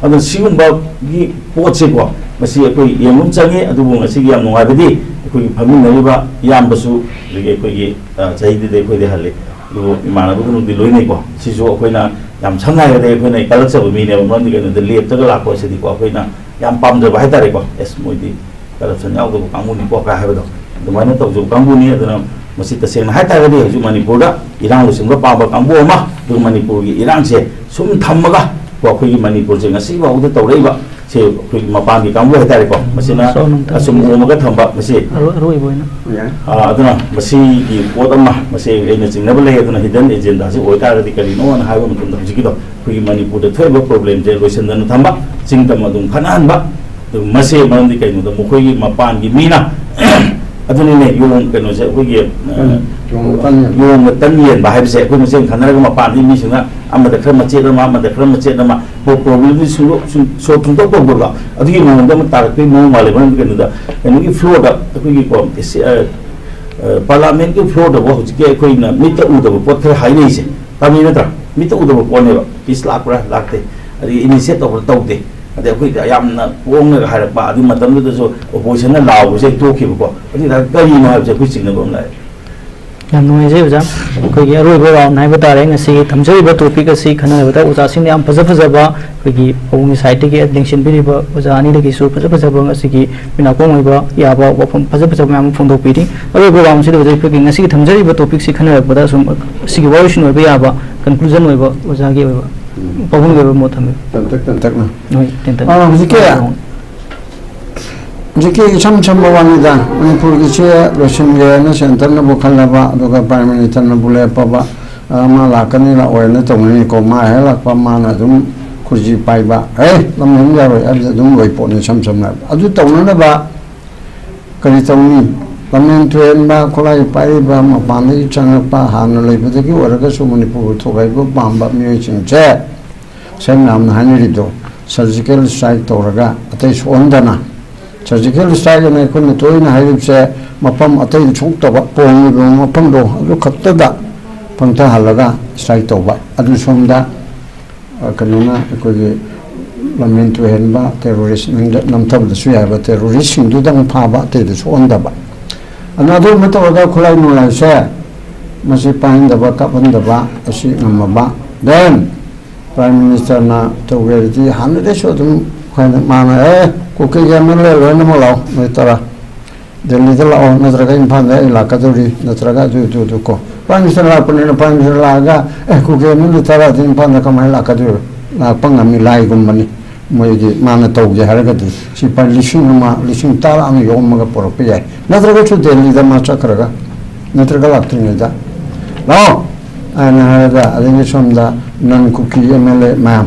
ꯑꯗꯨꯅ ꯁꯤꯒꯨꯝꯕꯒꯤ ꯄꯣꯠꯁꯦꯀꯣ, ꯃꯁꯤ ꯑꯩꯈꯣꯏ ꯌꯦꯡꯕ ꯑꯃ ꯆꯪꯉꯤ꯫ ꯑꯗꯨꯕꯨ ꯉꯁꯤꯒꯤ ꯌꯥꯝ ꯅꯨꯡꯉꯥꯏꯕꯗꯤ ꯑꯩꯈꯣꯏꯒꯤ ꯐꯝꯃꯤꯟꯅꯔꯤꯕ ꯏꯌꯥꯝꯕꯁꯨ, ꯑꯗꯒꯤ ꯑꯩꯈꯣꯏꯒꯤ, ꯑ, ꯆꯍꯤꯗꯨꯗꯤ ꯑꯩꯈꯣꯏꯗꯤ ꯍꯜꯂꯤ, ꯑꯗꯨꯕꯨ ꯏꯃꯥꯟꯅꯕꯗꯨꯅꯗꯤ ꯂꯣꯏꯅꯩꯀꯣ꯫ ꯁꯤꯁꯨ ꯑꯩꯈꯣꯏꯅ ꯌꯥꯝ ꯁꯝꯅ ꯍꯥꯏꯔꯕꯗ ꯑꯩꯈꯣꯏꯅ ꯀꯜꯂꯛꯆꯕ ꯃꯤꯅꯦꯕ, ꯃꯔꯝꯗꯤ ꯀꯩꯅꯣꯗ ꯂꯦꯞꯇꯒ ꯂꯥꯛꯄ ꯑꯁꯤꯗꯤꯀꯣ ꯑꯩꯈꯣꯏꯅ ꯌꯥꯝ ꯄꯥꯝꯖꯕ ꯍꯥꯏꯇꯥꯔꯦꯀꯣ꯫ ꯑꯦꯁ, ꯃꯣꯏꯗꯤ corruption ꯌꯥꯎꯗꯕ ꯀꯥꯡꯕꯨꯅꯤꯀꯣ ꯀꯥꯏ ꯍꯥꯏꯕꯗꯣ, ꯑꯗꯨꯃꯥꯏꯅ ꯇꯧꯖꯕ ꯀꯥꯡꯕꯨꯅꯤ꯫ ꯑꯗꯨꯅ ꯃꯁꯤ ꯇꯁꯦꯡꯅ ꯍꯥꯏꯇꯥꯔꯒꯗꯤ ꯍꯧꯖꯤꯛ ꯃꯅꯤꯄꯨꯔꯗ ꯏꯔꯥꯡ ꯂꯣꯏꯁꯤꯟꯕ ꯄꯥꯝꯕ ꯀꯥꯡꯕꯨ ꯑꯃ, ꯑꯗꯨꯒ ꯃꯅꯤꯄꯨꯔꯒꯤ ꯏꯔꯥꯡꯁꯦ ꯁꯨꯝ ꯊꯝꯃꯒ ꯀꯣ, ꯑꯩꯈꯣꯏꯒꯤ ꯃꯅꯤꯄꯨꯔꯁꯦ ꯉꯁꯤ ꯐꯥꯎꯕꯗ ꯇꯧꯔꯛꯏꯕ ꯁꯦ ꯑꯩꯈꯣꯏꯒꯤ ꯃꯄꯥꯟꯒꯤ ꯀꯥꯡꯕꯨ ꯍꯥꯏꯇꯥꯔꯦꯀꯣ, ꯃꯁꯤꯅ ꯁꯣꯝ ꯑꯃꯨꯛꯇ ꯑꯁꯨꯝ ꯑꯣꯝꯃꯒ ꯊꯝꯕ ꯃꯁꯤ꯫ ꯑꯔꯣꯏ-, ꯑꯔꯣꯏꯕ ꯑꯣꯏꯅ꯫ ꯌꯥꯏ꯫ ꯑ, ꯑꯗꯨꯅ ꯃꯁꯤꯒꯤ ꯄꯣꯠ ꯑꯃ, ꯃꯁꯤ ꯑꯩꯅ ꯆꯤꯡꯅꯕ ꯂꯩ꯫ ꯑꯗꯨꯅ ꯍꯤꯗꯟ ꯑꯦꯖꯦꯟꯗꯥꯁꯤ ꯑꯣꯏꯇꯥꯔꯒꯗꯤ ꯀꯔꯤꯅꯣꯅ ꯍꯥꯏꯕ ꯃꯇꯝꯗ, ꯍꯧꯖꯤꯛꯀꯤꯗꯣ ꯑꯩꯈꯣꯏꯒꯤ ꯃꯅꯤꯄꯨꯔꯗ ꯊꯣꯛꯏꯕ ꯄ꯭ꯔꯣꯕ꯭ꯂꯦꯝꯁꯦ ꯂꯣꯏꯁꯤꯟꯗꯅ ꯊꯝꯕ, ꯆꯤꯡ ꯇꯝ ꯑꯗꯨꯝ ꯈꯠꯅꯍꯟꯕ꯫ ꯑꯗꯨ ꯃꯁꯤ ꯃꯔꯝꯗꯤ ꯀꯩꯅꯣꯗ ꯃꯈꯣꯏꯒꯤ ꯃꯄꯥꯟꯒꯤ ꯃꯤꯅ ꯑꯗꯨꯅꯤꯅꯦ, ꯌꯣꯡ ꯀꯩꯅꯣꯁꯦ ꯑꯩꯈꯣꯏꯒꯤ, ꯑ, ꯎꯝ, ꯌꯣꯡ ꯇꯟ ꯌꯦꯟꯕ꯫ ꯌꯣꯡꯒ ꯇꯟ ꯌꯦꯟꯕ ꯍꯥꯏꯕꯁꯦ ꯑꯩꯈꯣꯏ ꯃꯁꯦꯟ ꯈꯟꯅꯔꯒ ꯃꯄꯥꯟꯗꯒꯤ ꯃꯤꯁꯤꯡꯅ ꯑꯃꯗ ꯈꯔ ꯃꯆꯦꯠ ꯑꯃ, ꯑꯃꯗ ꯈꯔ ꯃꯆꯦꯠ ꯑꯃ, ꯄ꯭ꯔꯣ-, ꯄ꯭ꯔꯣꯕ꯭ꯂꯦꯝꯗꯤ ꯁꯨꯡꯗꯣꯛ-, ꯁꯨꯡ-, ꯁꯣꯜꯕ ꯁꯨꯡꯇꯧ ꯇꯧꯗꯕ ꯑꯗꯨꯒꯤ ꯃꯑꯣꯡꯗ ꯑꯃ ꯇꯥꯔꯛꯄꯒꯤ ꯃꯑꯣꯡ ꯃꯥꯜꯂꯦ꯫ ꯃꯔꯝꯗꯤ ꯀꯩꯅꯣꯗ, ꯀꯩꯅꯣꯒꯤ ꯐ꯭ꯂꯣꯔꯗ ꯑꯩꯈꯣꯏꯒꯤ ꯀꯣ, ꯑꯦꯁꯤ-, ꯑ, ꯑ, ꯄꯥꯔꯂꯥꯃꯦꯟꯒꯤ ꯐ꯭ꯂꯣꯔꯗꯕꯨ ꯍꯧꯖꯤꯛꯀꯤ ꯑꯩꯈꯣꯏꯅ ꯃꯤꯠꯇ ꯎꯗꯕ ꯄꯣꯠ ꯈꯔ ꯍꯥꯏꯅꯩꯁꯦ ꯇꯥꯕꯤ ꯅꯠꯇ꯭ꯔꯥ? ꯃꯤꯠꯇ ꯎꯗꯕ ꯄꯣꯠꯅꯦꯕ꯫ ꯄꯤꯁ ꯂꯥꯛꯄ꯭ꯔꯥ ꯂꯥꯛꯇꯦ, ꯑꯗꯒꯤ ꯏꯅꯤꯁꯤꯌꯦꯠ ꯇꯧꯕ꯭ꯔꯥ ꯇꯧꯗꯦ, ꯑꯗꯩ ꯑꯩꯈꯣꯏꯗ ꯌꯥꯝꯅ ꯄꯣꯡꯉꯒ ꯍꯥꯏꯔꯛꯄ, ꯑꯗꯨꯒꯤ ꯃꯇꯝꯗꯨꯗꯁꯨ ꯑꯣꯄꯣꯖꯤꯁꯟꯅ ꯂꯥꯎꯕꯁꯦ ꯍꯦꯛ ꯇꯣꯛꯈꯤꯕꯀꯣ꯫ ꯑꯗꯨ ꯑꯣꯏꯇꯥꯔꯗꯤ ꯀꯔꯤꯅꯣ ꯍꯥꯏꯕꯁꯦ ꯑꯩꯈꯣꯏ ꯆꯤꯡꯅꯕ ꯑꯃ ꯂꯥꯛꯑꯦ꯫ ꯌꯥꯝ ꯅꯨꯡꯉꯥꯏꯖꯩ ꯑꯣꯖꯥ꯫ ꯑꯩꯈꯣꯏꯒꯤ ꯑꯔꯣꯏꯕ ꯔꯥꯎꯟ ꯍꯥꯏꯕ ꯇꯥꯔꯦ꯫ ꯉꯁꯤꯒꯤ ꯊꯝꯖꯔꯤꯕ ꯇꯣꯄꯤꯛ ꯑꯁꯤ ꯈꯟꯅꯅꯕꯗ ꯑꯣꯖꯥꯁꯤꯡꯅ ꯌꯥꯝ ꯐꯖ ꯐꯖꯕ ꯑꯩꯈꯣꯏꯒꯤ ꯄꯥꯕꯨꯡꯒꯤ ꯁꯥꯏꯠꯇꯒꯤ ꯂꯦꯡꯁꯤꯟꯕꯤꯔꯤꯕ ꯑꯣꯖꯥ ꯑꯅꯤꯗꯒꯤꯁꯨ ꯐꯖ ꯐꯖꯕ ꯉꯁꯤꯒꯤ ꯃꯤꯅꯥꯀꯣꯡ ꯑꯣꯏꯕ ꯌꯥꯕ ꯋꯥꯐꯝ ꯐꯖ ꯐꯖꯕ ꯃꯌꯥꯝ ꯑꯃ ꯐꯣꯡꯗꯣꯛꯄꯤꯔꯤ꯫ ꯑꯔꯣꯏꯕ ꯔꯥꯎꯟꯁꯤꯗ ꯍꯧꯖꯤꯛ ꯑꯩꯈꯣꯏꯒꯤ ꯉꯁꯤꯒꯤ ꯊꯝꯖꯔꯤꯕ ꯇꯣꯄꯤꯛꯁꯤ ꯈꯟꯅꯔꯛꯄꯗ ꯁꯨꯝ ꯁꯤꯒꯤ ꯋꯥꯔꯣꯏꯁꯤꯟ ꯑꯣꯏꯕ ꯌꯥꯕ ꯀꯟꯀ꯭ꯂꯨꯖꯟ ꯑꯣꯏꯕ ꯑꯣꯖꯥꯒꯤ ꯑꯣꯏꯕ ꯎꯝ꯫ ꯄꯥꯕꯨꯡꯒꯤ ꯑꯣꯏꯕ ꯃꯣꯠ ꯊꯝꯕꯤꯌꯨ꯫ ꯇꯦꯟꯇꯛ ꯇꯦꯟꯇꯛꯅ꯫ ꯍꯣꯏ, ꯇꯦꯟꯇꯛ꯫ ꯑꯥ, ꯍꯧꯖꯤꯛꯀꯤ ꯔꯥꯎꯟ꯫ ꯍꯧꯖꯤꯛꯀꯤ ꯏꯁꯝ ꯁꯝꯕ ꯋꯥꯅꯤꯗ, ꯃꯅꯤꯄꯨꯔꯒꯤꯁꯦ ꯂꯣꯏꯁꯤꯟꯒꯦꯅ ꯁꯦꯟꯇꯔꯅꯕꯨ ꯈꯜꯂꯕ, ꯑꯗꯨꯒ ꯄ꯭ꯔꯥꯏꯝ ꯃꯤꯅꯤꯁꯇꯔꯅꯕꯨ ꯂꯦꯞꯄꯕ, ꯑ, ꯃꯥ ꯂꯥꯛꯀꯅꯤ ꯂꯥꯛꯑꯣꯏꯅ ꯇꯧꯅꯤꯡꯉꯤꯀꯣ꯫ ꯃꯥ ꯍꯦꯛ ꯂꯥꯛꯄ ꯃꯥꯅ ꯑꯗꯨꯝ ꯈꯨꯖꯤ ꯄꯥꯏꯕ, "ꯑꯦ, ꯂꯝ ꯍꯦꯟ ꯌꯥꯔꯣꯏ" ꯍꯥꯏꯕꯁꯦ ꯑꯗꯨꯝ ꯂꯣꯏ ꯄꯣꯠꯅꯤ, ꯏꯁꯝ ꯁꯝꯅ ꯍꯥꯏꯕꯗ꯫ ꯑꯗꯨ ꯇꯧꯅꯅꯕ ꯀꯔꯤ ꯇꯧꯅꯤ? ꯂꯝꯍꯦꯟ ꯇꯨꯍꯦꯟꯕ, ꯈꯨꯠꯂꯥꯏ ꯄꯥꯏꯔꯤꯕ, ꯃꯄꯥꯟꯗꯒꯤ ꯆꯪꯉꯛꯄ, ꯍꯥꯟꯅ ꯂꯩꯕꯗꯒꯤ ꯑꯣꯏꯔꯒꯁꯨ ꯃꯅꯤꯄꯨꯔꯕꯨ ꯊꯨꯒꯥꯏꯕ ꯄꯥꯝꯕ ꯃꯤꯑꯣꯏꯁꯤꯡꯁꯦ, ꯁꯦꯡꯅ ꯌꯥꯝꯅ ꯍꯥꯏꯅꯔꯤꯗꯣ, ꯁꯔꯖꯤꯀꯦꯜ ꯁ꯭ꯇ꯭ꯔꯥꯏꯛ ꯇꯧꯔꯒ ꯑꯇꯩ ꯁꯣꯛꯍꯟꯗꯅ, ꯁꯔꯖꯤꯀꯦꯜ ꯁ꯭ꯇ꯭ꯔꯥꯏꯛ ꯑꯅ ꯑꯩꯈꯣꯏꯅ ꯇꯣꯏꯅ ꯍꯥꯏꯔꯤꯕꯁꯦ ꯃꯐꯝ ꯑꯇꯩꯗ ꯁꯣꯛꯇꯕ, ꯄꯣꯡꯉꯤꯕ ꯃꯐꯝꯗꯣ ꯑꯗꯨ ꯈꯛꯇꯗ ꯄꯪꯊꯍꯜꯂꯒ ꯁ꯭ꯇ꯭ꯔꯥꯏꯛ ꯇꯧꯕ꯫ ꯑꯗꯨ ꯁꯣꯝꯗ, ꯑ, ꯀꯩꯅꯣꯅ ꯑꯩꯈꯣꯏꯒꯤ ꯂꯝꯍꯦꯟ ꯇꯨꯍꯦꯟꯕ, ꯇꯦꯔꯣꯔꯤꯁ ꯅꯝꯊꯕꯗꯁꯨ ꯌꯥꯏꯕ, ꯇꯦꯔꯣꯔꯤꯁꯁꯤꯡꯗꯨꯗꯪ ꯐꯥꯕ, ꯑꯇꯩꯗ ꯁꯣꯛꯍꯟꯗꯕ꯫ ꯑꯗꯨꯅ ꯑꯗꯨꯒꯨꯝꯕ ꯇꯧꯔꯒ ꯈꯨꯠꯂꯥꯏ ꯅꯨꯡꯂꯥꯏꯁꯦ ꯃꯁꯤ ꯄꯥꯏꯍꯟꯗꯕ, ꯀꯥꯞꯍꯟꯗꯕ ꯑꯁꯤ ꯉꯝꯃꯕ꯫ Then, ꯄ꯭ꯔꯥꯏꯝ ꯃꯤꯅꯤꯁꯇꯔꯅ ꯇꯧꯒꯦ ꯍꯥꯏꯔꯗꯤ ꯍꯥꯟꯅꯗꯩꯁꯨ ꯑꯗꯨꯝ ꯑꯩꯈꯣꯏꯅ, ꯃꯥꯅ, "ꯑꯦ, ꯀꯨꯀꯤꯒꯤ ꯑꯦꯝ ꯑꯦꯜ ꯑꯦ ꯂꯣꯏꯅꯃꯛ ꯂꯥꯛꯑꯣ, ꯅꯨꯃꯤꯠ ꯇꯔꯥ ꯗꯦꯜꯂꯤꯗ ꯂꯥꯛꯑꯣ, ꯅꯠꯇ꯭ꯔꯒ ꯏꯝꯐꯥꯜꯗ ꯑꯩ ꯂꯥꯛꯀꯗꯧꯔꯤ, ꯅꯠꯇ꯭ꯔꯒ ꯑꯗꯨ, ꯑꯗꯨ, ꯑꯗꯨ" ꯀꯣ꯫ ꯄ꯭ꯔꯥꯏꯝ ꯃꯤꯅꯤꯁꯇꯔ ꯂꯥꯛꯄꯅꯤꯅ ꯄ꯭ꯔꯥꯏꯝ ꯃꯤꯅꯤꯁꯇꯔ ꯂꯥꯛꯑꯒ, "ꯑꯦ, ꯀꯨꯀꯤ ꯑꯦꯝ ꯑꯦꯜ ꯑꯦ ꯇꯔꯥꯗꯤ ꯏꯝꯐꯥꯜꯗ ꯀꯃꯥꯏꯅ ꯂꯥꯛꯀꯗꯣꯏꯕ?" ꯂꯥꯛꯄ ꯉꯝꯃꯤ, ꯂꯥꯏꯒꯨꯝꯕꯅꯤ꯫ ꯃꯣꯏꯒꯤ ꯃꯥꯅ ꯇꯧꯒꯦ ꯍꯥꯏꯔꯒꯗꯤ ꯁꯤꯐꯥꯏ ꯂꯤꯁꯤꯡ ꯑꯃ, ꯂꯤꯁꯤꯡ ꯇꯔꯥ ꯑꯃ ꯌꯣꯝꯃꯒ ꯄꯨꯔꯛꯄ ꯌꯥꯏ꯫ ꯅꯠꯇ꯭ꯔꯒꯁꯨ ꯗꯦꯜꯂꯤꯗ ꯃꯥ ꯆꯠꯈ꯭ꯔꯒ, ꯅꯠꯇ꯭ꯔꯒ ꯂꯥꯛꯇ꯭ꯔꯤꯉꯩꯗ, "ꯂꯥꯛꯑꯣ" ꯍꯥꯏꯅ ꯍꯥꯏꯔꯒ, ꯑꯗꯒꯤ ꯁꯣꯝꯗ ꯅꯟ ꯀꯨꯀꯤ ꯑꯦꯝ ꯑꯦꯜ ꯑꯦ ꯃꯌꯥꯝ,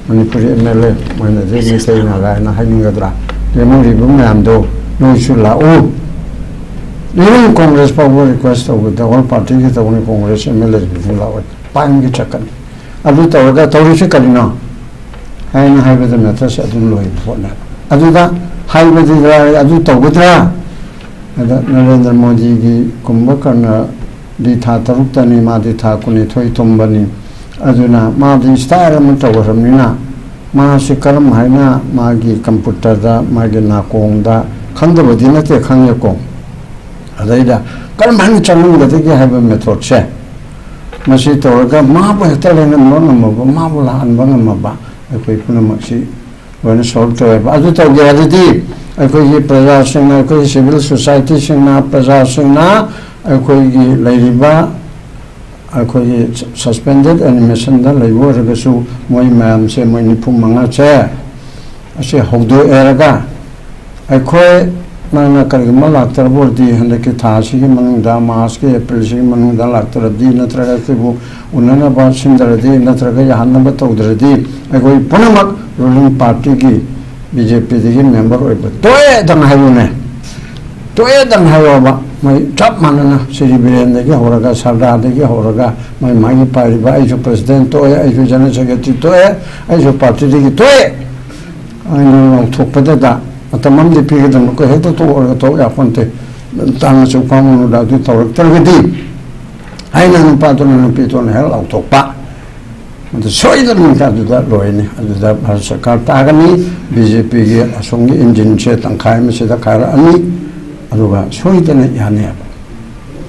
ꯃꯅꯤꯄꯨꯔꯤ ꯑꯦꯝ ꯑꯦꯜ ꯑꯦ, ꯃꯣꯏꯅꯗꯤ ꯃꯩꯇꯩ ꯅꯥꯒꯥ ꯍꯥꯏꯅ ꯍꯥꯏꯅꯤꯡꯒꯗ꯭ꯔꯥ, ꯂꯦꯝꯍꯧꯔꯤꯕ ꯃꯌꯥꯝꯗꯣ ꯅꯣꯏꯁꯨ ꯂꯥꯛꯎ꯫ ꯏꯚꯟ ꯀꯣꯡꯒ꯭ꯔꯦꯁ ꯐꯥꯎꯕ ꯔꯤꯀ꯭ꯋꯦꯁ ꯇꯧꯕꯗ, ꯑꯣꯜ ꯄꯥꯔꯇꯤꯒꯤ ꯇꯧꯕꯅꯤ, ꯀꯣꯡꯒ꯭ꯔꯦꯁ ꯑꯦꯝ ꯑꯦꯜ ꯑꯦꯁꯤꯡꯁꯨ ꯂꯥꯛꯑꯣꯏ, ꯄꯥꯏꯟꯒꯤ ꯆꯠꯀꯅꯤ꯫ ꯑꯗꯨ ꯇꯧꯔꯒ ꯇꯧꯔꯤꯁꯤ ꯀꯔꯤꯅꯣ ꯍꯥꯏꯅ ꯍꯥꯏꯕꯗ ꯃꯦꯇꯔꯁꯦ ꯑꯗꯨꯝ ꯂꯣꯏꯕ ꯄꯣꯠꯅꯦꯕ꯫ ꯑꯗꯨꯗ ꯍꯥꯏꯕꯗꯤ ꯑꯗꯨ ꯇꯧꯒꯗ꯭ꯔꯥ? ꯑꯗ ꯅꯔꯦꯟꯗ꯭ꯔ ꯃꯣꯗꯤꯒꯤ ꯀꯨꯝꯚꯀꯔꯅꯗꯤ ꯊꯥ ꯇꯔꯨꯛꯇꯅꯤ, ꯃꯥꯗꯤ ꯊꯥ ꯀꯨꯟꯅꯤꯊꯣꯏ ꯇꯨꯝꯕꯅꯤ꯫ ꯑꯗꯨꯅ ꯃꯥꯗꯤ ꯁ꯭ꯇꯥꯏꯜ ꯑꯃ ꯇꯧꯈ꯭ꯔꯕꯅꯤꯅ, ꯃꯥꯁꯤ ꯀꯔꯝ ꯍꯥꯏꯅ ꯃꯥꯒꯤ ꯀꯝꯄ꯭ꯌꯨꯇꯔꯗ, ꯃꯥꯒꯤ ꯅꯥꯀꯣꯡꯗ, ꯈꯪꯗꯕꯗꯤ ꯅꯠꯇꯦ, ꯈꯪꯉꯦꯀꯣ, ꯑꯗꯩꯗ ꯀꯔꯝ ꯍꯥꯏꯅ ꯆꯪꯍꯟꯒꯗꯒꯦ ꯍꯥꯏꯕ ꯃꯦꯊꯣꯠꯁꯦ, ꯃꯁꯤ ꯇꯧꯔꯒ ꯃꯥꯕꯨ ꯍꯦꯛꯇ ꯂꯩꯍꯟꯕ ꯉꯝꯃꯕ, ꯃꯥꯕꯨ ꯂꯥꯛꯍꯟꯕ ꯉꯝꯃꯕ, ꯑꯩꯈꯣꯏ ꯄꯨꯝꯅꯃꯛꯁꯤ ꯂꯣꯏꯅ ꯁꯣꯜꯕ ꯇꯧꯋꯦꯕ꯫ ꯑꯗꯨ ꯇꯧꯒꯦ ꯍꯥꯏꯔꯗꯤ ꯑꯩꯈꯣꯏꯒꯤ ꯄ꯭ꯔꯖꯥꯁꯤꯡꯅ, ꯑꯩꯈꯣꯏꯒꯤ ꯁꯤꯚꯤꯜ ꯁꯣꯁꯥꯏꯇꯤꯁꯤꯡꯅ, ꯄ꯭ꯔꯖꯥꯁꯤꯡꯅ ꯑꯩꯈꯣꯏꯒꯤ ꯂꯩꯔꯤꯕ ꯑꯩꯈꯣꯏꯒꯤ ꯁꯁꯄꯦꯟꯗꯦꯠ ꯑꯦꯅꯤꯃꯦꯁꯟꯗ ꯂꯩꯕ ꯑꯣꯏꯔꯒꯁꯨ, ꯃꯣꯏ ꯃꯌꯥꯝꯁꯦ, ꯃꯣꯏ ꯅꯤꯐꯨ ꯃꯉꯥꯁꯦ ꯑꯁꯤ ꯍꯧꯗꯣꯛꯑꯦꯔꯒ, ꯑꯩꯈꯣꯏ ꯅꯪꯅ ꯀꯔꯤꯒꯨꯝꯕ ꯂꯥꯛꯇ꯭ꯔꯕ ꯑꯣꯏꯔꯗꯤ, ꯍꯟꯗꯛꯀꯤ ꯊꯥ ꯑꯁꯤꯒꯤ ꯃꯅꯨꯡꯗ, ꯃꯥꯔꯆꯀꯤ, ꯑꯦꯄ꯭ꯔꯤꯜꯁꯤꯒꯤ ꯃꯅꯨꯡꯗ ꯂꯥꯛꯇ꯭ꯔꯗꯤ, ꯅꯠꯇ꯭ꯔꯒ ꯑꯩꯈꯣꯏꯕꯨ ꯎꯅꯅꯕ ꯁꯤꯟꯗ꯭ꯔꯗꯤ, ꯅꯠꯇ꯭ꯔꯒ ꯌꯥꯍꯟꯅꯕ ꯇꯧꯗ꯭ꯔꯗꯤ, ꯑꯩꯈꯣꯏ ꯄꯨꯝꯅꯃꯛ ꯔꯨꯂꯤꯡ ꯄꯥꯔꯇꯤꯒꯤ, ꯕꯤ ꯖꯦ ꯄꯤꯗꯒꯤ ꯃꯦꯝꯕꯔ ꯑꯣꯏꯕ ꯇꯣꯛꯑꯦꯗꯪ ꯍꯥꯏꯌꯨꯅꯦ꯫ ꯇꯣꯛꯑꯦꯗꯪ ꯍꯥꯏꯌꯣꯕ꯫ ꯃꯣꯏ ꯆꯞ ꯃꯥꯟꯅꯅ ꯁ꯭ꯔꯤ ꯕꯤꯔꯦꯟꯗꯒꯤ ꯍꯧꯔꯒ, ꯁꯔꯗꯥꯗꯒꯤ ꯍꯧꯔꯒ, ꯃꯣꯏ ꯃꯥꯒꯤ ꯄꯥꯏꯔꯤꯕ, "ꯑꯩꯁꯨ ꯄ꯭ꯔꯁꯤꯗꯦꯟ ꯇꯣꯛꯑꯦ, ꯑꯩꯁꯨ ꯖꯦꯅꯔꯦꯜ ꯁꯦꯀ꯭ꯔꯦꯇꯔꯤ ꯇꯣꯛꯑꯦ, ꯑꯩꯁꯨ ꯄꯥꯔꯇꯤꯗꯒꯤ ꯇꯣꯛꯑꯦ" ꯍꯥꯏꯅ ꯂꯥꯎꯊꯣꯛꯄꯗꯨꯗ, ꯃꯇꯝ ꯑꯃꯗꯤ ꯄꯤꯒꯗꯕꯅꯤ꯫ ꯑꯩꯈꯣꯏ ꯍꯦꯛꯇ ꯇꯣꯛꯑꯒ ꯇꯣꯛ ꯌꯥꯄꯣꯟꯇꯦ꯫ ꯇꯥꯡꯅ ꯆꯨꯞ ꯈ꯭ꯋꯥꯡ ꯃꯅꯨꯡꯗ ꯑꯗꯨ ꯇꯧꯔꯛꯇ꯭ꯔꯒꯗꯤ ꯍꯥꯏꯅ ꯅꯨꯄꯥꯗꯨꯅ ꯅꯨꯄꯤꯗꯨꯅ ꯍꯦꯛ ꯂꯥꯎꯊꯣꯛꯄ꯫ ꯑꯗꯨ ꯁꯣꯏꯗꯅꯃꯛꯇ ꯑꯗꯨꯗ ꯂꯣꯏꯅꯤ꯫ ꯑꯗꯨꯗ ꯚꯥꯔꯠ ꯁꯔꯀꯥꯔ ꯇꯥꯒꯅꯤ, ꯕꯤ ꯖꯦ ꯄꯤꯒꯤ ꯑꯁꯣꯝꯒꯤ ꯏꯟꯖꯤꯟꯁꯦ ꯇꯪꯈꯥꯏ ꯑꯃ ꯁꯤꯗ ꯀꯥꯏꯔꯛꯑꯅꯤ, ꯑꯗꯨꯒ ꯁꯣꯏꯗꯅ ꯌꯥꯅꯦꯕ꯫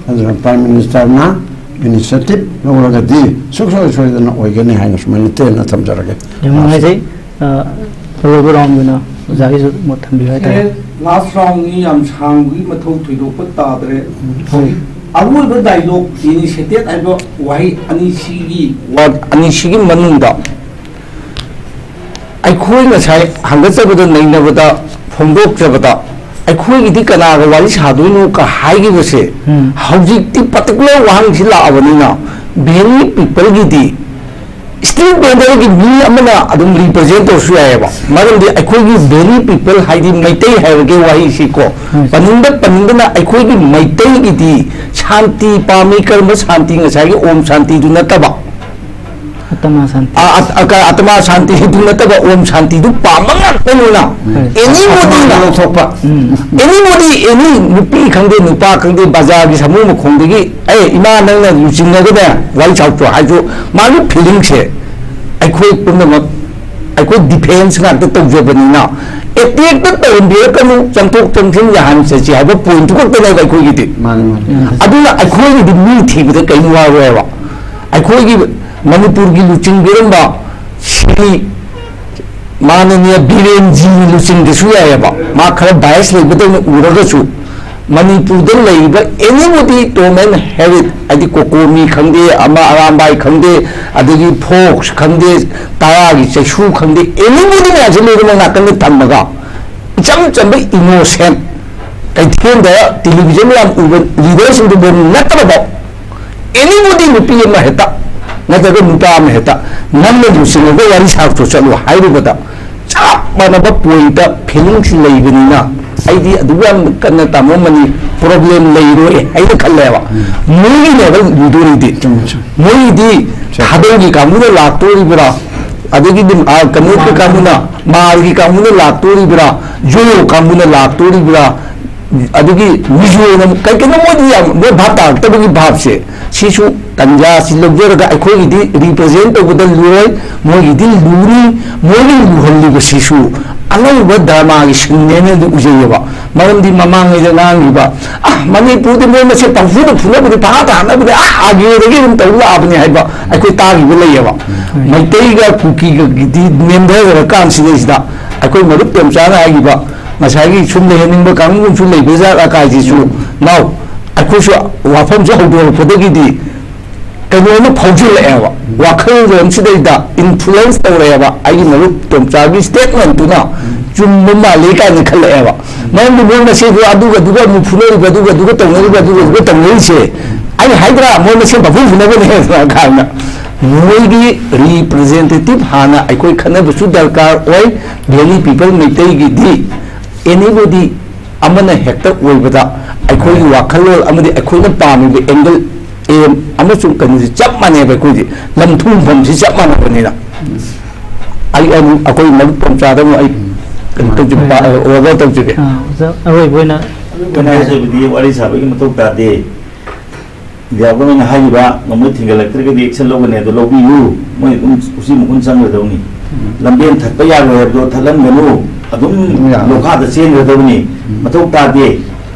ꯑꯗꯨꯅ ꯄ꯭ꯔꯥꯏꯝ ꯃꯤꯅꯤꯁꯇꯔꯅ ꯏꯅꯤꯁꯤꯌꯦꯇꯤꯚ ꯂꯧꯔꯒꯗꯤ ꯁꯨꯡꯁꯣꯏ ꯁꯣꯏꯗꯅ ꯑꯣꯏꯒꯅꯤ ꯍꯥꯏꯅ ꯁꯨꯃꯥꯏꯅ ꯇꯦꯟꯅ ꯊꯝꯖꯔꯒꯦ꯫ ꯌꯥꯝ ꯅꯨꯡꯉꯥꯏꯖꯩ꯫ ꯑ, ꯑꯔꯣꯏꯕ ꯔꯥꯎꯟꯒꯤ ꯑꯣꯏꯅ ꯑꯣꯖꯥꯒꯤꯁꯨ ꯃꯣꯠ ꯊꯝꯕꯤꯌꯨ ꯍꯥꯏꯇꯥꯔꯦ꯫ ꯁꯦ, ꯂꯥꯁ ꯔꯥꯎꯟꯅꯤ, ꯌꯥꯝ ꯁꯥꯡꯕꯒꯤ ꯃꯊꯧ ꯊꯣꯏꯗꯣꯛꯄ ꯇꯥꯗ꯭ꯔꯦ꯫ ꯍꯣꯏ꯫ ꯑꯔꯣꯏꯕ ꯗꯥꯏꯂꯣꯒ, ꯏꯅꯤꯁꯤꯌꯦꯇꯦꯠ ꯍꯥꯏꯕ ꯋꯥꯍꯩ ꯑꯅꯤꯁꯤꯒꯤ, ꯋꯥꯔꯗ ꯑꯅꯤꯁꯤꯒꯤ ꯃꯅꯨꯡꯗ ꯑꯩꯈꯣꯏ ꯉꯁꯥꯏ ꯍꯪꯒꯠꯆꯕꯗ, ꯅꯩꯅꯕꯗ, ꯐꯣꯡꯗꯣꯛꯆꯕꯗ, ꯑꯩꯈꯣꯏꯒꯤꯗꯤ ꯀꯅꯥꯒ ꯋꯥꯔꯤ ꯁꯥꯗꯣꯏꯅꯣ ꯀ ꯍꯥꯏꯈꯤꯕꯁꯦ, ꯎꯝ꯫ ꯍꯧꯖꯤꯛꯇꯤ ꯄꯥꯔꯇꯤꯀꯨꯂꯔ ꯋꯥꯍꯪꯁꯤ ꯂꯥꯛꯑꯕꯅꯤꯅ, ꯚꯦꯂꯤ ꯄꯤꯄꯜꯒꯤꯗꯤ ꯁ꯭ꯇ꯭ꯔꯤꯠ ꯚꯦꯟꯗꯔꯒꯤ ꯃꯤ ꯑꯃꯅ ꯑꯗꯨꯝ ꯔꯤꯄ꯭ꯔꯖꯦꯟ ꯇꯧꯔꯁꯨ ꯌꯥꯏꯑꯕ꯫ ꯃꯔꯝꯗꯤ ꯑꯩꯈꯣꯏꯒꯤ ꯚꯦꯂꯤ ꯄꯤꯄꯜ ꯍꯥꯏꯗꯤ ꯃꯩꯇꯩ ꯍꯥꯏꯕꯒꯤ ꯋꯥꯍꯩꯁꯤꯀꯣ, ꯎꯝ꯫ ꯄꯟꯅꯤꯡꯗ ꯄꯟꯅꯤꯡꯗꯅ, ꯑꯩꯈꯣꯏꯒꯤ ꯃꯩꯇꯩꯒꯤꯗꯤ ꯁꯥꯟꯇꯤ ꯄꯥꯝꯃꯤ꯫ ꯀꯔꯝꯕ ꯁꯥꯟꯇꯤ? ꯉꯁꯥꯏꯒꯤ ꯑꯣꯝ ꯁꯥꯟꯇꯤꯗꯨ ꯅꯠꯇꯕ, ꯑꯇꯃꯥ ꯁꯥꯟꯇꯤ꯫ ꯑ, ꯑ, ꯑ, ꯑꯇꯃꯥ ꯁꯥꯟꯇꯤ ꯑꯗꯨ ꯅꯠꯇꯕ, ꯑꯣꯝ ꯁꯥꯟꯇꯤꯗꯨ ꯄꯥꯝꯕ ꯉꯥꯛꯇꯅꯤꯅ꯫ ꯎꯝ꯫ ꯑꯦꯅꯤ ꯕꯣꯗꯤꯅ, ꯂꯧꯊꯣꯛꯄ꯫ ꯎꯝ꯫ ꯑꯦꯅꯤ ꯕꯣꯗꯤ, ꯑꯦꯅꯤ ꯅꯨꯄꯤ ꯈꯪꯗꯦ, ꯅꯨꯄꯥ ꯈꯪꯗꯦ, ꯕꯖꯥꯔꯒꯤ ꯁꯥꯃꯨ ꯃꯈꯣꯡꯗꯒꯤ, "ꯑꯦ, ꯏꯃꯥ, ꯅꯪꯅ ꯂꯨꯆꯤꯡꯉꯒꯅꯦ ꯋꯥꯔꯤ ꯁꯥꯎꯆꯣ" ꯍꯥꯏꯁꯨ, ꯃꯥꯒꯤ ꯐꯤꯂꯤꯡꯁꯦ ꯑꯩꯈꯣꯏ ꯄꯨꯝꯅꯃꯛ, ꯑꯩꯈꯣꯏ ꯗꯤꯐꯦꯟꯁ ꯉꯥꯛꯇ ꯇꯧꯖꯕꯅꯤꯅ, ꯑꯦꯇꯦꯛꯇ ꯇꯧꯍꯟꯕꯤꯔꯛꯀꯅꯨ, ꯆꯪꯊꯣꯛ ꯆꯪꯁꯤꯟ ꯌꯥꯍꯟꯁꯤ ꯍꯥꯏꯕ ꯄꯣꯏꯟꯠꯇꯨ ꯈꯛꯇꯅꯦꯕ ꯑꯩꯈꯣꯏꯒꯤꯗꯤ꯫ ꯃꯥꯅꯤ, ꯃꯥꯅꯤ꯫ ꯎꯝ꯫ ꯑꯗꯨꯅ ꯑꯩꯈꯣꯏꯒꯤꯗꯤ ꯃꯤ ꯊꯤꯕꯗ ꯀꯔꯤꯝ ꯋꯥꯔꯣꯏꯕ꯫ ꯑꯩꯈꯣꯏꯒꯤ ꯃꯅꯤꯄꯨꯔꯒꯤ ꯂꯨꯆꯤꯡꯕꯤꯔꯝꯕ ꯁ꯭ꯔꯤ ꯃꯥꯅꯅꯤꯌ ꯕꯤꯔꯦꯟꯖꯤ ꯂꯨꯆꯤꯡꯗꯁꯨ ꯌꯥꯏꯑꯕ, ꯃꯥ ꯈꯔ ꯕꯥꯏꯁ ꯂꯩꯕꯗꯧꯅ ꯎꯔꯒꯁꯨ, ꯃꯅꯤꯄꯨꯔꯗ ꯂꯩꯔꯤꯕ ꯑꯦꯅꯤꯕꯣꯗꯤ ꯇꯣꯝ ꯑꯦꯟ ꯍꯦꯔꯤꯠ, ꯍꯥꯏꯗꯤ ꯀꯣꯀꯣꯃꯤ ꯈꯪꯗꯦ, ꯑꯃ ꯑꯔꯥꯝꯕꯥꯏ ꯈꯪꯗꯦ, ꯑꯗꯒꯤ ꯐꯣꯛꯁ ꯈꯪꯗꯦ, ꯇꯔꯥꯒꯤ ꯆꯩꯁꯨ ꯈꯪꯗꯦ, ꯑꯦꯅꯤꯕꯣꯗꯤ ꯃꯌꯥꯝꯁꯦ ꯂꯣꯏꯅꯃꯛ ꯅꯥꯀꯟꯗ ꯊꯝꯃꯒ, ꯏꯆꯝ ꯆꯝꯕ ꯏꯅꯣꯁꯦꯟ ꯀꯩꯊꯦꯜꯗ ꯇꯦꯂꯤꯚꯤꯖꯟ ꯌꯥꯝ ꯎꯕ ꯂꯤꯗꯔꯁꯤꯡꯗꯨꯕꯨ ꯅꯠꯇꯕ, ꯑꯦꯅꯤꯕꯣꯗꯤ, ꯅꯨꯄꯤ ꯑꯃ ꯍꯦꯛꯇ ꯅꯠꯇ꯭ꯔꯒ ꯅꯨꯄꯥ ꯑꯃ ꯍꯦꯛꯇ, "ꯅꯪꯅ ꯂꯨꯆꯤꯡꯉꯒ ꯋꯥꯔꯤ ꯁꯥꯔꯛꯇꯣ ꯆꯠꯂꯨ" ꯍꯥꯏꯔꯨꯕꯗ, ꯆꯞ ꯃꯥꯟꯅꯕ ꯄꯣꯏꯟꯠꯇ ꯐꯤꯂꯤꯡꯁ ꯂꯩꯕꯅꯤꯅ, ꯑꯩꯗꯤ ꯑꯗꯨꯛ ꯌꯥꯝ ꯀꯟꯅ ꯇꯥꯃꯣ ꯃꯅꯤ ꯄ꯭ꯔꯣꯕ꯭ꯂꯦꯝ ꯂꯩꯔꯣꯏ ꯍꯥꯏꯅ ꯈꯜꯂꯦꯕ꯫ ꯎꯝ꯫ ꯃꯣꯏꯒꯤ ꯂꯦꯚꯦꯜ ꯂꯨꯗꯣꯔꯤꯗꯤ, ꯆꯨꯝꯃꯦ, ꯆꯨꯝꯃꯦ꯫ ꯃꯣꯏꯒꯤꯗꯤ ꯆꯨꯝꯃꯦ꯫ ꯊꯥꯗꯧꯒꯤ ꯀꯥꯡꯕꯨꯅ ꯂꯥꯛꯇꯣꯔꯤꯕ꯭ꯔꯥ, ꯑꯗꯒꯤꯗꯤ, ꯑ, ꯀꯩꯅꯣꯒꯤ ꯀꯥꯡꯕꯨꯅ, ꯃꯥꯔꯒꯤ ꯀꯥꯡꯕꯨꯅ ꯂꯥꯛꯇꯣꯔꯤꯕ꯭ꯔꯥ, ꯖꯣ ꯀꯥꯡꯕꯨꯅ ꯂꯥꯛꯇꯣꯔꯤꯕ꯭ꯔꯥ, ꯑꯗꯨꯒꯤ ꯃꯤꯖꯣꯅ ꯀꯩ ꯀꯩꯅꯣ ꯃꯣꯏꯗꯤ ꯌꯥꯝ, ꯃꯣꯏ ꯚꯥꯞ ꯇꯥꯔꯛꯇꯕꯒꯤ ꯚꯥꯞꯁꯦ, ꯁꯤꯁꯨ ꯇꯟꯖꯥꯁꯤ ꯂꯧꯖꯔꯒ ꯑꯩꯈꯣꯏꯒꯤꯗꯤ ꯔꯤꯄ꯭ꯔꯖꯦꯟ ꯇꯧꯕꯗ ꯂꯨꯔꯣꯏ, ꯃꯣꯏꯒꯤꯗꯤ ꯂꯨꯅꯤ, ꯃꯣꯏꯅ ꯂꯨꯍꯜꯂꯤꯕꯁꯤꯁꯨ ꯑꯅꯧꯕ ꯗ꯭ꯔꯃꯥꯒꯤ ꯁꯤꯟꯅꯦꯅꯗꯤ ꯎꯖꯩꯌꯦꯕ꯫ ꯃꯔꯝꯗꯤ ꯃꯃꯥꯡꯉꯩꯗ ꯉꯥꯡꯂꯤꯕ, "ꯑ, ꯃꯅꯤꯄꯨꯔꯗꯤ ꯃꯣꯏ ꯃꯁꯦꯟ ꯄꯪꯐꯨꯗ ꯐꯨꯅꯕꯅꯤ, ꯄꯪꯍꯥꯠꯇ ꯍꯥꯠꯅꯕꯅꯤ, ꯑ, ꯑꯥꯔꯒꯦꯗꯒꯤ ꯑꯗꯨꯝ ꯇꯧ ꯂꯥꯛꯑꯕꯅꯤ" ꯍꯥꯏꯕ ꯑꯩꯈꯣꯏ ꯇꯥꯈꯤꯕ ꯂꯩꯌꯦꯕ꯫ ꯎꯝ꯫ ꯃꯩꯇꯩꯒ ꯀꯨꯀꯤꯒꯒꯤꯗꯤ ꯅꯦꯝꯊꯈ꯭ꯔꯀꯥꯟꯁꯤꯗꯩꯁꯤꯗ ꯑꯩꯈꯣꯏ ꯃꯔꯨꯞ ꯇꯣꯝꯆꯥꯅ ꯍꯥꯏꯈꯤꯕ, ꯉꯁꯥꯏꯒꯤ ꯁꯨꯝ ꯂꯩꯍꯟꯅꯤꯡꯕ ꯀꯥꯡꯕꯨ ꯑꯃꯁꯨ ꯂꯩꯕ ꯖꯥꯠꯂ ꯀꯥꯏꯁꯤꯁꯨ, ꯅꯥꯎ, ꯑꯩꯈꯣꯏꯁꯨ ꯋꯥꯐꯝꯁꯦ ꯍꯧꯗꯣꯔꯛꯄꯗꯒꯤꯗꯤ ꯀꯩꯅꯣ ꯑꯃ ꯐꯥꯎꯖꯤꯜꯂꯛꯑꯦꯕ꯫ ꯋꯥꯈꯜꯂꯣꯟꯁꯤꯗꯩꯗ ꯏꯟꯐ꯭ꯂꯨꯌꯦꯟꯁ ꯇꯧꯔꯛꯑꯦꯕ꯫ ꯑꯩꯒꯤ ꯃꯔꯨꯞ ꯇꯣꯝꯆꯥꯒꯤ ꯁ꯭ꯇꯦꯠꯃꯦꯟꯠꯇꯨꯅ ꯆꯨꯝꯕ ꯃꯥꯜꯂꯤ ꯀꯥꯏꯅ ꯈꯜꯂꯛꯑꯦꯕ꯫ ꯃꯔꯝꯗꯤ ꯃꯣꯏ ꯃꯁꯦꯟꯗꯨ ꯑꯗꯨꯒ ꯑꯗꯨꯒ ꯑꯃꯨꯛ ꯐꯨꯅꯔꯤꯕ, ꯑꯗꯨꯒ ꯑꯗꯨꯒ ꯇꯧꯅꯔꯤꯕ, ꯑꯗꯨꯒ ꯑꯗꯨꯒ ꯇꯧꯅꯔꯤꯁꯦ, ꯑꯩꯅ ꯍꯥꯏꯗ꯭ꯔꯥ, ꯃꯣꯏ ꯃꯁꯦꯟ ꯄꯪꯐꯨ ꯐꯨꯅꯕꯅꯦ ꯀꯥꯏꯅ꯫ ꯃꯣꯏꯒꯤ ꯔꯤꯄ꯭ꯔꯖꯦꯟꯇꯦꯇꯤꯚ ꯍꯥꯟꯅ ꯑꯩꯈꯣꯏ ꯈꯟꯅꯕꯁꯨ ꯗꯔꯀꯥꯔ ꯑꯣꯏ꯫ ꯚꯦꯂꯤ ꯄꯤꯄꯜ ꯃꯩꯇꯩꯒꯤꯗꯤ ꯑꯦꯅꯤꯕꯣꯗꯤ ꯑꯃꯅ ꯍꯦꯛꯇ ꯑꯣꯏꯕꯗ ꯑꯩꯈꯣꯏꯒꯤ ꯋꯥꯈꯜꯂꯣꯟ ꯑꯃꯗꯤ ꯑꯩꯈꯣꯏꯅ ꯄꯥꯝꯃꯤꯕ ꯑꯦꯡꯒꯜ, ꯑꯦꯝ ꯑꯃꯁꯨꯡ ꯀꯩꯅꯣꯁꯤ ꯆꯞ ꯃꯥꯟꯅꯩꯕ꯫ ꯑꯩꯈꯣꯏꯗꯤ ꯂꯝ ꯊꯨꯡꯐꯝꯁꯤ ꯆꯞ ꯃꯥꯟꯅꯕꯅꯤꯅ꯫ ꯑꯩ ꯑꯃꯨꯛ ꯑꯩꯈꯣꯏ ꯃꯔꯨꯞ ꯇꯣꯝꯆꯥꯗ ꯑꯃꯨꯛ ꯑꯩ ꯀꯩꯅꯣ ꯇꯧꯖ-, ꯄꯥ-, ꯑꯣꯔꯗꯔ ꯇꯧꯖꯒꯦ꯫ ꯑꯥ, ꯑꯣꯖꯥ, ꯑꯔꯣꯏꯕ ꯑꯣꯏꯅ ꯑꯩꯈꯣꯏꯅ ꯍꯥꯏꯖꯕꯗꯤ ꯋꯥꯔꯤ ꯁꯥꯕꯒꯤ ꯃꯊꯧ ꯇꯥꯗꯦ꯫ ꯏꯟꯗꯤꯌꯥ ꯒꯣꯔꯃꯦꯟꯅ ꯍꯥꯏꯔꯤꯕ ꯉꯝꯃꯣꯏ ꯊꯤꯡꯒꯠꯂꯛꯇ꯭ꯔꯒꯗꯤ ꯑꯦꯛꯁꯟ ꯂꯧꯒꯅꯤ, ꯑꯗꯨ ꯂꯧꯕꯤꯌꯨ꯫ ꯃꯣꯏ ꯑꯗꯨꯝ ꯎꯆꯤ ꯃꯈꯨꯟ ꯆꯪꯒꯗꯧꯅꯤ꯫ ꯂꯝꯕꯦꯟ ꯊꯠꯄ ꯌꯥꯔꯣꯏ ꯍꯥꯏꯕꯗꯣ ꯊꯠꯍꯟꯒꯅꯨ꯫ ꯑꯗꯨꯝ ꯌꯥꯔꯣꯏ꯫ ꯂꯣꯈꯥꯗ ꯆꯦꯟꯒꯗꯕꯅꯤ꯫ ꯃꯊꯧ ꯇꯥꯗꯦ꯫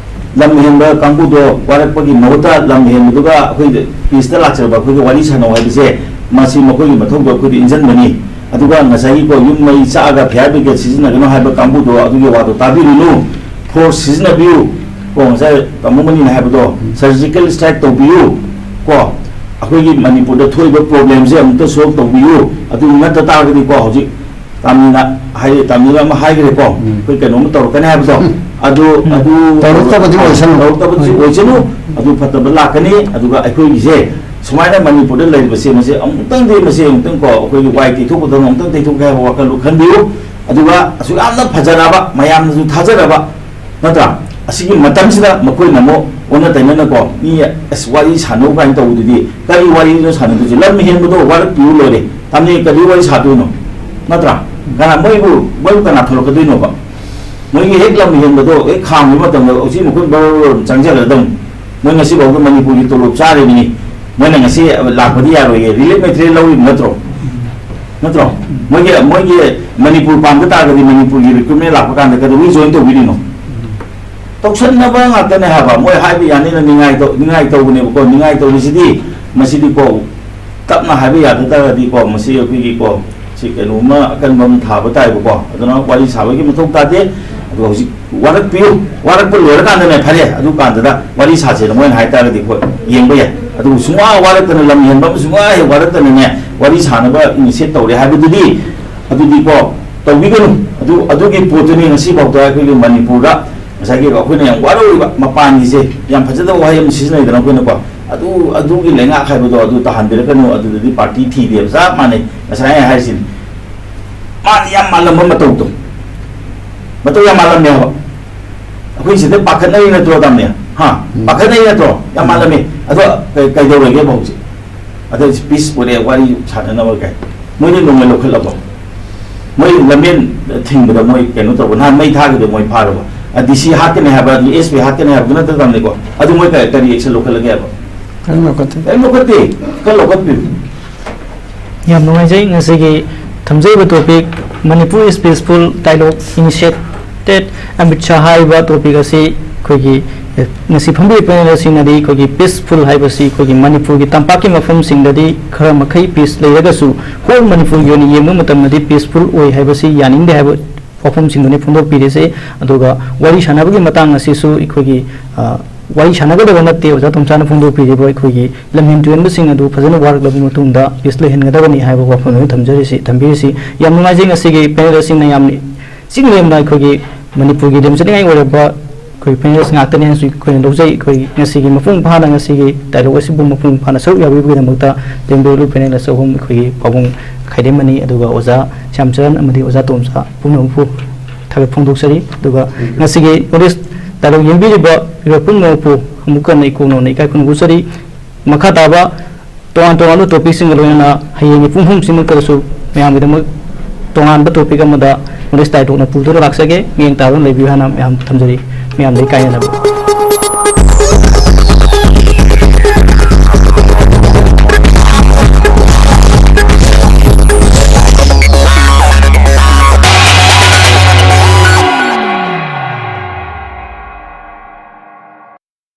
ꯂꯝ ꯍꯦꯟꯕ ꯀꯥꯡꯕꯨꯗꯣ ꯋꯥꯔꯛꯄꯒꯤ ꯃꯍꯨꯠꯇ ꯂꯝ ꯍꯦꯟꯕꯗꯨꯒ ꯑꯩꯈꯣꯏ ꯄꯤꯁꯇ ꯂꯥꯛꯆꯔꯕ ꯑꯩꯈꯣꯏꯒ ꯋꯥꯔꯤ ꯁꯥꯟꯅꯧ ꯍꯥꯏꯕꯁꯦ, ꯃꯁꯤ ꯃꯈꯣꯏꯒꯤ ꯃꯊꯧꯗꯣ ꯑꯩꯈꯣꯏꯗ ꯏꯟꯁꯤꯟꯕꯅꯤ꯫ ꯑꯗꯨꯒ ꯉꯁꯥꯏꯒꯤꯀꯣ, ꯌꯨꯝ ꯃꯩ ꯆꯥꯛꯑꯒ ꯐꯤꯌꯥꯔ ꯕ꯭ꯔꯤꯒꯦꯗ ꯁꯤꯖꯤꯟꯅꯒꯅꯨ ꯍꯥꯏꯕ ꯀꯥꯡꯕꯨꯗꯣ ꯑꯗꯨꯒꯤ ꯋꯥꯗꯣ ꯇꯥꯕꯤꯔꯨꯅꯨ꯫ ꯐꯣꯔꯁ ꯁꯤꯖꯤꯟꯅꯕꯤꯌꯨ꯫ ꯀꯣ, ꯉꯁꯥꯏ ꯇꯥꯃꯣ ꯃꯅꯤꯅ ꯍꯥꯏꯕꯗꯣ, ꯁꯔꯖꯤꯀꯦꯜ ꯁ꯭ꯇ꯭ꯔꯥꯏꯛ ꯇꯧꯕꯤꯌꯨ꯫ ꯀꯣ, ꯑꯩꯈꯣꯏꯒꯤ ꯃꯅꯤꯄꯨꯔꯗ ꯊꯣꯛꯏꯕ ꯄ꯭ꯔꯣꯕ꯭ꯂꯦꯝꯁꯦ ꯑꯃꯨꯛꯇ ꯁꯣꯜꯕ ꯇꯧꯕꯤꯌꯨ꯫ ꯑꯗꯨ ꯅꯠꯇ ꯇꯥꯔꯒꯗꯤꯀꯣ, ꯍꯧꯖꯤꯛ ꯇꯥꯃꯤꯜꯅ ꯍꯥꯏ-, ꯇꯥꯃꯤꯜ ꯑꯃ ꯍꯥꯏꯈ꯭ꯔꯦꯀꯣ, ꯎꯝ꯫ ꯑꯩꯈꯣꯏ ꯀꯩꯅꯣꯝꯃ ꯇꯧꯔꯛꯀꯅꯤ ꯍꯥꯏꯕꯗꯣ, ꯎꯝ꯫ ꯑꯗꯨ, ꯎꯝ꯫ ꯑꯗꯨ ꯇꯧꯔꯛꯇꯕꯗꯤ ꯑꯣꯏꯁꯅꯨ꯫ ꯇꯧꯔꯛꯇꯕꯗꯤ ꯍꯣꯏ꯫ ꯑꯣꯏꯁꯅꯨ꯫ ꯑꯗꯨ ꯐꯠꯇꯕ ꯂꯥꯛꯀꯅꯤ꯫ ꯑꯗꯨꯒ ꯑꯩꯈꯣꯏꯒꯤꯁꯦ ꯁꯨꯃꯥꯏꯅ ꯃꯅꯤꯄꯨꯔꯗ ꯂꯩꯔꯤꯕꯁꯦ, ꯃꯁꯤ ꯑꯃꯨꯛꯇꯪꯗꯤ, ꯃꯁꯤ ꯑꯃꯨꯛꯇꯪ ꯀꯣ, ꯑꯩꯈꯣꯏꯒꯤ ꯋꯥꯏ ꯇꯩꯊꯣꯛꯀꯗꯕ, ꯑꯃꯨꯛꯇꯪ ꯇꯩꯊꯣꯛꯀꯦ ꯍꯥꯏꯕ ꯋꯥꯈꯜꯗꯣ ꯈꯟꯕꯤꯌꯨ꯫ ꯑꯗꯨꯒ ꯑꯁꯨꯛ ꯌꯥꯝꯅ ꯐꯖꯔꯕ, ꯃꯌꯥꯝꯅꯁꯨ ꯊꯥꯖꯔꯕ, ꯅꯠꯇ꯭ꯔꯥ? ꯑꯁꯤꯒꯤ ꯃꯇꯝꯁꯤꯗ ꯃꯈꯣꯏꯅ ꯑꯃꯨꯛ ꯑꯣꯟꯅ ꯇꯩꯅꯅꯀꯣ, ꯃꯤ, "ꯑꯁ, ꯋꯥꯔꯤ ꯁꯥꯟꯅꯧ" ꯀꯥꯏꯅ ꯇꯧꯕꯗꯨꯗꯤ, ꯀꯔꯤ ꯋꯥꯔꯤꯅꯣ ꯁꯥꯟꯅꯗꯣꯏꯁꯦ? ꯂꯝ ꯍꯦꯟꯕꯗꯣ ꯋꯥꯔꯛꯄꯤꯌꯨ ꯂꯣꯏꯔꯦ꯫ ꯇꯥꯃꯤꯜ ꯀꯔꯤ ꯋꯥꯔꯤ ꯁꯥꯗꯣꯏꯅꯣ? ꯅꯠꯇ꯭ꯔꯥ? ꯀꯅꯥ, ꯃꯣꯏꯕꯨ, ꯃꯣꯏꯕꯨ ꯀꯅꯥ ꯊꯣꯔꯛꯀꯗꯣꯏꯅꯣꯕ? ꯃꯣꯏꯒꯤ ꯍꯦꯛ ꯂꯝ ꯍꯦꯟꯕꯗꯣ ꯍꯦꯛ ꯈꯥꯝꯈꯤꯕ ꯃꯇꯝꯗ ꯎꯆꯤ ꯃꯈꯨꯟ ꯕꯔ ꯕꯔ ꯕꯔ ꯆꯪꯖꯈ꯭ꯔꯗꯧꯅꯤ꯫ ꯃꯣꯏ ꯉꯁꯤꯐꯥꯎꯗ ꯃꯅꯤꯄꯨꯔꯒꯤ ꯇꯣꯂꯣꯞ ꯆꯥꯔꯤꯕꯅꯤ꯫ ꯃꯣꯏꯅ ꯉꯁꯤ ꯂꯥꯛꯄꯗꯤ ꯌꯥꯔꯣꯏꯌꯦ꯫ ꯔꯤꯂꯤꯐ ꯃꯦꯇꯔꯤꯌꯦꯜ ꯂꯧꯔꯤꯕ ꯅꯠꯇ꯭ꯔꯣ? ꯅꯠꯇ꯭ꯔꯣ? ꯃꯣꯏꯒꯤ, ꯃꯣꯏꯒꯤ ꯃꯅꯤꯄꯨꯔ ꯄꯥꯝꯗ ꯇꯥꯔꯒꯗꯤ ꯃꯅꯤꯄꯨꯔꯒꯤ ꯔꯤꯀ꯭ꯔꯨꯠꯃꯦꯟ ꯂꯥꯛꯄ ꯀꯥꯟꯗ ꯀꯩꯗꯧꯕꯒꯤ ꯖꯣꯏꯟ ꯇꯧꯕꯤꯔꯤꯅꯣ? ꯇꯧꯁꯟꯅꯕ ꯉꯥꯛꯇꯅꯦ ꯍꯥꯏꯕ꯫ ꯃꯣꯏ ꯍꯥꯏꯕ ꯌꯥꯅꯤꯅ ꯅꯤꯡꯉꯥꯏ ꯇꯧ-, ꯅꯤꯡꯉꯥꯏ ꯇꯧꯕꯅꯦꯕꯀꯣ꯫ ꯅꯤꯡꯉꯥꯏ ꯇꯧꯔꯤꯁꯤꯗꯤ ꯃꯁꯤꯗꯤꯀꯣ, ꯇꯞꯅ ꯍꯥꯏꯕ ꯌꯥꯗ ꯇꯥꯔꯒꯗꯤꯀꯣ, ꯃꯁꯤ ꯑꯩꯈꯣꯏꯒꯤꯀꯣ, ꯁꯤ ꯀꯩꯅꯣꯝꯃ ꯑꯀꯟꯕ ꯑꯃ ꯊꯥꯕ ꯇꯥꯏꯕꯀꯣ꯫ ꯑꯗꯨꯅ ꯋꯥꯔꯤ ꯁꯥꯕꯒꯤ ꯃꯊꯧ ꯇꯥꯗꯦ꯫ ꯑꯗꯨꯒ ꯍꯧꯖꯤꯛ ꯋꯥꯔꯛꯄꯤꯌꯨ, ꯋꯥꯔꯛꯄ ꯂꯣꯏꯔꯀꯥꯟꯗꯅꯦ, ꯐꯔꯦ, ꯑꯗꯨ ꯀꯥꯟꯗꯗ ꯋꯥꯔꯤ ꯁꯥꯁꯦꯅ ꯃꯣꯏꯅ ꯍꯥꯏꯇꯥꯔꯒꯗꯤ ꯑꯩꯈꯣꯏ ꯌꯦꯡꯕ ꯌꯥꯏ꯫ ꯑꯗꯨꯕꯨ ꯁꯨꯡꯋꯥ ꯋꯥꯔꯛꯇꯅ, ꯂꯝ ꯍꯦꯟꯕ ꯑꯃ ꯁꯨꯡꯋꯥ ꯍꯦꯛ ꯋꯥꯔꯛꯇꯅꯅꯦ, ꯋꯥꯔꯤ ꯁꯥꯟꯅꯕ initiate ꯇꯧꯔꯦ ꯍꯥꯏꯕꯗꯨꯗꯤ, ꯑꯗꯨꯗꯤꯀꯣ, ꯇꯧꯕꯤꯒꯅꯨ꯫ ꯑꯗꯨ, ꯑꯗꯨꯒꯤ ꯄꯣꯠꯇꯨꯅꯤ ꯉꯁꯤꯐꯥꯎꯗ ꯑꯩꯈꯣꯏꯒꯤ ꯃꯅꯤꯄꯨꯔꯗ ꯉꯁꯥꯏꯒꯤ ꯑꯩꯈꯣꯏꯅ ꯌꯥꯝ ꯋꯥꯔꯧꯔꯤꯕ ꯃꯄꯥꯟꯒꯤꯁꯦ, ꯌꯥꯝ ꯐꯖꯗꯕ ꯋꯥꯍꯩ ꯑꯃ ꯁꯤꯖꯤꯟꯅꯩꯗꯅ ꯑꯩꯈꯣꯏꯅꯀꯣ, ꯑꯗꯨ, ꯑꯗꯨꯒꯤ ꯂꯩꯉꯥꯛ ꯍꯥꯏꯕꯗꯣ ꯑꯗꯨ ꯇꯥꯍꯟꯕꯤꯔꯛꯀꯅꯨ꯫ ꯑꯗꯨꯗꯗꯤ ꯄꯥꯔꯇꯤ ꯊꯤꯗꯦꯕ, ꯆꯞ ꯃꯥꯟꯅꯩ꯫ ꯉꯁꯥꯏ ꯑꯩ ꯍꯥꯏꯔꯤꯁꯤꯅꯤ, ꯃꯥꯅ ꯌꯥꯝ ꯃꯥꯜꯂꯝꯕ ꯃꯇꯧꯗꯣ, ꯃꯇꯧ ꯌꯥꯝ ꯃꯥꯜꯂꯝꯃꯦ ꯍꯥꯏꯕ꯫ ꯑꯩꯈꯣꯏ ꯁꯤꯗ ꯄꯥꯈꯠꯅꯔꯤ ꯅꯠꯇ꯭ꯔꯣ, ꯇꯥꯃꯣꯅꯦ? ꯍꯥ? ꯎꯝ꯫ ꯄꯥꯈꯠꯅꯔꯤ ꯅꯠꯇ꯭ꯔꯣ? ꯌꯥꯝ ꯃꯥꯜꯂꯝꯃꯦ꯫ ꯑꯗꯣ ꯀꯩ-, ꯀꯩꯗꯧꯔꯒꯦꯕ ꯍꯧꯖꯤꯛ? ꯑꯗ ꯄꯤꯁ ꯄꯨꯔꯦ, ꯋꯥꯔꯤ ꯁꯥꯟꯅꯅꯕ ꯀꯩ? ꯃꯣꯏꯗꯤ ꯅꯣꯡꯃꯩ ꯂꯧꯈꯠꯂꯕꯣ? ꯃꯣꯏ ꯂꯝꯕꯦꯟ ꯊꯤꯡꯕꯗ ꯃꯣꯏ ꯀꯩꯅꯣ ꯇꯧꯕ, ꯅꯍꯥꯟ ꯃꯩ ꯊꯥꯈꯤꯕꯗ ꯃꯣꯏ ꯐꯥꯔꯕ? ꯑ, ꯗꯤ ꯁꯤ ꯍꯥꯠꯀꯅꯤ ꯍꯥꯏꯕ, ꯑꯗꯨ ꯑꯦꯁ ꯄꯤ ꯍꯥꯠꯀꯅꯤ ꯍꯥꯏꯕꯗꯨ ꯅꯠꯇ ꯇꯥꯃꯣꯅꯦꯀꯣ? ꯑꯗꯨ ꯃꯣꯏ ꯀꯔꯤ, ꯀꯔꯤ action ꯂꯧꯈꯠꯂꯒꯦ ꯍꯥꯏꯕ? ꯀꯔꯤꯝ ꯂꯧꯈꯠꯇꯦ꯫ ꯀꯔꯤꯝ ꯂꯧꯈꯠꯇꯦ꯫ ꯀꯔꯤ ꯂꯧꯈꯠꯄꯤꯌꯨ? ꯌꯥꯝ ꯅꯨꯡꯉꯥꯏꯖꯩ ꯉꯁꯤꯒꯤ ꯊꯝꯖꯔꯤꯕ topic, "Manipur is peaceful, dialogue initiated Amit Shah" ꯍꯥꯏꯔꯤꯕ topic ꯑꯁꯤ ꯑꯩꯈꯣꯏꯒꯤ, ꯑꯦ, ꯉꯁꯤ ꯐꯝꯕꯤꯔꯤꯕ panelꯁꯤꯡꯅꯗꯤ ꯑꯩꯈꯣꯏꯒꯤ peaceful ꯍꯥꯏꯕꯁꯤ ꯑꯩꯈꯣꯏꯒꯤ ꯃꯅꯤꯄꯨꯔꯒꯤ ꯇꯝꯄꯥꯛꯀꯤ ꯃꯐꯝꯁꯤꯡꯗꯗꯤ ꯈꯔ ꯃꯈꯩ peace ꯂꯩꯔꯒꯁꯨ, whole ꯃꯅꯤꯄꯨꯔꯒꯤ ꯑꯣꯏꯅ ꯌꯦꯡꯕ ꯃꯇꯝꯗꯗꯤ peaceful ꯑꯣꯏ ꯍꯥꯏꯕꯁꯤ ꯌꯥꯅꯤꯡꯗꯦ ꯍꯥꯏꯕ ꯋꯥꯐꯝꯁꯤꯡꯗꯨꯅꯤ ꯐꯣꯡꯗꯣꯛꯄꯤꯔꯤꯁꯦ꯫ ꯑꯗꯨꯒ ꯋꯥꯔꯤ ꯁꯥꯟꯅꯕꯒꯤ ꯃꯇꯥꯡ ꯑꯁꯤꯁꯨ ꯑꯩꯈꯣꯏꯒꯤ, ꯑ, ꯋꯥꯔꯤ ꯁꯥꯟꯅꯒꯗꯕ ꯅꯠꯇꯦ, ꯑꯣꯖꯥ ꯇꯣꯝꯆꯥꯅ ꯐꯣꯡꯗꯣꯛꯄꯤꯔꯤꯕ ꯑꯩꯈꯣꯏꯒꯤ ꯂꯝꯍꯦꯟ ꯇꯨꯍꯦꯟꯕꯁꯤꯡ ꯑꯗꯨ ꯐꯖꯅ ꯋꯥꯔꯛꯂꯕ ꯃꯇꯨꯡꯗ peace ꯂꯩꯍꯟꯒꯗꯕꯅꯤ ꯍꯥꯏꯕ ꯋꯥꯐꯝ ꯑꯗꯨ ꯊꯝꯖꯔꯤꯁꯤ, ꯊꯝꯕꯤꯔꯤꯁꯤ꯫ ꯌꯥꯝ ꯅꯨꯡꯉꯥꯏꯖꯩ ꯉꯁꯤꯒꯤ panelꯁꯤꯡꯅ ꯌꯥꯝ ꯏꯆꯤꯛ ꯂꯦꯝꯅ ꯑꯩꯈꯣꯏꯒꯤ ꯃꯅꯤꯄꯨꯔꯒꯤ ꯂꯦꯝꯖꯅꯤꯡꯉꯥꯏ ꯑꯣꯏꯔꯕ ꯑꯩꯈꯣꯏ panelist ꯉꯥꯛꯇꯅꯤ ꯍꯥꯏꯅꯁꯨ ꯑꯩꯈꯣꯏꯅ ꯂꯧꯖꯩ꯫ ꯑꯩꯈꯣꯏ ꯉꯁꯤꯒꯤ ꯃꯄꯨꯡ ꯐꯥꯅ ꯉꯁꯤꯒꯤ dialogue ꯑꯁꯤꯕꯨ ꯃꯄꯨꯡ ꯐꯥꯅ ꯁꯔꯨꯛ ꯌꯥꯕꯤꯕꯒꯤꯗꯃꯛꯇ ꯂꯦꯝꯕꯤꯔꯤꯕ panelist ꯑꯍꯨꯝ, ꯑꯩꯈꯣꯏꯒꯤ ꯄꯥꯕꯨꯡ ꯈꯥꯏꯗꯦꯝꯃꯅꯤ, ꯑꯗꯨꯒ ꯑꯣꯖꯥ ꯁ꯭ꯌꯥꯝꯆꯔꯟ ꯑꯃꯗꯤ ꯑꯣꯖꯥ ꯇꯣꯝꯆꯥ ꯄꯨꯝꯅꯃꯛꯄꯨ ꯊꯥꯒꯠ ꯐꯣꯡꯗꯣꯛꯆꯔꯤ꯫ ꯑꯗꯨꯒ ꯉꯁꯤꯒꯤ ꯅꯣꯔꯠ ꯏꯁ dialogue ꯌꯦꯡꯕꯤꯔꯤꯕ ꯃꯤꯑꯣꯏ ꯄꯨꯝꯅꯃꯛꯄꯨ ꯑꯃꯨꯛꯀ ꯍꯟꯅ ꯏꯀꯣꯛ ꯅꯧꯅ ꯏꯀꯥꯏ ꯈꯨꯝꯅꯕ ꯎꯠꯆꯔꯤ꯫ ꯃꯈꯥ ꯇꯥꯕ ꯇꯣꯉꯥꯟ ꯇꯣꯉꯥꯟꯕ topicꯁꯤꯡꯒ ꯂꯣꯏꯅꯅ ꯍꯌꯦꯡꯒꯤ ꯄꯨꯡ ꯑꯍꯨꯝꯁꯤꯃꯛꯇꯗꯁꯨ ꯃꯌꯥꯝꯒꯤꯗꯃꯛ ꯇꯣꯉꯥꯟꯕ topic ꯑꯃꯗ ꯅꯣꯔꯠ ꯏꯁ dialogueꯅ ꯄꯨꯗꯨꯅ ꯂꯥꯛꯆꯒꯦ꯫ ꯃꯤꯠꯌꯦꯡ ꯇꯥꯗꯨꯅ ꯂꯩꯕꯤꯌꯨ ꯍꯥꯏꯅ ꯃꯌꯥꯝ ꯊꯝꯖꯔꯤ꯫ ꯃꯌꯥꯝꯗꯒꯤ ꯀꯥꯏꯅꯅꯕ꯫